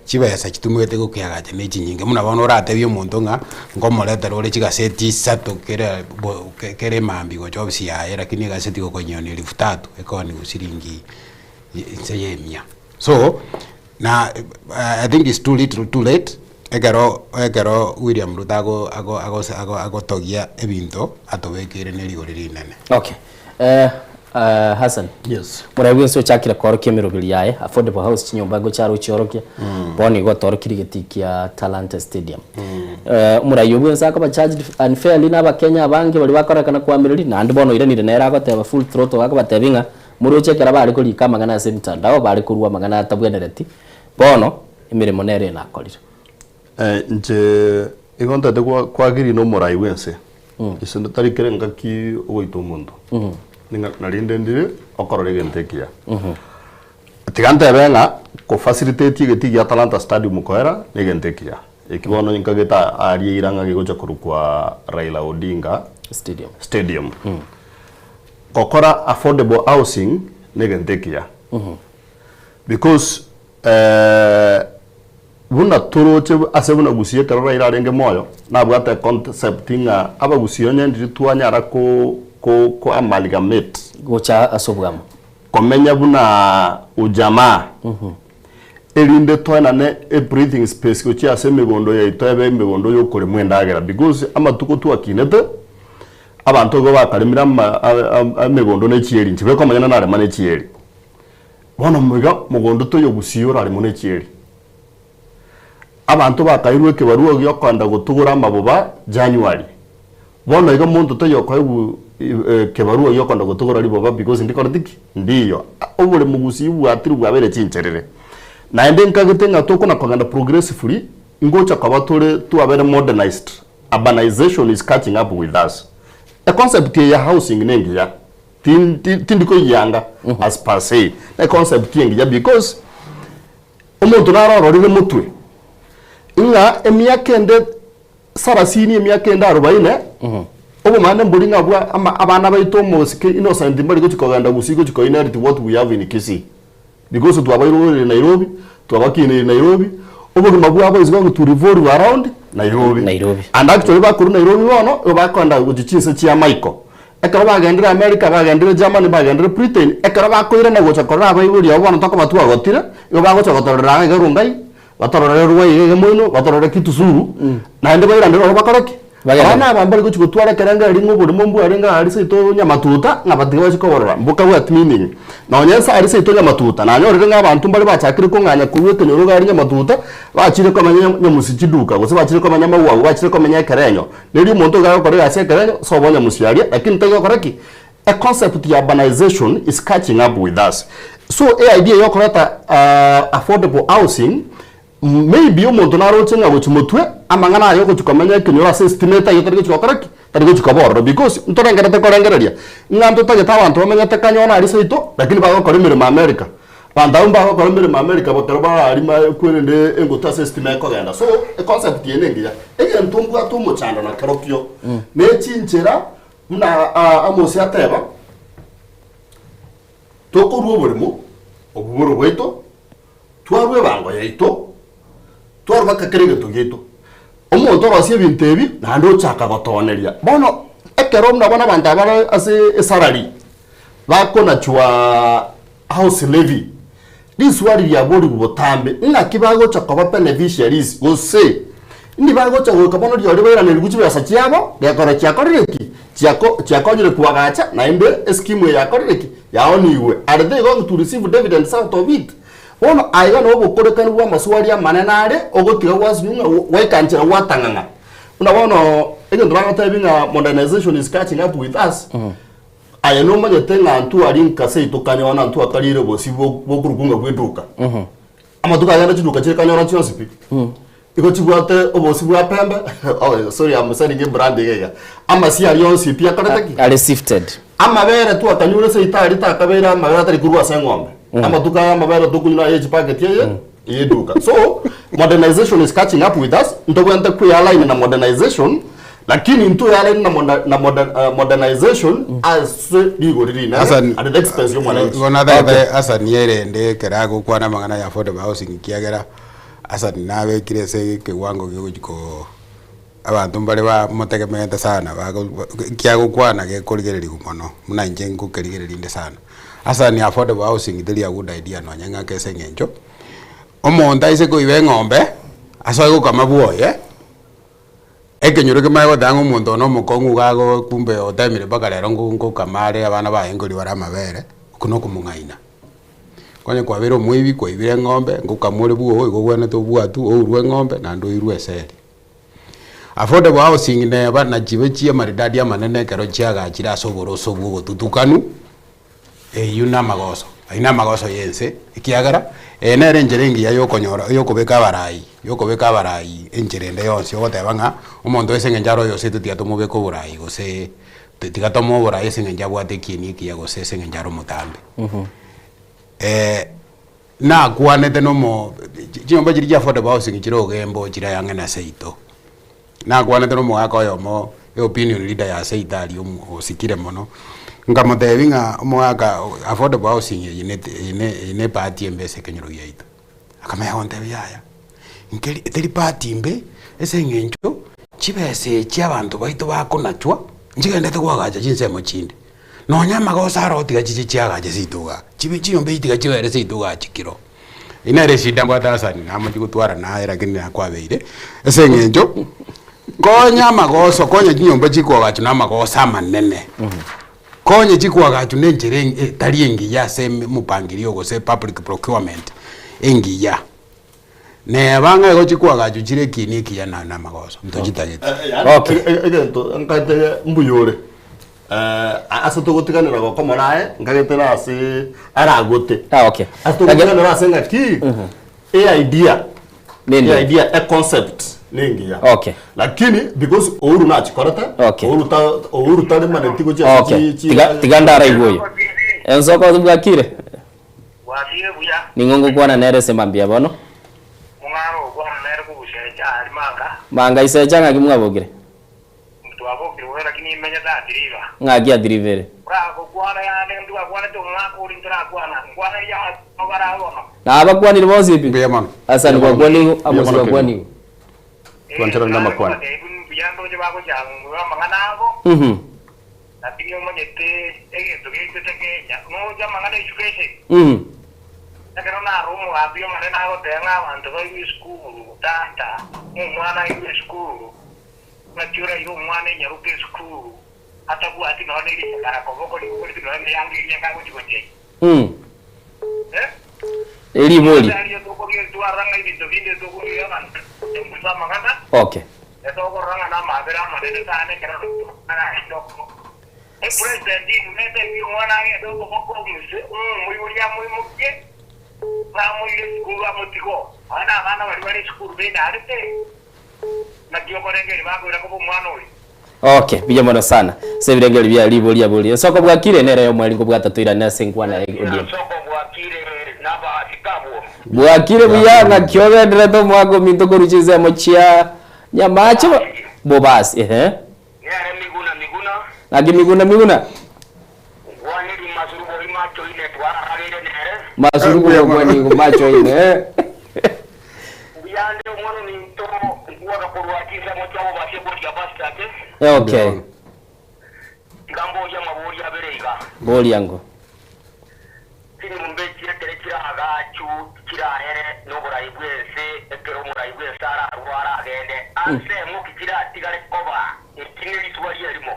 chibesa chitumegete gokiagacha na echinyinge. Buna bono oratebie omonto ng'a nkomoretera ore chigaseti isato kera bo kera emambia gocha ofisi yaye lakini egaseti gokonyonia elfu tatu, ekooniwa siringi inse ya emia. So, na I think it's too little too late, ekero ekero William Ruto ago ago agose ago agotogia ebinto atobekeire na erigori rinene. Okay. Hassan. Yes. Moraia bwensi ochakire koorokia emeroberi yaye affordable house chinyomba ngochare ochiorokia bono igo otorokirie egetii kia Talanta Stadium. Omoraia obwo bwensi akoba charged unfairly na abakenya abange baria bakorekana koamereri naende bono oiranire nere agoteba full throttle akobatebia ng'a moroche ekero bare korika amang'ana ase emitandao bare korwa amang'ana atabwenereti bono emeremo nere enakorire. Inche igo ntagete kwagiri na omorai bwense ase tari kera engaki ogoita omonto ning'a narinde ndire okorora egento ekiya. Tiga ntebe ng'a ko facilitate egetii gia Talanta Stadium koera na egento ekiya. Eki bono nkagete aria eira ng'a gegocha korokwa Raila Odinga Stadium. Stadium. Gokora affordable housing na egento ekiya because Buna toroche ase buna Gusii ekero Raila arenge moyo, nabwate econcept ng'a abagusii onye ndiri twanyara ko ko ko amalgamate. Gocha ase obwamo. Komenya buna ujamaa. Erinde toenane e breathing space gochia ase emegondo yaito ebe emegondo yokoremwa endagera because amatuko twakinete, abanto igo bakaremire ama emegondo ne chieri, inche bekomanya narema ne chieri. Bono moiga mogondo toyo gusii oraremwe ne chieri. Abanto bakairwe ekebarua gi'okoenda gotugora amaboba January. Bono iga monto taiyo okoegwa ekebarua gi'okoenda gotugora riboba because ndikoreti ki? Ndiyo. Oboremo gusii bwatirwe bwabeire chincherere. Naende nkagete ng'a tokona kogenda progressively, ngocha koba tore twabere modernized, urbanization is catching up with us. Econcept eye ya housing nengiya. Tindi koyianga as per se, ne concept engiya because omonto naro ororire motwe ng'a emiaka ende sarasini emiaka ende arobaine obomande mbori ng'a bwa ama abana baito omosike innocent mbari gochi kogenda gusii gochi ko inherit what we have in Kisii because twabairorire Nairobi twabakineire Nairobi obogima bwabo is going to revolve around Nairobi. Nairobi. And actually bakorwa Nairobi bono igo bakoenda gochi chinse chia maiko. Ekero bagendire America, bagendire Germany, bagendire Britain, ekero bakoirana gocha korora abaibori abo bono tokoba twagotire, igo bagocha gotororera iga iga Rongai, batororere Ruai iga iga Moino, batororere Kitusuru, naende bairanere ororo bakore ki? Bagenda- Abana aba mbare gochi gotwara ekerengererio ng'a oborimo mbwarenge aria seito nyamatuta, ng'a batige bache koborora, mbokabwati meaning. Nonye nse aria seito nyamatuta, nanyorire ng'a abanto mbare bachakire kong'anya korwa ekenyoro iga aria nyamatuta, bachire komenya nyamusi chiduka, gose bachire komenya magwago, bachire komenya ekerenyo. Neri omonto iga agokora egasi ekerenyo, sobo nyamusi aria, lakini tari ki? A concept ya urbanization is catching up with us. So e idea ya okoreta affordable housing, maybe omonto naroche ng'a gochia motwe, amang'ana aya ogochia komenya ekenyoro ase estima etaiyo tari gochia gokora ki? Tari gochia koba ororo because ntorengerete korengereria ng'a ntotagete abanto bamenyete kanyona aria seito lakini bagokora emeremo America. Abanto abwo mbagokora emeremo America ekero bararima kwerende engoto ase estima ekogenda. So econcept eye nengiya. Egento mbwate omochando nakerokio ne chinchera Buna Amosi ateba, Tokorua oborimo obwo bwaito, twarua ebango yaito, twarua mpaka kera egento giaito. Omonto orosie ebinto ebi naende ochaka gotooneria. Bono ekero buna bono abanto aba bare ase esalary, bakonachwa house levy, riswali riaborigwe botambe, ng'aki bagocha koba beneficiaries gose ndi bagocha goika bono rirorio bairanerigwe chibesa chiabo gekora chiakorire ki? Chiako chiakonyire koagacha naende escheme eye yakorire ki? Yaonigwe. Are they going to receive dividends out of it? Bono aiga nabo obokorekanu bwa amaswali amanene are ogotiga gwasinywa ng'a gwaika nchera gwatang'ang'a. Buna bono egento bagotebi ng'a modernization is catching up with us, Aye nomanyete ng'a ntwari nka seito kanyona ntwakarire bosio bokorokwa ng'a bw'eduka. Amatuko aya agenda chiduka chire kanyona chionsi pi. Igo chibwate obosio bwa pembe, oh sorry I'm selling a brand iga iga. Amasio aria onsi pi akorete ki? Are sifted. Amabere twakanyure seito aria takabeire amabere atari korwa ase eng'ombe. Amatuko aya amabere tokonywa aye echipaketi eye eye eduka. So modernization is catching up with us, ntobwenerete kwe-align na modernization Lakini intwe yare na moder na moder modernization ase rigori rinene Hassan, at the expense y'omwananchi. Igo natagete Hassan erende ekero agokwana amang'ana ya affordable housing ekiagera Hassan nabekire ase ekewango giogochi ko abanto mbare bamotegemeete sana bago ekiagokwana gekorigereriwa mono buna inche ngokerigereria inde sana. Hassan affordable housing teri a good idea nonye ng'ake ase eng'encho, omonto aise koiba eng'ombe asoe gokama bwoye. Ekenyoro kemanye goteba ng'a omonto one omokong'u iga ago kumbe otemire mpaka rero ngo ngokama are abana baye nkori bare amabere, okwo na okomong'aina. Onye kwabeire omoibi kwaibire eng'ombe, ngokama ore bwogo igo obwenerete obwatwe ourwe eng'ombe naende oirwe eseri. Affordable housing neba nachibe chia amaridadi amanene ekero chiagachire ase oboroso bwa obotutukanu. Eyio namagoso, ayio namagoso y'ense, ekiagera eye nere enchera engiya yokonyora yokobeka abarai, yokobeka abarai enchera ende yonsi ogoteba ng'a omonto ase eng'encho are oyoseto tiga tomobeke oborai gose tiga tomoe oborai ase eng'encho abwate ekieni ekiya gose ase eng'encho are omotambe. Nakwanete na omo chinyomba chiria chia affordable housing chire ogembo chire ang'e na seito. Nakwanete na omogaka oyomo opinion leader ya seito aria osikire mono, nkamotebia ng'a omogaka affordable housing eye ne eye ne eye ne ebahati embe ase ekenyoro giaito. Akamanya gontebia yaya, nkeri teri bahati mbe ase eng'encho chibesa echi abanto baito bakonachwa nchigendete koagacha chinsemo chinde. Nonya amagoso aro tiga chiche chiagache seito igaa, chibe chinyomba echi tiga chibere seito igaa chikiro. Eyio nere eshida mbwate Hassan namochie gotwara naye lakini nakwabeire, ase eng'encho konya amagoso konya chinyomba chikoagachwa na amagoso amanene, konya chikoagachwa na enchera etari engiya ase omopangirio gose public procurement engiya. Neba ng'a igo chikoagachwa chire ekieni ekiya na na amagoso ntochitagete. Yaani egento nkaete mbuya ore ase togotiganera gokomo naye nkagete na ase aragote. Ah, okay. Ase togotiganera ase ng'aki e idea Nende. e idea e concept nengiya. Okay. Lakini because Uhuru nachikorete Okay. Uhuru ta Uhuru taremaneti gochia ase Okay. chi chi Tiga tiga ndaraigwe oyo. Ensoko bwakire. Gwatire buya. Ning'o ngokwana nere ase mambia bono? Mong'are ogokwana nere kobusecha aria manga. Manga isecha ng'aki mwabokire? Twabokire bobe lakini imenyete Athi River. Ng'aki Athi River ere? Oragokwana yaani ntwakwanete omwaka oria ntorakwana nkwaneria abanto bare bono. Nabakwanire bonsi pi? Mbuya mono. Asani gwakwanigwe, Mbuya Amosi mono gwakwanigwe. Twancherane na amakwana. Mbuya ndoche bagochang'wa amang'ana abo. Lakini omanyete egento geitete Kenya, noche amang'ana education. Ekero naro omogambi omonene agoteba ng'a abanto baigwe esukuru, tata, ng'a omwana aigwe esukuru, Naki oraire omwana enyaroka esukuru atabwati nonya ne risakara koboko ribogoretie nonya ne yanga eria akagochia gochia ime? Eh? Eribori. Ase aria tokoria twarora ng'a ebinto binde tokoria abanto gochia amang'ana, Okay. etokorora ng'a namabera amanene sana ekero aragende okoboko. Epresident inwe omwana agende okoboko omuse omoibori amoimokie namoire esukuru amotige oo. Nonya na abana baria bare esukuru benyarete. Naki okorengereria bakoira koba omwana oyo? Okay, buya mono sana. Ase ebirengererio bia riboria boria. Ensoko bwakire nere y'omweri nkobwata toirane ase enkwana ya ODM. Bwakire buya ng'aki ogenderete omwaka ominto korwa chinsemo chia Nyamache Bobasi ehe. Ng'aki Miguna Miguna? Masurubu gokwanigwa macho ine eh. Okay. Boria ngo. Chinyomba echi ekero chiraagachu chiraere noborai bw'ense, ekero omorai bw'ense ararware agende ase eng'oki chiratigare koba, eki nerisuba ri'erimo.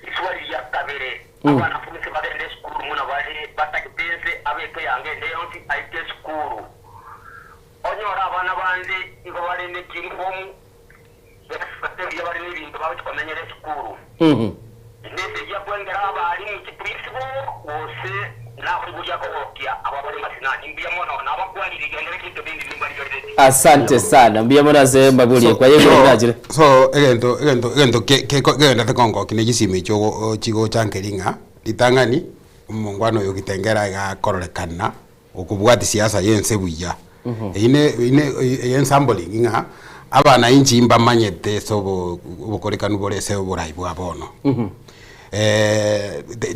Risuba riria kabere, abanafunsi bagende esukuru buna bare batagete ense, abeke yanga ende yonsi aike esukuru. Onyore abana bande igo bare ne chiyunifomu, bebasete buya bare nebinto bagochia komenyera esukuru. Nesegi akwengera abalimu chiprinciple gose nabaibori akogokia aba bare masinani. Mbuya mono nabakwanirie genda rike bindi nimbarigereretie. Asante sana mbuya mono ase mbabori kwa yego ndachire. So egento egento egento ke ke kegenderete kongokia ne chisimi echi ogo chigocha nkeri ng'a, ritang'ani, omongwana oyo Kitengela iga akororekana okobwatia siasa ya ense buya. Eyio ne eyio ne eye ensamboling ng'a abanainchi mbamanyete ase obo obokorekanu bore ase oborai bwa bono.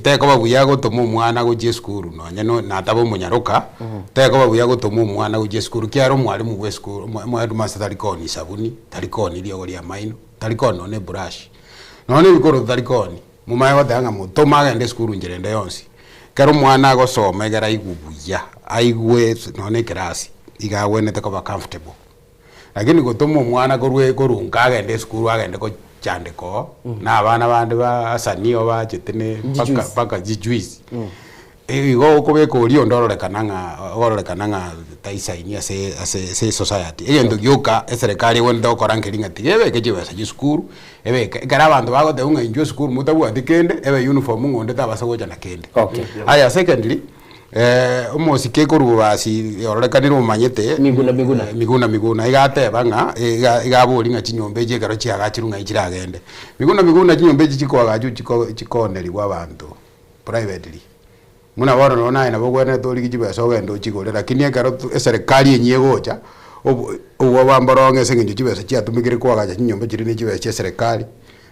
Tekoba buya gotoma omwana gochia esukuru nonye no nataba omonyaroka, tekoba buya gotoma omwana gochia esukuru ekiagera omwalimu bwa esukuru omo omoheadmaster tari koonia esabuni, tari koonia riogo ria amaino, tari koonia nonye na ebrush, nonye na ebikoroto tari koonia. Momanye goteba ng'a motome agende esukuru nchera ende yonsi. Ekero omwana agosoma egere aigwe buya, aigwe nonye na ekerasi, iga agwenerete koba comfortable. Lakini gotoma omwana korwa korwa nka agende esukuru agende kochandeka oo, na abana bande ba asanii oo bachete ne mpaka mpaka chijuice, igo okobeka oria onde ororekana ng'a ororekana ng'a taisaini ase ase ase esociety. Egento gioka eserekari egwenerete gokora nkeri ng'a tiga ebeke chibesa chia esukuru, ebeke ekero abanto bagoteba ng'a inchuo esukuru motabwati kende, ebe uniform ng'a onde tabasa gocha na kende. Okay. Aya secondly, omosike korwa bobasi ororekanire omanyete Miguna Miguna. Miguna Miguna iga ateba ng'a iga iga abori ng'a chinyomba echi ekero chiagachirwe ng'ai chiragende. Miguna Miguna chinyomba echi chikoagachwa chiko chikoonerigwa abanto privately. Buna bono nonye naye nabo ogwenerete origie chibesa ogende ochigore lakini ekero to eserekari enyia egocha, obo obwoba mboronge ase eng'encho chibesa chiatumekire koagacha chinyomba chiria ne chibesa chia eserekari,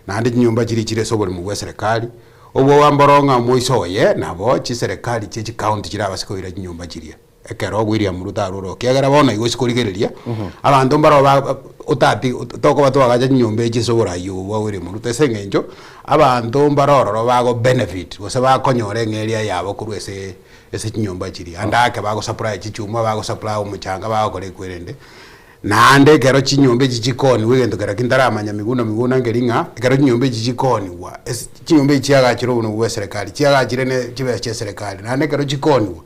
naende chinyomba chiria chire ase oboremo bwa eserekari, obwoba mboro ng'a omoiso oye nabo chiserekari chia chicounty chirabase koira chinyomba chiria. Ekero William Ruto arure oo, ekiagera bono igo ase korigereria, abanto mbaro ba otati tokoba twagacha chinyomba echi ase oborai obo bwa William Ruto ase eng'encho, abanto mbare ororo bago benefit gose bakonyora eng'eria yabo korwa ase ase chinyomba chiria. Ande ake bago supply chichuma, bago supply omochanga, bagokora ekwerende. Naende ekero chinyomba echi chikoonigwa egento kera kintaramanya miguna miguna nkeri ng'a, ekero chinyomba echi chikoonigwa, ase chinyomba echi chiagachire obonene bwa eserekari, chiagachire ne chibesa chia eserekari, naende ekero chikoonigwa,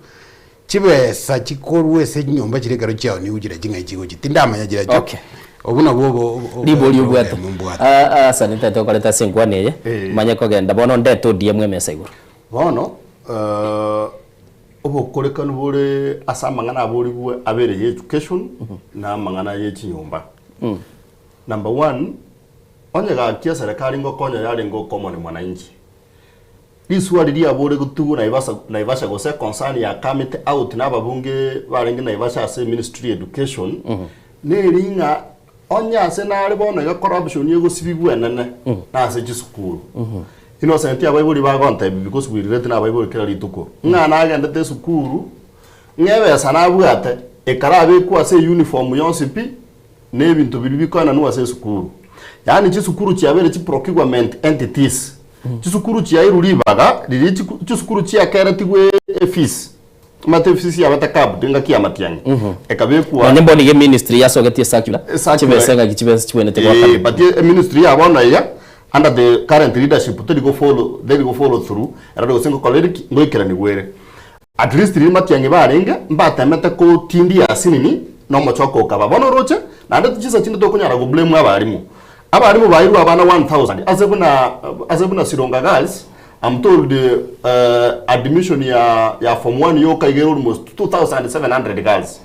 Chibesa chikorwa ase chinyomba chiria ekero chiaonigwe chiria ching'ai chigochia, tindamanya chiria Okay. Obwo nabwo obo obo Ribori obwate. oboremu mbwate. Ah, asa nintete okoreta ase enkwana eye, manye kogenda bono ndete ODM emesa igoro. Bono obokorekanu bore ase amang'ana aborigwe abere ya education na amang'ana ye chinyomba. Number one, onye gaki eserekari ngokonya yarenge okomoni mwananchi, Riswali riabore gotigwa Naivasha Naivasha gose econcern ya kamete out na ababunge barenge Naivasha ase ministry ya education neri ng'a onye ase nare bono iga corruption egosibigwa enene nase chisukuru. Innocent abaibori bagontebia because we relate na abaibori kera rituko ng'a nagendete esukuru ng'a ebesa nabwate ekarabekwa ase euniform yonsi pi na ebinto biria bikoenanwa ase esukuru. Yaani chisukuru chiabeire chiprocurement entities. Chisukuru chiairwe ribaga riria chisukuru chiakeretigwe efees. Omanyete efisi yabete capped engaki ya Matiang'i, ekabekwa. Nonye mbono iga eministry yasogetie ecircular, Ecircular. chibesa engaki chibesa chibwenerete Eh, goakanwa. but eministry ya bono iga under the current leadership teri go follow teri go follow through erore gose ngokora ere ki ngoikeranigwa ere. At least riria Matiang'i barenge mbatemete kotindia asinini na omochoko okaba. Bono oroche naende chinsa chinde tokonyara go blame abarimu. Abarimu bairwe abana 1000 ase buna ase buna Sironga Girls I'm told admission ya ya form one yoka iga ere almost 2700 girls.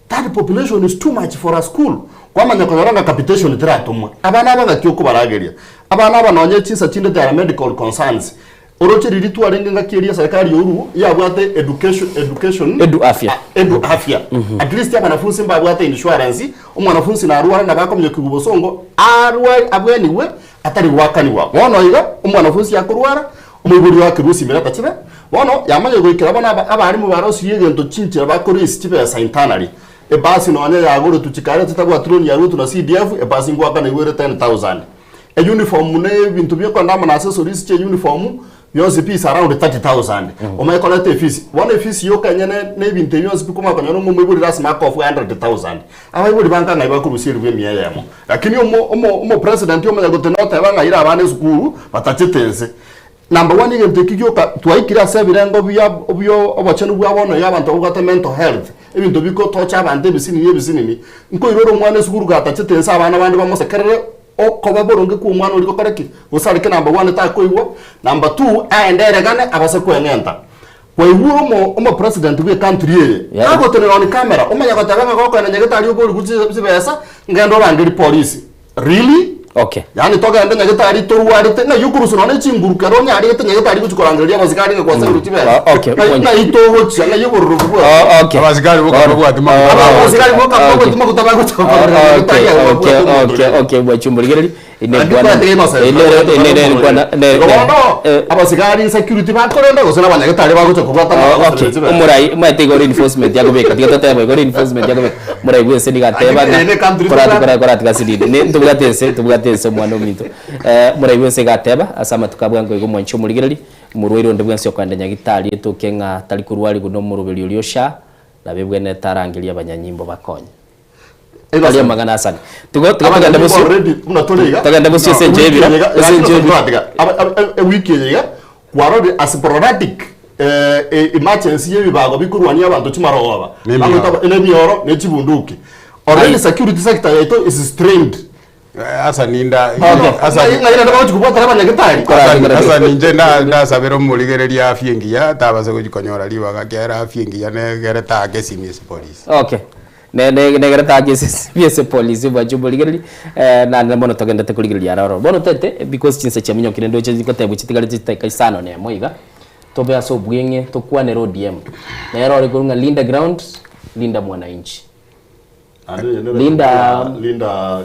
That population is too much for a school. Kwamanya konyora ng'a capitation teratomwa. Abana aba ng'aki okobarageria? Abana aba nonye chinsa chinde they are medical concerns. Oroche riria twarenge ng'aki eria serikali ya Uhuru yabwate education education Edu afya. edu afya. At least abanafunsi mbabwate insurance, omwanafunsi narwara nabo akominyokiwa bosongo arware abwenigwe Atari goakanigwa. Bono iga, omwanafunsi akorwara, omoibori oye akerua esimero atachibe. Bono yamanya goikera bono aba abarimu barosirie egento chinchera bakoraise chibesa internally. Ebasi nonya yagoretwe chikare chitabwati loan yaruetwe na CDF, ebasi ngoakana igwere 10,000. Euniform na ebinto biokoenda amo na accessories chia uniform, bionsi pi is around 30,000. Omanye koreta efees. Bono efees yoka enyene na ebinto ebi bionsi pi komanya konyora ng'a omoibori lasima akofwe 100,000. Abaibori banka ng'ai bakorusia eribu emiya eyemo. Lakini omo omo omo president omanya gotena oteba ng'a ira abana esukuru batachete ense. Number one egento eki gioka twaikire ase ebirengo bia bia obochenu bwa bono iga abanto babwate mental health, ebinto bikotocha abanto ebisinini ebisinini, nkoirora omwana esukuru gatachete ense abana bande bamosekerere okoba boronge kwa omwana oria gokore ki? Gosareke number one takoigwa, number two aende eregane abase koeng'enta. Kwaigure omo omo president bwe country eye Yeah. agotenena on camera omanya goteba ng'a gokoenda nyagetari obori guchi chibesa ngende orangerie polisi really? Okay. Yaani togende nyagetari torwarete ng'ai okorusia nonya ne chinguru kero onyarete nyagetari gochi korangereria abasigari ng'a kwasairwe chibesa Ah, okay. Ng'ai ng'ai togochia ng'ai obororo obwo bwa Oh, okay. Abasigari boka babwati maguta. Aba- abasigari boka Okay. babwati maguta bagocha korangereria nyagetari Okay, aye okay, babwate omonto okay, oria. okay, bwachumbuligereri. Abasigari insecurity bakorenda gose nabanyagetari bagocha kobwata omorai omanyete igo reinforcement yakobeka tiga totebe igo reinforcement yakobeka omorai bwa ense nigo ateba ng'a korati korati korati gasi rinde ne ntobwate ense ntobwate ense omwana ominto omorai bwa ense iga ateba ase amatuko abwo ango igo mwanche omorigereri omorwaire onde bwensi okoenda nyagitari etoke ng'a tari korwariwa na omoroberi oria o SHA nabo ebwenerete arangerie abanyanyimbo bakonye. Tari amang'ana asane. Tigo tigo togende bosio. Togende bosio ase enchera ebira. Ase enchera ebira. Ewiki eye iga kwarorire a sporadic emergency y'ebibago bikorwania abanto chimarogoba nemioro ne chibunduki. Already security sector yaito is strained. Asa ninda Ng'ai naende bagochi kobwatana abanyagitari? Asa ninche ndasabere omorigereria afya engiya tabase gochi konyora ribaga ekiagera afya engiya negere take esimi ase polisi. Okay. Ne ne negere take esimi ase polisi bwanche omorigereria eh, naende bono togendete korigereria aroro. Bono tete because chinsa chiaminyokire ndoche ngotebwa chitigarete chidakika isano na emo iga, tobe ase obweng'e tokwanere ODM. Nere ore korwa ng'a linda ground, linda mwananchi. Linda Linda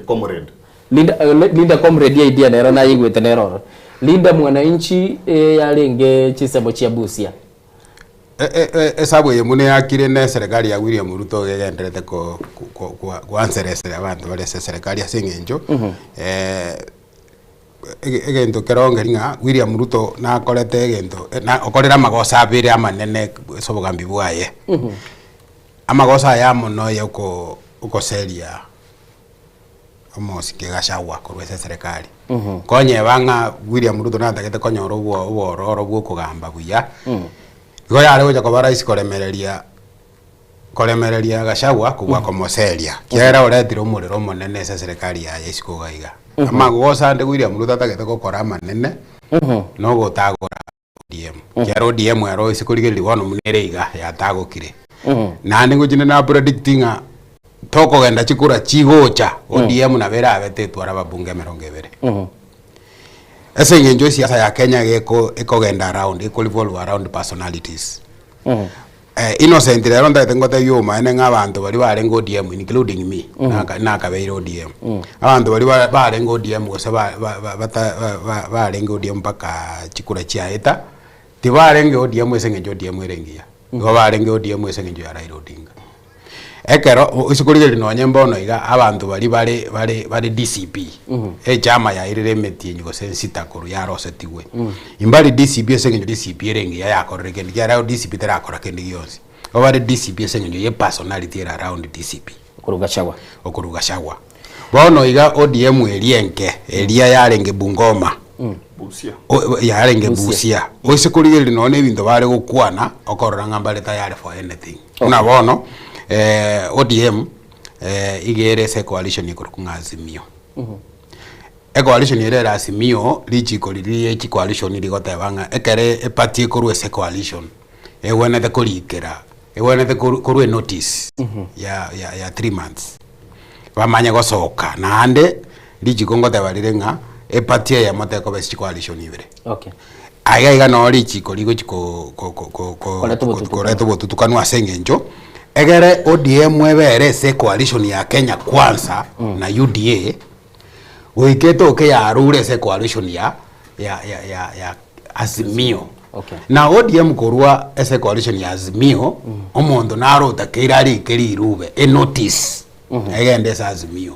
comrade. Linda Linda comrade idea nero nayeigwete nero oro. Linda mwananchi yarenge chinsemo chia Busia. Esabu eye buna eyakire ne eserekari ya William Ruto iga egendererete koanseresera abanto bare ase eserekari ase eng'encho egento kerongeri ng'a William Ruto nakorete egento okorire amagoso abere amanene ase obogambi bwaye. Amagoso aya amo noyo okoseria omosike Gachagua korwa ase eserekari. Konyeba ng'a William Ruto natagete konyora obwororo bwa okogamba buya, igo yare gocha koba rahisi koremereria koremereria Gachagua kobua komoseria, ekiagera oretire omorero omonene ase eserekari yaye isiko iga iga. Amagoso ande William Ruto atagete gokora amanene, nogotagora. ODM. Ekiagera ODM ero ase korigereria bono buna ere iga yatagokire. Naende ngochia nde na predict ng'a tokogenda chikura chigocha ODM nabo erabe tetwara ababunge emerongo ebere. Ase eng'encho esiasa ya Kenya iga eko ekogenda around eko revolve around personalities. Innocent rero ntagete ngotebie obomaene ng'a abanto baria barenge ODM including me, naka nakabeire ODM. Abanto baria ba barenge ODM gose ba ba ba bata ba ba barenge ODM mpaka chikura chiaeta, tibarenge ODM ase eng'encho ODM ere engiya, nigo barenge ODM ase eng'encho ya Raila Odinga. Ekero ase korigereria nonye mbono iga abanto baria bare bare bare DCP, echama yairire emetienyi gose ensita korwa yarosetigwe. Imbari DCP ase eng'encho DCP ere engiya yakorire kende kiareo DCP terakora kende gionsi. Igo bare DCP ase eng'encho ye personality ere around DCP. Okorwa Gachagua. Okorwa Gachagua. Bono iga ODM eria enke, eria yarenge Bungoma, Busia. yarenge Busia. Busia. Oise korigereria nonye na ebinto bare gokwana, okorora ng'a mbare tayari for anything. Buna bono, ODM, iga ere ase ecoalition ekorokwa ng'a Azimio. Ecoalition ere ere Azimio, richiko riria rie chicoalition rigoteba ng'a ekere eparty ekorwa ase ecoalition, egwenerete korikera, egwenerete korwa enotice ya ya ya 3 months, bamanye gosoka. Naende, richiko ngoteba rire ng'a, eparty eyemo tekoba ase chicoalition ibere. Aiga iga noo richiko rigochi ko ko ko ko ko Koreta obotutukano. koreta obotutukanu ase eng'encho, egere ODM ebere ase ecoalition ya Kenya Kwanza na UDA, goika etoke yarure ase ecoalition ya ya ya ya ya Azimio. Na ODM korwa ase ecoalition ya Azimio, omonto naro otakeire arike rirube, enotice, egende ase Azimio.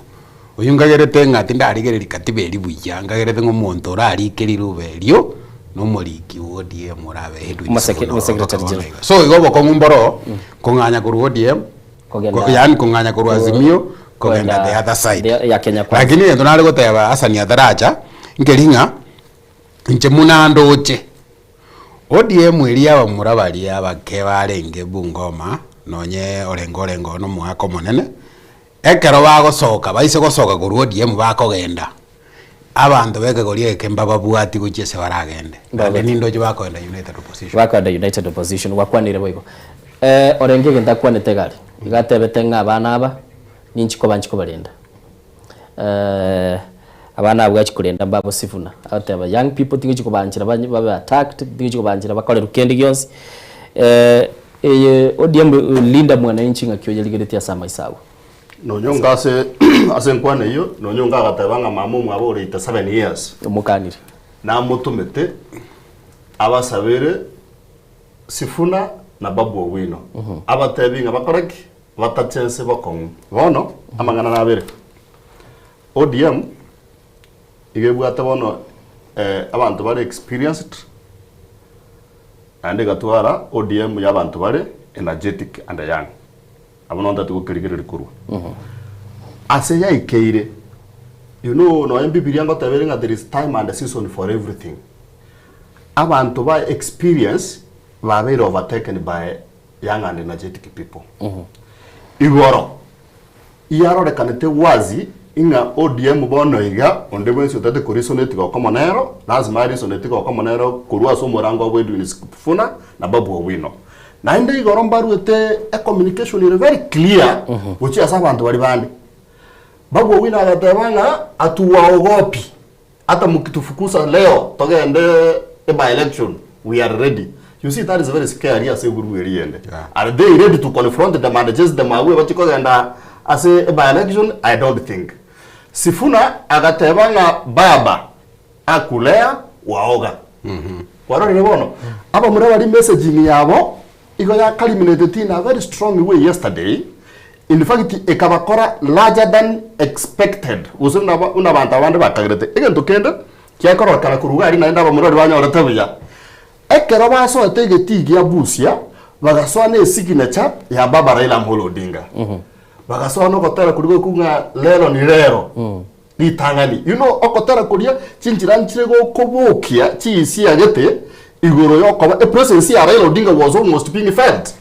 Oyio nkagerete ng'a tindarigereria katiba eria buya, nkagerete ng'a omonto orarike rirube erio, na omoriki bwa ODM orabe Edwin Omoseke- Sifuna Omosekretary oroka bono General. iga. So igo obokong'u mboro, kong'anya korwa ODM, Kogenda- yaani kong'anya korwa Azimio, kogenda kogenda the other side. ya Kenya Kwanza. Lakini egento nare goteba Hassan ataracha, nkeri ng'a, inche muna ndoche, ODM eria abamura baria abake barenge Bungoma, nonye Orengo Orengo one omogaka omonene, ekero bagosoka baise gosoka korwa ODM bakogenda, abanto ba ekegori eke mbababwati gochia ase baragende, naende nindoche bakogenda United Opposition. Bakogenda United Opposition, gwakwanire boigo. Eh, Orengo egento akwanete iga aria, iga atebete ng'a abana aba, ninchi koba nchi kobarenda. Eh, abana abwo achi korenda mbabo Sifuna, agoteba young people tingochi kobanchera banye babe attacked, tingochi kobanchera bakorerwe kende gionsi. Eh, eye ODM linda mwananchi ng'aki oyerigeretie ase amaiso agwo. Nonyonga ase ase enkwana eyio, nonyonga agateba ng'a mama omwabo ore 87 years. Omokanire. Namotomete abasabere Sifuna na Babu Owino. Abatebi ng'a bakore ki? Batache ense bokong'u. Bono amang'ana nabere. ODM iga ebwate bono eh, abanto bare experienced naende egatwara ODM ya abanto bare energetic and young. Abwo nonye ntati gokerigereria korwa ase yaikeire. You know nonye Bibilia ngoteba ere ng'a there is time and season for everything. Abanto ba experience babeire overtaken by young and energetic people. Igoro yarorekanete wazi ing'a ODM bono iga onde bwensi otagete koresonate gokomo nero, lazima aresonate gokomo nero korwa ase omorango obo Edwin Sifuna na Babu Owino. Naende igoro mbaruete ecommunication ere very clear gochia ase abanto baria bande. Babu Owino agateba ng'a hatuwaogopi hata mkitufukuza leo togende e by-election we are ready. You see that is very scary ase egroup eria ende. Are they ready to confront them and chase them away bachie kogenda ase e by-election? I don't think. Sifuna agateba ng'a baba akulea waoga. Kwarorire bono? Abamura baria messaging yabo igo ya culminated in a very strong way yesterday, in fact ekabakora larger than expected gose buna buna abanto abande bakagerete. Egento kende kiakororekana korwa iga aria naende abamura baria banyorete buya, ekero basoete egetii gia Busia, bagasoa na esignature ya baba Raila Amolo Odinga. Bagasoa na ogotera koria goikwa ng'a lero ni lero. Ritang'ani, you know, ogotera koria chinchera nchire gokobokia chihisia gete igoro yokoba epresence ya Raila Odinga was almost being felt.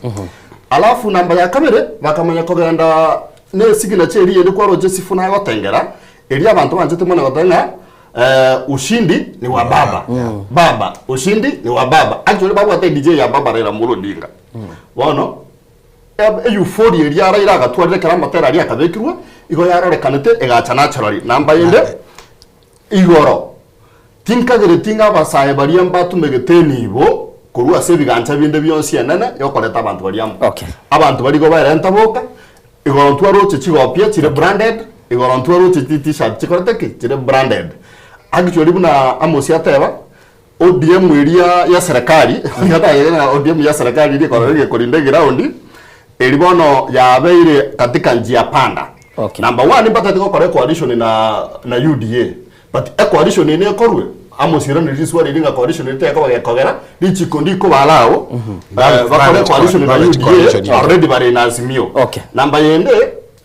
Alafu namba ya kabere bakamanya kogenda ne esignature eria ere kwaroche Sifuna agotengera eria abanto banchete mono goteba ng'a eh, ushindi ni wa baba baba ushindi ni wa baba actually babwate DJ ya baba Raila Amolo Odinga bono Euphoria eria Raila agatwarire ekero amatera aria akabekirwe, igo yarorekanete egacha naturally. Namba ende, igoro, tinkagereti ng'a abasae baria mbatumegete enibo korwa ase ebigancha binde bionsi enene yokoreta abanto baria amo. Abanto baria igo baerenta boka, igoro ntwaroche chigopia chire branded, igoro ntwaroche chi t-shirt chikorete ki? Chire branded. Actually buna Amos ateba, ODM eria ya serikali, ODM ya serikali eria ekorora egekorinda eground, Eri bono yabeire katika njia panda. Number one mbatagete gokora ecoalition na na UDA but ecoalition eye nekorwe Amos oiraneri riswali eri ng'a coalition eri tekoba gekogera richiko ndikobara ao eh, bakore coalition na UDA already bare na Azimio. Namba yende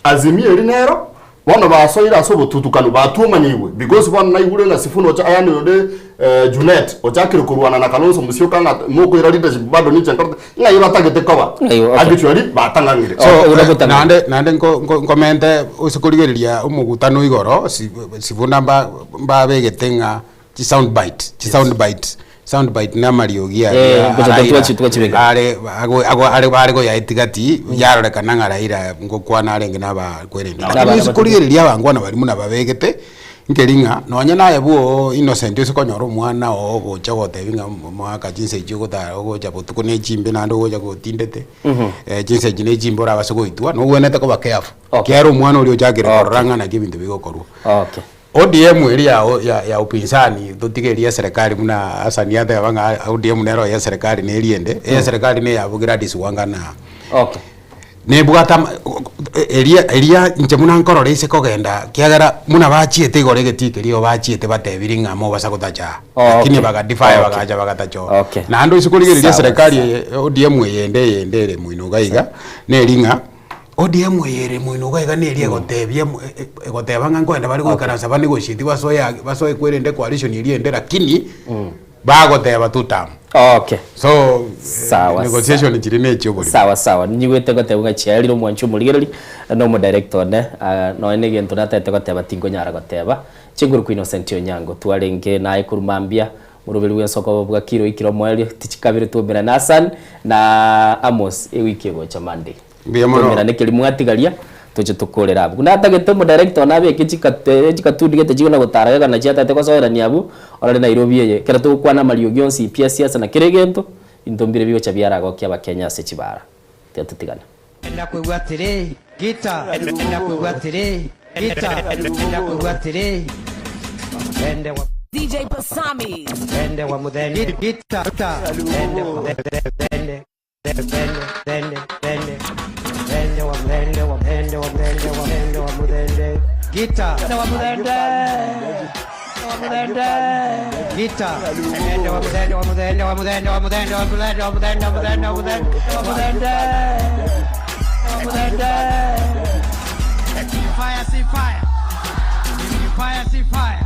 Azimio eri nero bono basoire ase obotutukanu batuomanigwe because bono naigure ng'a Sifuna ocha yaani onde eh, Junet ochakire korwana na Kalonzo Musyoka ng'a mokoira leadership bado ninche nkorete ng'ai batagete koba Ng'ai, okay. actually batang'ang'ire. So, eh, naende naende nko- nko- nkomente ase korigereria omogutano igoro si- sifuna mba mbabegete ng'a chi sound bite chi sound bite sound bite na amariogi Eh, aria gocha Raila twachibeka. are ago ago are bare koyaetigati yarorekana ng'a Raila ngokwana arenge na abakwerende Nabo lakini ase abana korigereria abangwana baria buna babegete Nkeri ng'a nonye naye bwoo innocent ase konyora omwana oo ogocha gotebi ng'a omwaka chinsa echi ogotara ogocha botuko ne chimbe naende ogocha gotindete chinsa echi ne chimbe orabase goitwa nogwenerete koba careful ekiagera omwana oria ochakire korora ng'a naki ebinto bigokorwa. ODM eria ya ya ya upinzani totige eria ya eserekari buna Hassan ateba ng'a ODM nero ya eserekari na eria ende, eye eserekari ne ya Gladys Wanga na Nebwate ama eria eria inche buna nkorora ase kogenda kiagera buna bachiete igoro egetii keria igo bachiete batebirie ng'a mobasa gotacha aa. Oh, Lakini okay. bagadefy Okay. bagacha bagatacha oo. Okay. Naende oise korigereria Sawa, eserekari sawa. eye ODM eye ende eyende ere moino iga iga, neri ng'a ODM eye ere moino iga iga neri egotebia mo egoteba ng'a nkoenda bare goikaransa banegotiate basoe ag basoe kwerende coalition eria ende lakini. Bagoteba two term. Okay. So Sawa, negotiation chiri ne echia oborimo. Sawa sawa ninyigwete goteba ng'a chiarire omwanchi omorigereri na omodirector one ah, nonya na egento natagete goteba tinkonyara goteba. Chinguru kwa Innocent Onyango twarenge naye korwa mambia moroberi bw'ensoko bwa kiro oikire omoerio tichikabere twaumerane Hassan na Amos ewiki egocha Monday. Mbuya mono. Twaumerane keri mwatigaria toche tokorere abwo. Natagete omodirector one abeke chikate chikatuni gete chikona gotara geka nachi atagete gosoerania abwo orore Nairobi eye ekero togokwana amariogi onsi pi esiasa na kera egento binto mbire bigocha biaragokia abakenya ase chibara. Tiga totigane. Ndakoigwa atĩrĩ, Gita, ndakoigwa atĩrĩ, Gita, ndakoigwa atĩrĩ, Ende wa DJ Pasami. Ende wa muthende, Gita, Ende wa muthende, Ende, ende, ende, ende wa muthende, wa ende wa muthende, wa ende wa muthende, Gita, ende wa muthende, wa muthende, Gita, ende wa muthende, wa muthende, wa muthende, wa muthende, wa muthende, wa muthende, wa muthende, wa muthende, wa muthende, wa muthende. Fire, see fire. Fire, see fire.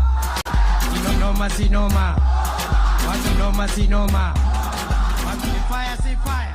Noma, see noma. Watu noma, see noma. Watu fire, see fire.